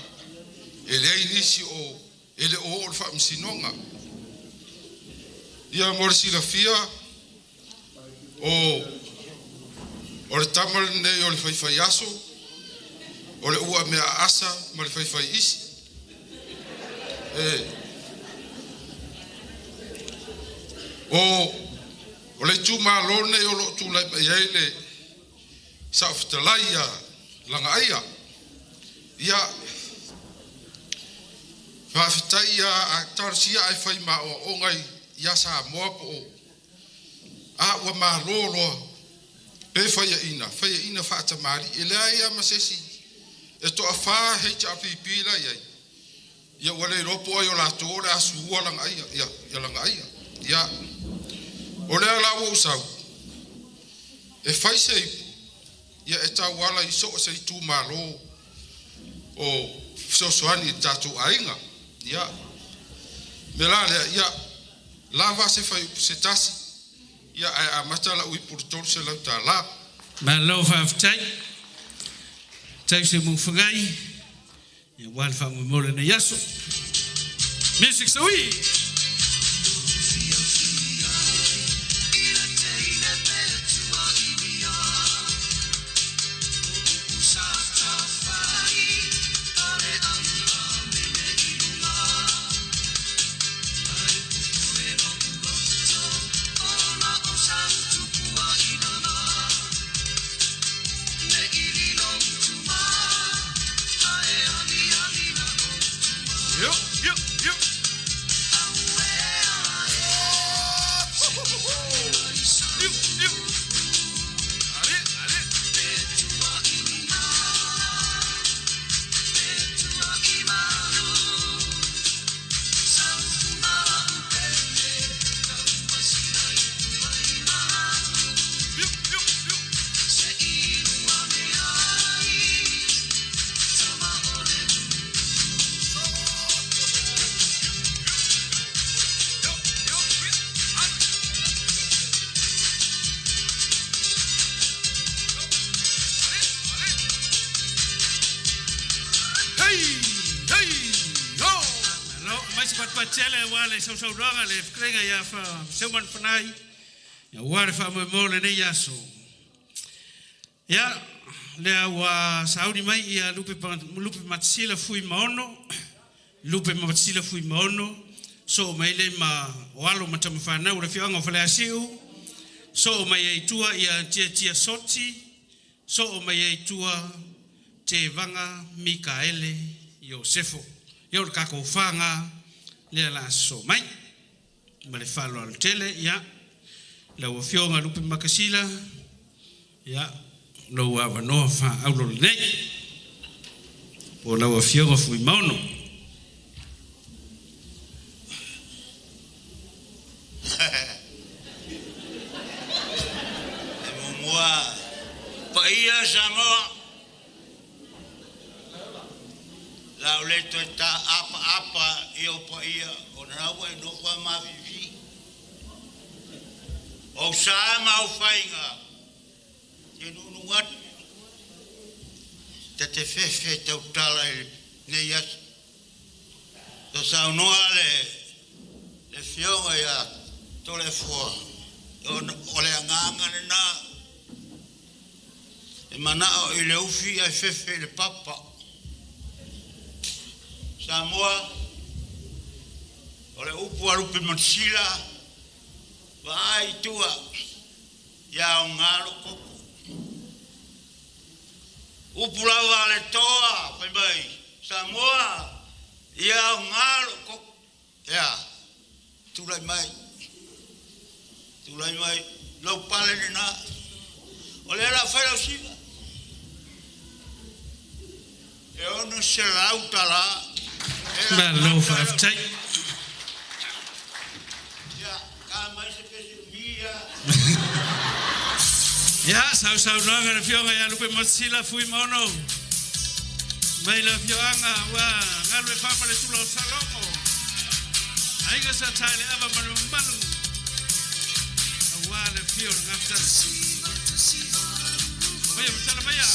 Speaker 2: E leai nisi o e le o o le faamasinoga. Ia mo le silafia o o le tama lenei o le faifaiaso o le ua mea asa ma le faifai isi. E o o le itumalo lenei o loo tulai mai ai le saofetalai ia Lagaaia. Ia faafetai ia a talosia ae fai maoaoga ia Samoa po o a ua malo loa pe faiaina faiaina faatamali e leai a ma se isi e toafā HRPP la iai ia ua le iloa po o ai o latou o le a sua Lagaaia ia ia Lagaaia. Ia o lea la ua ou sau e fai se ipu ia e tauala i so o se itumalo o fesoasoani i le tatou aiga. Ia me la lea ia lava se fai upu se tasi ia ae amata lau ipu i le $300.
Speaker 4: Malo faafetai. Tau se mufagai. Ia ua le faamoemoe lenei aso. Music saui.
Speaker 2: Yo, yo, yo. Yo, yo. Ale, ale. Yo, yo, yo. Hey, hey, ho.
Speaker 4: Malo, mai se patupatele ua le sausaunoaga le fekelega ia fa Seuman Fanai. Ia ua le faamoemoe lenei aso. Ia, lea ua sauni mai ia Lupe, Lupe Matasila Fui Maono, Lupe Matasila Fui Maono, so mai le ma o alo ma tamawhanau le fioanga o Faleasiu, so mai ai tua ia Tia Tia Soti, so mai ai tua Te Vanga Mikaele Iosefo. Ia o le kako whanga lea la so mai. Ma le whalo alo tele, ia, lau afioga Lupe Makasila, ia, lau avanoa wha aulo lenei. Po lau afioga Fui Maono.
Speaker 11: E muamua paia Samoa. La o le toe ta apa apa i o paia o na ua e nofo a mafifi. O sa ma o whainga. Te nunu atu. Te te fefe tau tala i nei aso. To saunoa le le fioga ia tole fua. O le anganga le nā. E manao i le ufi ai fefe i le papa. Samoa, o le upu a Lupe Matasila, vaai tua, ia o ngalo koko. Upu lava le toa, fai mai, Samoa, ia o ngalo koko. Ia, tulai mai, lau pale le nā. O le la fai lau siva. E ono se lau tala.
Speaker 4: Malo faafetai.
Speaker 11: Ia, ka mai se pesi mia.
Speaker 4: Ia, sausaunoaga le afioga ia Lupe Matasila Fui Maono. Mai le afioaga ua galu e fama le tula o Salogo. Aiga sa tae le ava ma le mamalu. Auā le afio o le gafatasi. Maia matala maia.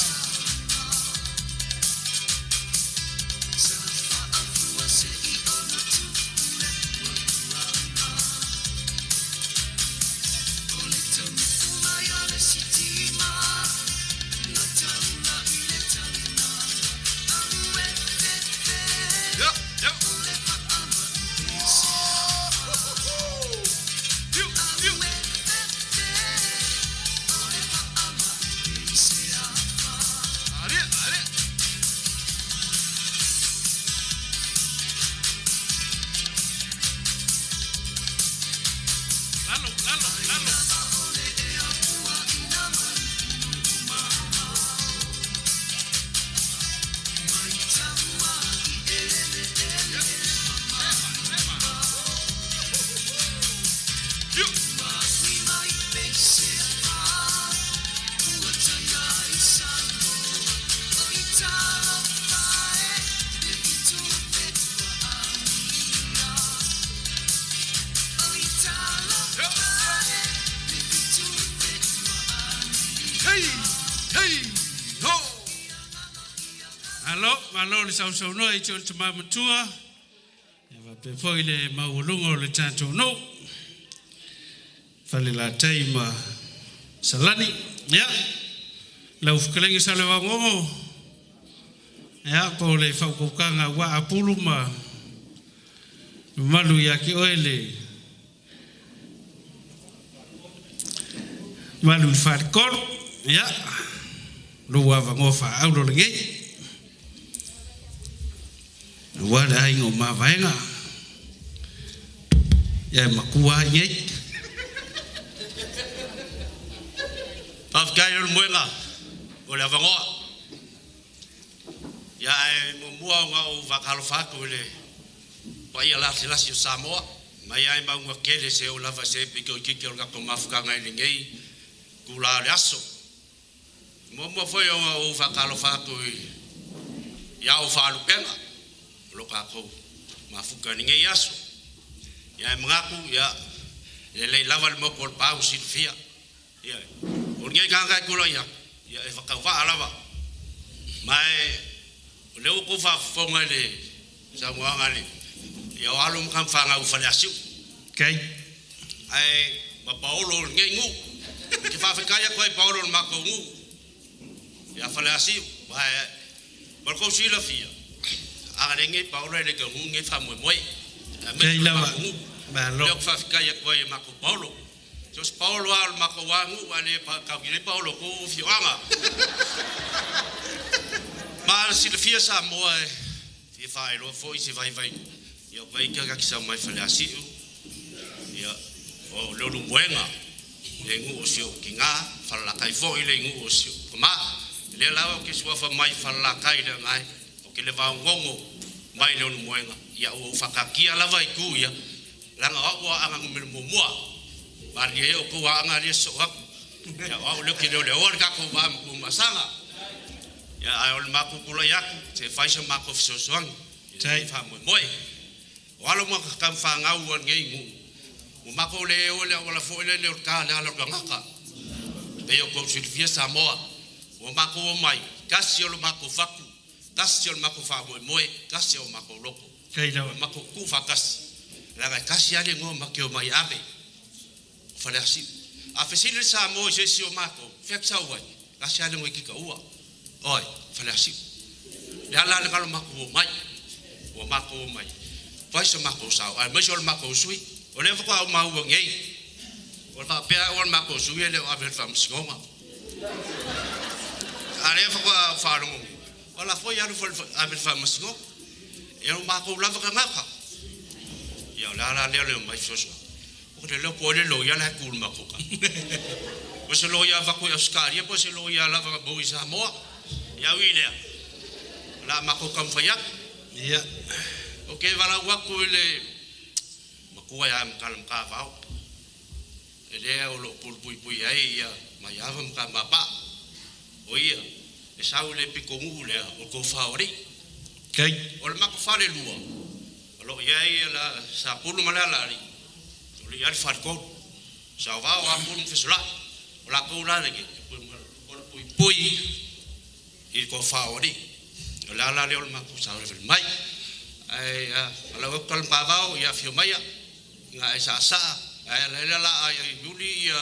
Speaker 4: Malo, malo le sausaunoa i te o le tamā matua. Ia faapea foi le maualuga o le tatou nuu. Falelatai ma Salani. Ia, lau fetalaiga Salevaogogo. Ia, po o le faaukaukāga ua apulu ma mamalu ia te oe le malu i le faletolu. Ia, lou avanoa faaauro lenei. Aua le aiga o Mavaega. Ia e matua ai nei.
Speaker 1: Faafetai Leulumoega o le avanoa. Ia ae muamua ona ou faatalofa atu i le paia lasilasi o Samoa, mai ai mauga tele se oo lava se pito itiiti o le tatou mafutaga i lenei itulā o le aso. Muamua foi ona ou faatalofa atu i ao faalupega o lo tatou mafuta i lenei aso. Ia e manatu, ia, e lelei lava le motu o le pau silafia. Ia, o lenei tagata e tulai atu, ia e faatauvaa lava. Ma e, o lea ua outou faafofoga i le saunoaga a le, ia o alo ma tama fanau i Faleasiu.
Speaker 4: Okay.
Speaker 1: Ae ma paolo o lenei nuu. Ou te faafetai atu ai i paolo o le matou nuu ia Faleasiu. Ma e, mo le tou silafia, a le nei paolo e le taunuu lenei faamoemoe. Aemaise
Speaker 4: Okay
Speaker 1: o le
Speaker 4: lava.
Speaker 1: matou nuu.
Speaker 4: Malo.
Speaker 1: Lea ou te faafetai atu ai i matou paolo. So se paolo lava o le matou lava nuu, ae le tautile ai paolo o tou afioaga. Ma silafia Samoa e fia faailoa foi se vaivaiga. Ia o vaika ka sau mai Faleasiu. Ia o Leulumoega le nuu o si ou tina, Falelatai foi le nuu o si ou tama. Lea lava ou te suafa mai Falelatai le agai, o ke le vaogogo mai Leulumoega. Ia ua ou faataatia lava i tu ia, leaga o au o Aana numera muamua. Malie ai outou Aana lia sosoo atu. Ia o au lea ou te leoleoa le tatou va ma Tuamasaga. Ia ae o le matou tulai atu, se fai sa matou fesoasoani i lenei faamoemoe. O alo ma tama fanau a lenei nuu, ua matou le o i le auala foi lele o le ta le ala o le tagata. Pei o tou silafia Samoa, ua matou omai, tasi o le matou fatu, tasi o le matou faamoemoe, tasi o matou loto.
Speaker 4: Okay lava.
Speaker 1: Ua matou tuufaatasi, leaga e tasi lava le igoa matou te omai e ave, o Faleasiu. A fesili le Samoa i se isi o matou, fea te sau ai? Tasi lava le igoa e taua, oi, Faleasiu. Le ala le galo matou omai, ua matou omai, fai sa matou sao, aemaise o le matou sui. O lea faatoa ou maua nei, o le faapea au o le matou sui e le o ave i le faamasinoga. A lea faatoa ou faalogo nei, o la foi alu ave i le faamasinoga. E o matou lava tagata. Ia o le ala lea o le omai fesoasoani. O le leo po ai le loia la e tu i le matou tala. Po o se loia avatu i Ausetalia po o se loia lava na maua i Samoa. Ia ui i lea, o le a matou taumafai atu.
Speaker 4: Ia.
Speaker 1: Ou te valaau atu i le matua ia Matala Matavao, e lea o lo o pulupuipui ai ia Maiava ma Tamapaa. O ia, e sau i le pitonuu lea o le tofa o alii.
Speaker 4: Okay.
Speaker 1: O le matou falelua, o lo o i ai la Sapulu ma le Alaalii, o lo o i ai le faletolu. Saovao, Apulu ma Fesolai. O latou la lenei, e pulupuipui i le tofa o alii. O le ala lea o le matou savalivali mai. Ae valaau atu Talamavao ia afio maia, ina e saasaa, ae ala ai le laa ia Iuli ia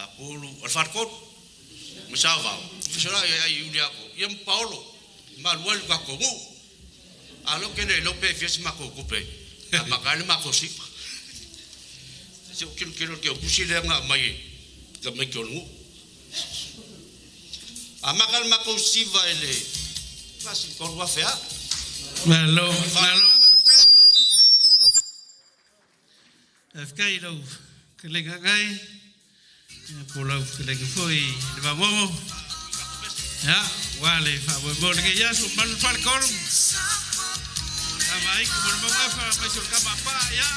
Speaker 1: Apulu, o le faletolu, ma Saovao, Fesolai ia Iuli ia ia ma Paolo, e malu ai le tatou nuu. A lea ou te le iloa pe fia se matou tupe e amata ai le matou sipa. Se i ou tilotilo i le teutusi lea na aumai e tamaiti o le nuu. Amata le matou siva i le 3,000 a.
Speaker 4: Malo, malo. Faafetai i lau fetalaiga Agai, ia po o lau fetalaiga foi le Vagogo. Ia, ua le faamoemoe o lenei aso, malu le faletolu. Tama aiku mo le maugafa, aemaise o le tama a Paa, ia,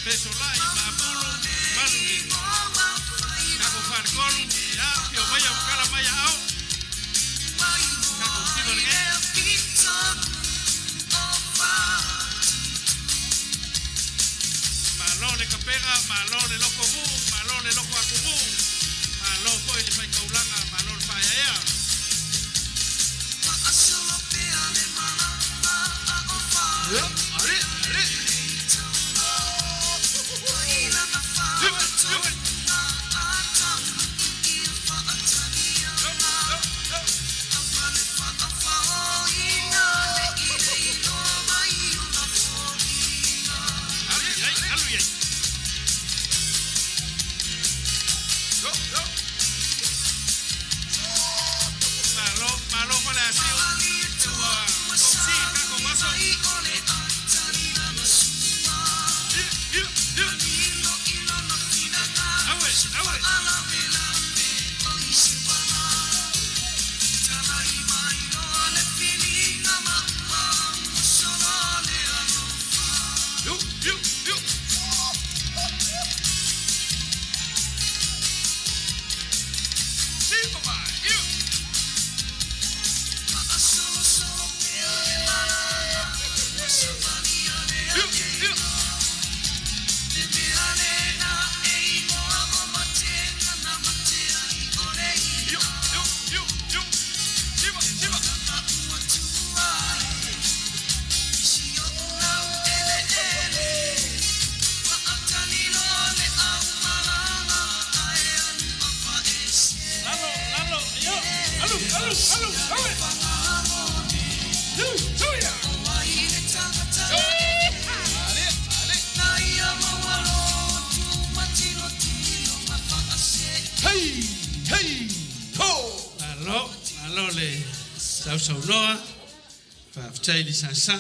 Speaker 4: Fesolai ma Apulu, malu le tatou faletolu, ia, afio maia ma tala mai aao. Tatou siva lenei. Malo le kapega, malo le loko nuu, malo le loko atunuu, malo foi le faitaulaga, malo le faaeaea. Sausaunoa, faafetai le sasa.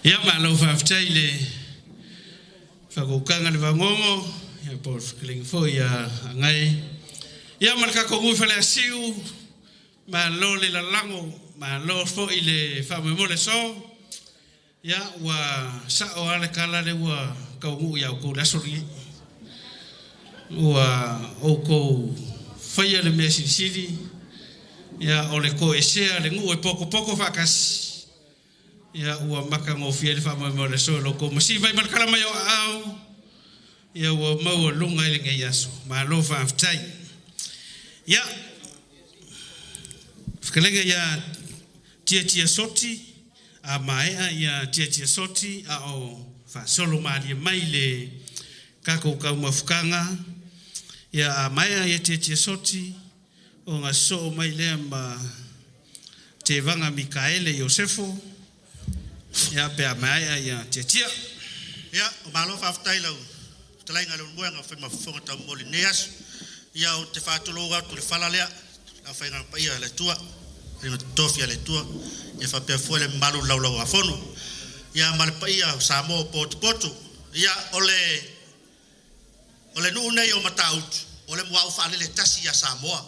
Speaker 4: Ia malo faafetai le faakaukaga le vagogo, ia po o le fekelega foi ia agai. Ia ma le tatou gui faleasiu, malo le lalago, malo foi le faamoemoe le aso. Ia ua sao lava le kala le ua kauguu iā outou i le aso lenei. Ua outou faia le mea silisili, ia o le toesea le nuu e potopoto faatasi. Ia ua matagofie le faamoemoe o le aso i lo outou masi mai ma le kala mai o aao. Ia ua maualuga ai lenei aso. Malo faafetai. Ia, fekelega ia Tiatia Soti, a maea ia Tiatia Soti a o faasolo malie mai le tatou taumafukaga. Ia a maea ia Tiatia Soti, ona sosoo mai lea ma Tevaga Mikaele Iosefo. Ia pe a maea ia Tiatia.
Speaker 21: Ia, o malo faafetai lau fetalaiga le Ulumoega fai ma fofoga taumoli lenei aso. Ia ou te faatulou atu le fala lea, le aufaiga paia a le Atua, faiga totofi a le Atua, ia faapea foi le mamalu o le Laulau-a-Fono. Ia ma le paia o Samoa o potopoto. Ia o le o le nuu nei o Matautu, o le muaau faalele tasi ia Samoa.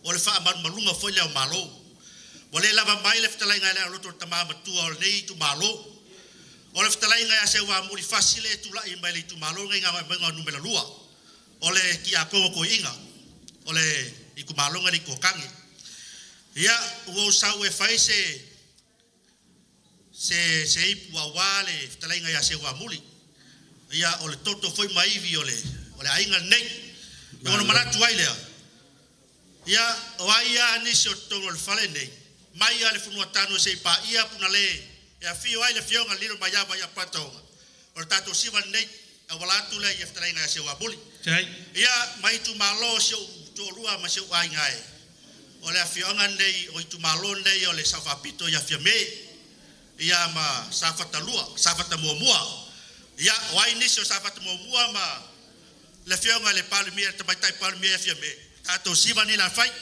Speaker 21: O le faamalumaluga foi lea o Malo. Ua le lava mai le fetalaiga i le aloto o le tama matua o lenei itumalo. O le fetalaiga ia Seuamuli Fasi le tulai mai le itumalo lenei Gagaemauga Nu.2 o le tiakono toeaina o le itumalo lenei o Toatagi. Ia ua ou sau e fai se ipu aua le fetalaiga ia Seuamuli. Ia o le toto foi ma ivi o le aiga lenei. Ona manatu ai lea, ia o ai lava nisi o totonu o le fale nei, mai lava le funuatanu se i paia punale e afio ai le afioga Lilo Maiava ia Pataoga. O le tatou siva lenei, auala atu lea i fetalaiga ia Seuamuli. Ia mai itumalo si ou toalua ma si ou aiga e. O le afioaga lenei o itumalo lenei o le Sao Faapito ia Fiame. Ia ma Safata 2, Safata 1. Ia o ai nisi o Safata 1 ma le afioga i le Palemia, le Tamaitai Palemia ia Fiame. Tatou siva ni la fai.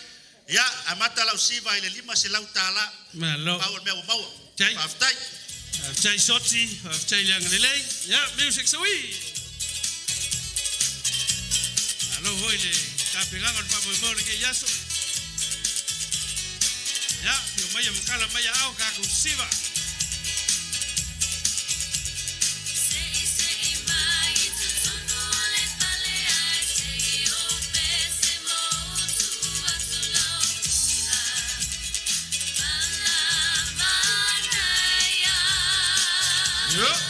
Speaker 21: Ia amata lau siva i le $500.
Speaker 4: Malo.
Speaker 21: Pau o le mea ua maua. Faafetai.
Speaker 4: Faafetai Soti, faafetai le agalelei. Ia, music saui. Malo foi le tapenaga o le faamoemoe o lenei aso. Ia, fio mai e makala mai aao tatou siva.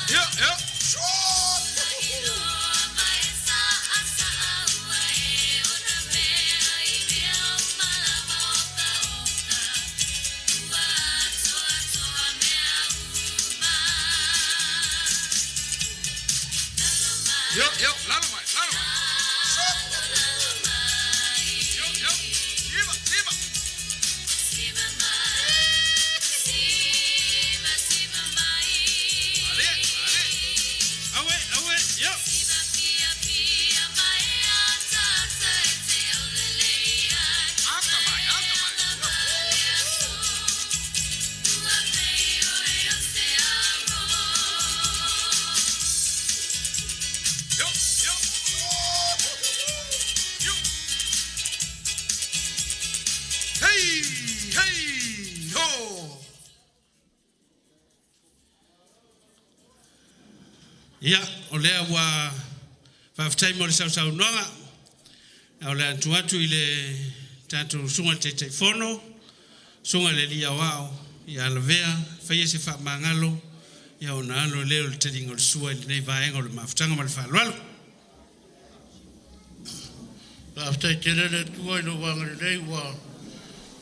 Speaker 5: Yeah.
Speaker 4: Ia, o lea ua faafetai mo le sausaunoaga. A o le atu atu i le tatou susuga i le Taitaifono, susuga i le Alii Aoao ia lavea faia se faamagalo ia ona alo lea o le taliga o le sua i lenei vaega o le mafutaga ma le faaaloalo.
Speaker 21: Faafetai tele le Atua i lou agalelei ua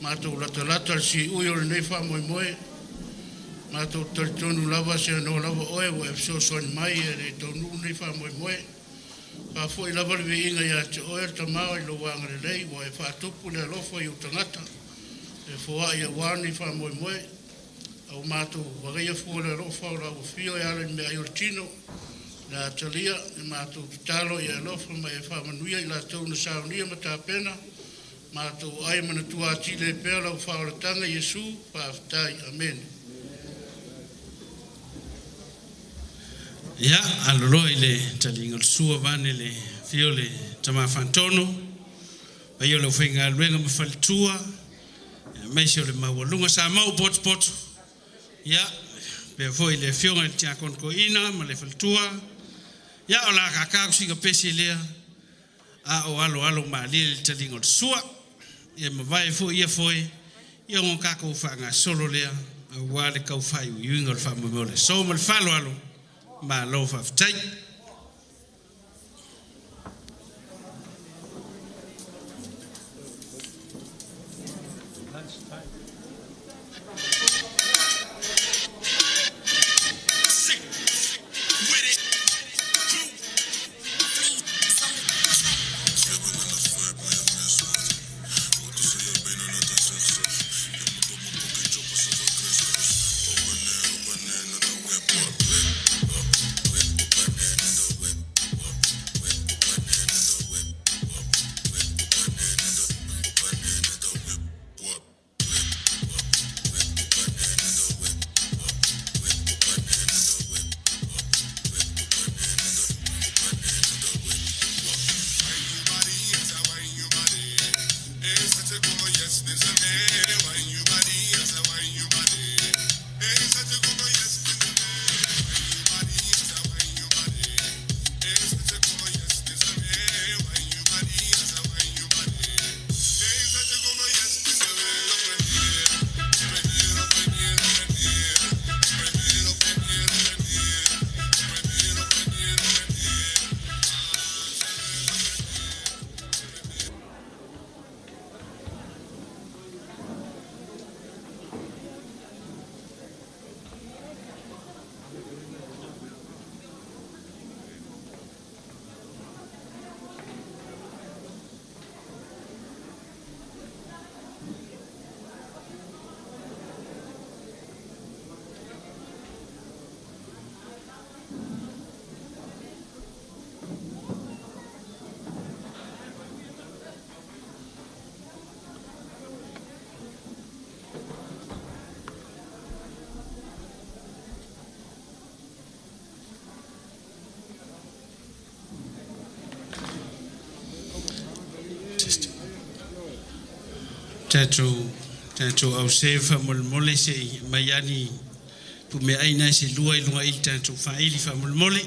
Speaker 21: matou latalata le siui o lenei faamoemoe. Matou te talitonu lava se anoa lava oe ua e fesoasoani mai e le taunuu lenei faamoemoe. Faafoi lava le viiga ia te oe le Tama i lou agalelei ua e faatupu le alofa i ou tagata e foai aua lenei faamoemoe. A ua matou vagaia fua le alofa o lau afio e ala i le meaai o le tino le a talia e matou tatalo ia e alofa ma e faamanuia i latou na saunia ma tapena matou ai manatua atili ai pea lau faaolataga Iesu. Faafetai. Amene.
Speaker 4: Ia, aloloa i le taliga o le sua vaeane le afio o le Tama Faatonu, paia o le aufaigaluega ma faletua, aemaise o le maualuga Samoa ua potopoto, ia faapea foi le Afioga i le Tiakono Toeaina ma le faletua. Ia, o le a tata atu sina pese lea a o aloalo malie le taliga o le sua. Ia mavae foi ia foe ia ona tatou faagasolo lea aua le tau faaiuiuina o le faamoemoe o le aso. Ma le faaaloalo, malo faafetai. Tatou ause faamolemole se i aumai lava ni pumeai na se lua i luga i le tatou faili faamolemole.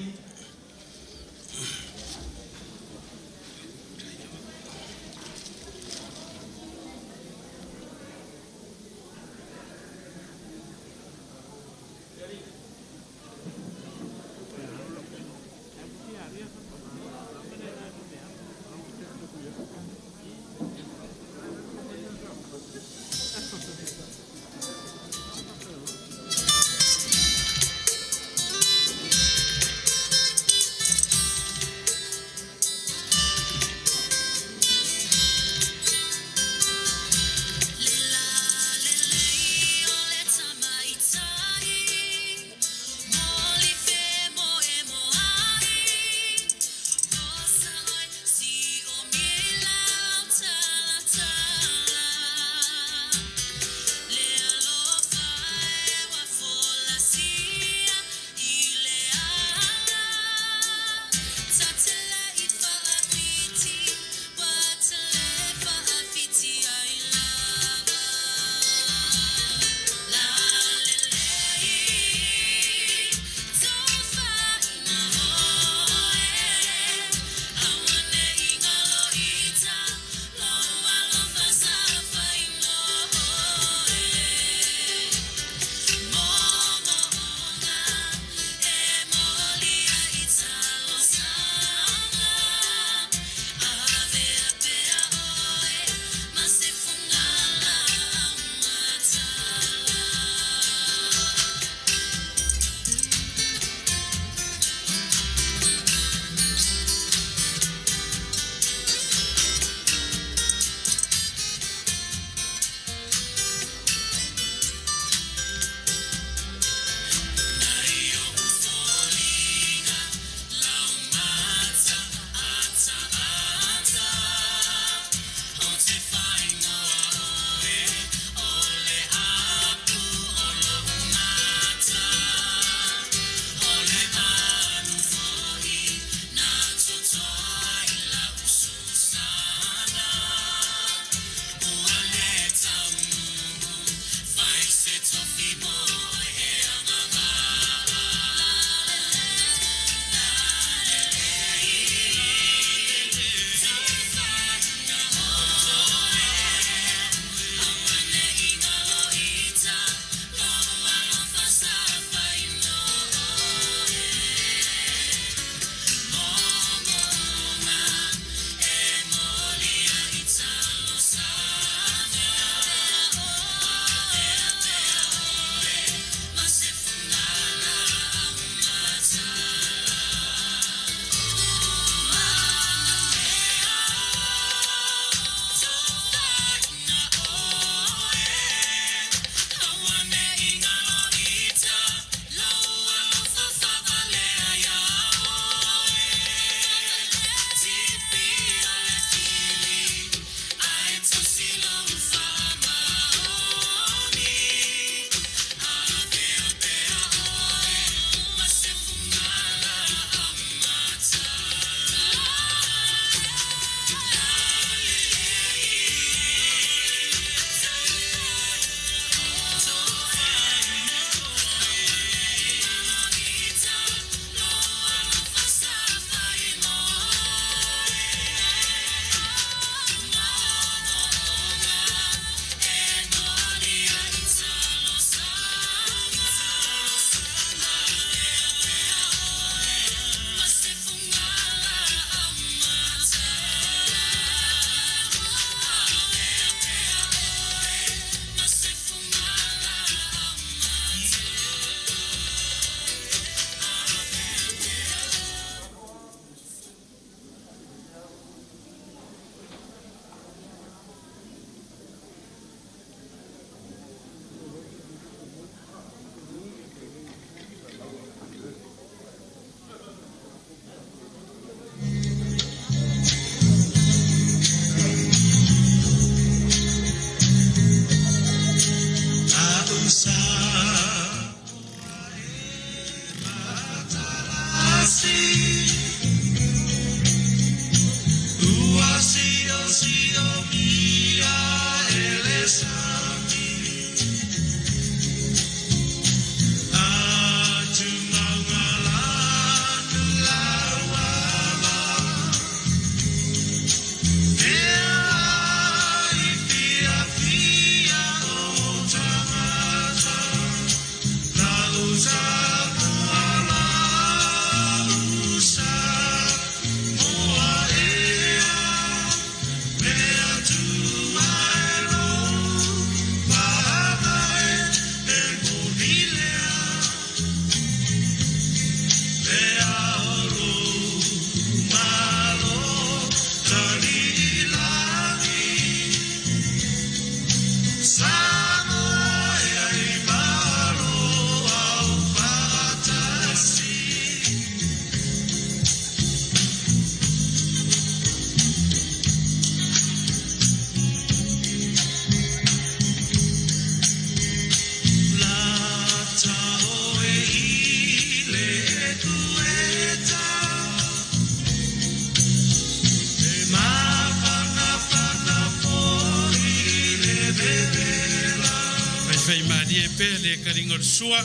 Speaker 4: pea le kariga o le sua.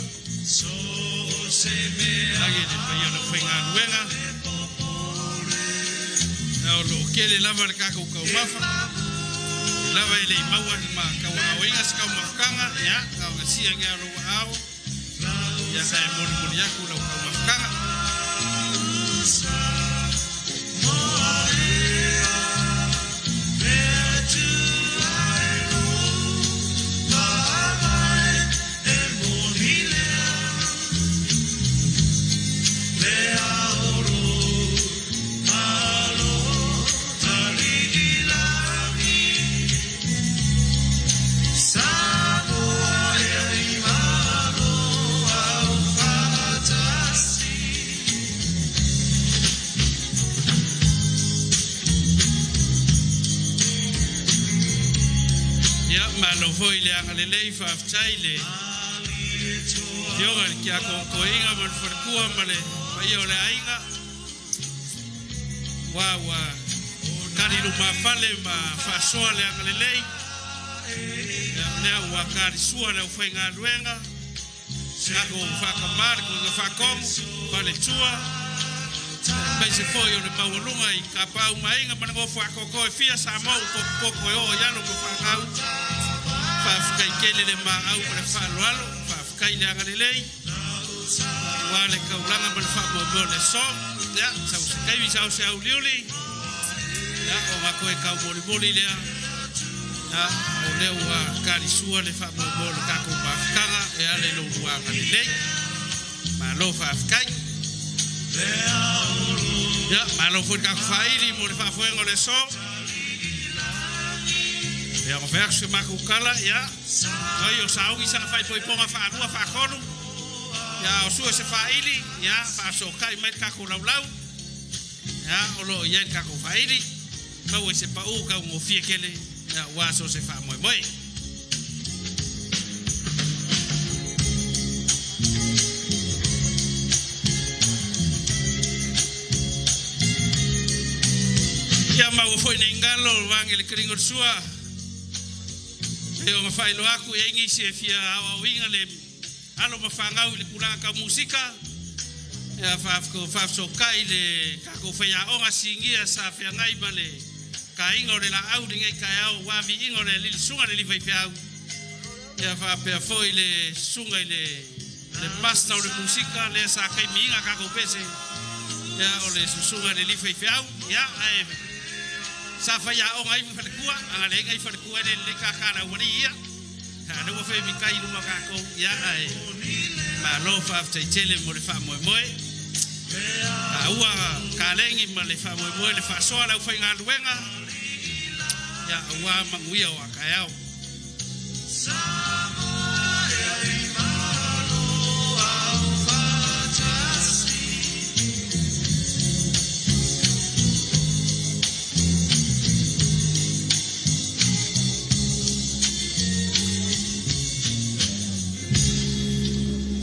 Speaker 4: Lagi le paia o le aufaigaluega. Ia o loo kele lava le kakou kaumafa. Lava e lei maua ma kauaaoiga se kaumafakaga. Ia kaogasia gea o lou aao. Ia sa e molimoli aku lau kaumafakaga. Ia malo foi le agalelei faafetai le afioga i le kiakoakoaiga ma le falekua ma le paia o le aiga. Ua ua kali lumafale ma faasoa le agalelei. Ia lea ua kalisua le aufaigaluega. Tatou faakamā le koiga faatomu faletua. Aemaise foi o le maualuga i kapaau ma aiga ma le gofo atoatoa e fia Samoa ua potopoto e oo i alo ma fanau. Faafetai tele le maau ma le faaaloalo, faafetai le agalelei aua le taulaga ma le faamoemoe o le aso. Ia, sau se taimi sau se auliuli, ia ona toe taumolimoli lea. Ia, o lea ua kalisua le faamoemoe o le tatou mafutaga e ala i lou lua agalelei. Malo faafetai. Ia, malo foi le tatou faaili mo le faafoega o le aso. Ia, ona fai atu se matou tala, ia, oi o sauni sana faaipoipoga faalua faatolu. Ia, o sue se faaili, ia, faasootai mai le tatou laulau. Ia, o loo i ai le tatou faaili. Maua i se pau taugofie tele, ia, aua so se faamoemoe. Ia maua foi nei galo o vage le kaliga o le sua. E pei ona faailoa atu e i ai nisi e fia aoaoina le alo ma fanau i le tulaga tau musika. Ia faafesootai le tatou faiaoga sinia sa feagai ma le taina o le laau i lenei taeao aua viiga o le alii le susuga i le alii faifeau. Ia faapea foi le susuga i le master o le musika lea sa taimiina tatou pese. Ia o le susuga i le alii faifeau. Ia ae sa faiaoga ai ma faletua, a na leai nai faletua e le lelei tata le aualii ia. A o lea ua femitai i luma o tatou, ia ae malo faafetai tele mo le faamoemoe. Taua kalegi ma le faamoemoe le faasoa a le aufaigaluega, ia aua manuia o a taeao.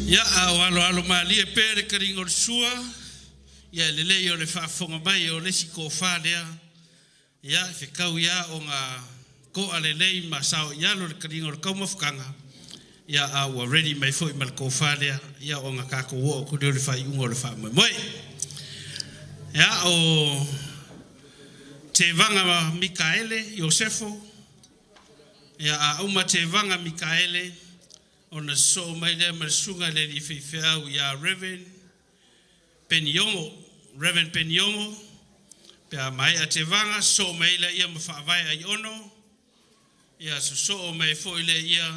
Speaker 4: Ia, a o aloalo malie pea le taliga o le sua, ia e lelei o le faafofoga mai o le isi tofa lea, ia e fetau ia ona to'a lelei ma sao i alo le taliga o le taumafataga, ia a ua ready mai foi ma le tofa lea, ia ona tatou oo atu lea o le faaiuga o le faamoemoe. Ia, o Tevaga Mikaele Iosefo, ia a uma Tevaga Mikaele, ona sosoo mai lea ma le susuga i le alii faifeau ia Reverend Peniogo, Reverend Peniogo, pe a maea Tevaga, sosoo mai ai laia ma Faavae Aiono, ia sosoo mai foi laia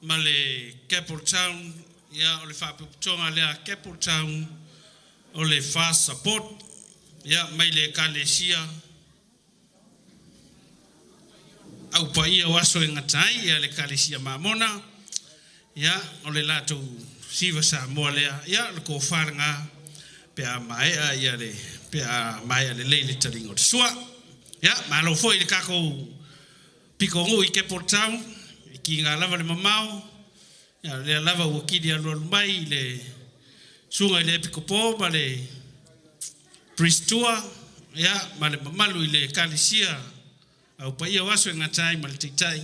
Speaker 4: ma le Campbelltown, ia o le faapotopotoga lea a Campbelltown o le FAST Support, ia mai le Ekalesia Au Paia o Aso e Gata ai, ia le Ekalesia Mamona, ia o le latou siva Samoa lea, ia o le tofa lena pe a maea ia le pe a maea lelei le taliga o le sua. Ia malo foi i le tatou pitonuu i Campbelltown, e tiga lava le mamao, ia o lea lava ua kili alualu mai i le susuga i le Epikopo ma le Priest Tua, ia ma le mamalu i le Ekalesia Au Paia o Aso e Gata ai ma le Taitai,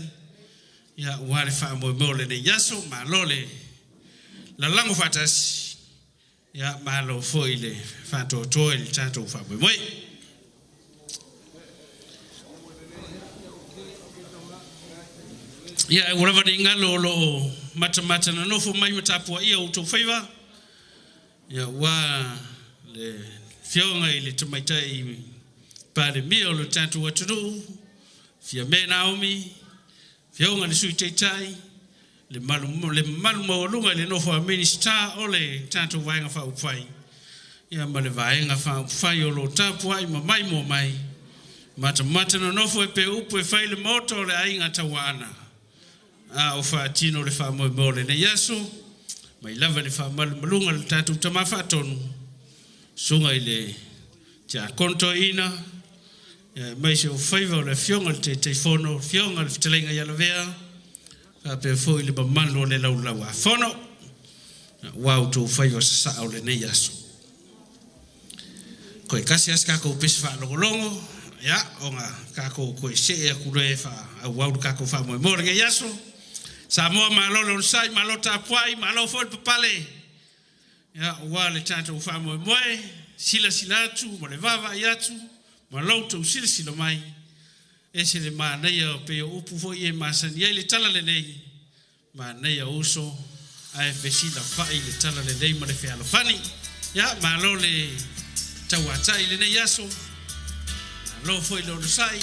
Speaker 4: Ia ua le faamoemoe o lenei aso, malo le lalago faatasi, ia malo foi le faatoatoa i le tatou faamoemoe. Ia e ua lava nei galo o loo matamata nonofo mai ma tapuaia o outou faiva, ia ua le Afioga i le Tamaitai Palemia o le tatou atunuu, Fiame Naomi, Afioga i le Sui Taitai, le mamalu maualuga i le nofo a Minisita o le tatou Vaega Faaupufai, ia ma le Vaega Faaupufai o lo o tapuai ma maimoa mai, matamata nonofo e pe upu e fai i le maota o le Aiga Tauaana, a o faatino le faamoemoe o lenei aso, mai lava i le faamalumaluga a le tatou Tama Faatonu, susuga i le Tiakono Toeaina, aemaise o faiva o le Afioga i le Taitaifono, Afioga i le Fetalaiga ia Lavea, faapea foi le mamalu o le Laulau-a-Fono, aua outou faiva sasaa o lenei aso. Toe tasi lava se tatou pese faalogologo, ia, ona tatou toe see atu lea e faaauau le tatou faamoemoe o lenei aso. Samoa malo le onosai, malo tapuai, malo foi le papale, ia, aua le tatou faamoemoe, silasila atu ma le vaavaai atu ma lo outou silasila mai, e ese le manaia, pei o upu foi ia e masani ai le talalelei, manaia uso ae fesilafai le talalelei ma le fealofani. Ia, malo le tauatai i lenei aso, malo foi le onosai,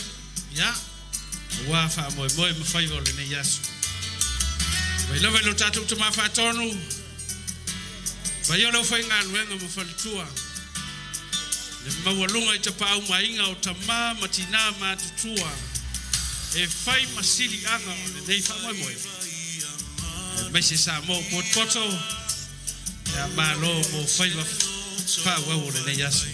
Speaker 4: ia, aua faamoemoe ma faiva o lenei aso. Mai lava i lo tatou Tama Faatonu, mai o le aufaigaluega ma faletua, le maualuga i tapaau ma aiga o tama ma tina matutua e fai ma siliaga o lenei faamoemoe. Aemaise Samoa ua potopoto, ia malo mo faiva faaauau o lenei aso.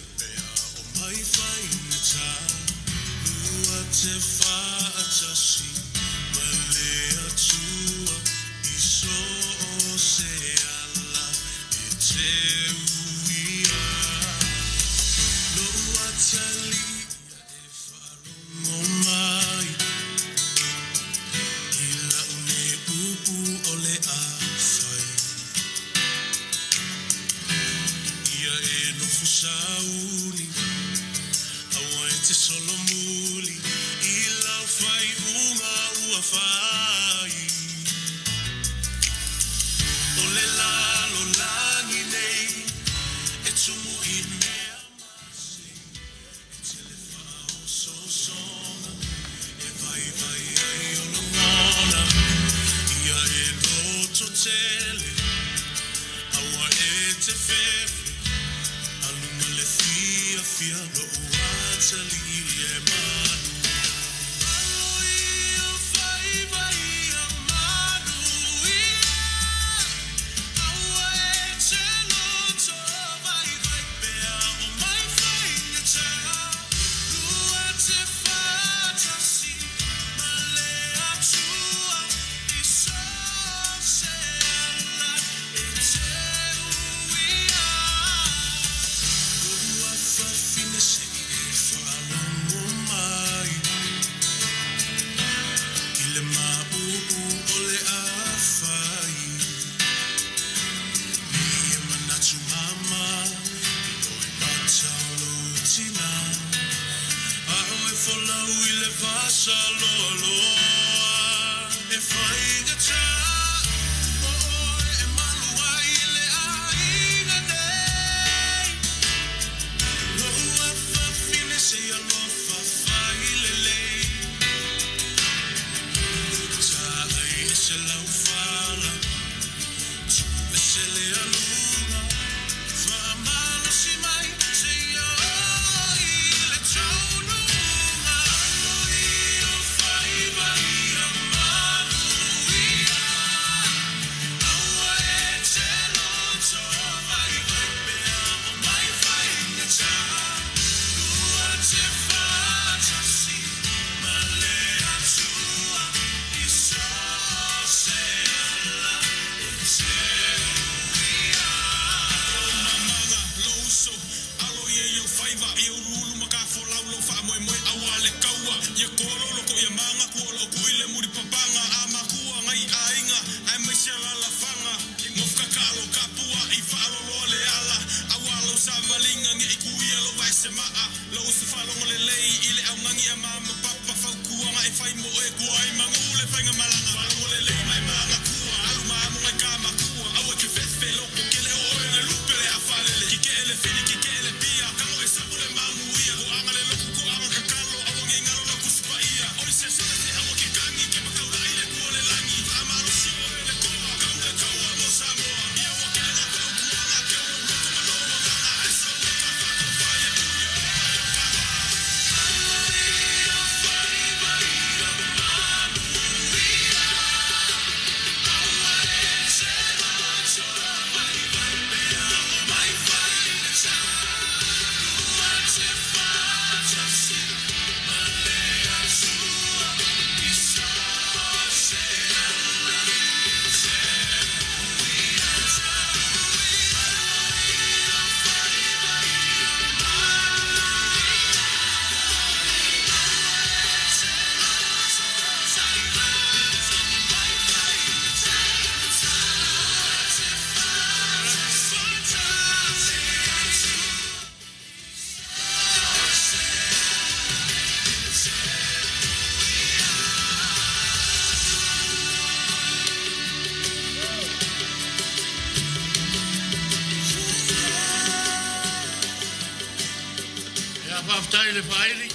Speaker 21: Faafetai le faaili,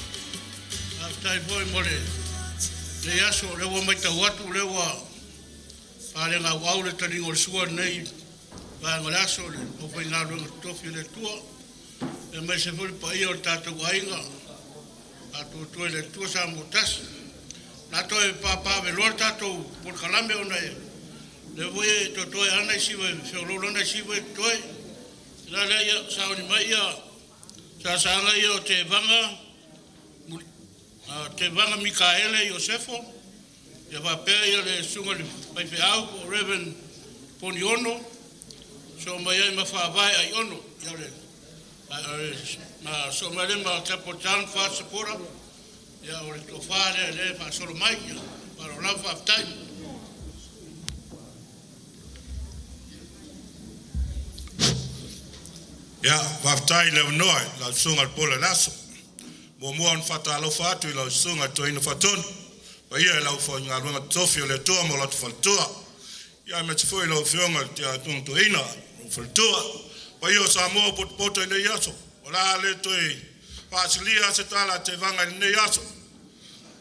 Speaker 21: faafetai foi mo le lenei aso, o lea ua matau atu o lea ua faalegaauau le taliga o le sua i lenei vaega o le aso i le aufaigaluega totofi a le Atua, aemaise foi le paia o le tatou aiga faatuatua i le Atua Samoa tasi. O le a toe papaaveloa le tatou polokalame ona o lea foi e totoe lava nai siva e feoloolo lava nai siva e totoe. O le ala lea, ia sauni mai saaga ia o Tevaga, Tevaga Mikaele Iosefo, ia faapea ia le susuga i le faifeau po o Reverend Poniono, sosoo mai ai ma Faavae Aiono, ia le ma sosoo mai lea ma Campbelltown Fast Supporter, ia o le tofa lea lea e faasolo mai. Ia malo lava faafetai.
Speaker 2: Ia, faafetai i le avanoa i lau Susuga i le Pule o le Aso. Muamua ona faatalofa atu i lau Susuga i le Toeaina Faatonu, paia i le aufaigaluega totofi a le Atua ma o latou faletua, ia aemaise foi lau Afioga i le Tiakono Toeaina ma lou faletua. Paia o Samoa ua potopoto i lenei aso, o le a le toe faasilia se tala a Tevaga i lenei aso.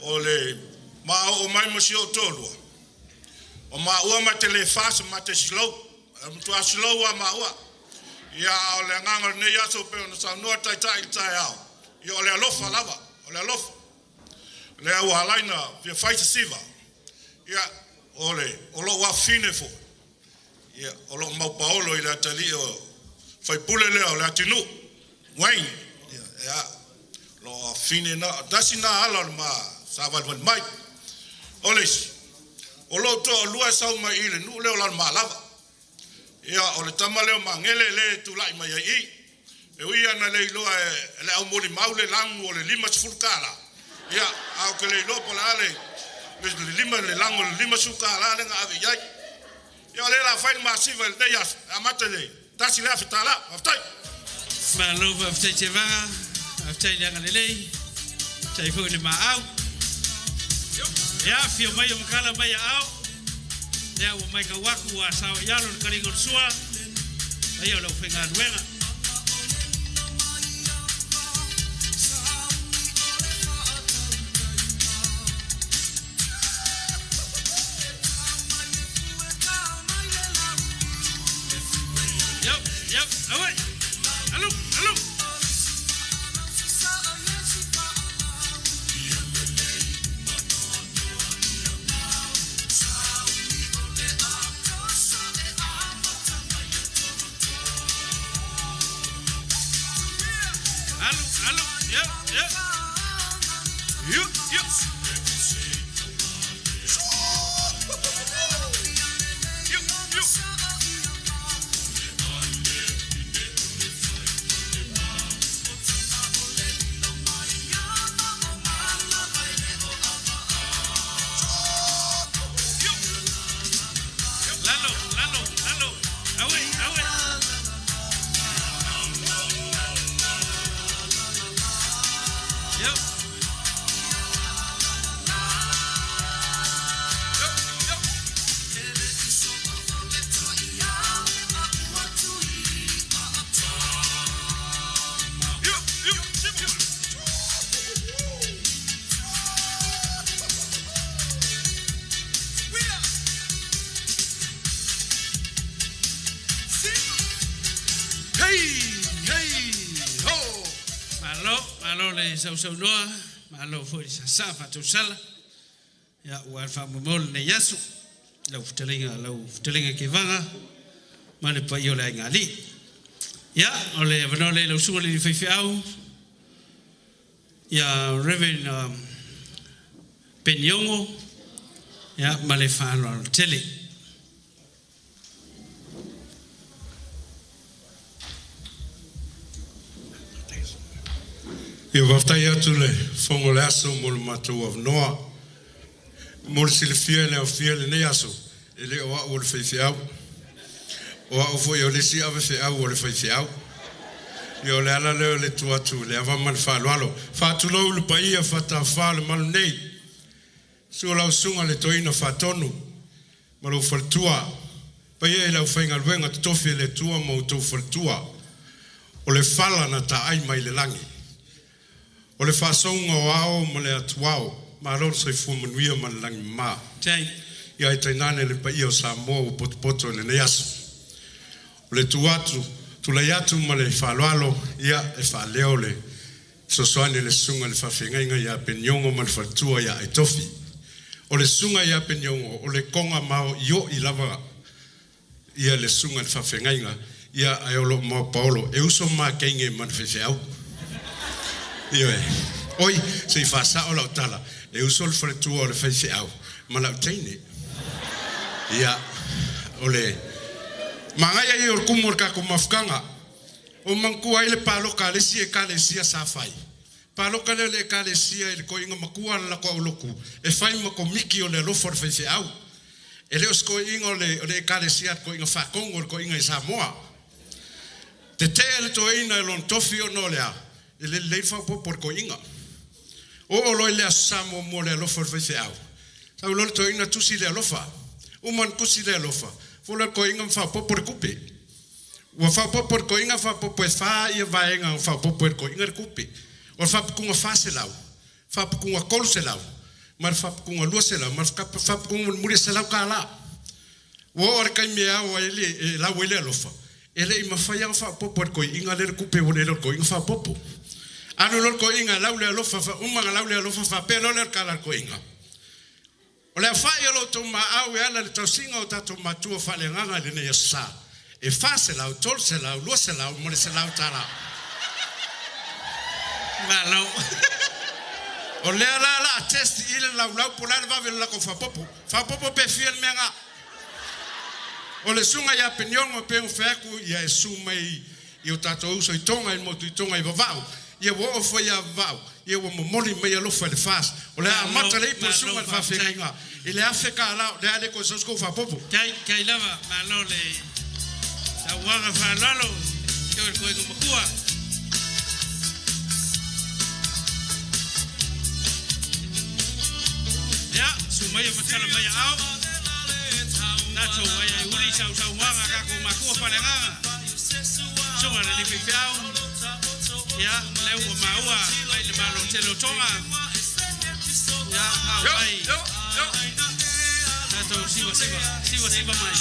Speaker 2: O le ma oo mai ma si ou toalua, o maua ma te le fast ma te slow, e matua slow lava maua. Ia, a o le agaga o lenei aso pei ona saunoa le Taitai i le taeao, ia o le alofa lava, o le alofa. Lea ua ala ai ona fia fai se siva, ia, o le o lou afafine foi, ia, o loo mau paolo i le atalii o faipule lea o le atinuu, Wayne, ia, loo afafine na, tasi na ala o le ma savalivali mai. O le isi, o lou toalua e sau mai i le nuu lea o Lalomalava. Ia, o le tama lea o Magele lea e tulai mai ai i. E ui ana le iloa e le aumolimau le lagu o le $50. Ia, a ou te le iloa po o le a le lima le lagu o le $50 lea na ave i ai. Ia, o lea o le a fai le masiva i lenei aso, e amata i le $1,000. Faafetai.
Speaker 4: Malo faafetai Tevaga, faafetai le agalelei, faafetai foi i le maau. Ia, afio mai o makala mai aao, lea ua matau atu ua sao i alo le taliga o le sua, paia o le aufaigaluega. Yep, yep, awai. Alu, alu. Alu, alu, yep, yep. Yup, yup. Yup, yup. Malo le sausaunoa, malo foi le sasa faatausala. Ia ua faamomol lenei aso. Lau fetalaiga Kevaga ma le paia o le aiga alii. Ia o le avanoa lea i lau susuga i le faifeau, ia Reverend Peniogo, ia ma le faaaloalo tele.
Speaker 2: Ia faafetai atu le fofoga o le aso mo le matou avanoa. Mo le silafia e le aofia i lenei aso, e le o au o le faifeau. O au foi o le isi avefeau o le faifeau. Ia o le ala lea o le tu atu i le ava ma le faaaloalo. Faatulou le paia faatafa o le malu nei. Susu lau susuga i le Toeaina Faatonu ma lou faletua. Paia i le aufaigaluega totofi a le Atua ma outou faletua. O le fala na taai mai le lagi. O le faasouga o ao ma le atuao, malo le soifua manuia ma le lagi mama. Ia ai tainane le paia o Samoa ua potopoto i lenei aso. O le tu atu, tulai atu ma le faaaloalo, ia e faaleo le fesoasoani a le susuga i le faafeagaiga ia Peniogo ma le faletua ia Aitofi. O le susuga ia Peniogo, o le koga maoioi lava ia le susuga i le faafeagaiga, ia ae o loo maopaolo e uso ma keige ma le faifeau. Ioe. Oi, se i faasao lau tala, e uso le faletua o le faifeau ma lau teine. Ia, o le magaia ia o le kumu o le tatou mafutaga. O manatua ai le paloka a le isi ekalesia sa fai. Paloka lea o le ekalesia i le toeaina matua le latou aulotu e fai ma komiti o le alofa o le faifeau. E le o se toeaina o le ekalesia a le toeaina faatonu o le toeaina i Samoa. Tetee le toeaina e lona tofi ona o le a? E le lelei le faaopoopo o le toeaina. Oo loa i le Aso Sa muamua o le alofa o le faifeau, sau loa le toeaina tusi le alofa. Uma ona tusi le alofa, fola le toeaina ma faaopoopo le tupe. Ua faaopoopo e le toeaina faaopoopo e fa ia vaega na faaopoopo e le toeaina le tupe. O le faaputuga 400, faaputuga 300, ma le faaputuga 200, ma le faaputuga mulimuli e $100. Ua oo i le taimi e ao ai le, e lau ai le alofa, e le i mafai lava ona faaopoopo e le toeaina lea le tupe ua le iloa e le toeaina faaopoopo. Alu loa le toeaina e lau le alofa, uma ona lau le alofa faapea loa lea o le tala a le toeaina. O le aofai o lo outou maau e ala i le tausiga o tatou matua faaleagaga i lenei aso sa, e 400, 300, 200 ma le $100.
Speaker 4: Malo.
Speaker 2: O lea la o le a test i le laulau po o le a le vave o le latou faaopoopo. Faaopoopo pe fia le mea na. O le susuga ia Peniogo e pei ona fai atu, ia e susu mai i o tatou uso i Toga i le motu i Toga i Vava'u, ia ua oo foi ia Vava'u, ia ua momoli mai alofa i le FAST. O le a amata le ipu o le susuga i le faafeagaiga i le $1,000, o le a le toe sau se tou faaopoopo.
Speaker 4: Tai, tai lava, malo le saunoaga faaaloalo i le toega matua. Ia, susu maia ma tala mai aao. Tatou ai ai uli i sausaunoaga a tatou matua faaleagaga. Susuga i le alii faifeau. Ia, lea ua maua mai le Malo tele o Toga. Ia, ao mai. Tatou siva siva, siva siva mai.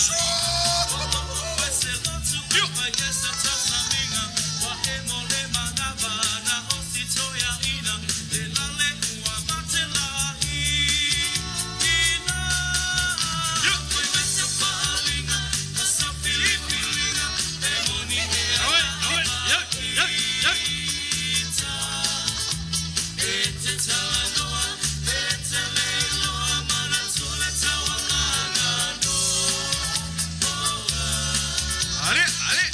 Speaker 4: Aue, aue, ia, ia, ia.
Speaker 2: Ale, ale.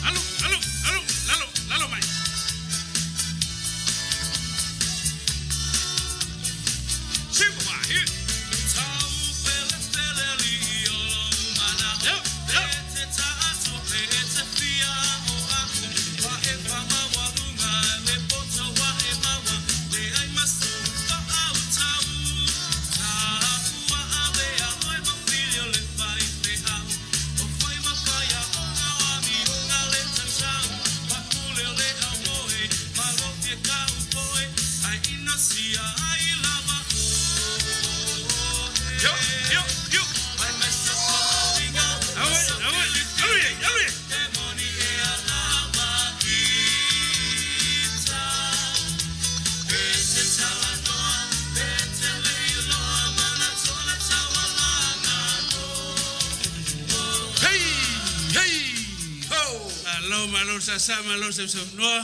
Speaker 4: Alu, alu, alu, lalo, lalo mai.
Speaker 2: Siva mai.
Speaker 4: Ia, ia.
Speaker 2: Yo, yo, yo.
Speaker 4: Malo sasa malo sa sa noa.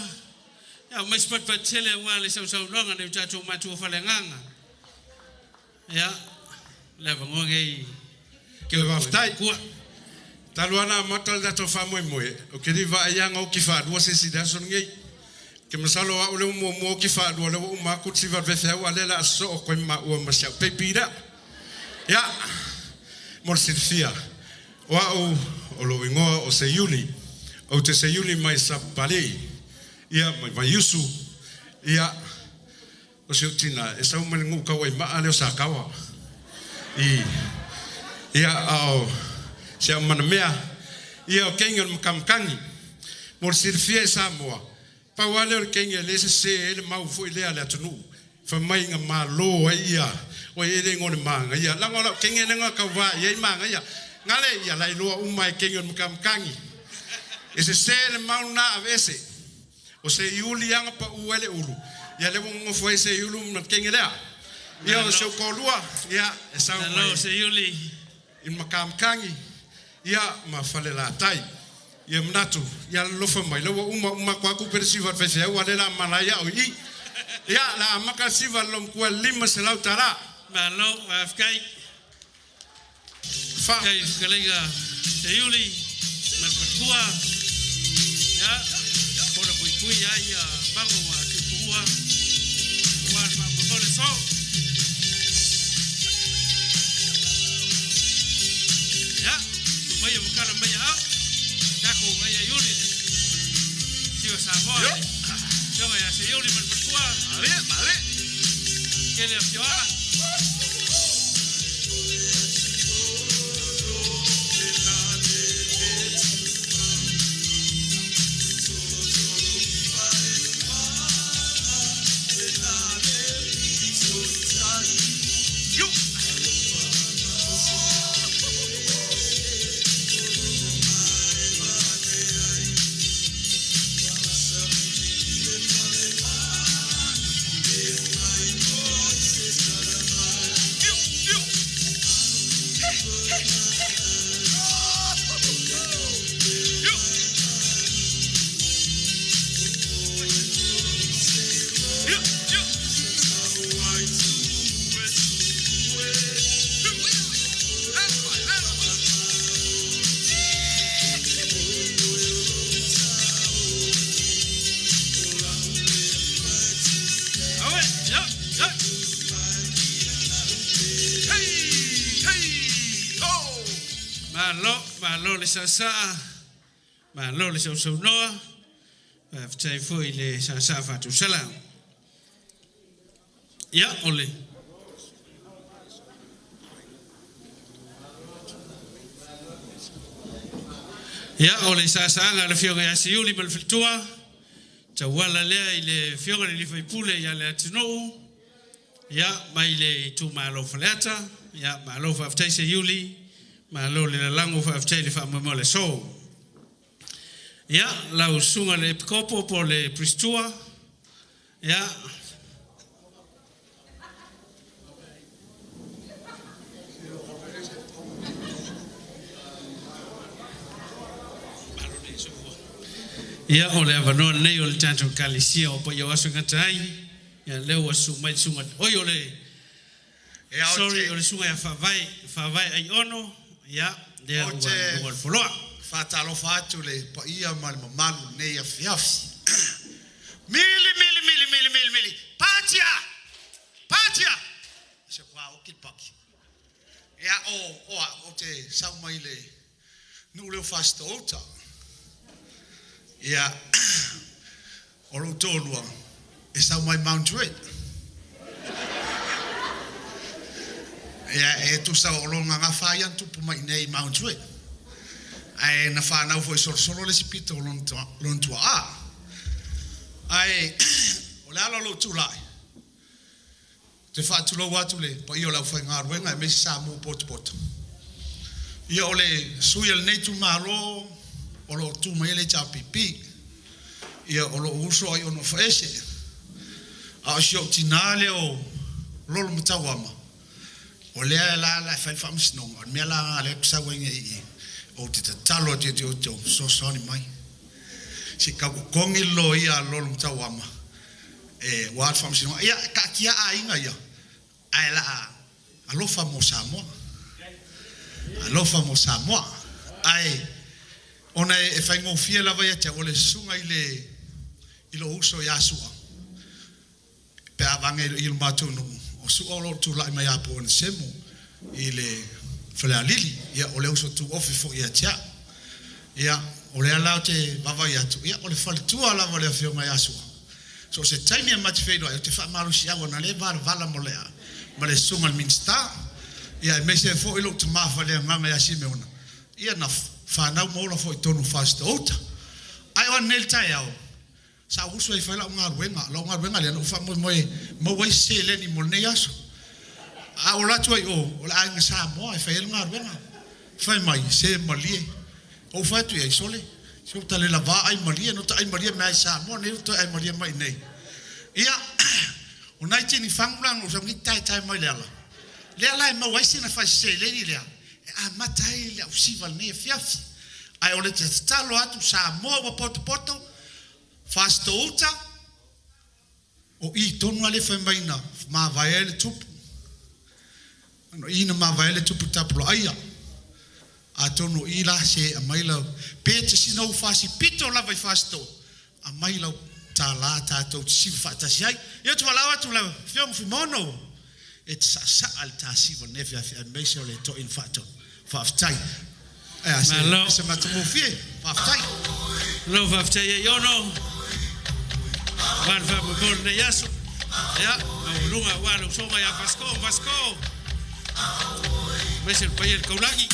Speaker 4: Ia mai spat pat tele ua le sa sa noa nei tatou matua faleagaga. Ia le avanoa nei.
Speaker 14: Ke waftai. Talu ana mata le tatou faamoemoe, o ke li vaaiaga o ki faalua se isi le aso lenei. Ke masalo au le muamua o ki faalua le ua uma aku le siva vefeau a le la soo koe maua ma si au peipi lea. Ia, mo le silafia, o au o lou igoa o Seiuli, ou te Seiuli mai Sapalei, ia mai Vaiusu, ia o si ou tina e sau mai le nuu tauaimaa lea o Sakawa. I, ia a o si au manamea, ia o keinga o le makamakagi. Mo le silafia e Samoa, pau lava lea o le keinga e le sesē ai le mau foi lea a le atunuu, fai mai na malo ai ia, oi e le igoa o le magaia. Leaga o lau keinga lea na tauvā i ai magaia. Gale ia la iloa uma e keinga o le makamakagi. E sesē le mau lena aveese. O se iuli aga paʻu ai le ulu, ia lea ua nonofo ai se iulu ma le keinga lea. Ia o si ou toalua, ia e sau mai i le makamakagi, ia ma Falelatai. Ia manatu, ia alolofa mai, la ua uma uma atu atu pe le siva le faifeau, a o lea la malae au i i. Ia, la amata le siva a le lomtua i le $500 tala.
Speaker 4: Malo, faafetai. Faafetai i le fetalaiga Seiuli ma le faletua. Ia, pola puipui ai ia mago ma tuupugua aua le faamoemoe o le aso. Ia, tuu mai ma kala mai aao, tatou ngai ai uli le siva Samoa le afioga ia Seiuli ma le faletua. Tele afioaga. Malo, malo le saasaa, malo le sausaunoa, faafetai foi i le saasaa faatausala. Ia, o le. Ia, o le saasaaga a le Afioga ia Siuli ma le Faletua, tauala lea i le Afioga i le Sui Usufono ia Leatinuu, ia, mai le itumalo o Faleata. Ia, malo faafetai Seiuli, malo le lalago, faafetai le faamoemoe o le aso. Ia, lau susuga i le Epikopo po o le Prestua, ia, Ia, o le avanoa lenei o le tatou Ekalesia o Paia o Aso e gata ai. Ia, lea ua susu mai le susuga, oi o le, sorry, o le susuga ia Faavae, Faavae Aiono, ia, lea ua i luga o le foloa.
Speaker 6: Faatalofa atu i le paia ma le mamalu i lenei afiafi. Mili, mili, mili, mili, mili, mili, patia! Patia! Se kua oki le paki. Ia, o, o au, ou te sau mai le nuu lea o Fasitoo-uta. Ia, o lou toalua, e sau mai Mount Druitt. Ia, e tusa o lona gafa ia na tupu mai i inei i Mount Druitt. Ae na fanau foi solosolo le isi pito o lona tuaa. Ae o le ala o lou tulai, ou te faatulou atu i le paia o le aufaigaluega aemaise Samoa potopoto. Ia o le sui o lenei itumalo o lo o tu mai ai le HRPP. Ia o lou uso Aiono Faese. A o si ou tinā lea o Lolo Matauama, o lea la la e fai le faamasinoga, o le mea la lea ou te sau ai nei i i, ou te tatalo atu ia te outou, fesoasoani mai. Se kau kongi lo ia lolo mtauama. E wa alfa ia ka kia ainga ia. Ai la alofa mo Samoa. Alofa mo Samoa. Ai ona e whaingofia lava ia te ole sunga i le i lo uso ia sua. Pe a vange i le mātou no o sua o lo tūlai mai a po semo i le whalealili. Ia o le uso tū ofi fo ia tia. Ia o le alao te vava ia tu. Ia o le whaletua lava le awhio mai a sua. So se taimi a mati whainoa, e te whaamarusi awa na le wala wala mo lea. Ma le sunga le minista. Ia e mese fo i lo te mawha lea nganga ia sime ona. Ia na whanau mola fo i tonu whasita ota. Ai o nel tai au. Sa uso e whai lau ngā ruenga. Lau ngā ruenga lea na uwha moe moe mawai se leni mo nei aso. A o latu ai o la ainga sa moa e whai ele ngā ruenga. Whai mai se malie. O whai tu ia i sole. Se o tale la vā ai malie. No ta ai malie mai sa moa. Nei o ai malie mai nei. Ia, o nai tini whangulang o sa ngi tai tai mai lea la. Lea la e mawai se na whai se leni lea. E a matai lea usiva nei e fiafi. Ai o le te talo atu sa moa wa poto poto. Whasto uta, o i tonu ale whai maina, mā vae le tupu. Ano i na mā vae le tupu tapulo aia. A tonu i la se a mai lau, pe te sina u whasi pito lava i whasto, a mai lau tā la tātou te siwa whaatasi ai. Ia tu walau atu lau, whionga whimono, e te sa sa al tā siwa nefi a whia meise o le to in whaatonu. Whaaftai. E a se matamofie, whaaftai.
Speaker 4: Lo whaaftai e iono. Wāna whaamamona nei aso. Ia, au lunga wāna usonga ia Vasco, Vasco. Mese le paia le kaulagi.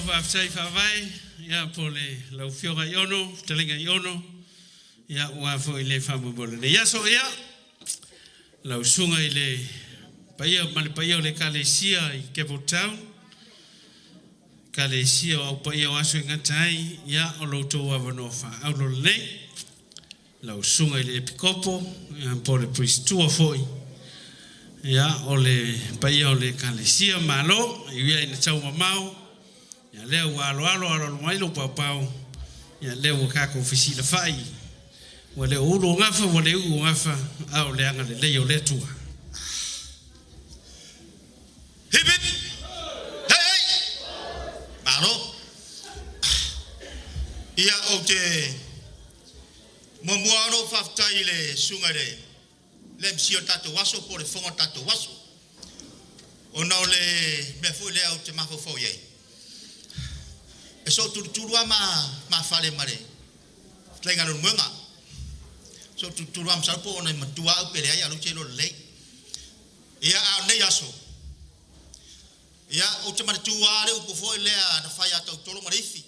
Speaker 4: Whaftai whawai, ia po le lau fioga i ono, talinga i ono, ia ua fo i le whamamole. Le iaso ia, lau sunga i le paia, ma le paia o le Kalesia i Campbelltown, Kalesia o au paia o aso i ngatai, ia o loutou avanoa whaaulo lenei, lau sunga i le epikopo, ia po le priestua foi, ia o le paia o le Kalesia malo, i wia i na tau mamau, ia lea ua alo alo alo alo mai lo pau ia lea ua kako fisila fai ua lea ulu ngafa ua lea uu ngafa a o le anga le lei o le tua.
Speaker 1: Hip hip! Hei hei! Malo! Ia o te mua ano whaftai i le sunga le le msi o tātou aso po le fonga o tātou aso. O nao le mea fui lea o te mafofau iai. E so turuturu a ma whare mare. Tlainga lo muenga. So turuturu a msalpo ona i matua au pere ai alo te lo lei. Ia a nei aso. Ia o te mare tua ale upo foi lea na whai a tau tolo mare ifi.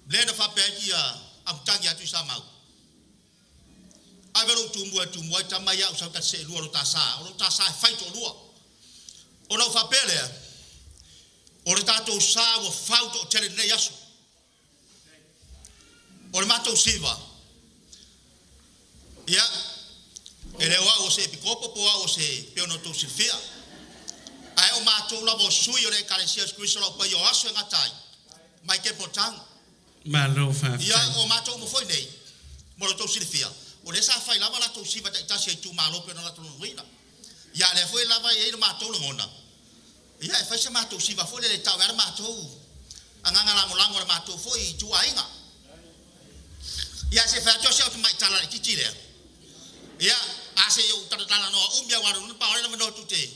Speaker 1: Lea na whapea ki a amutangi atu i sa mau. Ai vero tumua tumua i tamai au sau ta se lua lo ta sa. O lo ta sa e whai tō lua. O nau whapea lea.
Speaker 6: O le tātou sā ua fau toʻatele lenei aso. O le matou siva, ia, e le o au o se epikopo po o au o se pei ona outou silafia, ae o matou lava o sui o le Ekalesia o Iesu Keriso o lau paia o aso e gata ai, mai Campbell Town.
Speaker 4: Malo faafetai.
Speaker 6: Ia, o matou uma foi nei, mo lo outou silafia, o lea sa fai lava latou siva taitasi a itumalo pei ona latou logoina. Ia, a lea foi lava e i ai lo matou lagona, ia, e fai se matou siva foi lele e tau ai le matou agaga lagolago i le matou foi ituaiga. Ia, se fai atu au si au tamai tala laitiiti lea. Ia, a se i ou talatalanoa umi aua lona pao lea na manoa tu te.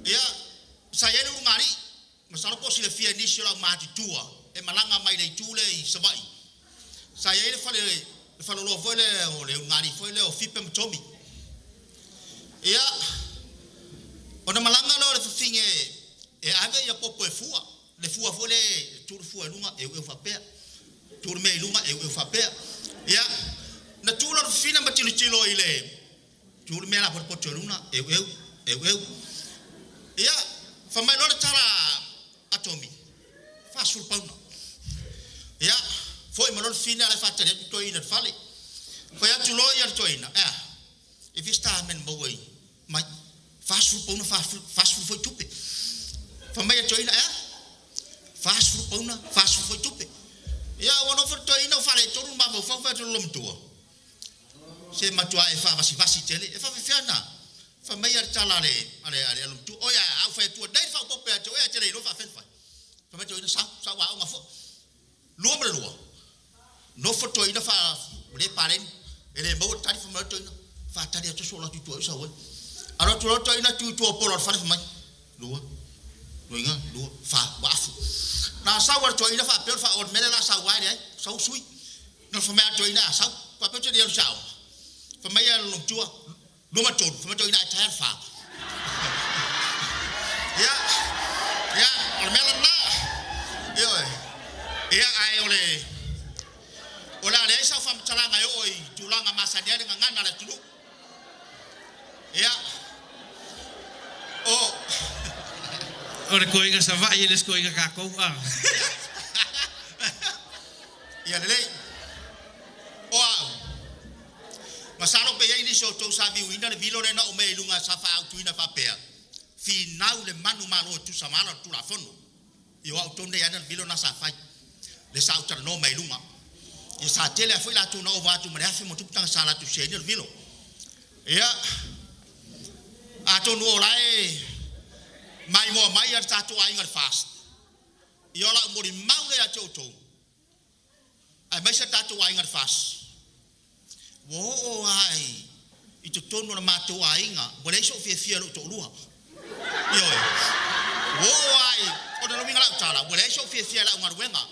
Speaker 6: Ia, sa i ai le ulugalii, masalo po o silafia e nisi o lau matutua e malaga mai le itu lea i Savaii. Sa i ai le fale, le faleoloa foi lea o le ulugalii foi lea o Fipe ma Tomi. Ia, ona malaga lea o le fafine e ave ia popo e fua, le fua foi lea e tu le fua i luga, eueu faapea. Tu le mea i luga, eueu faapea. Ia, na tu lea o le fafine ma tilotilo i le tu le mea la potopoto i luga, eueu, eueu. Ia, fai mai loa le tala a Tomi, 40 pauna. Ia, foi mai loa le fafine ae la e faatali atu le toeaina i le fale. Fai atu loa ia le toeaina, ea, e fia se ta mea na maua i mai, 40 pauna, 40 foi tupe. Fai mai a le toeaina, ea, 40 pauna, 40 foi tupe. Ia, ua nofo le toeaina ua faaletonu le mafaufau, fai atu i le lolomatua, se matua e faavasivasi tele, e faafefea na. Fai mai a le tala a le a le a le lolomatua, oi a au fai atua nei le faaopoopo ia te oe ae te le iloa faafefea ona fai. Fai mai le toeaina, sau, sau aoga foi. Lua ma le lua, nofo le toeaina faa le paleni, e le maua le tali, fai mai le toeaina, faatali atu so o atu i tua i sau ai. Alo atu loa le toeaina tu i tua o pola o le fale fai mai, lua, luiga, lua, fa, ua afu. Na sau a le toeaina faapea o le faaoa o le mea lea o le a sau ai leai, sau sui. Na fai mai a le toeaina a sau, faapea ou te le alu i se aoga. Fai mai a le lolomatua, lua ma tolu, fai mai toeaina ae taea le fa. Ia, ia, o le mea lena. Ioe. Ia, ae o le o le a leai sau faamatalaga e oo i tulaga masani ai le gagana a le atunuu. Ia, o
Speaker 4: O le koiga Savaii e le o se koiga kākou a.
Speaker 6: Ia lelei. O au, masalo pe i ai nisi o outou sa viuina le vilo lea na oo mai i luga sa faaautuina faapea, Finau le manu malo e tusa ma ala o le Tulafono. Ia o au tonu nei ana le vilo na sa fai, lea sa ou talanoa mai i luga. Ia sa tele lava foi latou na ova atu ma le afe ma tupu taga sa latou siaina le vilo. Ia, atonu o la e maimoa mai a le tatou aiga i le FAST. Ia o lau molimau lea ia te outou, aemaise a tatou aiga i le FAST, ua oo lava i totonu o le matou aiga, ua leai sou fiafia i lou toalua. Ioe. Ua oo lava i, o le uiga o lau tala, ua leai sou fiafia i lau galuega,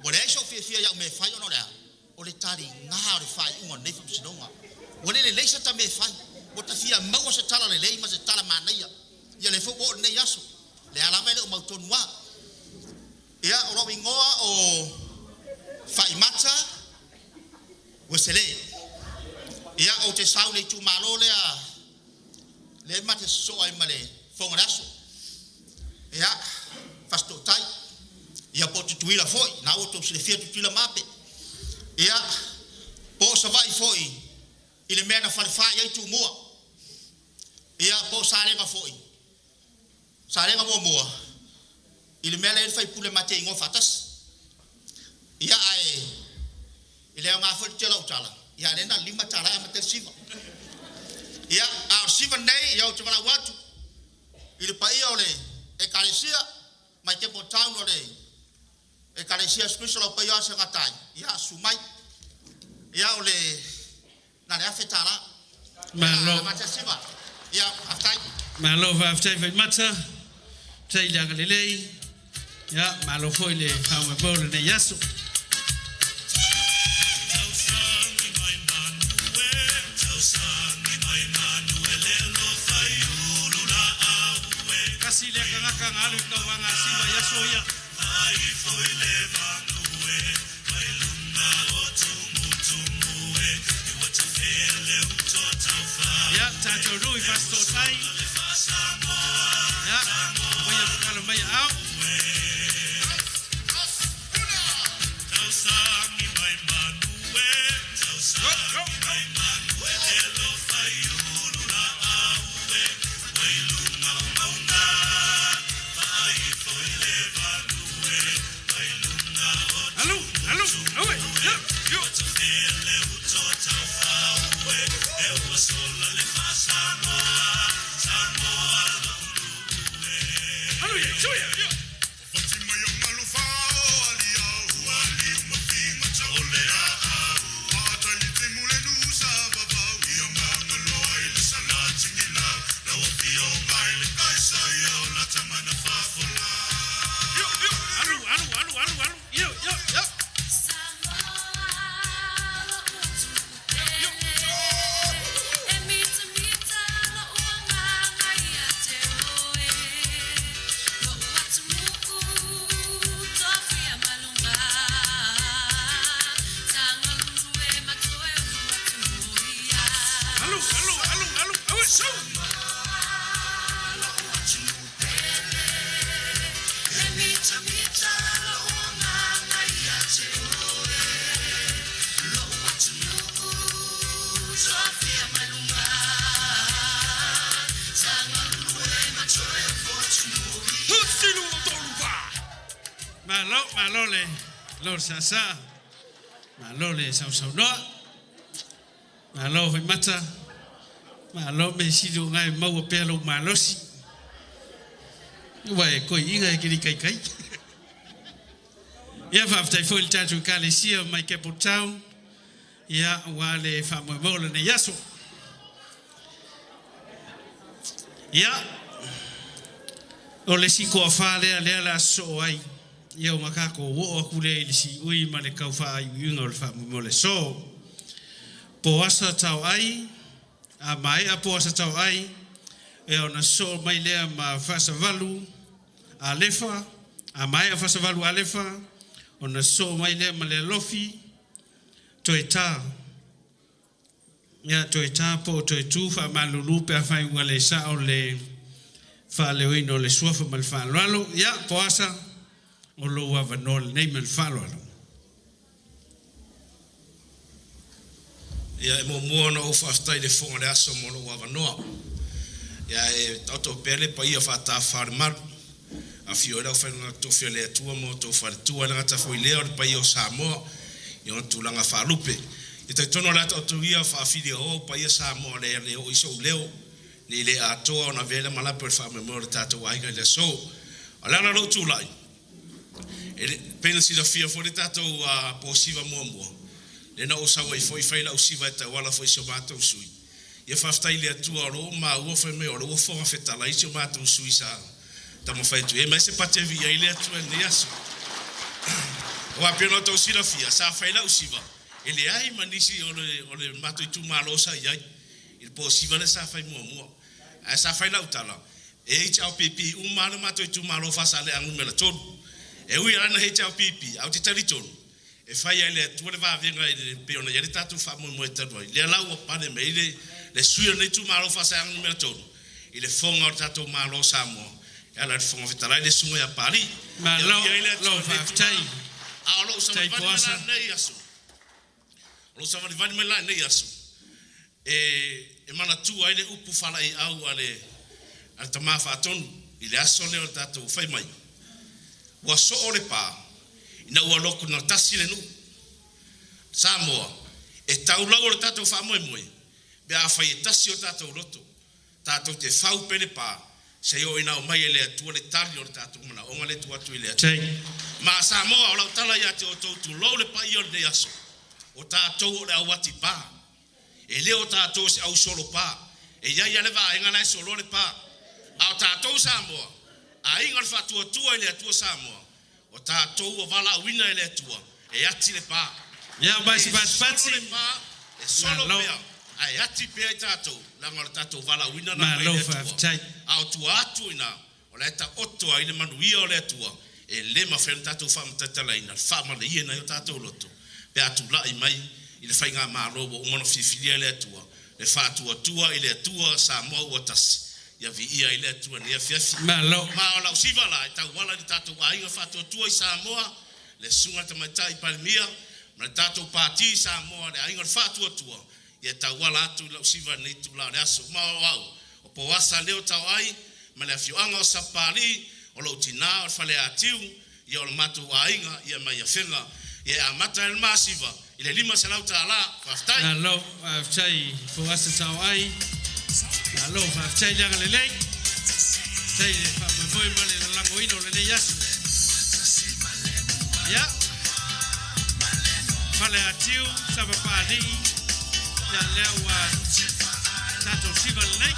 Speaker 6: ua leai sou fiafia i au mea e fai ona o le a? O le taliga o le faaiuga o lenei faamasinoga. Ua le lelei se ta mea e fai, ua ta fia maua se tala lelei ma se tala manaia. Ia lea foi ua oo i lenei aso, lea lava e le o mautonu lava. Ia, o lou igoa o Faimata Uesele. Ia, ou te sau i le itumalo lea, lea ma te sosoo ai ma le Fofoga o le Aso. Ia, Fasitootai. Ia, po o Tutuila foi, na ua outou silafia Tutuila ma Ape. Ia, po o Savaii foi i le mea na falefa i ai Tumua. Ia, po o Salega foi, Salega muamua i le mea lea e i ai le faipule ma te igoa faatasi. Ia, ae e le aoga foi le tele o au tala, ia, a lea na o le $5 e amata ai le siva. Ia, a o le siva lenei, ia, ou te valaau atu i le paia o le Ekalesia mai Campbell Town o le Ekalesia Iesu Keriso lau paia o Asia Gatai, ia, susu mai. Ia, o le na o le $1,000.
Speaker 4: Malo.
Speaker 6: Ia, amata le siva. Ia, faafetai.
Speaker 4: Malo faafetai Faimata, faafetai i le agalelei, ia malo foi le faamoemoe o lenei aso. Tasi lea tagata na alu i tauvaga a Siva i aso ia. Ia, tatou nuu i Fasitootai. Ia, aumaia tatalo mai aao. Malo, malo le lo sa sa. Malo le sau sau noa. Malo hoi mata. Malo me sili o ngai maua pea lou malosi. Ua e koi inga e kiri kai kai. Ia faafetai foi le tatou ekalesia mai Campbelltown. Ia ua le faamoemoe o lenei aso. Ia o le isi toafā lea lea le a sosoo ai. Ia ona tatou oo atu lea i le siui ma le tau faaiuiuga o le faamoemoe o le aso. Poasa taoai, a maea poasa taoai, ia ona sosoo mai lea ma Faasavalu Alefa, a maea Faasavalu Alefa, ona sosoo mai lea ma le alofi toe tā. Ia toe tā po o toe tu faamalulu pe afai ua le sao le faaleoina o le suafa ma le faaaloalo. Ia, Poasa, o lou avanoa lenei ma le faaaloalo.
Speaker 15: Ia, e muamua ona ou faafetai i le Fofoga o le Aso mo lou avanoa. Ia, e taoto pea le paia faatafa o le malu. Afio ai le aufaigaluega totofi a le Atua ma outou faletua, e le gata foi i lea o le paia o Samoa i ona tulaga faalupe. Ia talitonu o le a taoto ia faafiliaoa ou paia Samoa le le oo i sou leo, nei le atoa ona avea le malape o le faamoemoe o le tatou aiga i le aso. O le ala o lou tulai, e pei ona silafia foi le tatou po siva muamua, lea na ou sau ai foi fai lau siva e tauala foi i si o matou sui. Ia faafetai i le Atua o lo o maua fai mai o lea ua fofoga fetalai si o matou sui sa taumafai atu i ai mai se pate viia ai le Atua i lenei aso. Aua pei ona outou silafia, sa fai lau siva, e leai ma nisi o le matou itumalo sa i ai i le po siva lea sa fai muamua. Ae sa fai lau tala, e HRPP uma lava le matou itumalo Faasaleleaga numera 3. E ui lava ina HRPP, ae ou te talitonu, e fai lava e le Atua le vavega i le pei ona i ai le tatou faamoemoe talu ai. Lea la ua pale mai ai le sui o lenei itumalo Faasaleleaga numera 3 i le fofoga o le tatou Malo o Samoa e ala i le Fofoga Fetalai le Susuga ia Papalii.
Speaker 4: Malo,
Speaker 15: Ia viia ai le Atua
Speaker 4: lou
Speaker 15: i lenei
Speaker 4: faafetai.
Speaker 15: itula. A o lou
Speaker 4: Faafetai
Speaker 15: savalivali mai
Speaker 4: Poasa.
Speaker 15: la i lenei aso, o lou savalivali mai la i lenei aso, e manatua ai le upu faalaeiau a le a le tama faatonu i le aso lea o le tatou fai mai. Ua soo le pa ina ua lotu gatasi le nuu. Samoa, e tau lau o le tatou faamoemoe pe afai e tasi o tatou loto, tatou te fau pea le pa seia oo ina aumai e le Atua le tali o le tatou manaoga lea e tuu atu i le Atua. Ma Samoa, o lau tala ia te outou, tulou le paia o lenei aso, o tatou o le au atipa. E le o tatou o se au solo pa. E i ai lava le vaega la e soloa le pa. A o tatou Samoa, aiga o le faatuatua i le Atua Samoa, o tatou ua valaauina e le Atua e ati le pa.
Speaker 4: Ia, mai
Speaker 15: E
Speaker 4: se
Speaker 15: solo
Speaker 4: patipati.
Speaker 15: le pa, e solo
Speaker 4: Malo.
Speaker 15: pea, ae ati pea i tatou, leaga o le tatou valaauina lena mai
Speaker 4: Malo
Speaker 15: le Atua.
Speaker 4: faafetai.
Speaker 15: A o tua atu i ina, o la e taoto ai le manuia o le Atua, e le mafai ona tatou faamataitalaina le faamalaieina ai o tatou loto, pe a tulai mai i le faigamalo ua uma ona filifilia e le Atua, le faatuatua i le Atua Samoa ua tasi, ia viia ai le Atua i lenei afiafi.
Speaker 4: Malo.
Speaker 15: Ma o lau siva la e tauala i le tatou aiga faatuatua i Samoa, le susuga i le Tamaitai Palemia, ma le tatou Pati i Samoa, le aiga o le faatuatua, ia tauala atu i lau siva i lenei itula o le aso. Ma o au, o Poasa lea o Taoai, ma le afioaga o Sapapalii, o lou tina o le Faleatiu, ia o le matou aiga, ia mai Afega, ia e amata ai le ma siva i le $500. Faafetai.
Speaker 4: Malo, faafetai Poasa Taoai. Malo, faafetai le agalelei. Faafetai i le faamoemoe ma le lalagoina o lenei aso. Ia, Faleatiu, Sapapaalii, ia lea ua tatou siva lenei.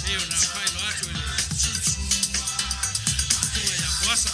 Speaker 4: Pei ona faailoa atu e le susuga ia Poasa.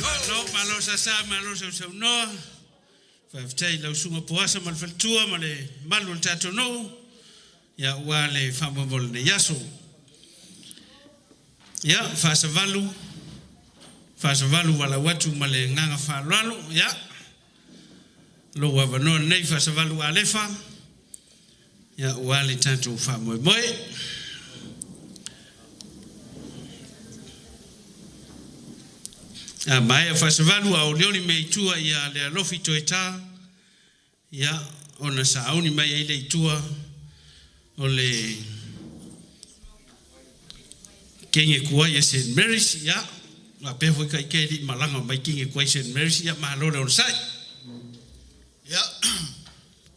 Speaker 4: Malo, malo sasa, malo sausaunoa. Faafetai i lau susuga Poasa ma le faletua ma le malu o le tatou nuu, ia aua le faamoemoe o lenei aso. Ia, faasavalu, faasavalu valaau atu ma le agaga faaaloalo, ia, lou avanoa lenei faasavalu Alefa, ia aua le tatou faamoemoe. A maea faasavalu a olioli mea i tua ia le alofi toe tā, ia ona sauni mai ai le i tua o le kenge kuai e St. Mary's, ia, faapea foi kai ke li malaga mai kenge kuai St. Mary's, ia malo le onosai.
Speaker 21: Ia,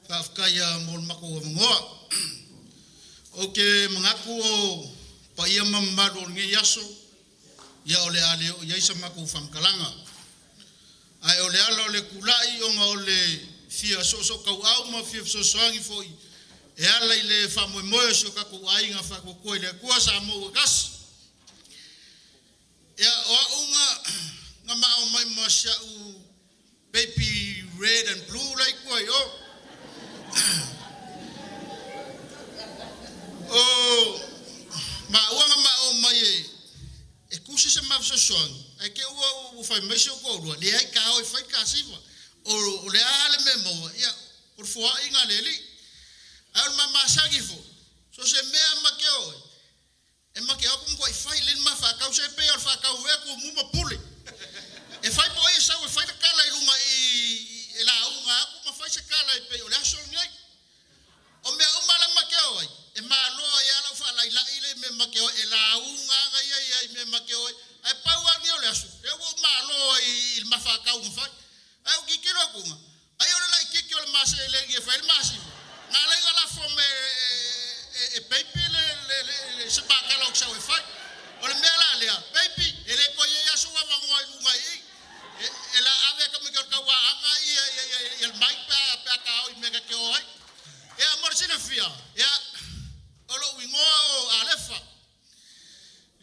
Speaker 21: faafetai ia mo le matou avanoa. Ou te manatu o paia ma mamalu o lenei aso, ia o le a le oo i ai sa matou faamatalaga. Ae o le ala o le tulai ona o le fia soosootauau ma fia fesoasoani foi e ala i le faamoemoe o si o tatou aiga faatuatua i le Atua Samoa ua tasi. Ia, o au na na mao mai ma si au baby red and blue la i tua i o. O maua na mao mai e e tusi se ma fesoasoani, ae te ua ua fai mai si ou toalua, leai ta o e fai ta siva. O le a le mea maua, ia, o le foaiga a le Alii. Ae o le mamasagi foi, so o se mea ma ke oe, e ma ke atu matuai fai lelei le ma faatau, se pei lava o le faatau ea tumu ma pule. E fai po o ai e sau e fai le tala i luga i i e lauga atu ma fai se tala e pei o le aso lenei. O mea uma la ma ke o ai, e malo ai lava lau faalailai le i mea ma ke o ai, e lauga aga ia ia i mea ma ke o ai. Ae pau lava lenei o le aso, lea ua ou malo ai i le mafaatau na fai. Ae ou tilotilo atu ai o le laitiiti o le maseleni e fai ai le masima, na ala ai ona lafo mai e Baby le se pakala o te sau e fai. O le mea la lea, Baby, e le toe i ai lava sou avanoa i luga i i. E la ave e tamaiti o le tauaaga ia le mic pe a ta o i mea ta te o ai. Ia, mo le silafia, ia, o lou igoa o Alefa.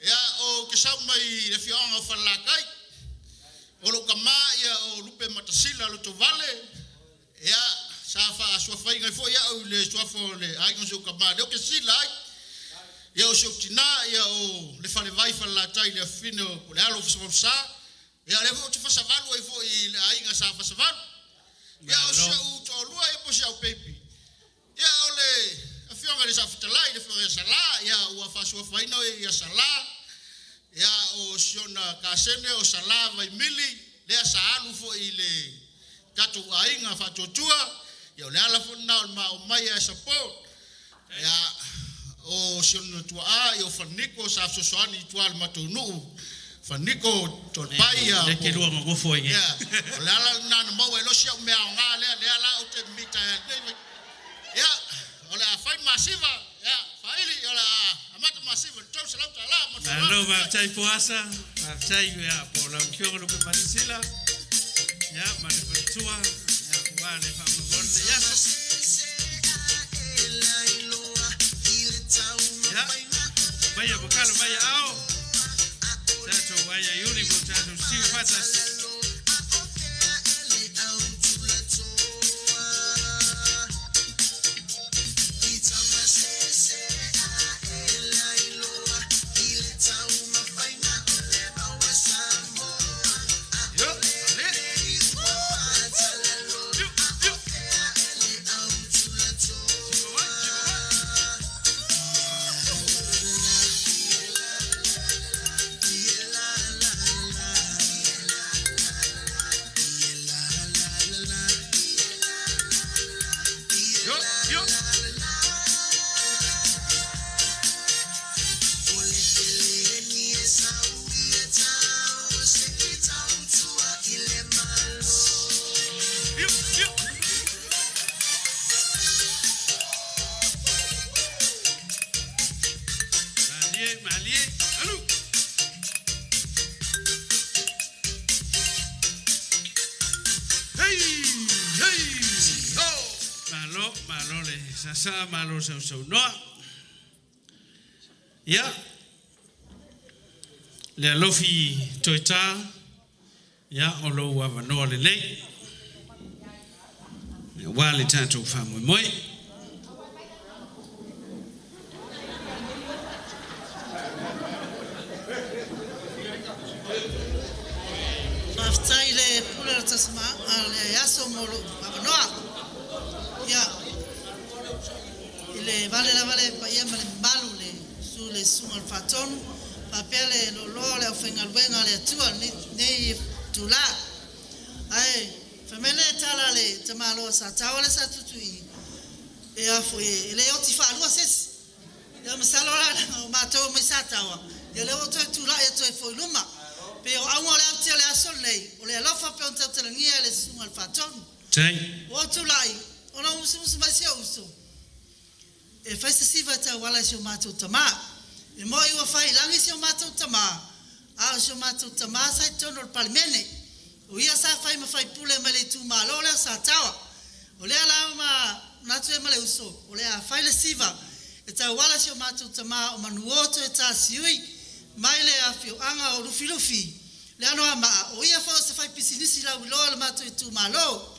Speaker 21: Ia, ou te sau mai le afioaga o Falelatai. O lou tama ia o Lupe Matasila Lotovale. Ia, sa faasuafaina ai foi au i le suafa o le aiga o si ou tama lea ou te sila ai. Ia, o si ou tina ia o le Falevai Falelatai le afafine o le alo o Fasavalusa. Ia, o lea foi ou te fasavalu ai foi i le aiga sa Fasavalu. Ia, o si ou toalua ia po o si au baby. Ia, o le afioga i le Saofetalai, le afioga ia Salā, ia, ua faasuafaina oe ia Salā. Ia, o si ona kasene o Salā Vaimili, lea sa alu foi i le tatou aiga faatuatua. Ia, o le ala foi lena o le ma omai ae support. Ia, o si ona tuaa, ia o Faniko, sa fesoasoani i tua i le matou nuu Faniko Tolpai ia.
Speaker 4: Le ke lua ngofo ai.
Speaker 21: Ia, o le ala lena na maua ai loa si au mea aoga lea, lea la ou te mita ai lenei. Ia, o le a fai masiva, ia, faili, o le a amata masiva, $300 mo te
Speaker 4: Malo faafetai Poasa, faafetai ia po lau afioga Lupe Matasila. Ia ma le faletua, ia ua le faamoemoe lenei aso. Ia, maia makalo maia ao. Tatou aia iuli mo tatou siu faatasi. Malie, malie, alu.
Speaker 6: Hey, hey, ho.
Speaker 4: Malo, malo le sasa, malo sausaunoa. Ia, le alofi toetā, ia, o lou avanoa lelei. Aua le tatou faamoemoe.
Speaker 20: Faafetai i le pule o le tasama le aso mo lou avanoa. Ia, i le vale lava le paia ma le mamalu le su le susuga o le faatonu, faapea le loaloa o le aufaigaluega a le Atua nei itulā. Ae fai mai le tala a le tamaloa sa taua le sa tutu'i e a foi e le oti faalua se isi. Ia masalo la o matou mai sa taua, ia lea ua toe tulai atu ai foi i luma. Pe o auga o le autia o le aso lenei, o le alofa pe ona tautalagia e le susuga a le faatonu.
Speaker 4: Tai.
Speaker 20: Ua ou tulai, ona ua musumusu mai si ou uso, e fai se siva e tauala i si o matou tamā. E moi ua fai i lagi si o matou tamā, a o si o matou tamā sa i totonu o le Palemene. O ia sa fai ma faipule mai le itumalo lea o Sataoa. O lea la ua manatu ai ma le uso, o le a fai le siva e tauala si o matou tamā o Manuo Toetā Siui mai le afioaga o Lufilufi, le Anoamaa, o ia foi o se faipisinisi lauiloa o le matou itumalo,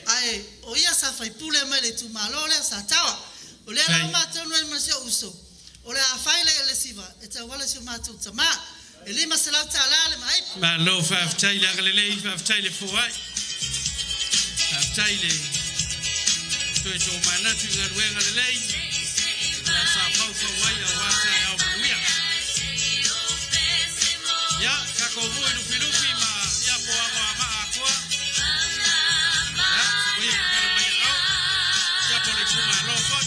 Speaker 20: ae o ia sa faipule mai le itumalo lea o Sataoa. O lea la ua matou ai ma si ou uso, o le a fai le siva e tauala si o matou tamā. E $500 le maaipa.
Speaker 4: Malo faafetai le agalelei, faafetai le foai. Faafetai le toe tōmanatu i galuega lelei. Ia sa faufau ai auā taeao manuia. Ia, tatou mui lufilufi ma ia po ago a maa atoa. Ia, soia makalo mai ao. Ia po le itumalo foi.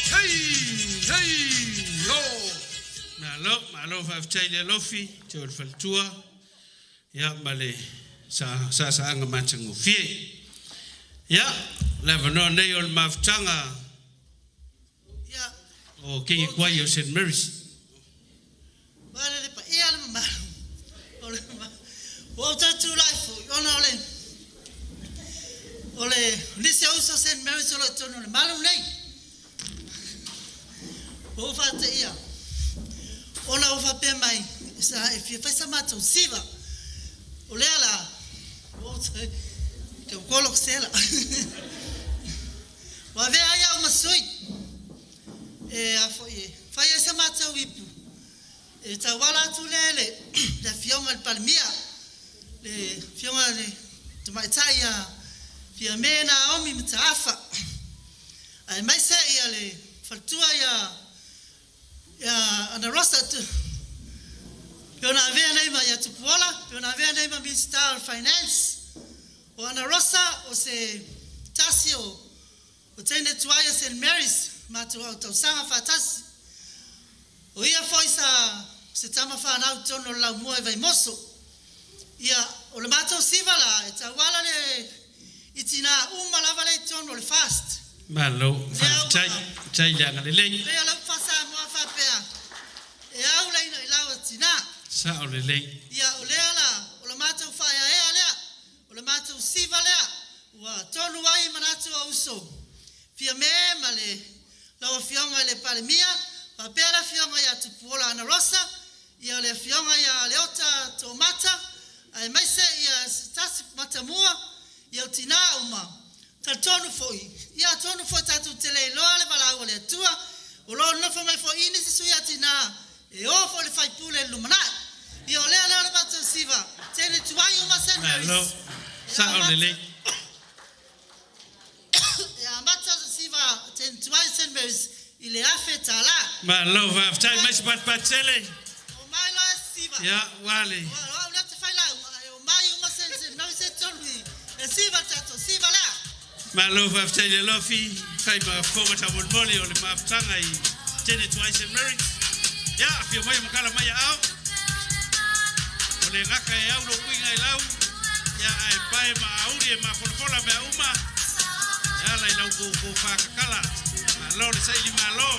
Speaker 6: Hey, hey, ho.
Speaker 4: Malo, malo faafetai le alofi, te o le faletua, ia ma le sa sasaaga matagofie. Ia, le avanoa nei o le mafutaga o Kingi Kuai o St. Mary's.
Speaker 20: Vale le paia le mamalu o le ua ou toe tulai foi ona o le O le nisi o uso St. Mary's o lo tonu le malu nei. O whate ia. Ona o whapea mai, sa e fia whaisa mātou siva. O lea la, o te, te o kolo sela. Wa vea ai au masui. E a fo e, whai e sa mātou ipu. E tau wala atu le le, le fionga le palmia. Le fionga le, te maitai a, fia mena omi me te afa. Ai mai se ia le, whaltua ia, ia Ana Rosa tu. Pe ona avea nei ma ia Tupuola, pe ona avea nei ma Minister of Finance. O Ana Rosa o se tasi o teine tuai o St. Mary's, mātou au tausanga whātasi. O ia foi sa se tama whanau tono lau mua e Vaimoso. Ia, o le mātou siva la, e tauala le i tina uma lava le tono le fast.
Speaker 4: Malo, whaatai, tai le anga lelei.
Speaker 20: Lea lau whasa mua whapea, e au leina i lau tina.
Speaker 4: Sa o lelei.
Speaker 20: Ia, o lea la, o le mātou whaea ea lea, o le mātou siva lea, ua tonu ai manatu o uso. Fia me ma le lau fionga le palemia, whapea la fionga ia Tupuola Ana Rosa, ia le fionga ia Leota Tomata, ai maise ia tasi matamua, ia o tina uma. Tonu foi, ia tonu foi tātou te le loa le valau le atua, o lo nofo mai foi ini si sui atina, e o foi le whaipule le lumanai. Ia o lea lea le mātou siva, tēne tuai uma St. Mary's.
Speaker 4: Malo, sa o lelei.
Speaker 20: E a mata siva, tēne tuai St. Mary's, i le afe tā la.
Speaker 4: Malo, whaftai, mai se patpatele.
Speaker 20: O mai loa siva.
Speaker 4: Ia, wale.
Speaker 20: O lea te whai lau, o mai uma St. Mary's e tonu i, e siva tātou, siva lea.
Speaker 4: Malo whaftai le lofi, kai ma whonga ta molmoli o le maftanga i tēne tuai St. Mary's. Ia, whio mai makala mai au. O le ngaka e au lo uinga i lau. Ia, ai pae ma auri e ma folafola mea uma. Ia, lai lau kou whakakala. Malo le saili malo.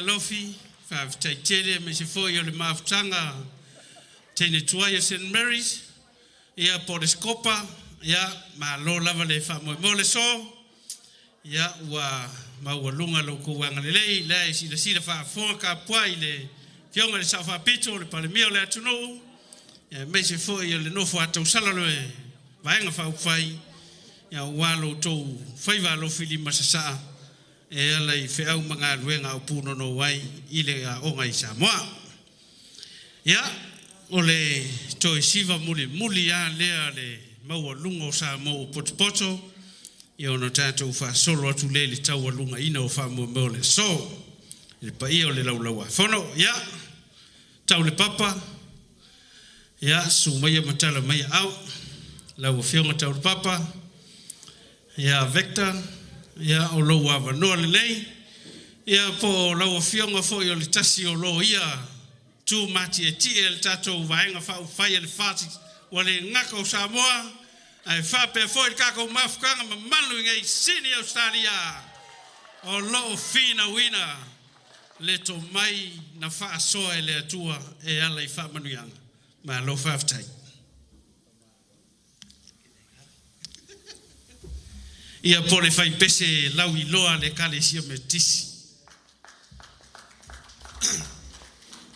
Speaker 4: Lofi, whaftai tele, me se foi o le mafutanga teine tuai o St. Mary's, ia po le skopa, ia malo lava le whamoe mo le so, ia ua maua lunga lo kouanga lelei, lea e sila sila whaafonga ka pua i le fionga le sao whaapito, le palemia o le atunuu, ia me se foi o le nofo a tausala loe, vaenga whaupwhai, ia ua lo tou whaiva lofi lima sasaa, e ala i wheau mga luenga o pūnono wai i le a onga i Samoa. Ia, o le toi siva muli muli a lea le maua lunga o Samoa o potopoto, ia ona tātou whaasolo atu le le taua lunga ina o whaamua meo le so. Le paia o le laulaua fono, ia, tau le papa, ia, su maia matala maia au, lau afioga tau le papa, ia, Victor, Ia o lou avanoa lenei. Ia po o lau afioga foi o le tasi o loia tu matietie le tatou Vaega Faaupufai a le FAST ua le gata o Samoa ae faapea foi le tatou mafutaga mamalu i nei Sini Ausetalia o loo finauina le tomai na faasoa e le Atua e ala i faamanuiaga. Malo faafetai. Ia po le faipese lau iloa le Ekalesia Metotisi.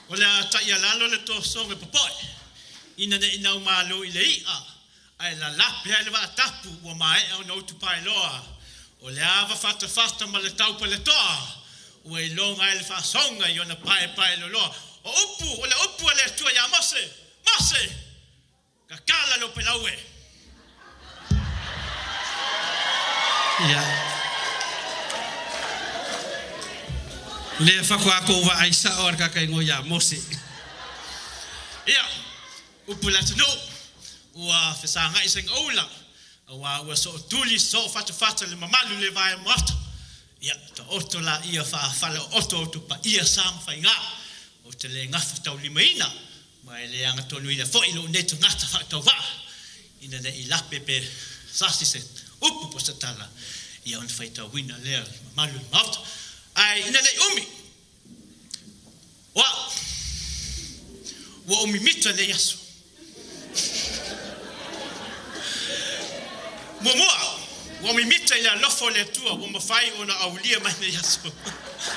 Speaker 17: O le a ta'ialalo le tosoga e popo'e ina ne'i naumālō i le i'a ae lalape ai le vaatapu ua mae'a ona utu paeloa o le ava fatafata ma le taupaleto'a ua iloga ai le faasoga i ona paepaeloloa o upu o le upu a le Atua iā Mose. Mose, kakala lou pelaue.
Speaker 4: Ia. Lea faatoa kou vaai sa'o a le kakaigoa iā Mose.
Speaker 17: Ia, upu le atunuu, ua fesaga'i saigaula, auā ua sootuli soofatafata le mamalu le vae maota. Ia, taoto laia faafalaooto outou paia sa ma faigā, ou te le gafa taulimaina, ma e le agatonuina foi lou nei tagata faatauvaa, ina ne i lape pe sasi se upu po o se tala, ia ona faitauina lea o le mamalu o le Maota. Ae ina ne i umi, o au, ua ou mimita i lenei aso. Muamua, ua mimita i le alofa o le Atua ua mafai ona aulia mai lenei aso.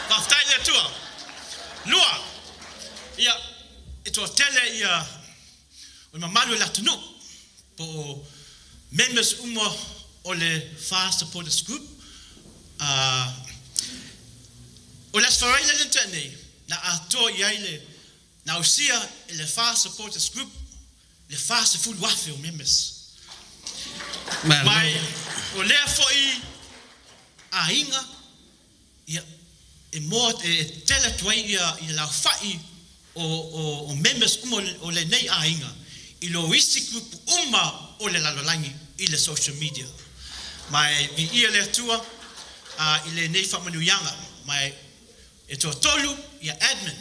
Speaker 17: Faafetai i le Atua. Lua, ia, e toatele ia o le mamalu o le atunuu po o members uma o le FAR Supporters Group. O le Aso Faraile lea na tea nei, na atoa i ai le, na ausia e le FAR Supporters Group le 40,000 o members. Mai o lea foi aiga, ia, e moa e tele atu ai ia le aofa'i o members uma o lenei aiga i lo isi group uma o le lalolagi i le social media. Ma e viia le Atua i lenei faamanuiaga. Ma e toatolu ia admin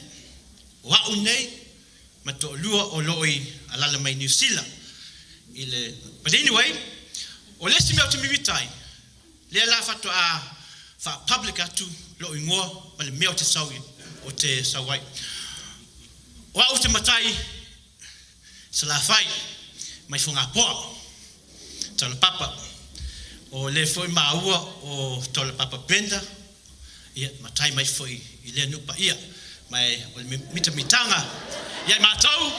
Speaker 17: o a'u nei ma toalua o loo i alala mai Niu Sila i le. But anyway, o le isi mea ou te mimita ai, lea la faatoa faa-public atu lou igoa ma le mea ou te sau ai. O au ou te matai Salafai mai Fogapoa, Taulapapa. O lea foi maua o Taulapapa Brenda, ia, matai mai foi i lea nuu paia. Ma o le mitamitaga ia i matou,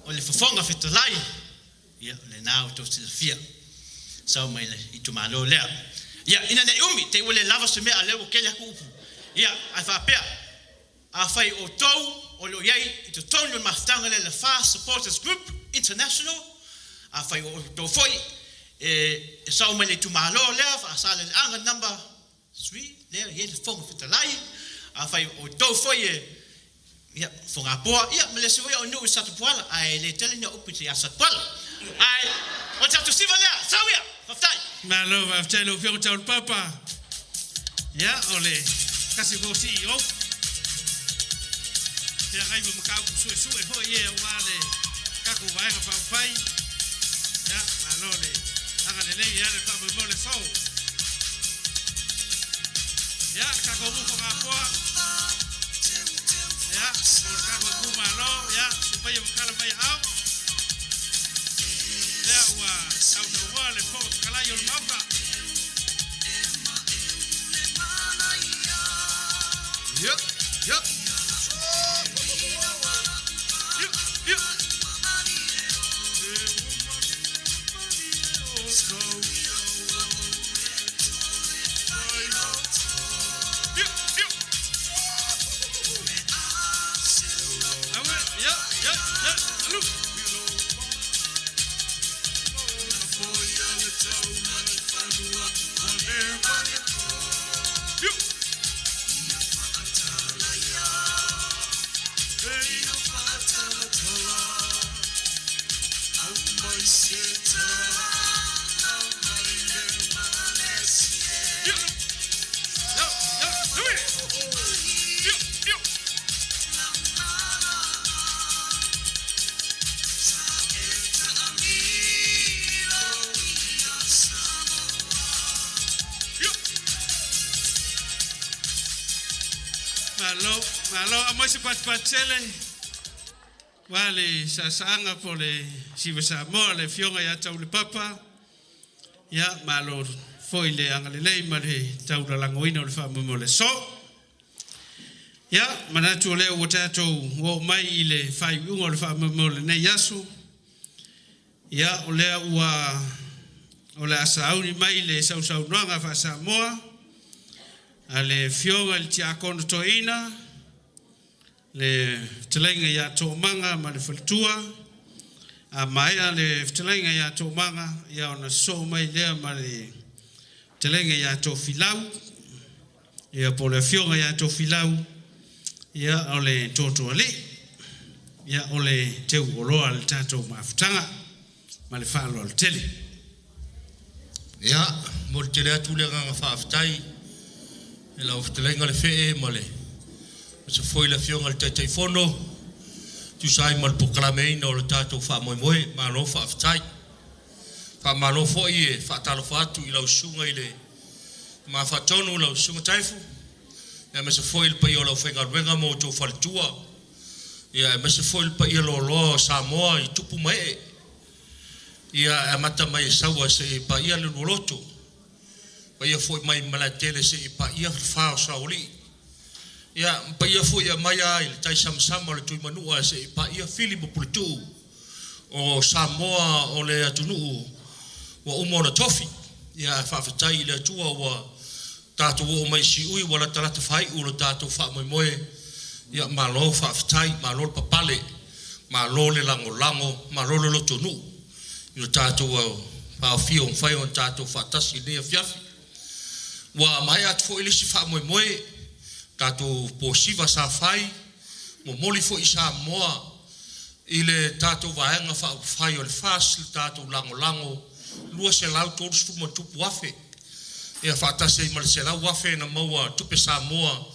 Speaker 17: o le Fofoga Fetalai, ia, o lena ua outou silafia, sau mai le itumalo lea. Ia, ina nei umi, te i ua le lava se mea, a o lea ua tele atu upu. Ia, ae faapea, afai o outou o lo o i ai i totonu o le mafutaga lea, le FAST Supporters Group International, afai o outou foi e sau mai le itumalo lea, Faasaleleaga number 3, lea e i ai le Fofoga Fetalai, afai o outou foi e ia, Fogapoa, ia, ma le isi foi au nuu i Satapuala, ae le tele ni au upu ia Satapuala. Ae o le tatou siva lea, sau ia, faafetai.
Speaker 4: Malo faafetai i lau Afioga Taulapapa. Ia, o le tasi foi o CEO. Feagai ma mataupu suesue foi e aua le tatou Vaega Faaupufai. Ia, malo le agalelei e ala i le faamoemoe o le aso. Ia, le tatou nuu Fogapoa. Ia, o le tatou itumalo, ia, susu maia ma tala mai aao. Lea ua sausaunoa le Fofoga Fetalai o le Maota.
Speaker 6: Ia, ia. Ia, ia. Ia, ia.
Speaker 4: Aue, ia, ia, ia, alu. Malo, malo, aumai se patupatutele ua le sa'asa'aga po le siva Samoa le Afioga iā Taulepapa. Ia malo foi le agalelei ma le taulalagoina o le faamoemoe o le aso. Ia manatu o lea ua tatou oo mai i le faaiuiuga o le faamoemoe o lenei aso. Ia o lea ua o le a sauni mai le sausaunoaga faa-Samoa a le Afioga i le Tiakono Toeaina, le fetalaiga ia Toomaga ma le Faletua. A maea le fetalaiga ia Toomaga, ia ona sosoo mai lea ma le fetalaiga ia Tofilau, ia po o le Afioga ia Tofilau, ia o le Tootooalii, ia o le teuoloa le tatou mafutaga ma le faaaloalo tele.
Speaker 18: Ia, momoli tele atu le agaga faafetai i lau fetalaiga le Fee ma le aemaise foi le Afioga i le Taitaifono e tusa ai ma le polokalameina o le tatou faamoemoe. Malo faafetai. Faamalo foi e faatalofa atu i lau susuga i le Tama Faatonu, lau Susuga Taefu, aemaise foi le paia o le aufaigaluega ma outou faletua, ia aemaise foi le paia loaloa o Samoa i tupu ma ee, ia e amata mai e Saua seia paia le Lualoto, paia foi mai Malaetele seia paia le fa o Saoalii, ia ma paia foi e aumai lava i le taisamasama o le Tuimanua seia paia Fili ma Puletuu o Samoa o le atunuu ua uma ona tofi. Ia ae faafetai i le Atua ua tatou oo mai i siui ua latalata faaiu lo tatou faamoemoe. Ia malo faafetai, malo le papale, malo le lagolago, malo le lotonuu i lo tatou paofia ua mafai ona tatou faatasi i lenei afiafi. Ua maea atu foi le isi faamoemoe, tatou posiva sa fai, momoli foi Samoa i le tatou Vaega Faaupufai o le FAST le tatou lagolago 230 ma tupu afe, ia faatasi ai ma le 100,000 na maua tupe Samoa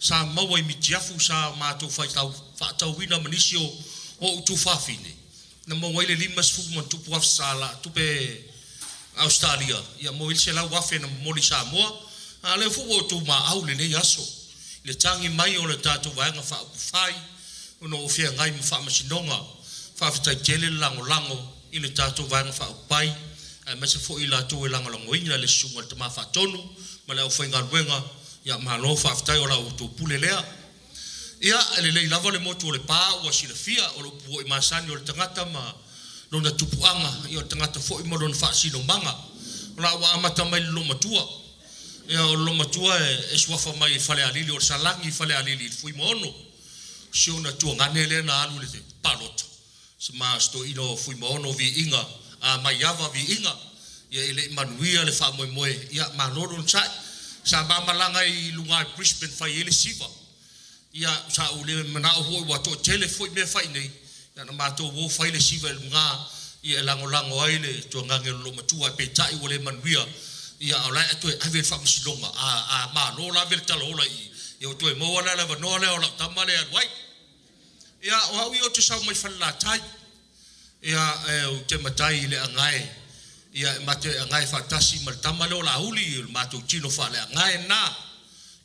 Speaker 18: sa maua i mitiafu sa matou faitau faatauina ma nisi o ou tuafafine na maua ai le 50 ma tupu afe sala tupe Ausetalia, ia maua ai le 100,000 na momoli i Samoa. A o lea foi ua outou maau i lenei aso i le tagi mai o le tatou Vaega Faaupufai ona o feagai ma faamasinoga. Faafetai tele le lagolago i le tatou Vaega Faaupufai aemaise foi i latou e lagolagoina le susuga i le Tama Faatonu ma le aufaigaluega. Ia malo faafetai, o la outou pule lea. Ia, e lelei lava le motu o Lepa ua silafia, o le upu foi masani o le tagata ma lona tupuaga, ia o le tagata foi ma lona faasinomaga. O la ua amata mai le loomatua. Ia, o le loomatua e suafa mai i Falealili, o le Salagi i Falealili i le Fuimaono. Si ona tuagane lea na alu i le palota, si ma si toeaina o Fuimaono Viiga, a Maiava Viiga, ia e le i manuia le faamoemoe, ia malo le onosai. Sa ma malaga i luga i Brisbane fai ai le siva. Ia sa ou le manao foi ua toatele foi mea fai nei, ia na matou o fai le siva i luga, ia e lagolago ai le tuagane o le loomatua, ae peitai ua le manuia, ia a o la e toe ave i le faamasinoga, a malo la ave le talaola i i, ia ua toe maua la le avanoa lea o lau tama lea e alu ai. Ia o au ia ou te sau mai Falelatai, ia ou te matai i le agae, ia e mate agae faatasi ma le tama lea o Laauli, o le matou tino faaleagae lena.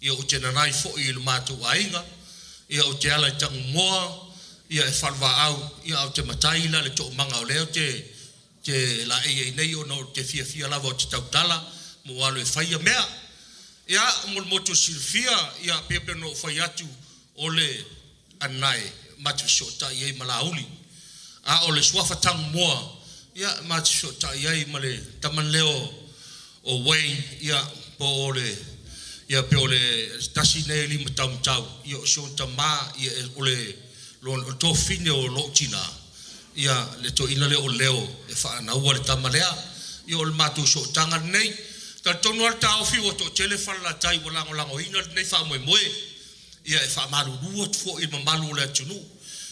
Speaker 18: Ia ou te nanai foi i le matou aiga, ia ou te ala i Tagumoa, ia e falevaau, ia ae ou te matai la le toomaga o lea ou te te laei ai nei ona ou te fiafia lava ou te tautala mo alu e fai ia mea. Ia mo le motu silafia, ia pei pei ona ou fai atu o le anae ma te fesootai ai ma Laauli. A o le suafa Tagumoa, ia ma te fesootai ai ma le tama lea o Wayne, ia po o le ia pe o le tasi nei lima taumatau, ia o si ona tama, ia o le o le tofine o lou tina, ia le toeaina lea o Leo e faanaua le tama lea. Ia o le matou sootaga lenei. Talitonu lava le taofi ua toatele Falelatai ua lagolagoina lenei faamoemoe. Ia e faamalulu atu foi i le mamalu o le atunuu,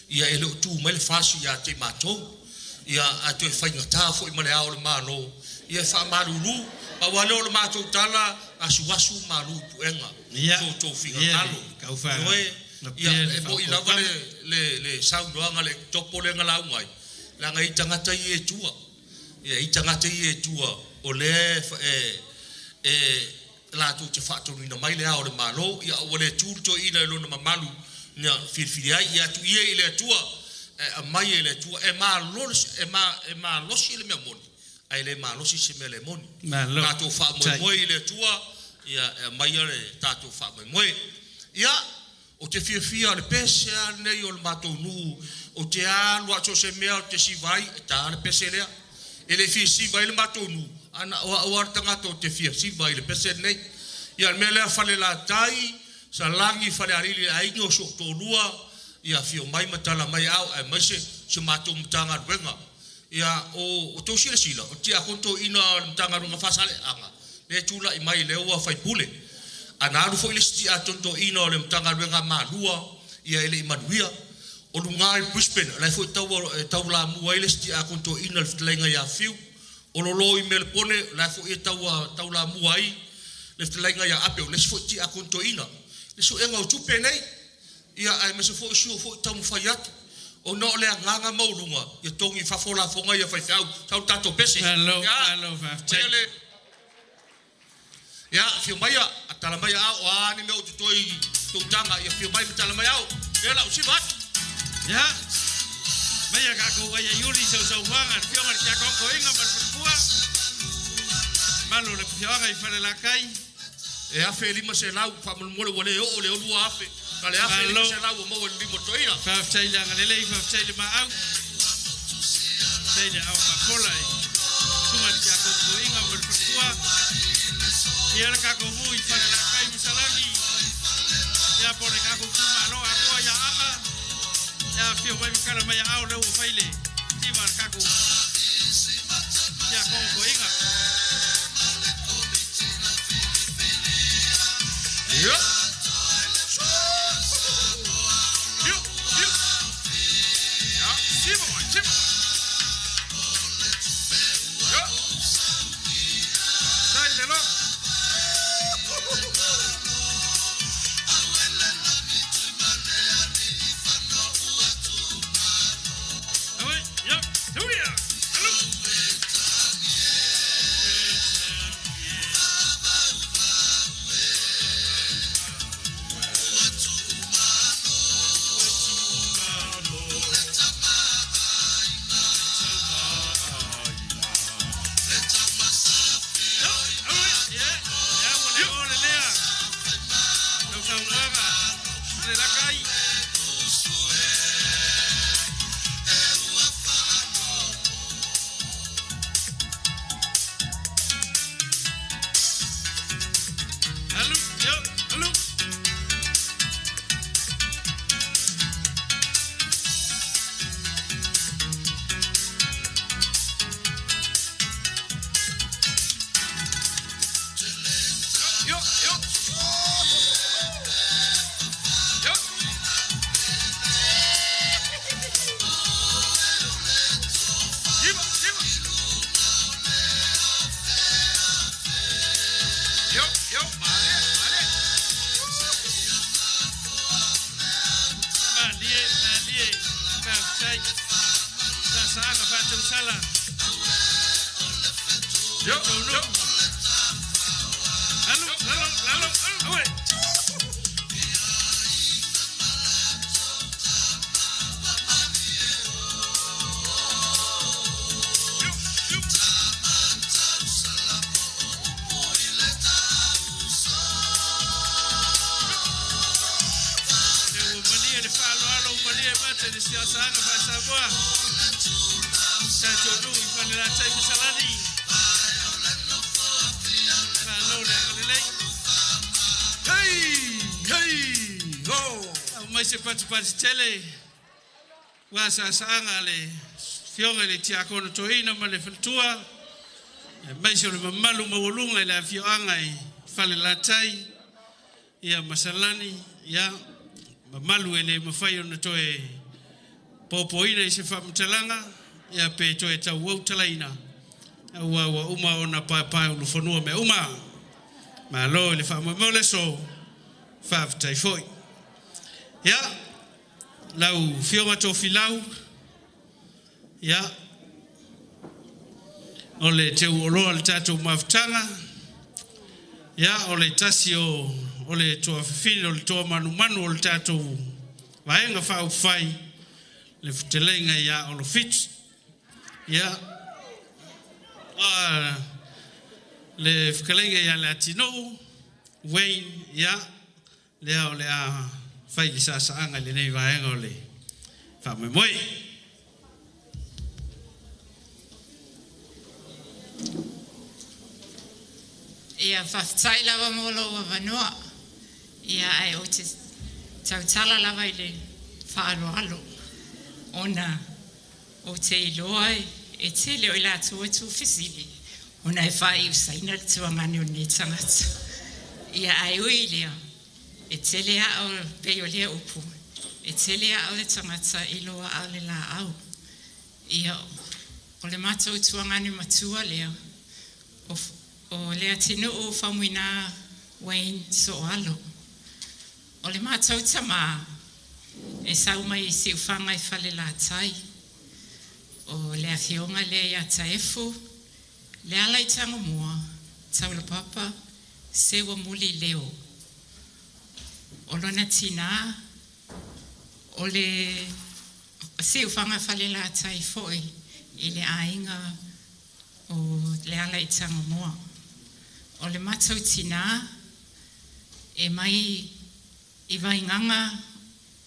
Speaker 18: ia e le o tu mai le FAST ia te i matou, ia ae toe faigata foi ma le Ao o le Malo Ia faamalulu pau lea o le matou tala asuasu malu i puega toutou finagalo ioe ia e mo'i lava le saunoaga le topo lea na lauga ai leaga i tagata ia e tua ia i tagata ia e tua o lea e latou te faatonuina mai le ao o le Malo ia ua le tu le toeaina i lona mamalu na filifili ai ia atu ia i le Atua e aumai e le Atua e malosi le mea moni ae le malosi se mea le moni. Tatou faamoemoe i le Atua ia e aumaia le tatou faamoemoe. Ia o te fiafia le pese a lenei o le matou nuu o te alu a so se mea o te siva ai e tā le pese lea. E le fia siva ai le matou nuu ana o au a le tagata o te fia siva ai le pese lenei. Ia le mea lea Falelatai Salani Falealili aiga o sootolua ia fio mai ma tala mai au ae mai se matou Matagaluega. Ia o tou silasila o tiakono toeaina o le Matagaluega Faasaleaga le tula'i mai lea ua faipule. Ana alu foi le isi tiakono toeaina o le Matagaluega Malua ia e le'i manuia. O luga i Brisbane la foi tau lamua ai le isi tiakono toeaina le fetalaiga ia Fiu. O lolo i Melepone la foi e tau lamua ai le fetalaiga ia Ape o le isi foi tiakono toeaina. Le suega o tupe nei ia ae ma se foi sio foi taumafai atu ona o le agaga maualuga ia togi fafo lafoga ia faifeau sau tatou pese.
Speaker 4: Alo, faafetai.
Speaker 18: Ia fio mai atala mai au a ni mea o tutoi tutaga ia fio mai matala mai au ia lau siva atu.
Speaker 4: Ia mai a kākou ai iuli sausauaga le fioga le tiakonotoʻiga ma le falefua malo le fioaga i Falelatai
Speaker 18: e 1500 faamolemole ua le oo le 2000 na le 1500 ua maua i le lima toeaina.
Speaker 4: Faafetai le agalelei faafetai le maau faafetai le ao mafola i suga le tiakonotoʻiga ma le falefua ia le kākou mu i Falelatai ma Salani ia po le kākou tumalo atoa ia aga ia fio mai makala mai ao le ua faile tiva le kākou tiakonotoʻiga.
Speaker 18: Yo. Yo, yo. Ya, siva mai, siva mai. Yo. Sai le lo.
Speaker 4: Awe, yo, tuia. Alu. Alu, yo, alu.
Speaker 5: Yo, yo. Yo. Siva, siva. Yo, yo, male, male.
Speaker 4: Malie, malie. Faafetai. Sasaaga faatausala.
Speaker 5: Yo, yo.
Speaker 4: Alu, lalo, lalo, awe. E ua malie le faaaloalo ua malie mata i le siasaaga faasamoa. Tatou nuu i Falelatai ma Salani. Malo le agalelei.
Speaker 5: Hey, hey, ho.
Speaker 4: Au mai se patupatu tele. Ua sasaaga le fioga i le tiakono toeaina ma le faletua. E mai se o le mamalu maualuga i le afioaga i Falelatai ia ma Salani ia mamalu e le mafai ona toe popoina i se faamatalaga ia pe toe tauau talaina Ua ua uma ona paepae ulufanua mea uma. Malo i le faamoemoe o le aso, faafetai foi. Ia, lau Afioga Tofilau, ia, o le teuoloa o le tatou mafutaga, ia, o le tasi o le toafafine o le toa manumanu o le tatou Vaega Faaupufai, le fetalaiga ia Olo Fiti. Ia, le fetalaiga ia Leatinuu, Wayne, ia, lea o le a fai le saasaaga i lenei vaega o le faamoemoe.
Speaker 8: Ia, faafetai lava mo lou avanoa. Ia, ae ou te tautala lava i le faaaloalo ona ou te iloa e tele o i latou e tuufesili ona e faaiusaina le tuagani o lenei tagata. Ia, ae ui i lea, e tele aa o, pei o lea upu, e tele aa o le tagata i lo aa o le laau. Ia, o le matou tuagani matua lea, o, o Leatinuu Faumuina Wayne Sooalo. O le matou tamā, e sau mai i Siufaga i Falelatai. O le afioga lea ia Taefu, Leala i Tagomua, Taulapapa, Seuamuli Leo. O lona tinā, o le Siufaga Falelatai foi i le aiga o Leala i Tagamoa. O le matou tinā e mai i Vaigaga,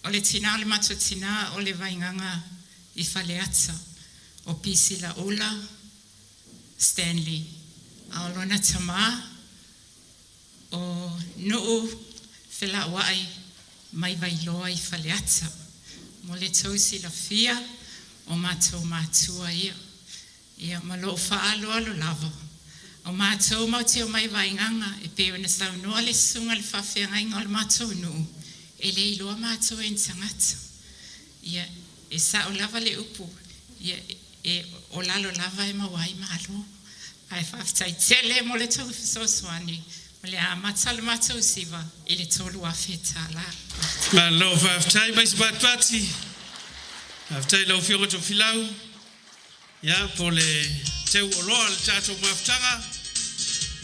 Speaker 8: o le tinā o le matou tinā o le Vaigaga i Faleata, o Pisilaula Stanley. A o lona tamā o Nuu Felauai mai Vailoa i Faleata. Mo le tou silafia, o matou matua ia. Ia, ma lou faaaloalo lava, o matou matou te omai i Vaigaga, e pei ona saunoa le susuga i le faafeagaiga o le matou nuu, e le iloa matou e ni tagata. Ia, e sao lava le upu, ia, e, o lalo lava e maua ai malo. Ae faafetai tele mo le tou fesoasoani, o le a amata le matou siva i le $3,000.
Speaker 4: Malo faafetai mai se patipati. Faafetai i lau Afioga Tofilau. Ia, po le teu oloa le tatou mafutaga.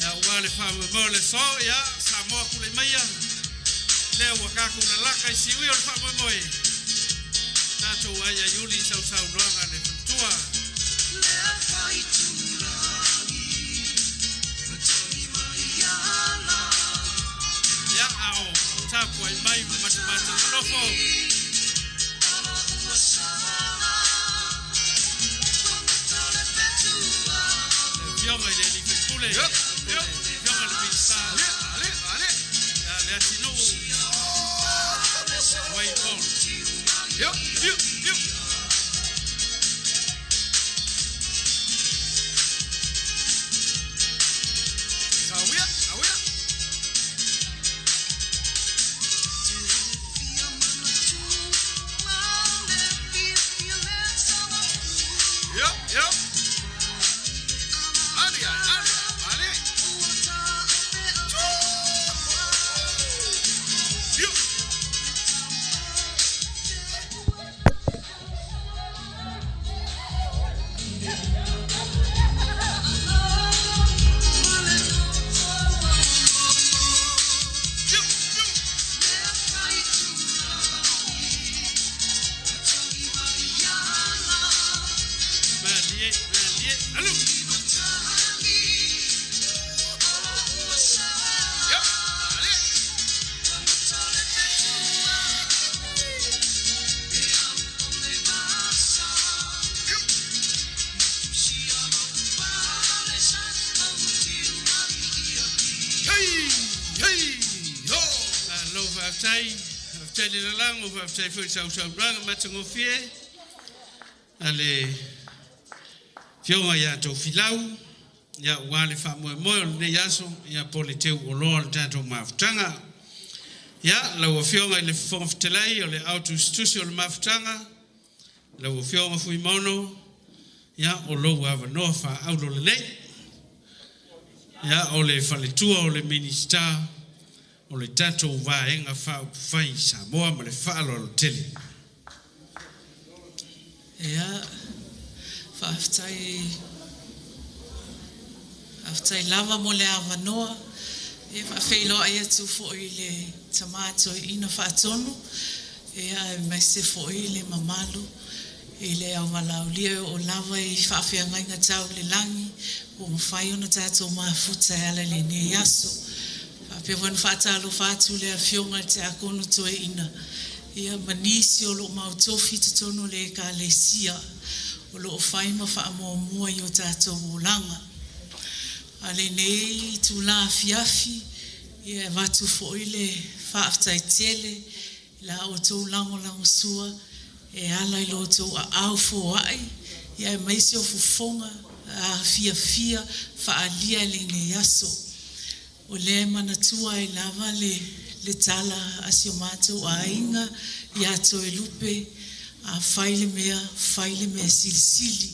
Speaker 4: Ia, ua le faamoemoe o le aso. Ia, Samoa tulai maia. Lea ua tatou lalaka i siui o le faamoemoe. Tatou aiaiuli i sausaunoaga a le faletua. Ia, a o tapuai mai ma matamata nonofo. Le afioga i le alii faipule, le afioga i le Minisita, ia Leatinuu Wayne Paul. Malie, malie, alu! Malo faafetai, faafetai le lalago, faafetai foi i sausaunoaga matagofie a le Afioga ia Tofilau, ia aua le faamoemoe o lenei aso, ia po o le teu oloa o le tatou mafutaga. Ia, lau Afioga i le Fofoga Fetalai o le aotusitusi o le mafutaga, lau Afioga Fuimaono, Ia o lou avanoa faaulo lelei. Ia o le faletua o le Minisita o le tatou Vaega Faaupufai i Samoa ma le faaaloalo tele.
Speaker 7: Ia, faafetai, faafetai lava mo le avanoa. E faafeiloai atu foi i le Tama Toeaina Faatonu, ia aemaise foi le mamalu i le auvalaaulia e oo lava i faafeagaiga tau le lagi ua mafai ona tatou mafuta e ala i lenei aso. Faapea foi ona faatalofa atu i le Afioga i le Tiakono Toeaina ia ma nisi o lo o mautofi i totonu o le Ekalesia o lo o fai ma faamuamua i o tatou olaga. A lenei itula afiafi, ia e avatu foi le faafetai tele i la outou lagolagosua e ala i lo outou aao foai ia aemaise o fofoga fiafia faaalia i lenei aso. O lea e manatua ai lava le le tala a si o matou aiga ia Toelupe, A fai le mea, fai le mea silisili.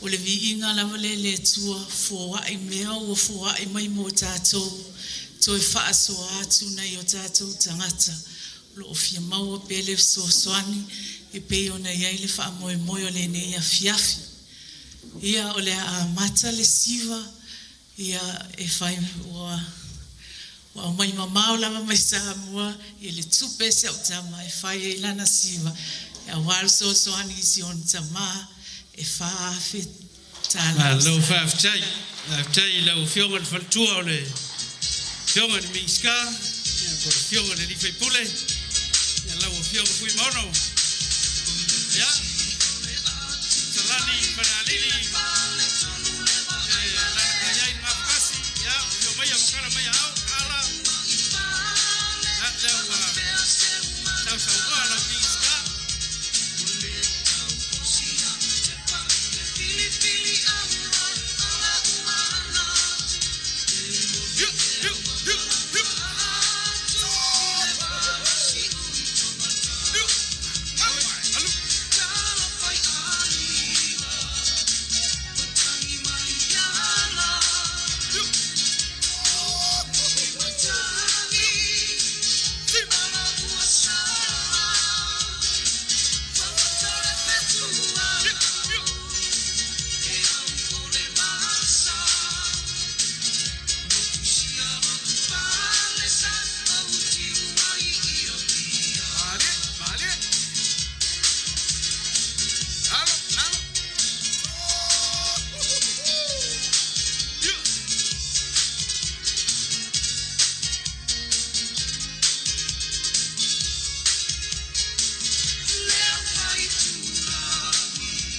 Speaker 7: O le viiga lava lea i le Atua, foai mea ua foai mai mo tatou, toe faasoa atu nai o tatou tagata o lo o fia maua pea le fesoasoani e pei ona i ai le faamoemoe o lenei afiafi. Ia, o le a amata le siva, ia, e fai ua ua aumai mamao lava mai Samoa i le tupe si au tama e fai ai lana siva aua le fesoasoani i si ona tama e $4,000
Speaker 4: Malo faafetai. Faafetai i lau Afioga i le faletua o le Afioga i le Minisita, ia po o le Afioga i le sui usufono, ia lau Afioga Fuimaono. Ia, Salani Falealili, e alalatai ai le Gafatasi, ia, afio maia ma tala mai au, ala. Ia, lea ua sausaunoa lau Minisita.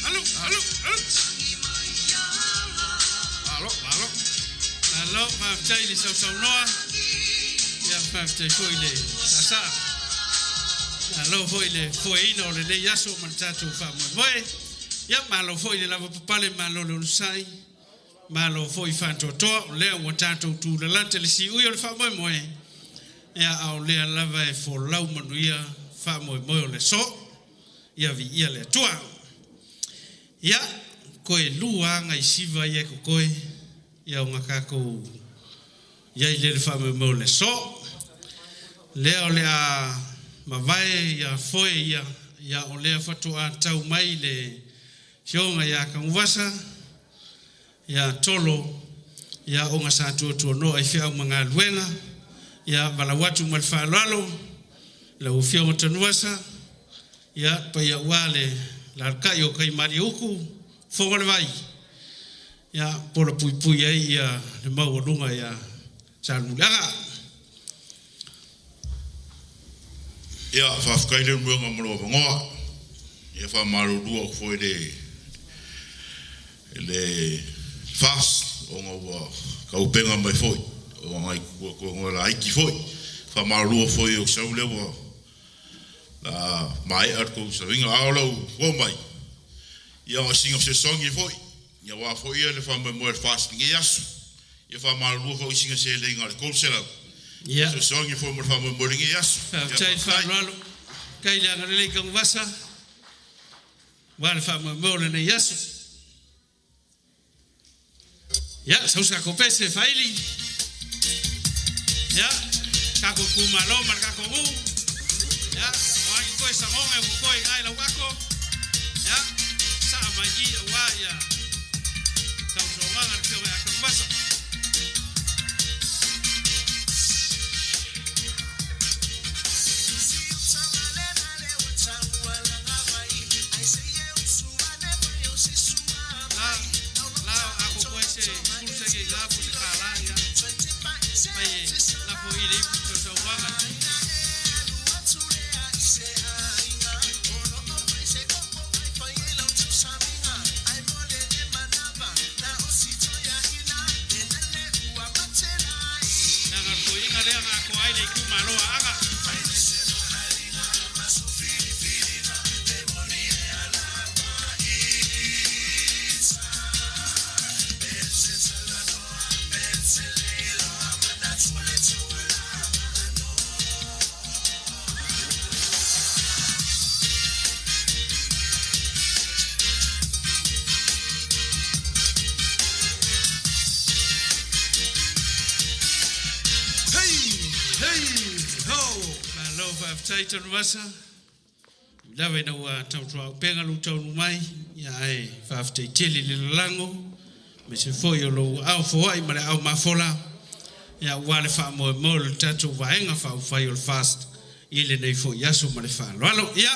Speaker 4: Alu, alu, alu.
Speaker 5: Malo, malo.
Speaker 4: Malo, faafetai i le sausaunoa. Ia, faafetai foi i le saasaa. Malo foi i le foeina o lenei aso ma le tatou faamoemoe. Ia, malo foi i le lavapapale, malo le onosai, malo foi faatoatoa. O lea ua tatou tulalata i le siui o le faamoemoe. Ia, a o lea lava e folau manuia faamoemoe o le aso. Ia viia le Atua. Ia, koe lua anga i siva ia e kokoe, ia o ngā kākou ia i le faamoemoe o le aso. Lea o le a mavae ia foe ia, ia o lea faatoa tau mai le afioga ia Kaguvasa, ia Tolo, ia ona sa tuatuanoa i feau ma galuega, ia valaau atu ma le faaaloalo lau Afioga Tanuvasa, ia paia ua le lalakai o Kaimalieuku, Fofoga o le Vai, ia pola puipui ai ia le maualuga ia Salemuliaga.
Speaker 5: Ia, faafetai Leulumoega mo lou avanoa. Ia, faamalulu atu foi i le le FAST ona ua taupega mai foi o nai tuatuanoa laiti foi. Faamalulu foi o sau lea ua la maea le tou sauniga, a o lou oo mai, ia o sina fesoasoani foi, ia aua foi le faamoemoe o le FAST i lenei aso. Ia faamalulu foi i sina seleni na o le 300.
Speaker 4: Ia.
Speaker 5: Fesoasoani foi mo le faamoemoe i lenei aso. Ia
Speaker 4: Faafetai le
Speaker 5: faafetai.
Speaker 4: faaaloalo. Kai le agalelei Kaguvasa, ua le faamoemoe o lenei aso. Ia, sausa ko pese faili. Ia, kako kumalo ma le kako u. Ia, o ai koe sangonga e koe ngai lau ako. Ia, sa mai i wa ia. Tausogaga le fioga ia Tanuvasa. La la ako koe se puluse ke la po se kala ia. Mai la fo i le ipu tausogaga. Nanga ko inga lea nga ko ai le ku maloa aga.
Speaker 14: Hey, hey, ho.
Speaker 4: Malo faafetai Tanuvasa. Lava ina ua tautuau penga lu taunu mai, ia ai faafetai tele le lalago, me se foi o lou au foai ma le au mafola, ia ua le faamoemoe o le tatou vaega faaufai o le fast i lenei foi aso ma le faaaloalo. Ia,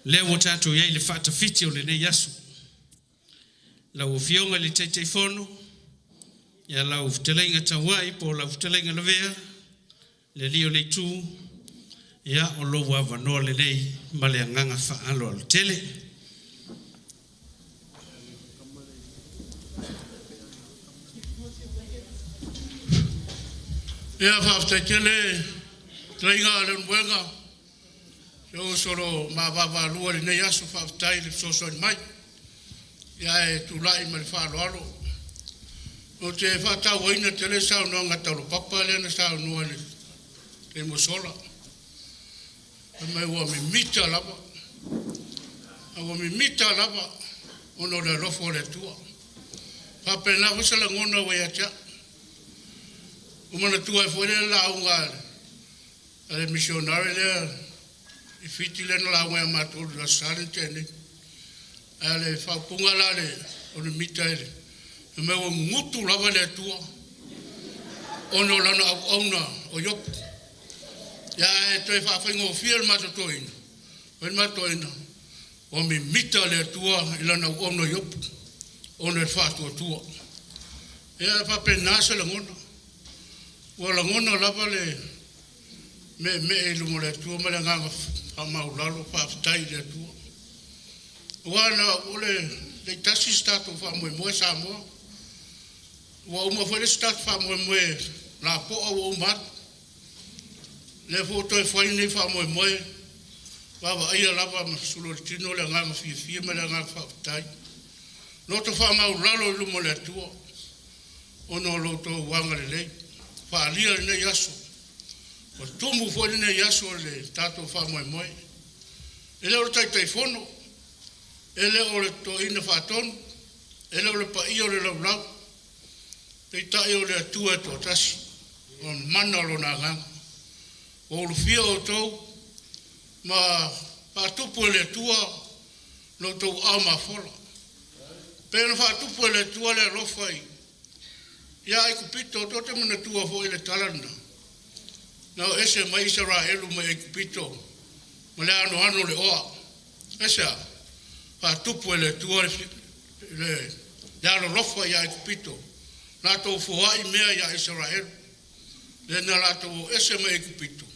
Speaker 4: lea ua tatou i ai le faatafiti o lenei aso. Lau Afioga i le Taitaifono, ia lau fetalaiga tauai po o lau fetalaiga lavea, le alii o le itu, ia o lou avanoa lenei ma le agaga faaaloalo tele.
Speaker 21: Ia faafetai tele talaiga a le Leulumoega se o solo mavavavalua i lenei aso. Faafetai i le fesoasoani mai. Ia e tulai ma le faaaloalo. Ou te faatauaina tele saunoaga taulopapa lea na saunoa i le taimi ua sola. Fai mai ua mimita lava. A ua mimita lava ona o le alofa o le Atua. Faapena foi se lagona ua ia te au. Ua manatua ai foi le lauga a le missionary lea i Fiti lea na lauga ia matou i le Aso Sa le na tea nei. Ae o le faaupuga la o le mita i le fai mai ua gutu lava le Atua ona o lana auauna o Iopu. Ia ae toe faafaigofie le matou toeaina, fai le matou toeaina, ua mimita le Atua i lana auauna o Iopu ona o le faatuatua. Ia e faapena se lagona. Ua lagona lava le meemee i luma o le Atua ma le agaga faamaualalo, faafetai i le Atua. Aua na o le leitasi se tatou faamoemoe Samoa. Ua uma foi le isi tatou faamoemoe lapoa ua uma atu. Lea foi ua toe fai lenei faamoemoe, vaavaaia lava ma sulu o le tino le agaga fiafia ma le agaga faafetai. Loto faamaualalo i luma o le Atua ona o lo outou agalelei. Faaalia lenei aso. Ua tumu foi lenei aso i le tatou faamoemoe. E le o le Taitaifono, e le o le toeaina faatonu, e le o le paia o le laulau, peitai o le Atua e toatasi, o le mana o lona agaga. Ua ulufia outou ma faatupu e le Atua lo outou ao mafola. Pe na faatupu e le Atua le alofa i ia Aikupito, tou te manatua foi le tala lena. Na o ese mai Isaraelu mai Aikupito ma le anoano o le oa. Aisea? Faatupu e le Atua le alolofa ia Aikupito, latou foai mea ia Isaraelu. Lea na latou o ese mai Aikupito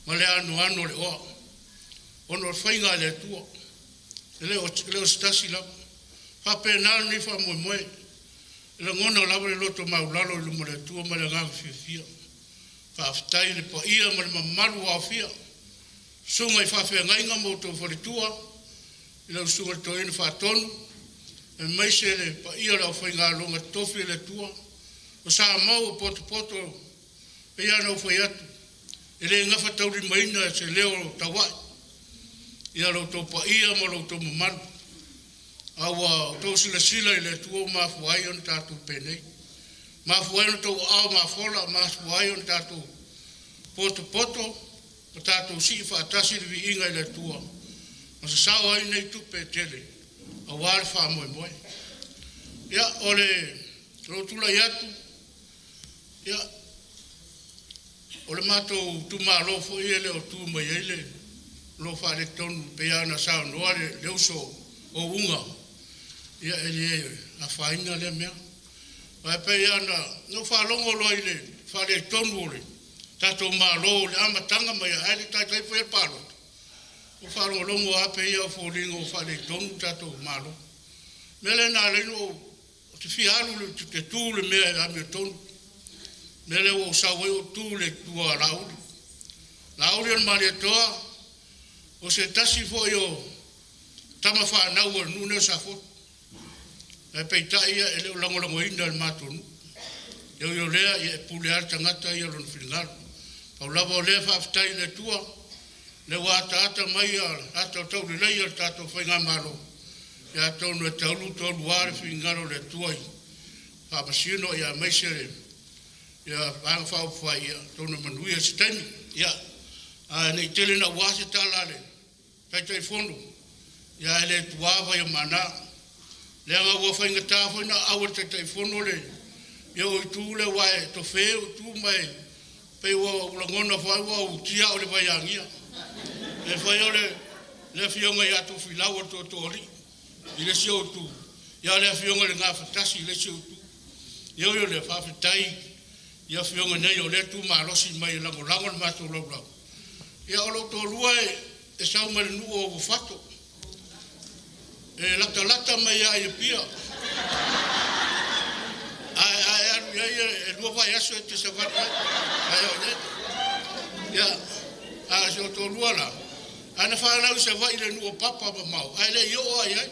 Speaker 21: ma le anoano o le oa. Ona o le faiga a le Atua. E le o se tasi lava. Faapena lenei faamoemoe. E lagona lava le loto maulalo i luma o le Atua ma le agaga fiafia. Faafetai i le paia ma le mamalu ua aofia. Susuga i faafeagaiga ma outou faletua, i lau susuga i le Toeaina Faatonu, aemaise le paia o le aufaigaluega totofi a le Atua, o Samoa ua potopoto pei lava ona ou fai atu, e le gafataulimaina se leo tauai ia lo outou paia ma lo outou mamalu. A ua outou silasila i le Atua ua mafua ai ona tatou penei. Mafua ai ona outou aao mafola, mafua ai ona tatou potopoto ma tatou sii faatasi le viiga i le Atua ma sasao ai nei tupe e tele auā le faamoemoe. Ia, o le lou tulai atu, ia, o le matou itumalo foi e le o tu mai ai le lo o faaletonu pei lava ona saunoa le uso o Uga, ia e le afaina lea mea. Aua e pei lava ona ou faalogo loa i le faaletonu o le tatou Malo i le amataga mai ae le i taitai faia le palota, ua faalogologo lava pei o foliga ua faaletonu le tatou Malo. O le mea lea na ala ai ona ou te fia alu i le tu i le mea e amiotonu. O le mea lea ua ou sau ai ou tu i le itu a Laauli. Laauli o le Malietoa, o se tasi foi o tama fanau a le nuu lenei o Safotu. Ae peitai ia e le o lagolagoina e le matou nuu. E ui o lea, ia e pule lava le tagata ia lona finagalo. Pau lava o lea faafetai i le Atua, lea ua ataata mai le ata o taulelei a le tatou faigamalo, ia atonu e taulu tolu lava le finagalo o le Atua i faamasino ia aemaise le ia Vaega Faaupufai ia atonu e manuia se taimi. Ia, ae ne i tele naua se tala a le Taitaifono, ia e le tuā vai o mana. Leaga ua faigata foi na aau e le Taitaifono le ia o itu lea ua e tofe o itu ma e pei ua ou lagona foi ua ou tia o le vaiagia. E fai o le afioga ia Tofilau o le Tootooalii i le isi ou itu, ia le afioga i le Gafatasi i le isi ou itu. Ia o le faafetai i afioga nei o lea tumalosi mai e lagolago le matou laulau. Ia o lou toalua e sau mai le nuu o Uafato. E latalata mai ia i Apia. Ae alu i ai e 2 vaiaso e te savali ai. Ae o i ai. Ia, a si o toalua la, ana whanau sa vai le nuu o papa ma mau. Ae le i oo ai ai.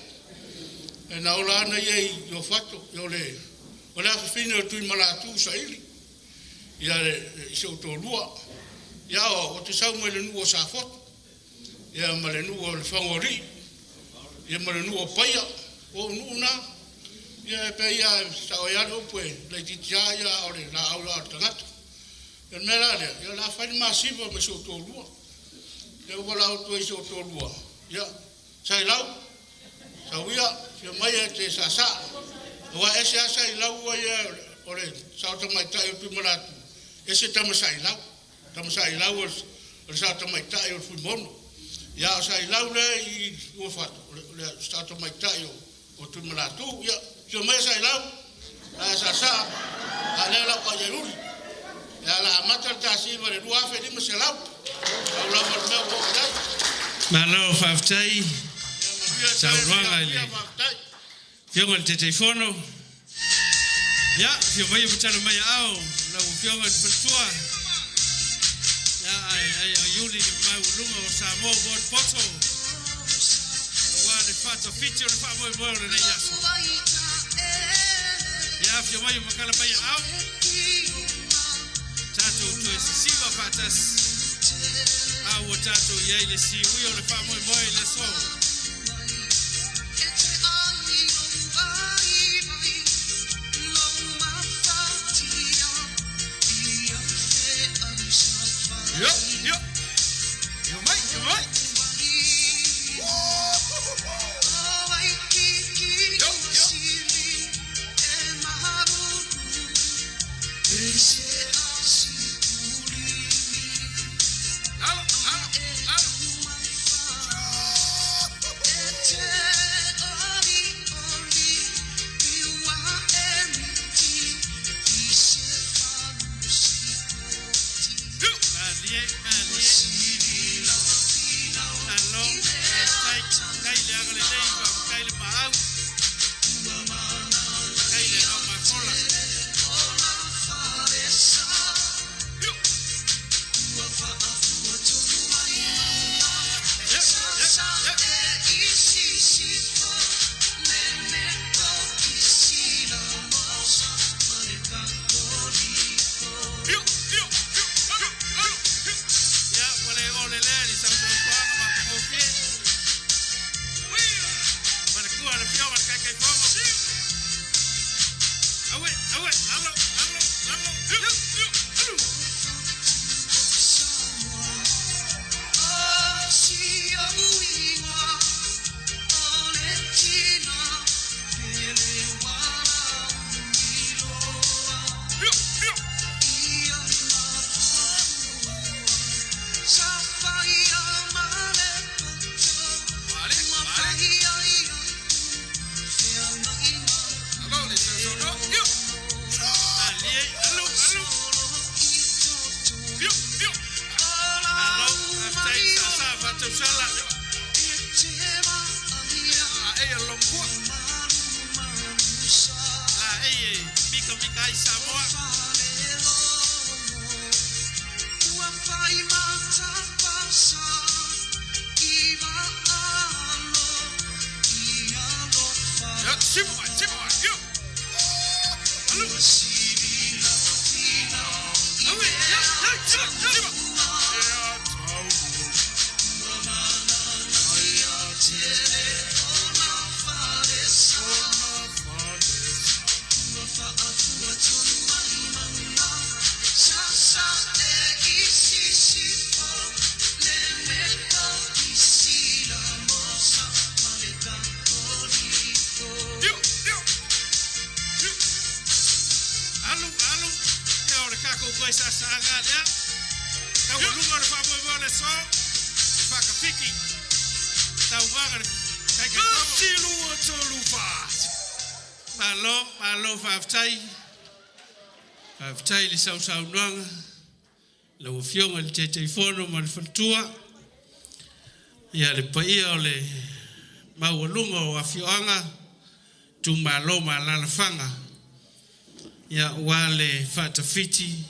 Speaker 21: E na ola ana ia i Uafato. Ia o le afafine o tui malatu saili. Ia i se o toalua. Ia o te sau mai le nuu o Safotu. Ia ma le nuu o le Fagori. Ia ma le nuu o Paia. O nuu na. Ia e pe ia sa o ia le upu e laitiiti a ia o le laau la o le tagata. Ia le mea la lea, ia la fai le masiva ma si o toalua. Ia ua la o i si o toalua. Ia, sai lau, sau ia, fia mai e te sasa. Aua ese a sai lau ua ia o le sao tamaitai o Tuimalatu. Ese tama sai lau. Tama sai lau o le sao tamaitai o le Fuimono. Ia o sai lau le i Uafato, o le sao tamaitai o Tuimalatu. Ia, fia mai sai lau, la sasa, a lea lau ka iai uli. Ia la amata le tasiva le 2500. Au lava le mea ua oo i ai.
Speaker 4: Malo faafetai saunoaga i le Afioga i le Taitaifono. Ia, afio mai ma tala mai aao lau Afioga i le Faletua. Ia, ai ai ai uli le maualuga o Samoa mo le poto. Aua le faatafiti o le faamoemoe o lenei aso. Ia, afio mai ma tala mai aao. Tatou toe sisiva faatasi. A ua tatou i ai le siui o le faamoemoe i le aso. Yo, yo. Yo mai, yo mai. Yo, yo. Lalo, lalo, lalo. Malie, malie. Alo, tai, tai le aga le lei, pa kai le maau. Kai le au mafola. faatausala. Laei o le lomua. Laei e mikamika ai Samoa. Ia, sipa mai, sipa mai, ia. Alu. Aue, ia, ia, sipa, sipa. Ia, tau. Alu, alu, ia o le kākou koe sasaaga lea. Taualuga o le faamoemoe o le aso, le faakafiki. Tauvaga le taitaitogo.
Speaker 15: 1, 2, 3, 4.
Speaker 4: Malo, malo faafetai. Faafetai i le sausaunoaga. Lau Afioga i le Taitaifono ma le faletua. Ia le paia o le maualuga o afioaga, itumalo ma alaalafaga. Ia ua le faatafiti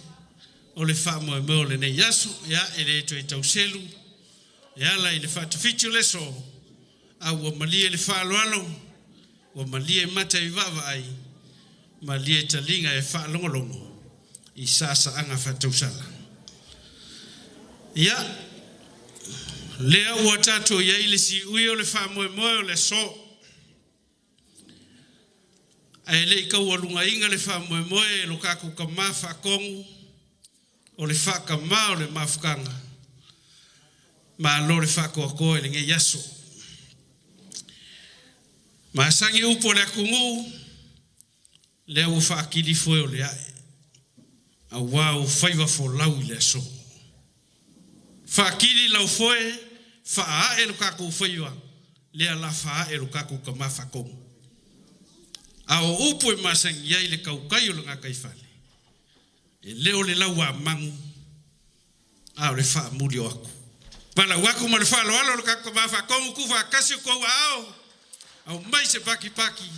Speaker 4: o le faamoemoe o lenei aso. Ia e le toe tauselu e ala i le faatafiti o le aso, a ua malie le faaaloalo, ua malie mata i vaavaai, malie taliga e faalogologo i saasaaga faatausala. Ia, lea ua tatou i ai le siui o le faamoemoe o le aso. Ae le i taualugaina le faamoemoe e lo tatou Tamā Faatonu o le faatamā o le mafutaga, malo le faatoatoa i lenei aso. Masani upu o le atunuu, lea ua faatili foe o le ae, auā ua faiva folau i le aso. Faatili lau foe, faaae lo tatou faiva, lea la faaae lo tatou Tamā Faatonu. A o upu e masani ai le tautai o le gataifale, e le o le lauamanu, a o le faamuli o atu. Valaau atu ma le faaaloalo lo tatou Tamā Faatonu, tuufaatasi o tou aao, aumai se pakipaki,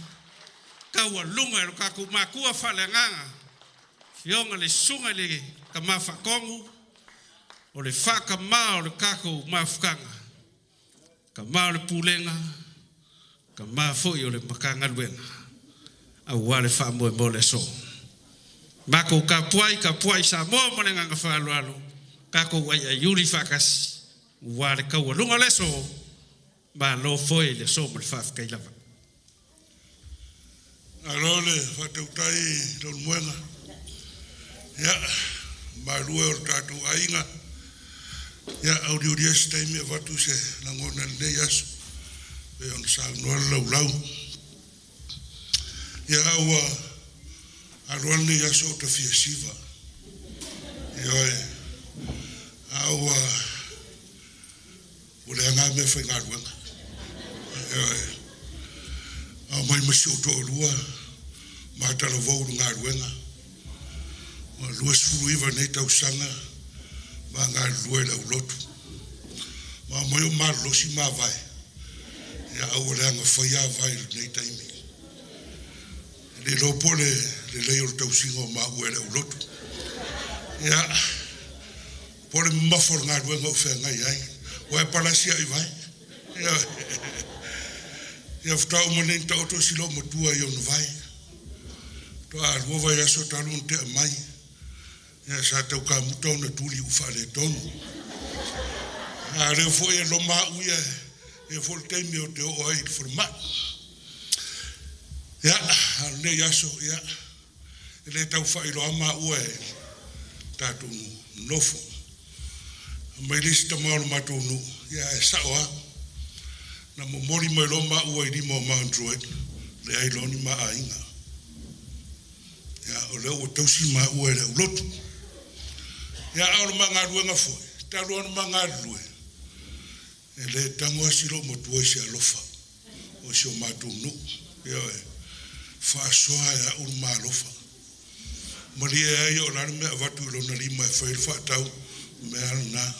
Speaker 4: taualuga e lo tatou matua faaleagaga, Afioga le Susuga i le Tamā Faatonu, o le faatamā o le tatou mafutaga, tama o le Pulega, tama foi o le Matagaluega, aua le faamoemoe o le aso. Matou tapuai, tapuai Samoa ma le agaga faaaloalo, tatou aiaiuli faatasi aua le taualuga o le aso. Malo foe i le aso ma le faafetai lava.
Speaker 2: Malo le faatautai i Leulumoega. Ia, malu e o le tatou aiga. Ia, auliuli ai se taimi e avatu se lagona i lenei aso pei ona saunoa le laulau. Ia, ua alu lava lenei aso o ta fia siva. Ioe, a ua leaga lava meafaigaluega. Ioe, aumai ma si ou toalua ma talavou i le galuega. Ua 29 nei tausaga ma galulue i le aulotu. Ma aumai o malolosi mavae, ia a ua leaga faia vae i lenei taimi. E le iloa po o le lelei o le tausiga o maua e le aulotu. Ia, po o le mamafa o le galuega o feagai ai. Ua e palasi au i vae. Ia, ia faatoa uma nei ona taoto si loomatua i ona vae. Faatoa lua vaiaso talu ona tea mai. Ia sa tau kamuta ona tuli ua faaletonu. A lea foi e loma au ia e foi le taimi o te oo ai i le falemai. Ia, a o lenei aso, ia, e le tau faailoa maua e tatou nofo. Mai le isi tama o le matou nuu, ia e sao lava. Na momoli mai loa maua i lima o Mount Druitt, leai loa ni ma aiga. Ia, o lea ua tausi maua e le aulotu. Ia, a o le ma galuega foi, talu ona ma galulue, e le tago lava si loomatua i se alofa o si o matou nuu. Ioe, faasoa e au le ma alofa. Malie ai o le a le mea avatu i lona lima e fai le faatau, o mea lava lena.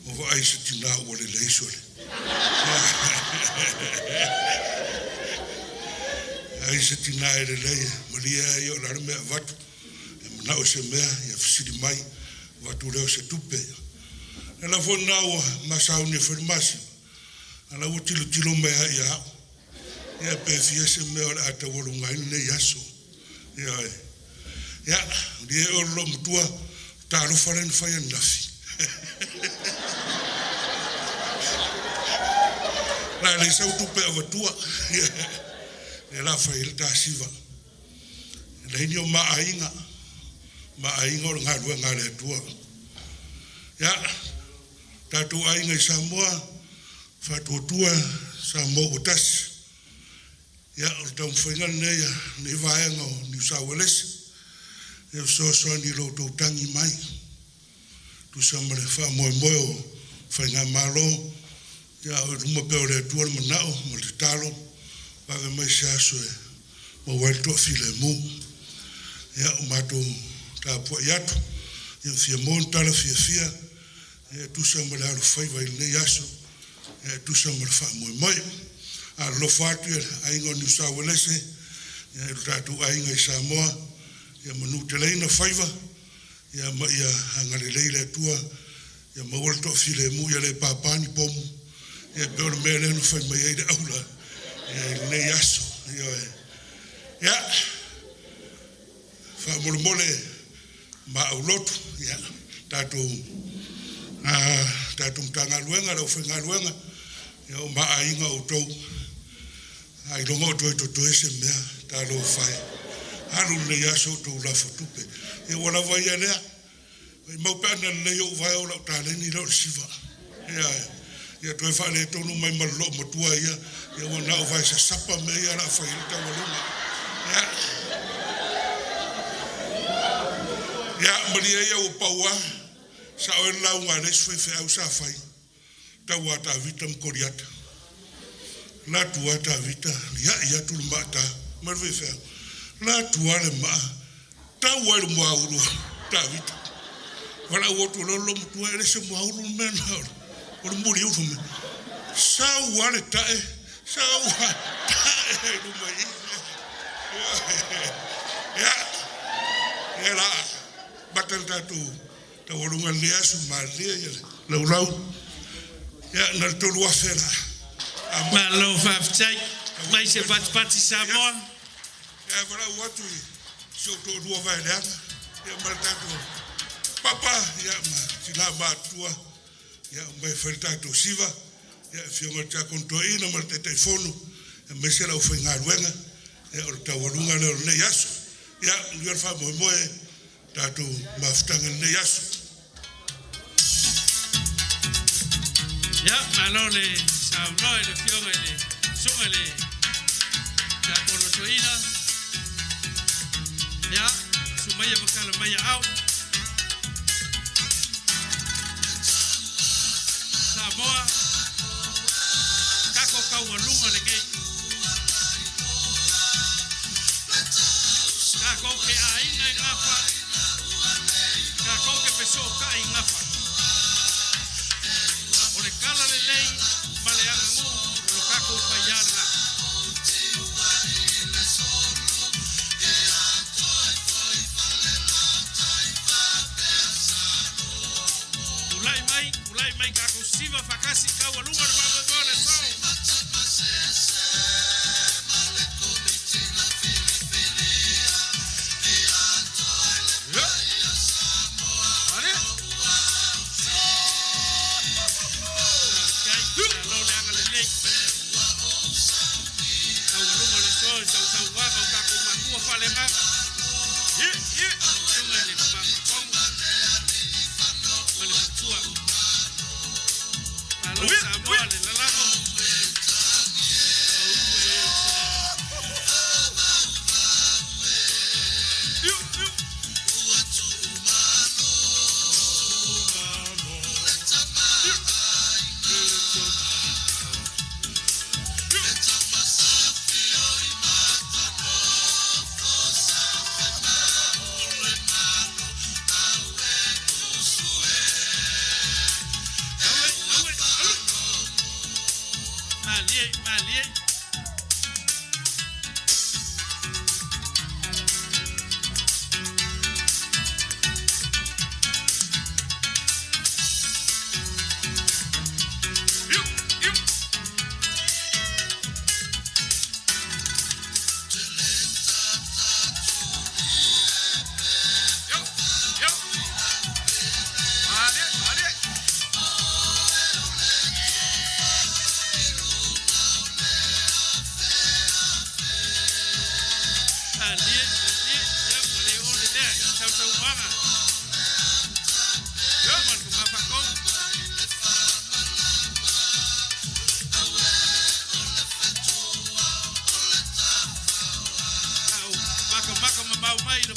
Speaker 2: O vaai se tinā ua lelei sole. Ai se tinā e lelei, malie ai o le a le mea e avatu. E manao i se mea, ia fesili mai, avatu lea o se tupe. O le ala foi lena ua ma sauni e fai le masima, a o la ua tilotilo mai lava ia au. Ia pe fia se mea o le a taualuga ai lenei aso. Ioe. Ia, malie oe le loomatua, talofa lea na fai ananafi. O le a leai sau tupe e avatua. Lea o le a fai ai le ta siva. E leai ni o ma aiga. Ma aiga o le galuega a le Atua. Ia, tatou aiga i Samoa, faatuatua Samoa ua tasi. Ia, o le taumafaiga lenei a lenei vaega o Niu Sauelesi, e fesoasoani i lo outou tagi mai, tusa ma le faamoemoe o Faigamalo, ia a o i luma pea o le Atua le manao ma le tatalo, vave mai se aso e maua ai le toafilemu. Ia, o matou tapuai atu, ia fia maua ni tala fiafia, e tusa ma le alofaiva i lenei aso, e tusa ma le faamoemoe. Alolofa atu i le aiga o Niusauelese, ia i lo tatou aiga i Samoa, ia manuteleina faiva, ia ma ia agalelei le Atua, ia maua le toafilemu, ia le pāpā ni pomu, ia pei o le mea lea na fai mai ai le aula ia i lenei aso. Ioe. Ia, faamolemole ma aulotu, ia, tatou, tatou Matagaluega, le aufaigaluega, ia o ma aiga outou, ailoga o toe totoe se mea, talofa e, alu lenei aso o outou lafo tupe. Ia ua lava ia lea, maumau pe ana lelei ou vae o lau taleni lea o le siva. Ia, ia toe faaletonu mai ma le loomatua ia, ia ua na o vae sasapa mea ia o le a fai ai le taualuga. Ia, ia, malie ia ua pau lava, sao ai le lauga a le isi faifeau sa fai, taua a Tavita ma Koliata. La atu lava Tavita, liai atu le maata, ma le faifeau. La atu lava le maa, tau ai le muaulu o Tavita. Valaau atu loa le loomatua, e le se muaulu le mea lena o le muliulu mai. Sau lava le tae, sau lava tae ai luma i i. Ia, ia la, mata le tatou taualuga i lenei aso, malilie ia le laulau. Ia, na o le 3,000 la.
Speaker 4: Malo faafetai. Mai se patipati Samoa.
Speaker 2: Ia, valaau atu i si ou toalua vaeleaga, ia ma le tatou papa, ia ma tina matutua, ia omai e fai le tatou siva, ia afioga i le Tiakono Toeaina ma le Taitaifono, aemaise le aufaigaluega, ia o le taualuga lea o lenei aso. Ia, manuia le faamoemoe tatou mafutaga i lenei aso.
Speaker 4: Ia, malo le saunoa i le Afioga i le Susuga i le Tiakono Toeaina. Ia, susu maia ma tala mai aao. Samoa, kako taualuga lenei. Takou te aiga i gafa, takou te fesootai i gafa. O le tala lelei ma le aganuu o lo tatou paiā lena. Tulai mai, tulai mai tatou siva faatasi taualuga le faamoemoe o le aso.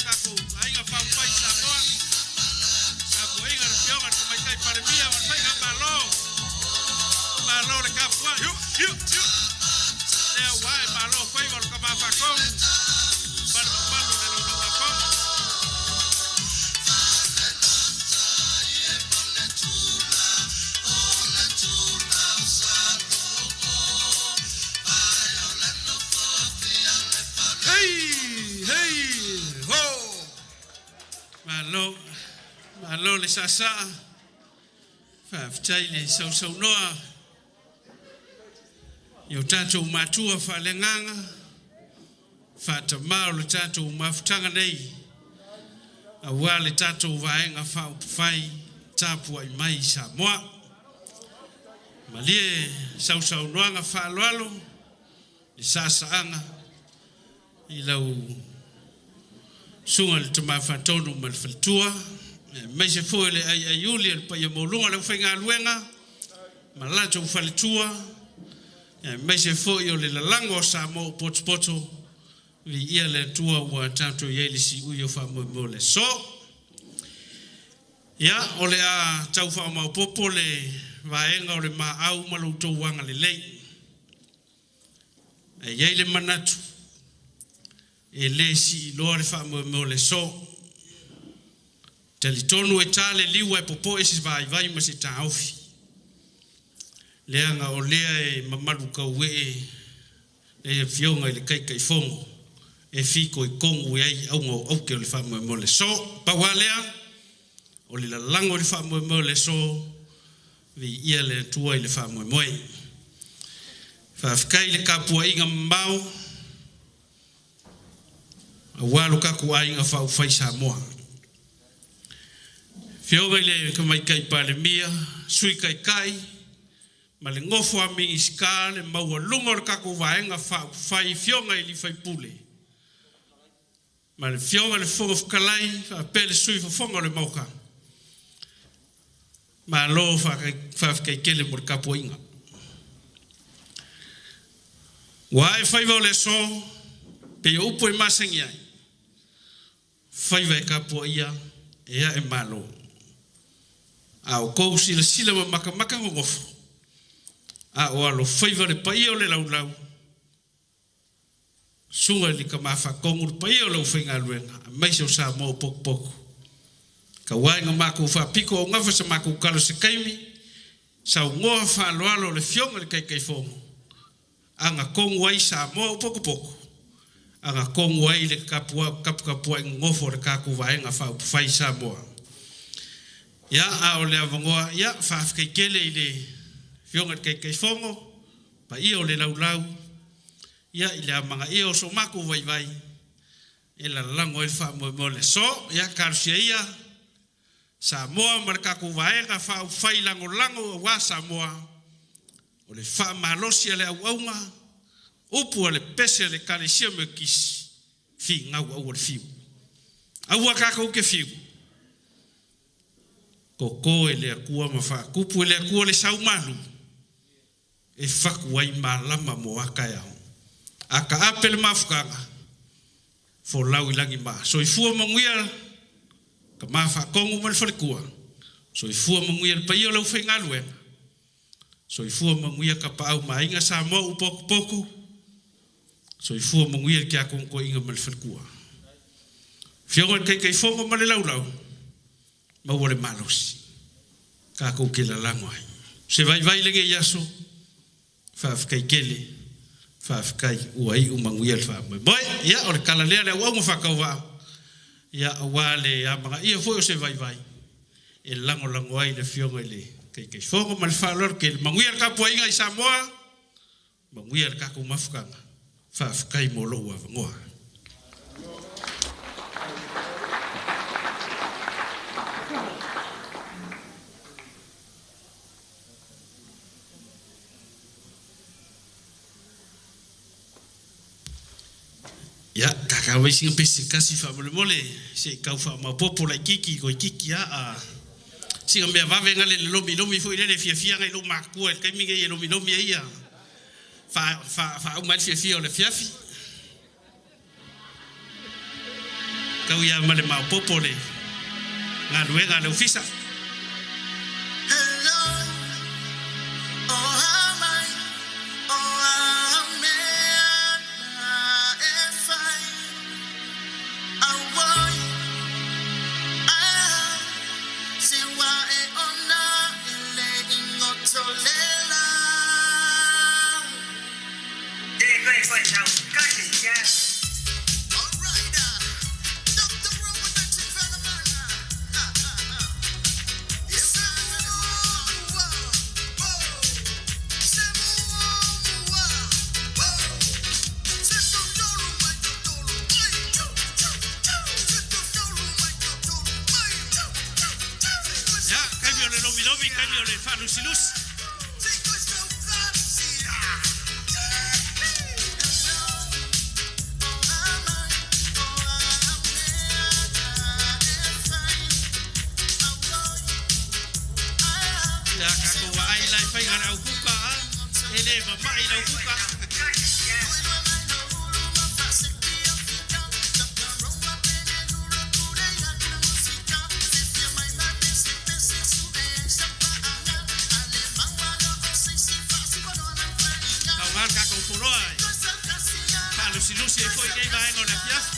Speaker 4: Kako aiga faaufai Samoa. Tapuaiga le fioga le tamaitai Palemia ma le faiga malo. Malo le kapuai. Lea ua ae malo faiva o le kama faatonu ma le mamalu o le laulau afoga.
Speaker 14: Hei, hei, ho!
Speaker 4: Malo, malo le saasaa, faafetai le sausaunoa i o tatou matua faaleagaga, faatamā o le tatou mafutaga nei, auā le tatou Vaega Faaupufai tapuai mai i Samoa. Malie sausaunoaga faaaloalo le saasaaga i lau susuga i le Tama Faatonu ma le Faletua, aemaise foi o le aiaiuli a le paia maualuga o le aufaigaluega ma latou faletua, aemaise foi o le lalago o Samoa ua potopoto. Viia le Atua ua tatou i ai i le siui o faamoemoe o le aso. Ia, o le a tau faamaopoopo le vaega o le maau ma lo outou agalelei. Ae i ai le manatu, e le siiloa le faamoemoe o le aso. E talitonu e ta le liu ae popoe se vaivai ma se taofi, leaga o lea e mamalu tauee le Afioga i le Taitaifono e fitoitonu i ai auga o aute o le faamoemoe o le aso. Pau lava lea, o le lalago i le faamoemoe o le aso, viia le Atua i le faamoemoe. Faafetai i le tapuaiga mamao aua lo tatou aiga faaupufai Samoa. Afioga i le Tamaitai Palemia, Sui Taitai ma le nofo a Minisita, le maualuga o le tatou Vaega Faaupufai, afioga i sui usufono ma le Afioga i le Fofoga Fetalai faapea le Sui Fofoga o le Maota. Malo faafetai tele mo le tapuaiga. Ua ae faiva o le aso, pei o upu e masani ai, faiva e tapuaia e ae malo. A outou silasila ma matamata nonofo, a o alofaiva le paia o le laulau, susuga i le Tama Faatonu, le paia o le aufaigaluega, aemaise o Samoa ua potopoto. Tauai ina matou faapito augafa sa matou tala i se taimi, saunoa faaaloalo le Afioga i le Taitaifono, agatonu ai Samoa ua potopoto, agatonu ai le taputapuai nonofo a le tatou Vaega Faaupufai i Samoa. Ia, a o le avanoa, ia, faafetai tele i le Afioga i le Taitaifono, paia o le laulau, ia, i le amanaia o so matou vaivai e lalago ai le faamoemoe o le aso. Ia, talosia ia Samoa ma le tatou Vaega Faaupufai Lagolago aua Samoa, o le faamalosi a le auauna, upu a le pese a le Ekalesia Metotisi, finau aua le fiu. Aua tatou te fiu, toto e le Atua ma faatupu e le Atua le saumalu e fatu ai malama mo a taeao. A taape le mafutaga, folau i lagi ma. Soifua manuia Tama Faatonu ma le faletua, soifua manuia le paia o le aufaigaluega, soifua manuia Tapaau ma Aiga Samoa ua potopoto, soifua manuia le Tiakono Toeaina ma le faletua. Afioga i le Taitaifono ma le laulau, maua le malosi tatou te lalago ai. O se vaivai lenei aso, faafetai tele, faafetai ua iu manuia le faamoemoe. Ia, o le tala lea a le auauna faatauvaa, ia, aua le amanaia foi o se vaivai e lagolago ai le Afioga i le Taitaifono. Ma le faaaloalo tele. Manuia le tapuaiga i Samoa, manuia le tatou mafutaga. Faafetai mo lou avanoa. Ia, tata mai sina pese se tasi faamolemole se i tau faamaopoopo laitiiti toeitiiti lava a sina mea vave na le lomilomi foi lele e fiafia nai lou matutua i le taimi nei e lomilomi ai ia faauma ai le fiafia o le afiafi. Tau ia ma le maopopo le galuega a le ofisa. Ia, taimi o le lomilomi, taimi o le faalusilusi. Ia, tatou vaai la e faiga le aukuka a, e le mama'i le aukuka. Faaaogā le tatou poloa e faalusilusi ai foi lenei vaega o le afiafi.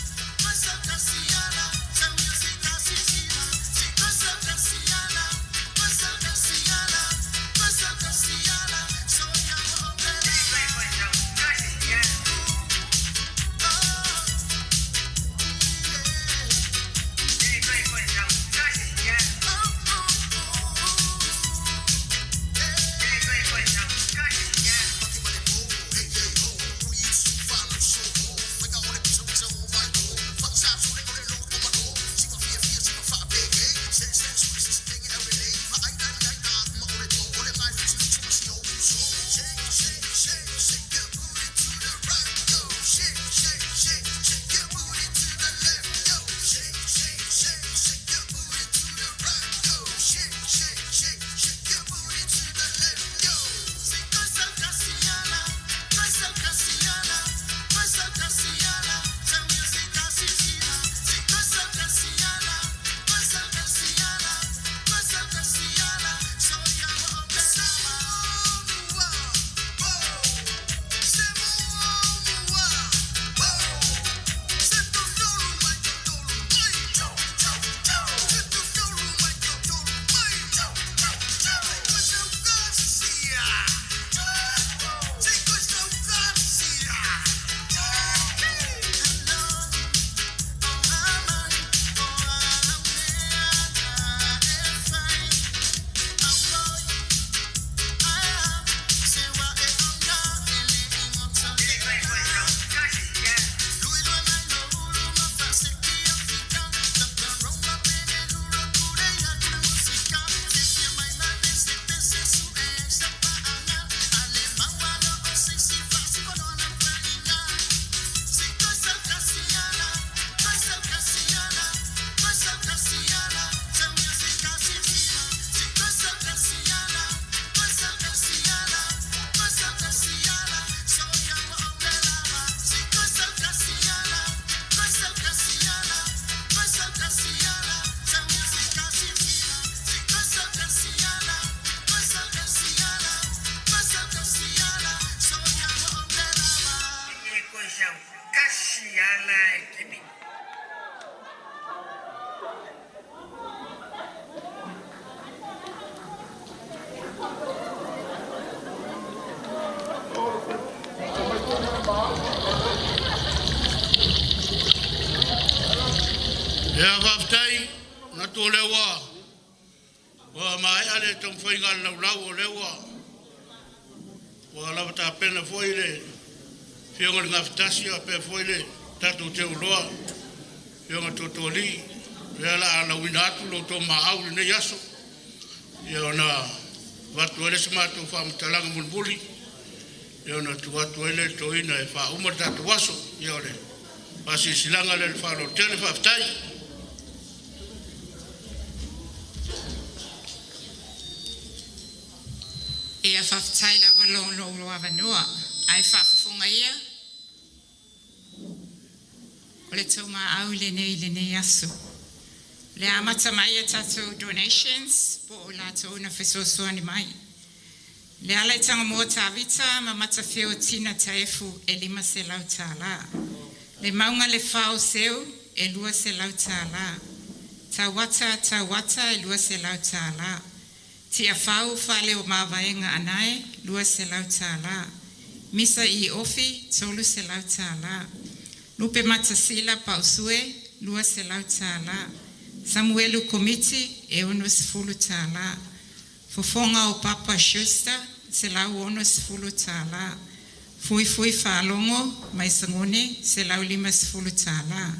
Speaker 21: Ia faafetai manatu o lea ua ua maea le taumafaiga a le laulau o lea ua ua lava tapena foi le Afioga i le Gafatasi faapea foi le tatou teuloa Afioga Totoalii lea o le a lauina atu lo outou maau i lenei aso. Ia ona avatu ai le se matou faamatalaga mulimuli, ia ona tuu atu ai lea i le toeaina e faauma le tatou aso. Ia o le faasilasilaga lea i le faaaloalo tele. Faafetai.
Speaker 8: Ia faafetai lava lo lou avanoa. Ae faafofoga ia. O le tou maau lenei i lenei aso. O le a amata mai a tatou donations po o latou na fesoasoani mai. Leala i Tagamoa Tavita ma Matafeo Tina Taefu e $500. Le Mauga Lefao Seu e $200. Tauata Tauata e $200. Tiafau Fale o Mavaega Anae $200. Misa i Ofi $300. Lupe Matasila Pausue $200. Samuelu Komiti e $60. Fofoga o Papa Schuster $160. Fuifui Faalogo mai Sagone $150.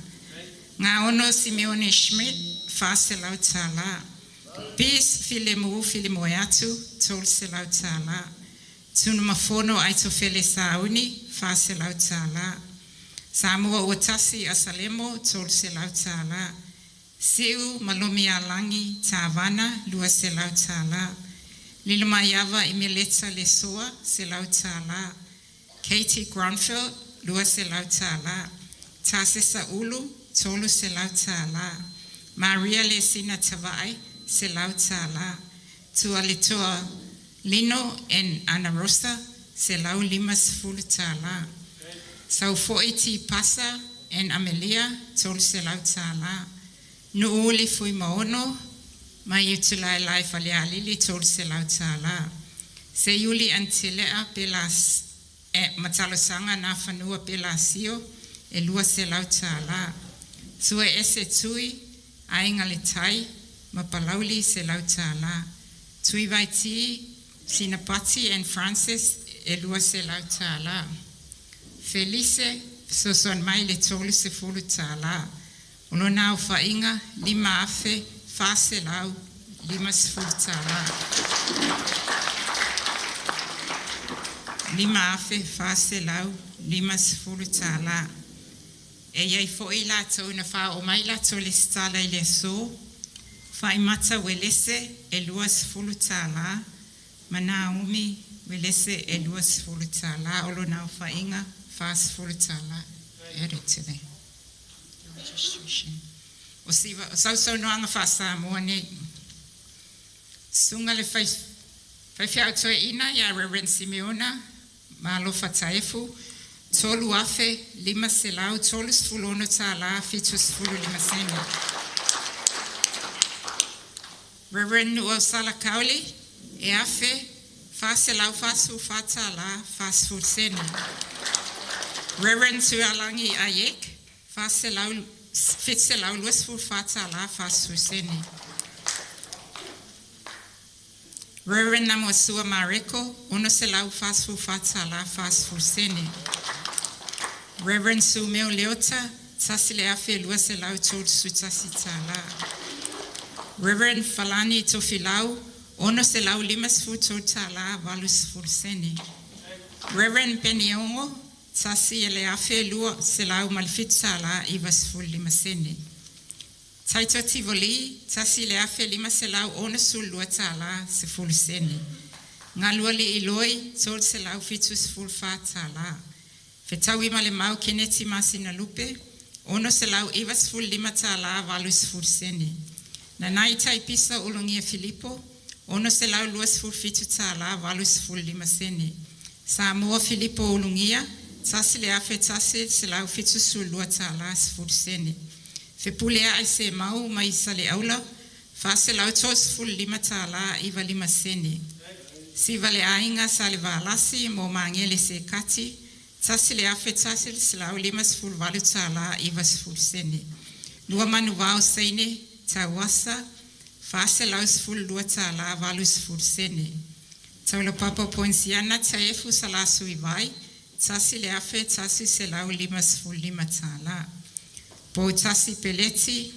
Speaker 8: Gaono Simeone Schmidt $400. Peace Filemu Filimoeatu $300. Tunumafono Aitofele Sauni $400. Samoa Ua Tasi Asalemo $300. Siu Malomi Alangi Tavana $200. Lilomaiava Imeleta Lesoa $100. Katie Gronfield $200. Tasesa Ulu $300. Maria Lesina Tava'i $100. Tualetoa Lino and Ana Rosa $150. Saufo'i T Pasa and Amelia $300. Nu'uuli Fuimaono mai Utulaelae Falealili $300. Seiuli Antelea Pela e Matalosaga Nafanua Pelasio e $200. Sueese Tui Aiga le Tai ma Palauli $100. Tui Vaiti Sinapati and Francis e $200. Felice fesoasoani mai le $30. O lona aofaiga $5,450. $5,450. E iai fo'i latou na faaoo mai latou lesitala i le aso. Fa'imata Uelese e $20 ma Naomi Uelese e $20. O lona aofaiga $40. Add it to the registration. O siva o sausaunoaga faa-Samoa nei. Susuga le faifeau toeaina ia Reverend Simeona Malofa Taefu $3,536 75 sene. Reverend Nu'uausala Kauli e $1,444 40 sene. Reverend Tualangi Ayek $724 40 sene. Reverend Namoasua Mareko $644 40 sene. Reverend Sumeo Leota $1,231. Reverend Falani Tofilau $653 80 sene. Reverend Peniongo $1,207 95 sene. Taito Tivoli $1,562 10 sene. Galuali Iloi $374. Fetaui ma le Mau Keneti Masina Lupe $695 80 sene. Nanai Taipisa Ulugia Filipo $627 85 sene. Samoa Filipo Ulugia $1,172 10 sene. Fepulea'i Semau mai Saleaula $435 95 sene. Siva le Aiga Salevalasi mo Magele Sekati $1,158 90 sene. Lua Manuvao Seine Tauasa $412 80 sene. Taulapapa Ponsiana Taefu Salasuivai $1,155. Poutasi Peleti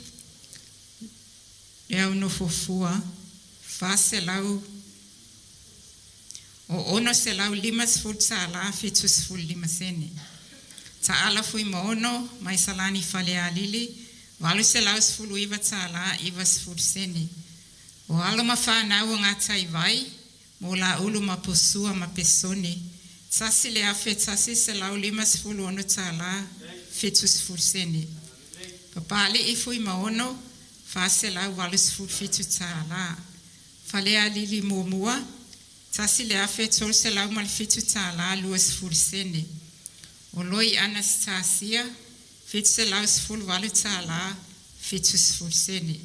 Speaker 8: le Aunofofua 400 o $650 75 sene. Ta'ala Fuimaono mai Salani Falealili $819 90 sene. O alo ma whanau o ngā vai mo la ulu ma posua ma pesone $1,166 70 sene. Papali'i Fuimaono, $487. Falealili Muamua, $1,307 20 sene. O Loi Anastasia, $718 70 sene.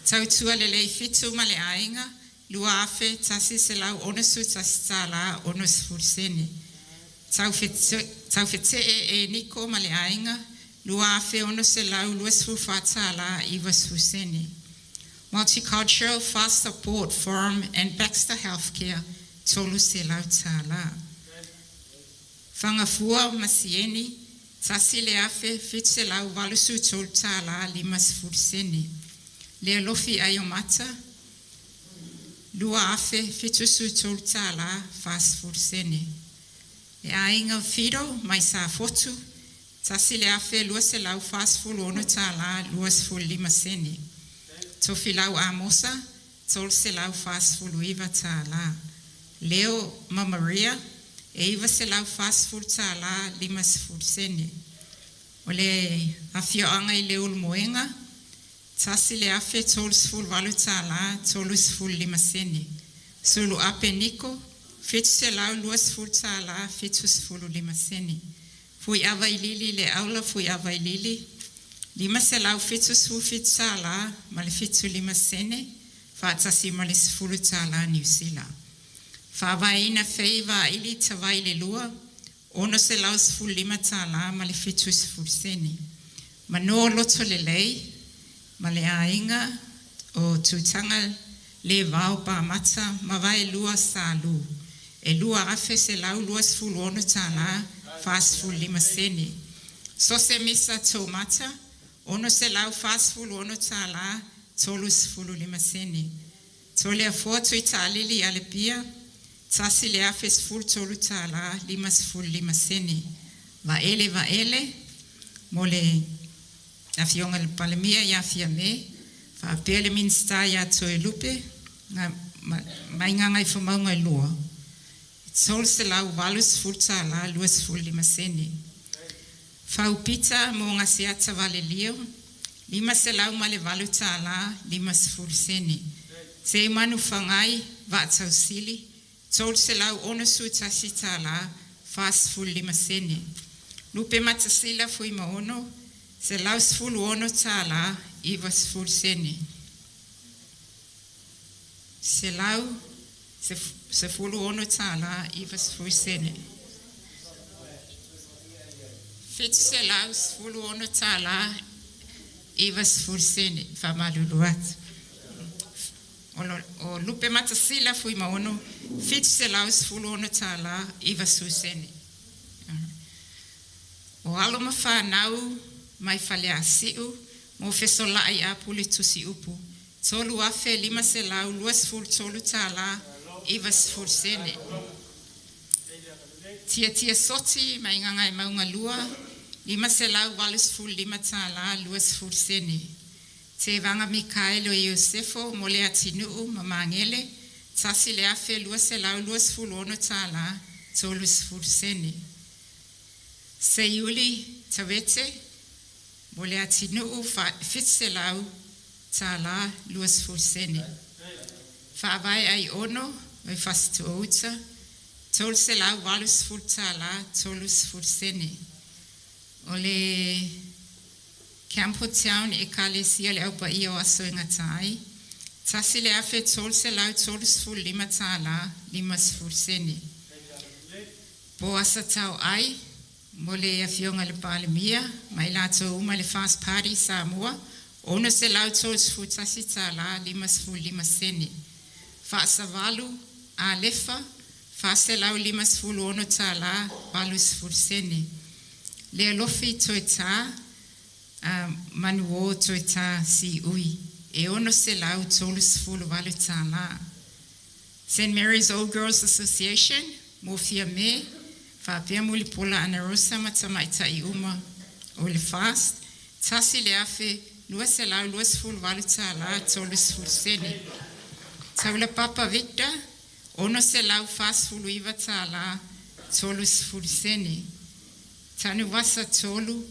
Speaker 8: Tautua lelei fitu ma le aiga, $2,161 60 sene. Taufete'e e Niko ma le aiga, $2,624 90 sene. Multicultural Fast Support Forum and Baxter Healthcare, $300. Fagafua ma Sieni, $1,783 50 sene. Le alofi ai o mata, $2,073 40 sene. E aiga Fido mai sa fotu, $1,246 25 sene. Tofilau Amosa, $349. Leo ma Maria, e $940 50 sene. O le afioaga i Leulumoega, $1,038 35 sene. Sulu Ape Niko, $720 75 sene. Fui ava i lili le aula fui ava i lili, $577 ma le 75 sene, faatasi ma le $10 Niu Sila. Faavaeina feiva ili tavai le lua, $615 ma le 70 sene. Mano loto lelei, ma le aiga o tutaga le vao pamata ma vae lua sa lu. E $2,126 45 sene. Sose misa tōmata, $646 35 sene. Tole afoa tui taalili ale pia, $1,013 55 sene. Vaele vaele, mo le afioga le Palemia ia Fiamē, faapea le Minisita ia Toelupe, mai Gagaifomauga 2, $380 25 sene. Faupita mo gasiata valelio, $508 50 sene. Se manu whangai, vaatausili, $361 45 sene. Lupe matasila fui maono, $116 90 sene. $116 90 sene. $716 90 sene. Whamalulu atu. O Lupe Matasila fui maono, $716 90 sene. O alo ma whanau mai fale asiu, mo fesolai a pule tusi upu. $3,523 90 sene. Tia tia soti mai nganga maunga lua, $585 20 sene. Te vanga Mikaelo Iosefo mo le atinuu ma mangele, $1,226 30 sene. Seiuli Tawete mo le atinuu $700 20 sene. Faavae ai ono mai fasituouta, $380 30 sene. O le Campbelltown e kalesia le aupa ia o aso e ngatai, $1,335 50 sene. Po asa tau ai, mo le afioga le Palemia, mai latou uma le First Party Samoa, $631 55 sene. Faasavalu a lefa, $456 80 sene. Le alofi toe tā, manu o toe tā si ui, e $638. St. Mary's Old Girls Association, mo fia me, faapea mulipola Anarosa ma tamaitai uma o le fast, $1,228 30 sene. Taula Papa Victor, $649 30 sene. Tanuvasa tolu,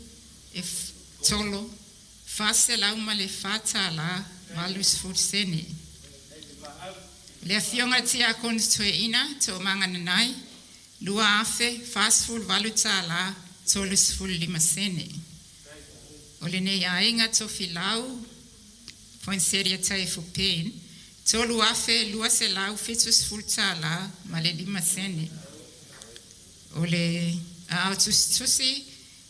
Speaker 8: e 3, 400 ma le 4 tālā 80 sene. Le afioga tiakona toeaina Toomaga Nanai, 2,048 tālā 35 sene. O lenei aiga Tofilau Poinseria Taefu Pen, 3,270 tālā ma le 5 sene. O le aao tusitusi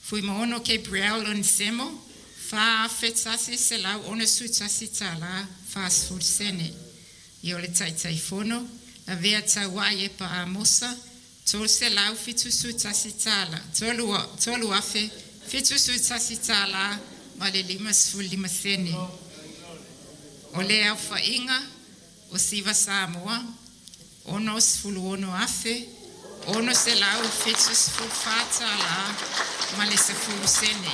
Speaker 8: Fuimaono Gabriel Onesemo, 4,161 tālā 40 sene. I o le Taitaifono, Lavea Tauai Epa Amosa, 371 tālā, 3,071 tālā ma le 55 sene. O le aofa'iga o Siva Samoa, 66,674 tālā ma le 10 sene.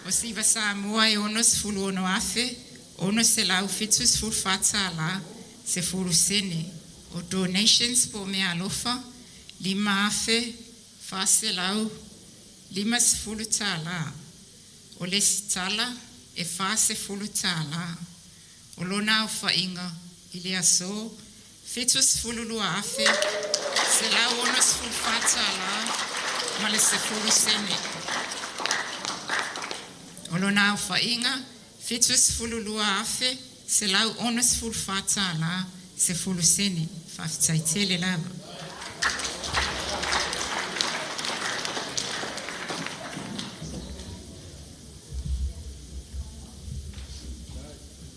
Speaker 8: O Siva Samoa e 66,674 tālā 10 sene. O donations po mea alofa, 5,450 tālā. O le isi tala e 40 tālā. O lona aofa'iga i le asō, 72,164 tālā ma le 10 sene. O lona aofa'iga, 72,164 tālā 10 sene. Faafetai tele lava.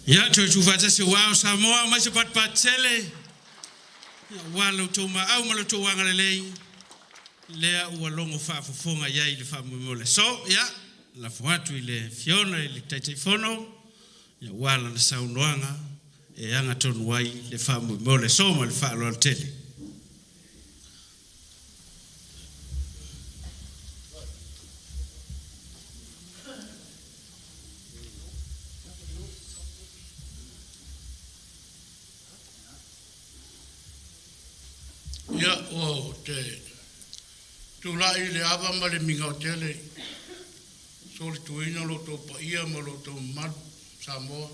Speaker 4: Ia toe tuufaatasi ua o Samoa mai se patupatutele ua lo outou maau ma lo outou agalelei lea ua logo faafofoga i ai i le faamoemoe le aso. Ia lafo atu i le Fiona i le Taitaifono ia ua lana saunoaga e agatonu ai le faamoemoe le aso ma le faaaloalo tele.
Speaker 21: Ia o te tula'i i le ava ma le migaotele solituina lo tou paia ma lo tou mamalu Samoa.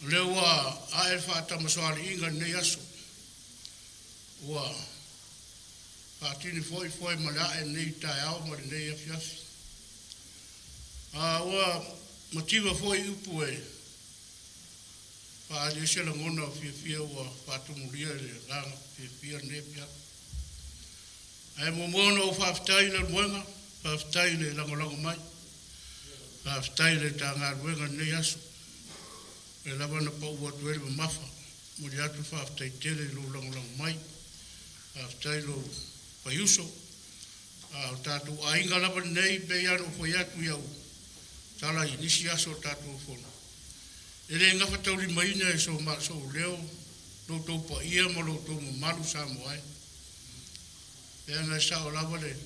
Speaker 21: O lea ua a'e le fa'atamasoali'iga lenei aso ua fa'atini fo'i foe ma le a'e lenei taeao ma lenei afiafi. A ua mativa fo'i upu e fa'aali ai se lagona o fiafia ua fa'atumulia i le agaga fiafia lenei afiafi. Ae muamua ona ou fa'afetai i le Leulumoega, fa'afetai i le lagolago mai, fa'afetai i le tagaluega lenei aso e lava na pa'u atu ai le mamafa. Moli atu fa'afetai tele i lou lagolago mai, fa'afetai lou faiuso. A o tatou aiga lava lenei pei ana ou fai atu ia'u tala i nisi aso o tatou fono. E lē gafataulimaina e so so'u leo lo outou paia ma lo outou mamalu Samoa ai. Leaga e sa'o lava le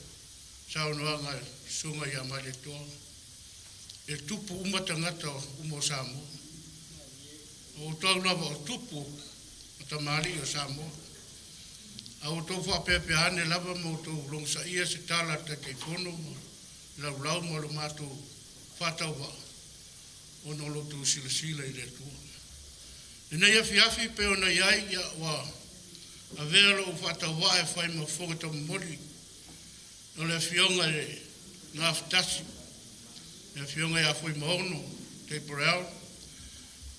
Speaker 21: saunoaga susuga iā Malietoa. E tupu uma tagata uma o Samoa. O outou lava o tupu ma tamalii o Samoa. A outou faapeapea ane lava ma outou logosaia se tala a le Taitaifono ma laulau ma lo matou faatauva'a ona o lo outou silasila i le Atua. Lenei afiafi pe ona i ai ia ua avea lo'u faatauva'a e fai ma fofoga taumomoli o le afioga i le Gafatasi, le afioga iā Fuimaono Taperel,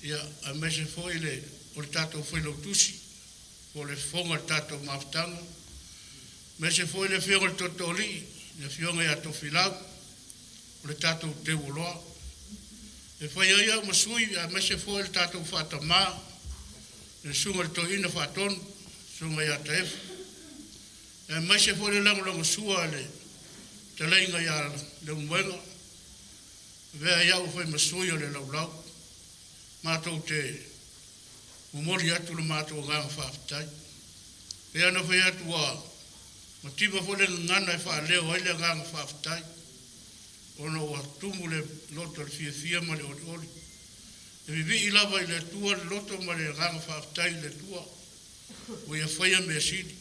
Speaker 21: ia aemaise foi le o le tatou failautusi po o le fofoga o le tatou mafutaga, aemaise foi le afioga i le Tootooalii, le afioga iā Tofilau, o le tatou teuoloa. E fai ai au ma sui, aemaise foi le tatou faatamā, le susuga i le Toeaina Faatonu, susuga iā Taefu, aemaise foi le lagolagosua le fetalaiga iā Leulumoega, avea ai au fai ma sui o le laulau. Matou te momoli atu le matou agaga faafetai. Pei ona fai atu ua mativa foi le gagana e faaleo ai le agaga faafetai ona ua tumu le loto le fiafia ma le olioli. E vivii lava i le Atua le loto ma le agaga faafetai i le Atua ua ia faia mea sili.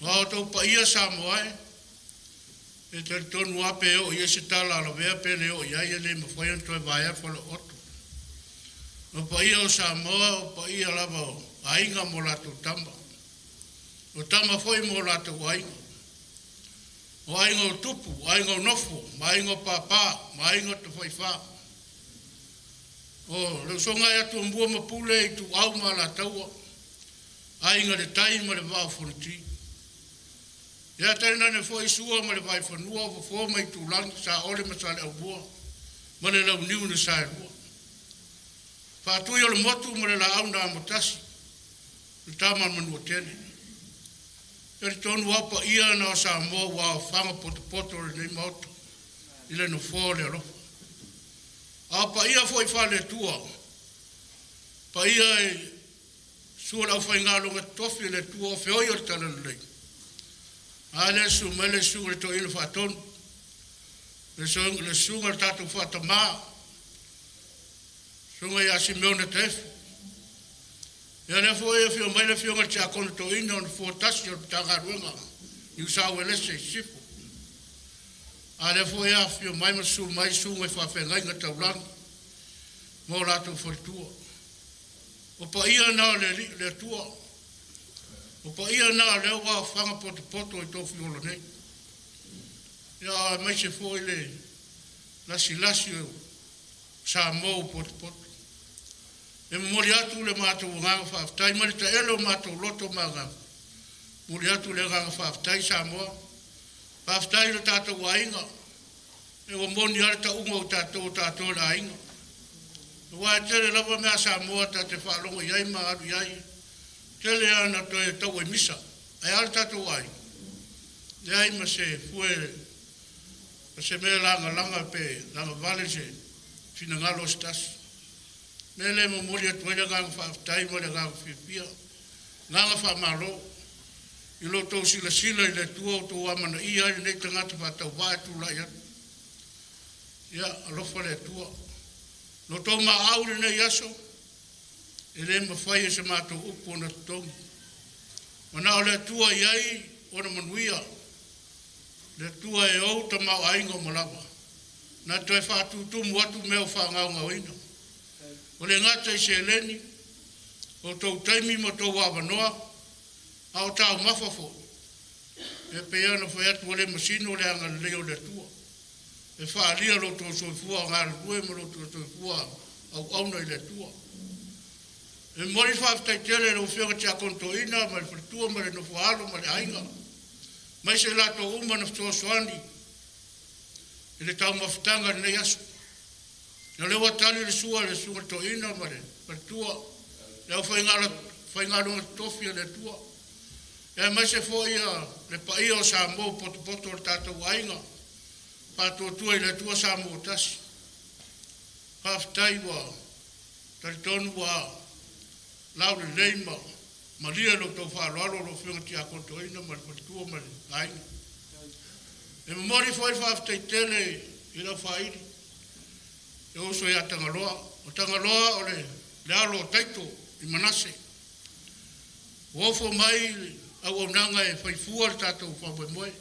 Speaker 21: O a outou paia Samoa e,
Speaker 2: E talitonu lava pe oo i ai se tala a lavea pe le oo i ai e le mafai ona toe vaea le faleooto. O paia o Samoa o paia lava o aiga ma o latou tama. O tama foi ma o latou aiga. O aiga o tupu, o aiga o nofo, ma aiga o pāpā, ma aiga o tafaifā. O le usoga ia Tumua ma Pule, Ituau ma Alataua, Aiga i le Tai ma le Vaa o Fonoti. Ia tainane foi Sua ma le Vaifanua, o Fofo ma Aitulagi, Saole ma Saleaaumua ma le Launiu na Saelua. Faatui o le motu ma le laau na amotasi, le tama a le Manuatele. E talitonu lava paia na o Samoa ua aofaga potopoto lenei Maota i le nofoa o le alofa. A o paia foi faale-Atua, paia i susu o le aufaigaluega totofi a le Atua o feoi o le Talalelei, a lea susu mai le susuga i le Toeaina Faatonu, le susuga i le tatou Faatama, susuga ia Simeona Taefu. Ia lea foi e afio mai le afioga i le Tiakono Toeaina o le Nofoa tasi o le Matagaluega Niu Sa Uelese i Sisifo. A lea foi e afifio mai ma susu mai susuga i faafeagaiga taulagi ma o latou faletua. O paia na o le Alii le Atua. O paia na o lea ua aofaga potopoto i tofiuola nei. Ia aemaise foi le lasilasi o Samoa ua potopoto. E momoli atu le matou agaga faafetai mai le taele o matou loto ma agaga. Momoli atu le agaga faafetai Samoa. Faafetai i lo tatou aiga. E ua moni lava le tauga o tatou o tatou o le aiga. Aua e tele lava mea a Samoa ta te faalogo i ai ma alu i ai. Tele lava ina toe tau ai misa. Ae a le tatou aiga? Leai ma se fue ma se mea lagalaga pe lagavale se finagalo o se tasi. Mea lea e momoli atu ai le agaga faafetai ma le agaga fiafia, agaga faamalo i lo outou silasila i le Atua ua outou amanaia ai lenei tagata faatauvaa e tulai atu. Ia, alofa le Atua. Lo outou maau i lenei aso, e le mafai e se matou upu ona totogi. Manao le Atua i ai ona manuia, le Atua e ou tamaoaiga uma lava. Na toe faatutumu atu mea o faagaogaoina. O le gata i seleni, o tou taimi ma tou avanoa, a o taumafa foi. E pei ona fai atu ua le masino le agalelei o le Atua. E faaalia lo outou soifua galulue ma lo outou soifua auauna i le Atua. E momoli le faafetai tele i lau Afioga Tiakono Toeaina ma le faletua ma le nofoaalo ma le aiga, aemaise i latou uma na fesoasoani i le taumafataga i lenei aso. O lea ua tali le sua i le susuga i le Toeaina ma le faletua, le aufaigaluega totofi a le Atua, aemaise foi le paia o Samoa ua potopoto o le tatou aiga Faatuatua i le Atua Samoa ua tasi. Faafetai ua talitonu ua laulelei ma malie lo outou faaaloalo lau Afioga Tiakono Toeaina ma le faletua ma le aiga. E momoli foi le faafetai tele i lau faaili, e uso ia Tagaloa. O Tagaloa o le alo o Taito i Manase. Ua ofo mai le auaunaga e faifua le tatou faamoemoe.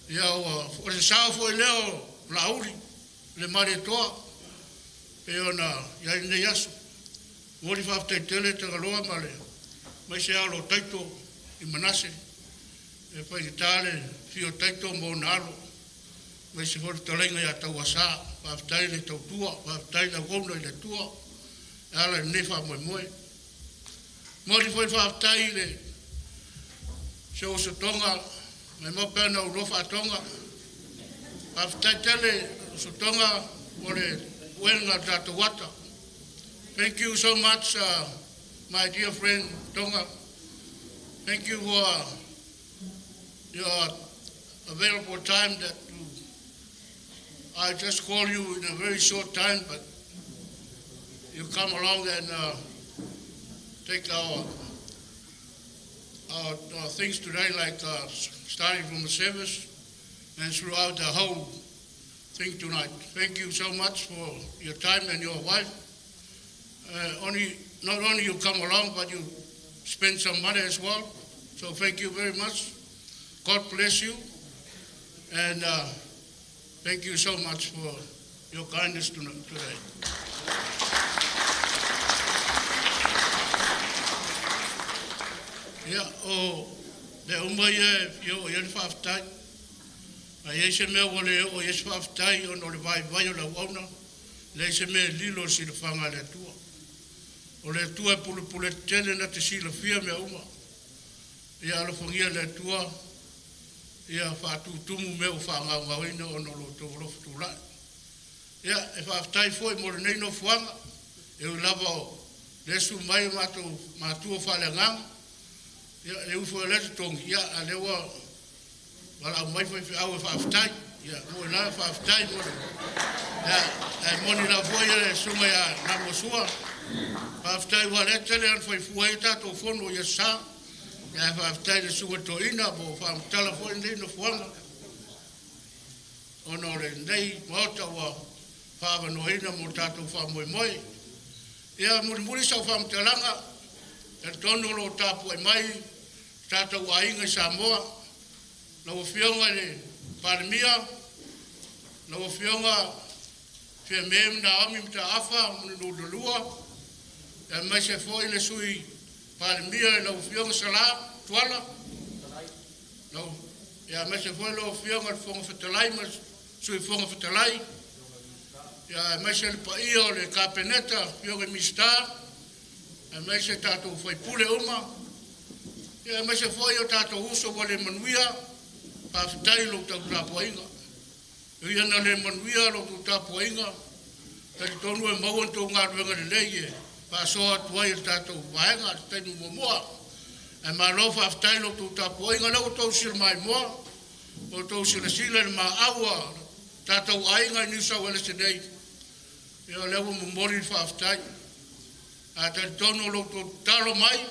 Speaker 2: Ia ua o se sao foi lea o Laauli le Malietoa pei ona i ai lenei aso. Momoli faafetai tele Tagaloa ma le aemaise alo o Taito i Manase. E faigata le afio o Taito ma ona alo, aemaise foi le fetalaiga ia Tauasa. Faafetai le tautua, faafetai le auauna i le Atua e ala i lenei faamoemoe. Momoli foi le faafetai i le si ou uso Toga, maimau pea ona ou alofa Toga. Faafetai tele uso Toga mo le puega o le tatou ata. Thank you so much, my dear friend Tonga. Thank you for your available time that you, I just call you in a very short time, but you come along and take our things today, like starting from the service and throughout the whole thing tonight. Thank you so much for your time and your wife. Only, not only you come along, but you spend some money as well. So thank you very much. God bless you.
Speaker 4: And thank you so much for your kindness today. Ia, o mea uma ia e fia oo i ai le faafetai. A i ai se mea ua le oo i ai se faafetai ona o le vaivai o le auauna, e leai se mea e lilo i le silafaga a le Atua. O le Atua e pulepule tetele na te silafia mea uma. Ia alofagia e le Atua ia faatutumu mea ua faagaogaoina ona o lo outou alofa tulai. Ia, e faafetai foi mo lenei nofoaga, e ui lava o lea e susu mai o matou matua faaleagaga, ia, e ui foi o lea totogi, ia, a o lea ua valaau mai faifeau e faafetai. Ia, mo i la faafetai mo le, ia, ae moni lava foi le susuga ia Namoasua, faafetai ua lea tele ana faifua ai tatou fono i Aso Sa. Ia, ae faafetai i le susuga toeaina mo faamatala foi lenei nofoaga ona o lenei maota ua faaavanoaina mo tatou faamoemoe. Ia, mulimuli sau faamatalaga, talitonu o lo o tapuai mai tatou aiga i Samoa, lau Afioga i le Palemia, lau Afioga Fiame Naomi Mataafa Mulinuu II, aemaise foi le Sui Palemia i lau Afioga Sala Tuala, lau ia aemaise foi lau Afioga i le Fofoga Fetalai ma le Sui Fofoga Fetalai, ia aemaise le paia o le Kapeneta, afioga i Minisita, aemaise tatou sui usufono uma, ia aemaise foi o tatou uso ua le manuia, faafetai i lo outou tapuaiga. E ui ina le manuia lo outou tapuaiga, talitonu e maua ni tou galuega lelei e faasoa atu ai e le tatou vaega i le taimi muamua. Ae malo faafetai i lo outou tapuaiga, lea ua outou silasila maimoa, ua outou silasila i le maau a tatou aiga i Niu Sauelese nei, ia o lea ua momoli le faafetai. Ae talitonu o lo outou tatalo mai,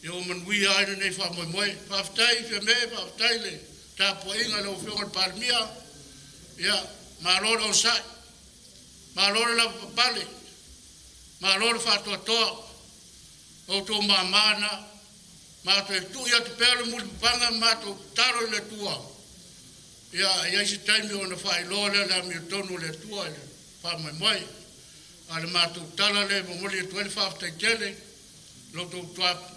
Speaker 4: ia ua manuia ai lenei faamoemoe. Faafetai Fiame, faafetai i le tapuaiga i lau Afioga i le Palemia, ia malo le onosai, malo le lavapapale, malo le faatoatoa, o outou mamā na. Matou te tui atu pea le mulipapaga ma matou tatalo i le Atua, ia i ai se taimi ona faailoa lea o le amiotonu a le Atua i le faamoemoe. A o le matou tala lea e momoli atu ai le faafetai tele i lo outou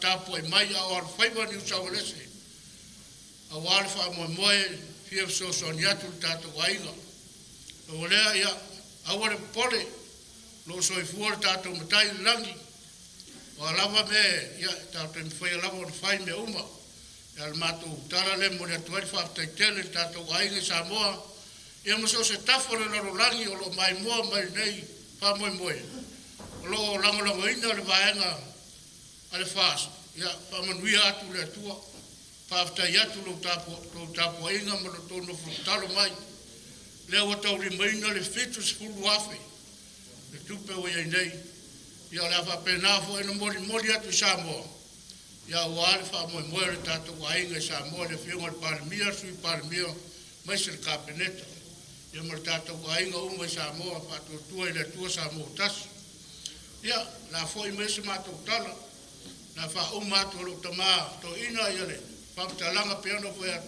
Speaker 4: tapuai mai a o alofaiva Niu Sauelese aua le faamoemoe e fia fesoasoani atu i le tatou aiga. O lea, ia aua le popole, o lo o soifua le tatou Matai i le lagi, o a lava mea, ia tatou te mafaia lava ona fai mea uma. Ia, o le matou tala lea e momoli atu ai le faafetai tele i le tatou aiga i Samoa, ia ma so o se tafa o le lalolagi o lo o maimoa mai lenei faamoemoe, o lo o lagolagoina le vaega a le FAST. Ia faamanuia atu le Atua. Faafetai atu lo tou tapuaiga ma lo tou nofo tatalo mai. Lea ua taulimaina le 70,000 le tupe ua i ai nei. Ia o le a faapena foi ona molimoli atu i Samoa, ia aua le faamoemoe o le tatou aiga i Samoa, le Afioga i le Palemia, le Sui Palemia, aemaise le Kapeneta, ia ma le tatou aiga uma i Samoa, faatuatua i le Atua Samoa ua tasi. Ia, o le a foi mai se matou tala, na faauma atu e lou tama toeaina ia le faamatalaga pei ona fai atu,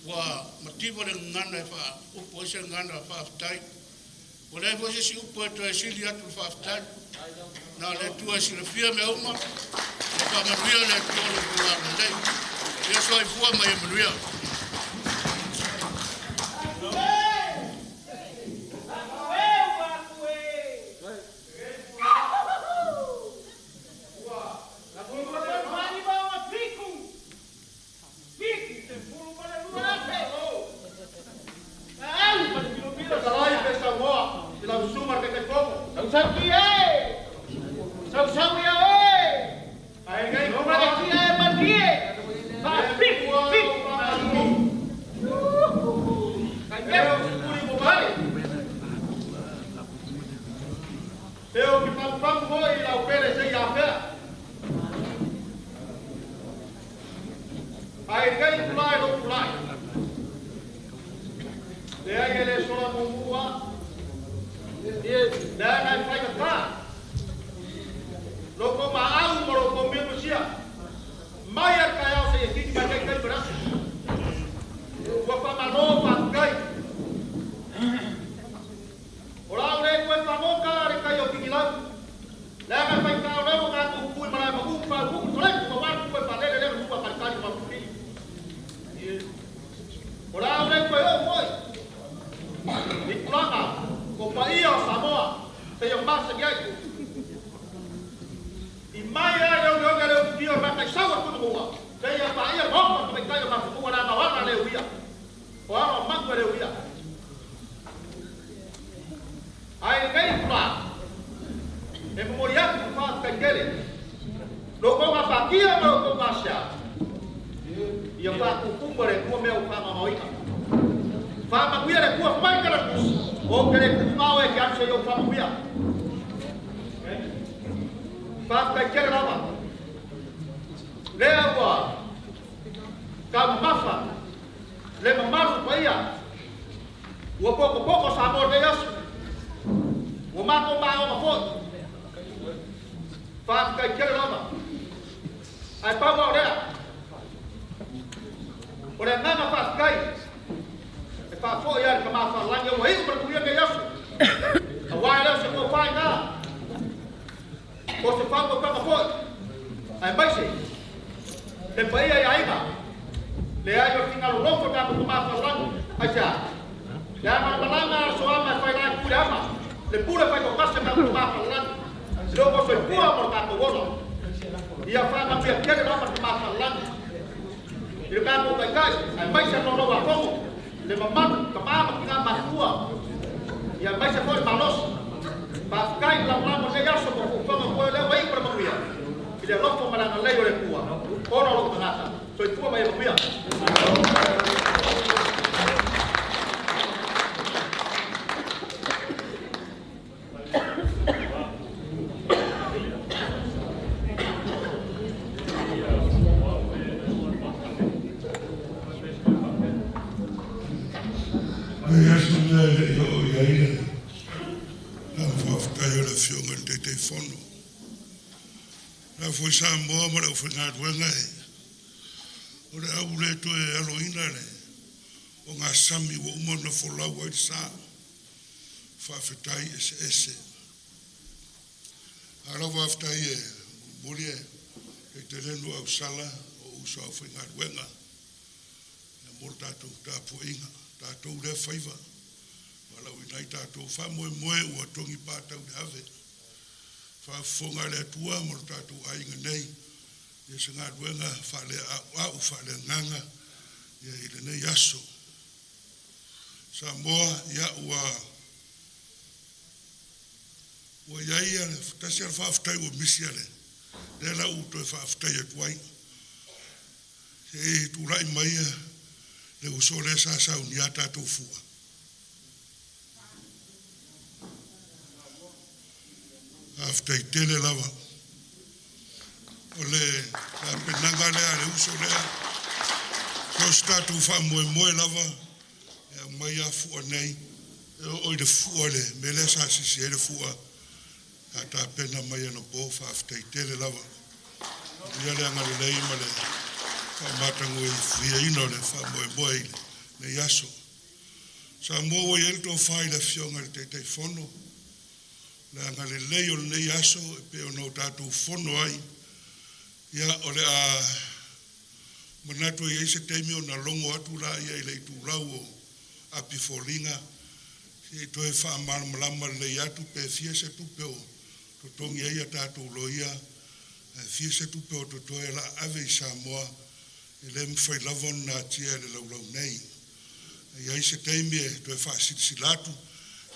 Speaker 4: ua mativa le gagana e faaupu ai se gagana faafetai. Ua leai foi se isi upu e toe sili atu le faafetai. Na o le Atua e silafia mea uma, ia faamanuia le Atua i lo outou agalelei. Ia soifua ma ia manuia.
Speaker 16: Mai al kai au se kiki mai kai kai. Seia masani ai. I mai ai le oge le ufio ma kai saua tu mua. Seia pa ia mo ma kai ma fu na na le uia. O ama mangu le uia. Ai nei kula. E momori atu fa kai kele. Lo ko ma fa kia ma ko ma sia. Ia fa ku kumba le ku me o fa ma maoika. Fa ma kuia le ku mai kala kus. O kele ku ma o e kia se yo fa kuia. Fa kai kele lava. Le ua ka mafa le mamalu paia. Ua poko poko sa mo le aso. Ua mako ma o ma foi. Fa kai kele lava. Ai pa mo lea. O le nganga fa kai. E fa foi ia ka ma fa langi o i ma kuia ke aso. A wai le se ko fai na. O se fa ko ka ma foi. Ai mai se. Le paia ia aiga. Le ai o tinga lofo ka ko ma fa langi. Ai sa. Le ama malanga so ama fai la ku le ama. Le pule fai ko kase ma ko ma fa langi. Le o so pua mo ka ko wola. Ia fa ma pia kele la ma ma fa langi. Le ka ko kai kai ai mai se no no wa kongo. Le mamalu ka ma ma kinga ma tua. Ia mai se foi malos. Pa kai la la mo le yaso ko ko fa ko le wai pro ma kuia. Le lofo malanga le le kua. Ora lo tangata. Soi tua mai kuia.
Speaker 2: La foi sa moa ma le whengaruenga e. O le au le toe aloina le. O ngā sami wa uma na folau ai sa. Whaafetai ese ese. A lau whaafetai e muli e. Kei te lenu au sala o uso au whengaruenga. E mō tātou tāpuinga. Tātou le whaiva. Walau inai tātou whamoe moe ua tongi pātau le ave. Whaafonga le atua mo le tātou ainga nei. Ia se ngā ruenga whaale au, whaale nganga. Ia i le nei aso. Sa moa ia ua ua ia le tasi ala whaaftai ua misi ale. Le la u toe whaaftai atu ai. Se e tūrai mai ia le uso le sa sau ni a tātou fua. Aftai tele lava. O le la penanga lea, le uso lea. So se tātou wha moe lava. Ia mai a fua nei. E o i le fua le, me le sa sisi e le fua. A tā pena mai ana pō whaaftai tele lava. Ia le anga le lei ma le wha i whia ina le wha moe i le aso. Sa mua ua i el tō whai le fionga le teitai fono. Le anga le lei o le nei aso e pe o nau tātou fono ai. Ia o le a manatu i eise teimi o na longo atu la ia i le itu lau o api fōlinga. Se i toe wha malamalama le lei atu pe fia se tupe o totongi ai a tātou loia. Fia se tupe o totoe la ave i Samoa. E le mwhai lava na tia le laulau nei. Ia i se teimi e toe wha silisilatu.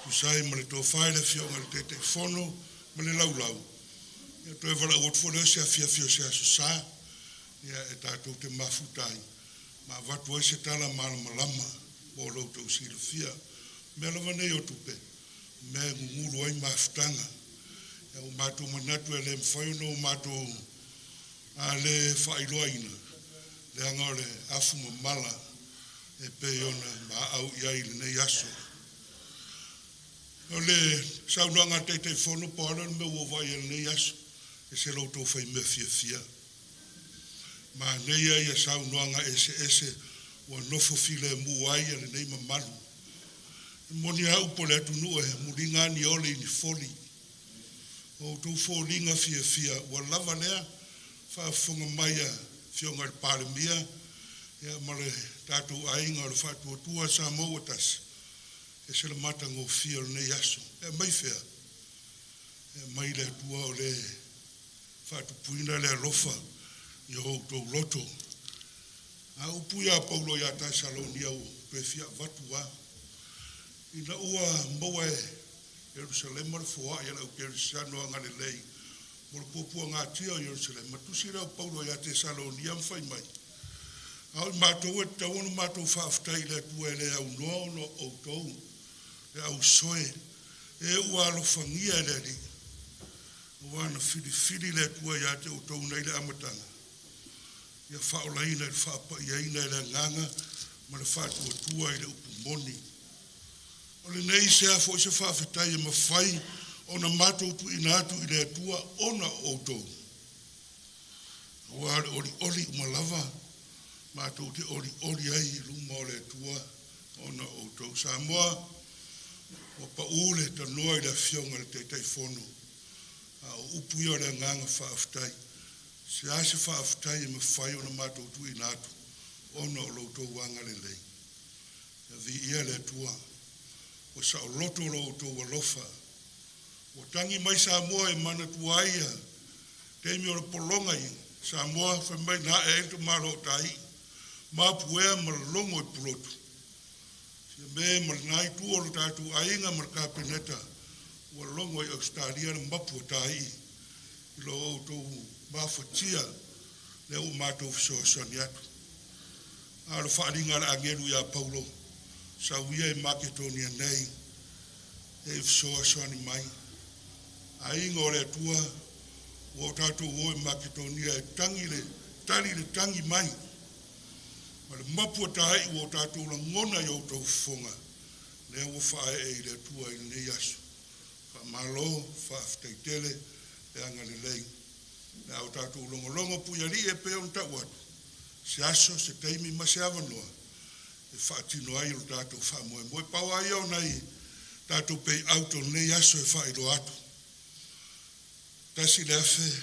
Speaker 2: Tusai ma le tō whai le fionga le tete fono ma le laulau. Ia toe wala uatu fo leo se a fia fio se aso sa. Ia e tātou te mafutai. Ma watu ai se tala malamalama mo lau tau silafia. Mea lava nei o tupe. Mea ngunguru ai mafutanga. Ia o mātou manatu e le mwhai ono o mātou a le whailoaina. Le anga o le afu mamala e pe ona ma au ia i le nei aso. O le saunoaga teitei fono po ala le mea ua vai e lenei aso e se lo tou fai mea fiafia. Ma nei ai ia saunoaga eseese ua nofo filemu ai e lenei mamalu. E moni au po le atunuu e muliga ani ole i ni foli. O outou foliga fiafia ua lava lea faafofoga mai a fioga i le Palemia ia ma le tatou aiga o le faatuatua Samoa ua tasi. E se le matagofie o lenei aso. E mai fea. E mai le Atua o le faatupuina le alofa i o outou loto. A upu ia Paulo ia Tesalonia ua toe fia avatu a. Ina ua maua e Ierusalema le foa'i a le au Kerisiano agalelei mo le puapuagatia o Ierusalema, tusi lea o Paulo ia Tesalonia ma fai mai, A o i matou e tatau ona matou faafetai i le Atua e le aunoa ona o outou le ausoe e ua alofagia e le Alii, auā na filifili le Atua ia te outou nei le amataga, ia faaolaina i le faapaiaina e le Agaga ma le faatuatua i le upu moni. O lenei se a foi se faafetai e mafai ona matou tuuina atu i le Atua ona o outou. Auā o le olioli uma lava matou te olioli ai i luma o le Atua ona o outou. Samoa, ua paū le tanoa i le Afioga i le Taitaifono, a o upu ia o le agaga faafetai. Se a se faafetai e mafai ona matou tuuina atu ona o lo outou agalelei. Ia viia le Atua, ua saoloto lo outou alofa. Ua tagi mai Samoa e manatua ai ia taimi o le pologa i Samoa fai mai na a'e ai le tamaloa o Taii, mapuea ma logo i Pulotu. Fiame ma lena itu o le tatou aiga ma le Kapeneta ua logo i Ausetalia le mapu o Taii i lo outou mafatia lea ua matou fesoasoani atu. A o le faaaliga a le agelu ia Paulo, sau ia i Maketonia nei e fesoasoani mai. Aiga o le Atua, ua o tatou o i Maketonia e tagi le tali le tagi mai. Ma le mapu a Taii ua o tatou lagona i o outou fofoga, lea ua faaee i le Atua i lenei aso. Faamalo, faafetai tele le agalelei. Le a o tatou logologo puialii e pei ona tau atu, se aso, se taimi ma se avanoa e faatino ai o le tatou faamoemoe. Pau lava ia o nai tatou payout o lenei aso e faailoa atu. 1,000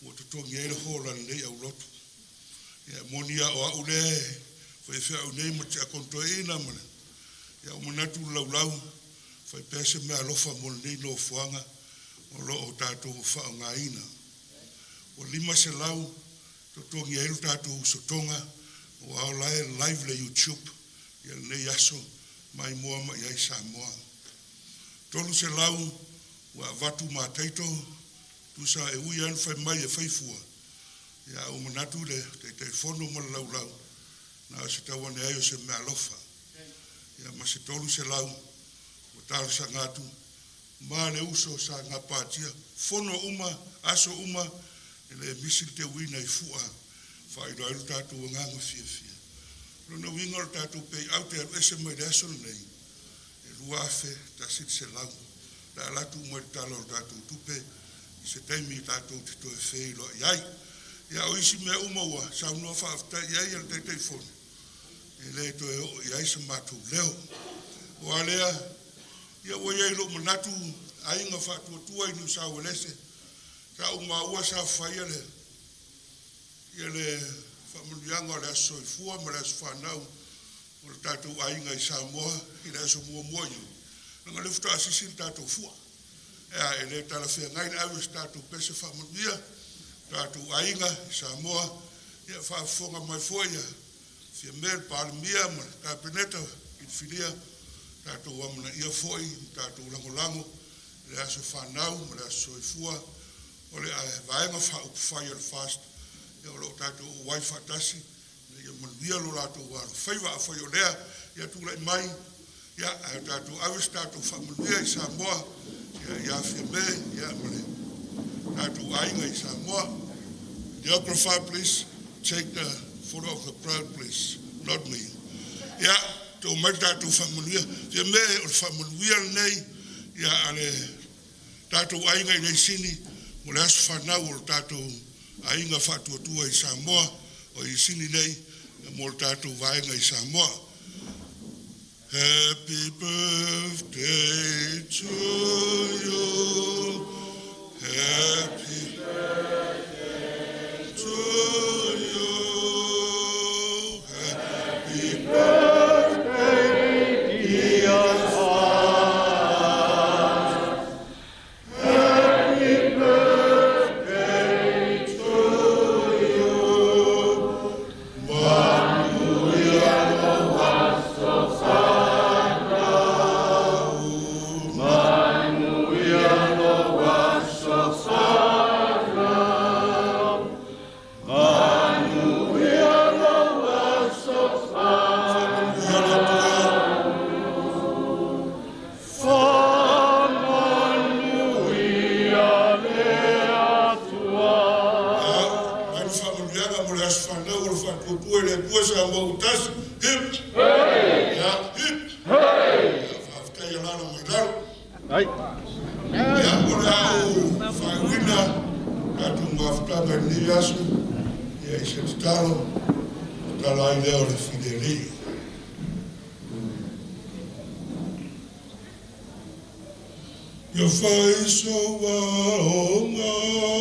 Speaker 2: ua totogi ai le hola a lenei aulotu. Ia e moni lava o au lea e faifeau nei ma le tiakono toeaina ma le, ia ua manatu le laulau, fai pea se meaalofa mo lenei nofoaga o lo o tatou faaaogaina. Ua 500 totogi ai lo tatou usotoga aua o la e live le YouTube ia lenei aso mai moa mai ai Samoa. 300 ua avatu mataito tusa e ui lava ina fai mai e fai fua, ia a ua manatu le Taitaifono ma le laulau na o se tau ane ai o se meaalofa. Ia ma se 300 ua talosaga atu ma le uso sa gapatia fono uma, aso uma, e le misi le teuina i fua faailoa ai lo tatou agaga fiafia. O lona uiga o le tatou payout e alu ese mai le aso lenei, e 2,100. Le a alu atu uma i le Tala o le tatou Tupe i se taimi tatou te toe feiloai ai. Ia o isi mea uma ua saunoa faafetai i ai le Taitaifono, e le toe oo i ai se matou leo. Aua lea, ia ua i ai i lou manatu aiga faatuatua i Niu Sauelese, sa ou maua sa faia le ia le faamanuiaga o le aso soifua ma le aso fanau o le tatou aiga i Samoa i le aso 1 o Iuni, leaga o lea faatoa sisi le tatou fua. Ea e le talafeagai le ave o se tatou pese faamanuia tatou aiga i Samoa. Ia faafofoga mai foi ia Fiame le Palemia ma le Kapeneta filifilia, tatou amanaia foi ma tatou lagolago i le aso fanau ma le aso soifua o le Vaega Faaupufai a le FAST ia o lo o tatou auai faatasi ina ia manuia lo latou alofaiva. Afai o lea ia tulai mai, ia ae tatou ave se tatou faamanuia i Samoa ia ia Fiame ia ma le tatou aiga i Samoa. Videographer, please take the photo of the crowd, please, not me. Ia tou mai le tatou faamanuia. Fiame, o le faamanuia lenei ia a le tatou aiga i Leisini mo le aso fanau o le tatou aiga faatuatua i Samoa o i Sini nei mo le tatou vaega i Samoa. Happy birthday to you. Happy birthday to you. Happy birthday, dear father. Ia, o le au faaiuina tatou mafutaga i lenei aso, ia i se tatalo, tatala ai lea o le filelei. Ia faisoa o ngā o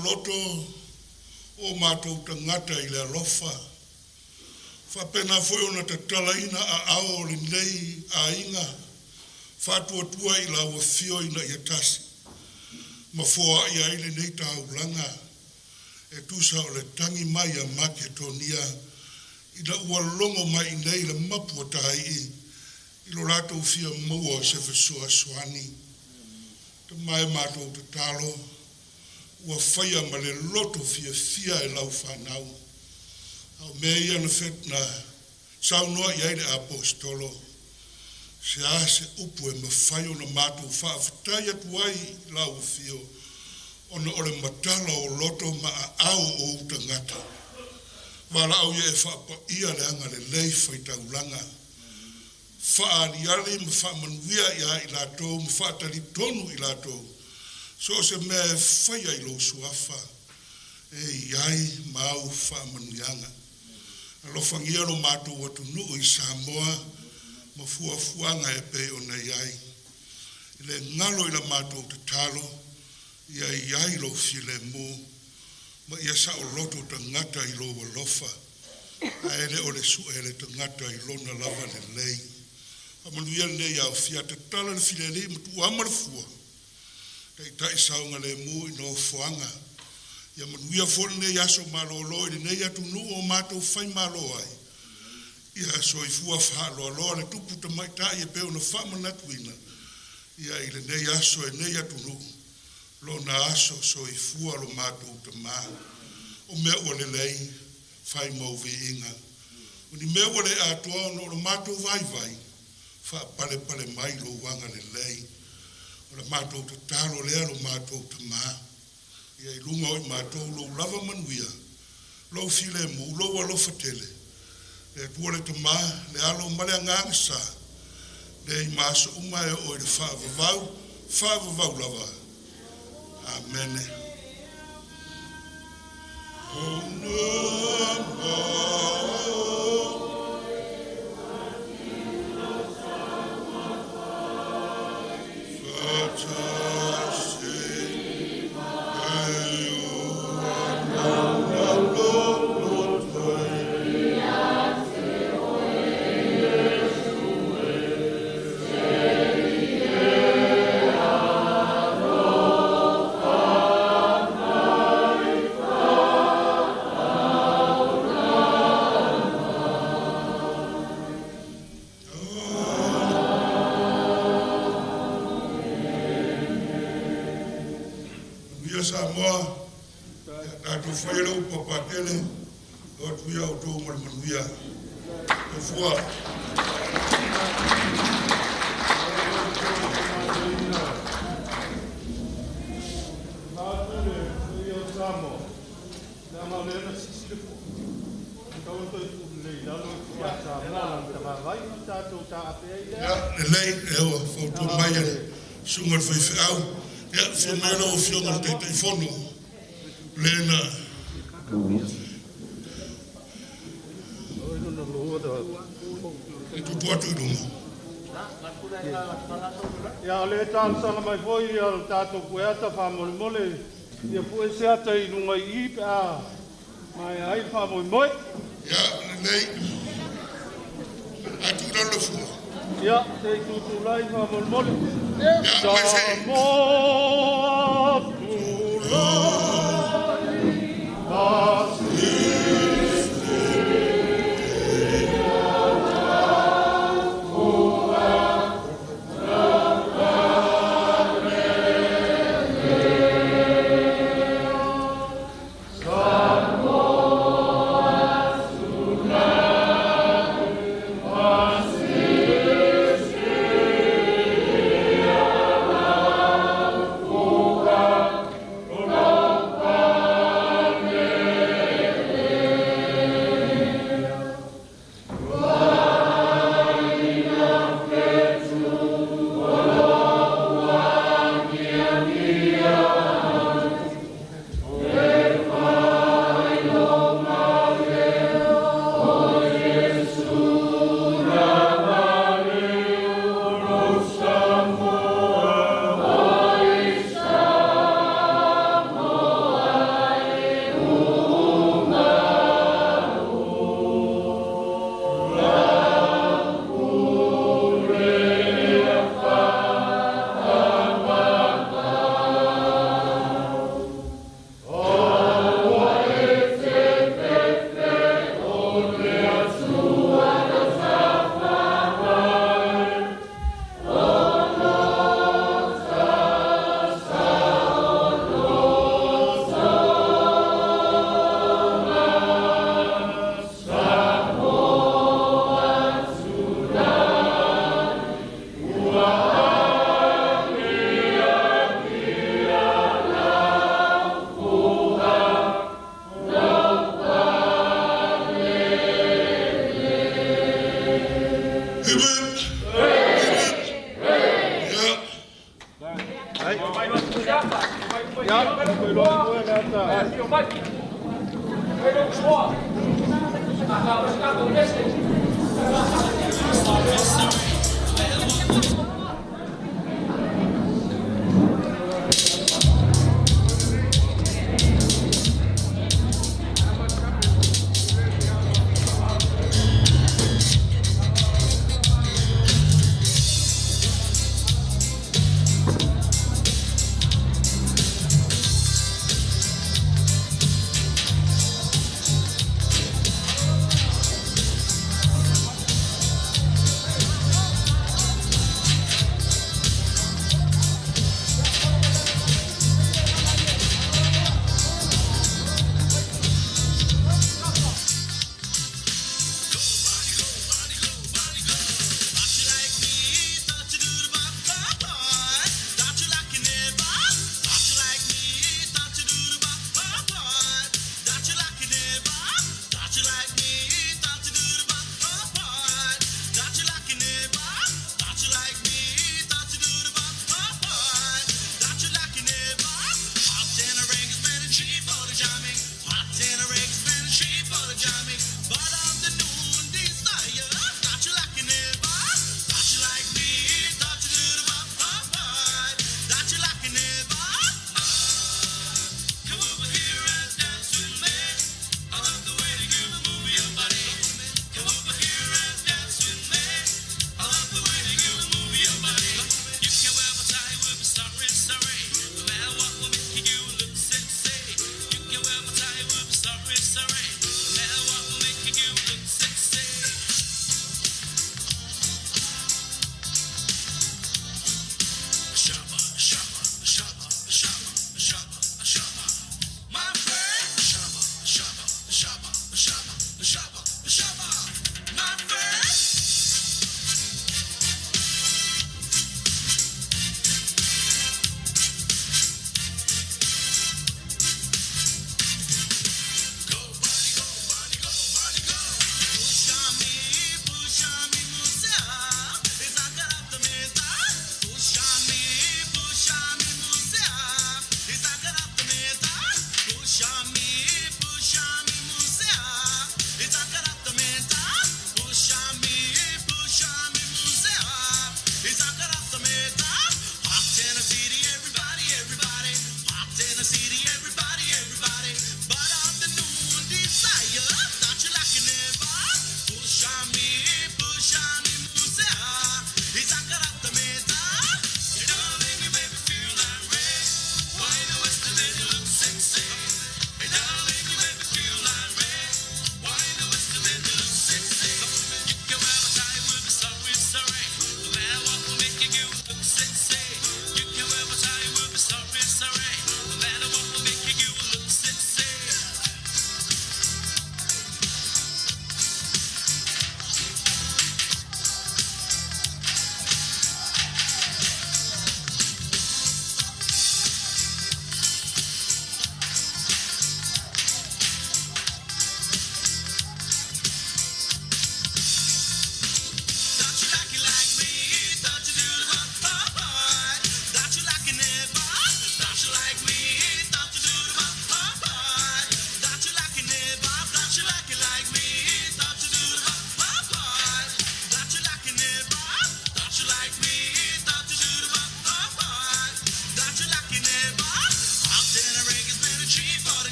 Speaker 2: Loto o mātou tangata i le alofa. Whapena foi o na tatalaina a ao o lenei aiga, whātuatua i la ua fio ina ia tasi. Ma foa ia i lenei tāulanga, e tusa o le tangi mai a Maketonia, i la ua longo mai nei le mapua tai i lo rātou fia maua o se fesoasoani. Te mai mātou te talo, ua whaia ma le loto fia fia e lau whanau. Au mea ia na whetna saunoa i ai le apostolo. Se a se upu e mawhai o na mātou whaawhatai atu ai lau fio. Ona o le matala o loto ma a au o utangata. Wala au ia e whaapa ia le anga le lei whaitaulanga. Whaaliali ma whaamanuia ia i lātou, ma whaatali tonu i lātou. So se mea e whaia i lou suafa, e iai mau whaamanuianga. Alofangia lo mātou atunuu i Samoa, ma fuafuaga e pei ona iai. I le galo i la mātou tatalo, ia iai lou filemu, ma ia saoloto tagata i lou alofa, ae le o le suʻe le tagata i lona lava lelei. Faamanuia lenei aofia, tatala le filelei ma tuuama le fua. Taitai saoga lemu i nofoaga. Ia manuia foi lenei aso malōlō i lenei atunuu o matou faimālō ai. Ia soifua faaloaloa le tupu tamaitai e pei ona faamanatuina. Ia i lenei aso e nei atunuu, lona aso soifua lo matou tamā. O mea ua lelei, fai mau viiga. O ni mea ua le atoa ona o lo matou vaivai, faapalepale mai lou aga lelei. O le mātou tatalo lea lo mātou tamā. Ia i lunga o i mātou lou lava manuia, lou filemu, lou alofa tele. Le Atua le tamā, le alo ma le agaga sa, le i maaso uma e o i le faavavau, faavavau lava. Amene. Manuia Samoa, ia tatou faia le upu a Patele, o atu ia outou ma le manuia. Soifua. Lelei, e ua fautua mai e le susuga i le faifeau. Ia, afio mai lau Afioga i le Taitaifono, le na e tutu atu i luga.
Speaker 19: Ia, o le talosaga mai foi ia le tatou pueata faamolemole ia pue se ata i luga i i pe a maea ai le faamoemoe.
Speaker 2: Ia, lelei. Ae tuu lalo le fua.
Speaker 19: Ia, se i tutulai faamolemole. Samoa tulai ma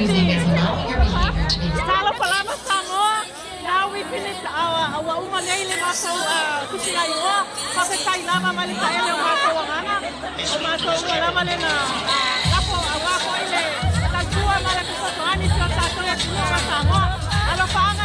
Speaker 12: Music is allowing your behavior to be
Speaker 22: Talofa lava Samoa. Now we finish our ua uma nei le matou tusiga igoa. Faafetai lava mai le taele o matou agaga. O matou ua lava lena lafo auā foʻi le tautua ma le fesoasoani si o tatou atunuu ma Samoa. Alofaaga.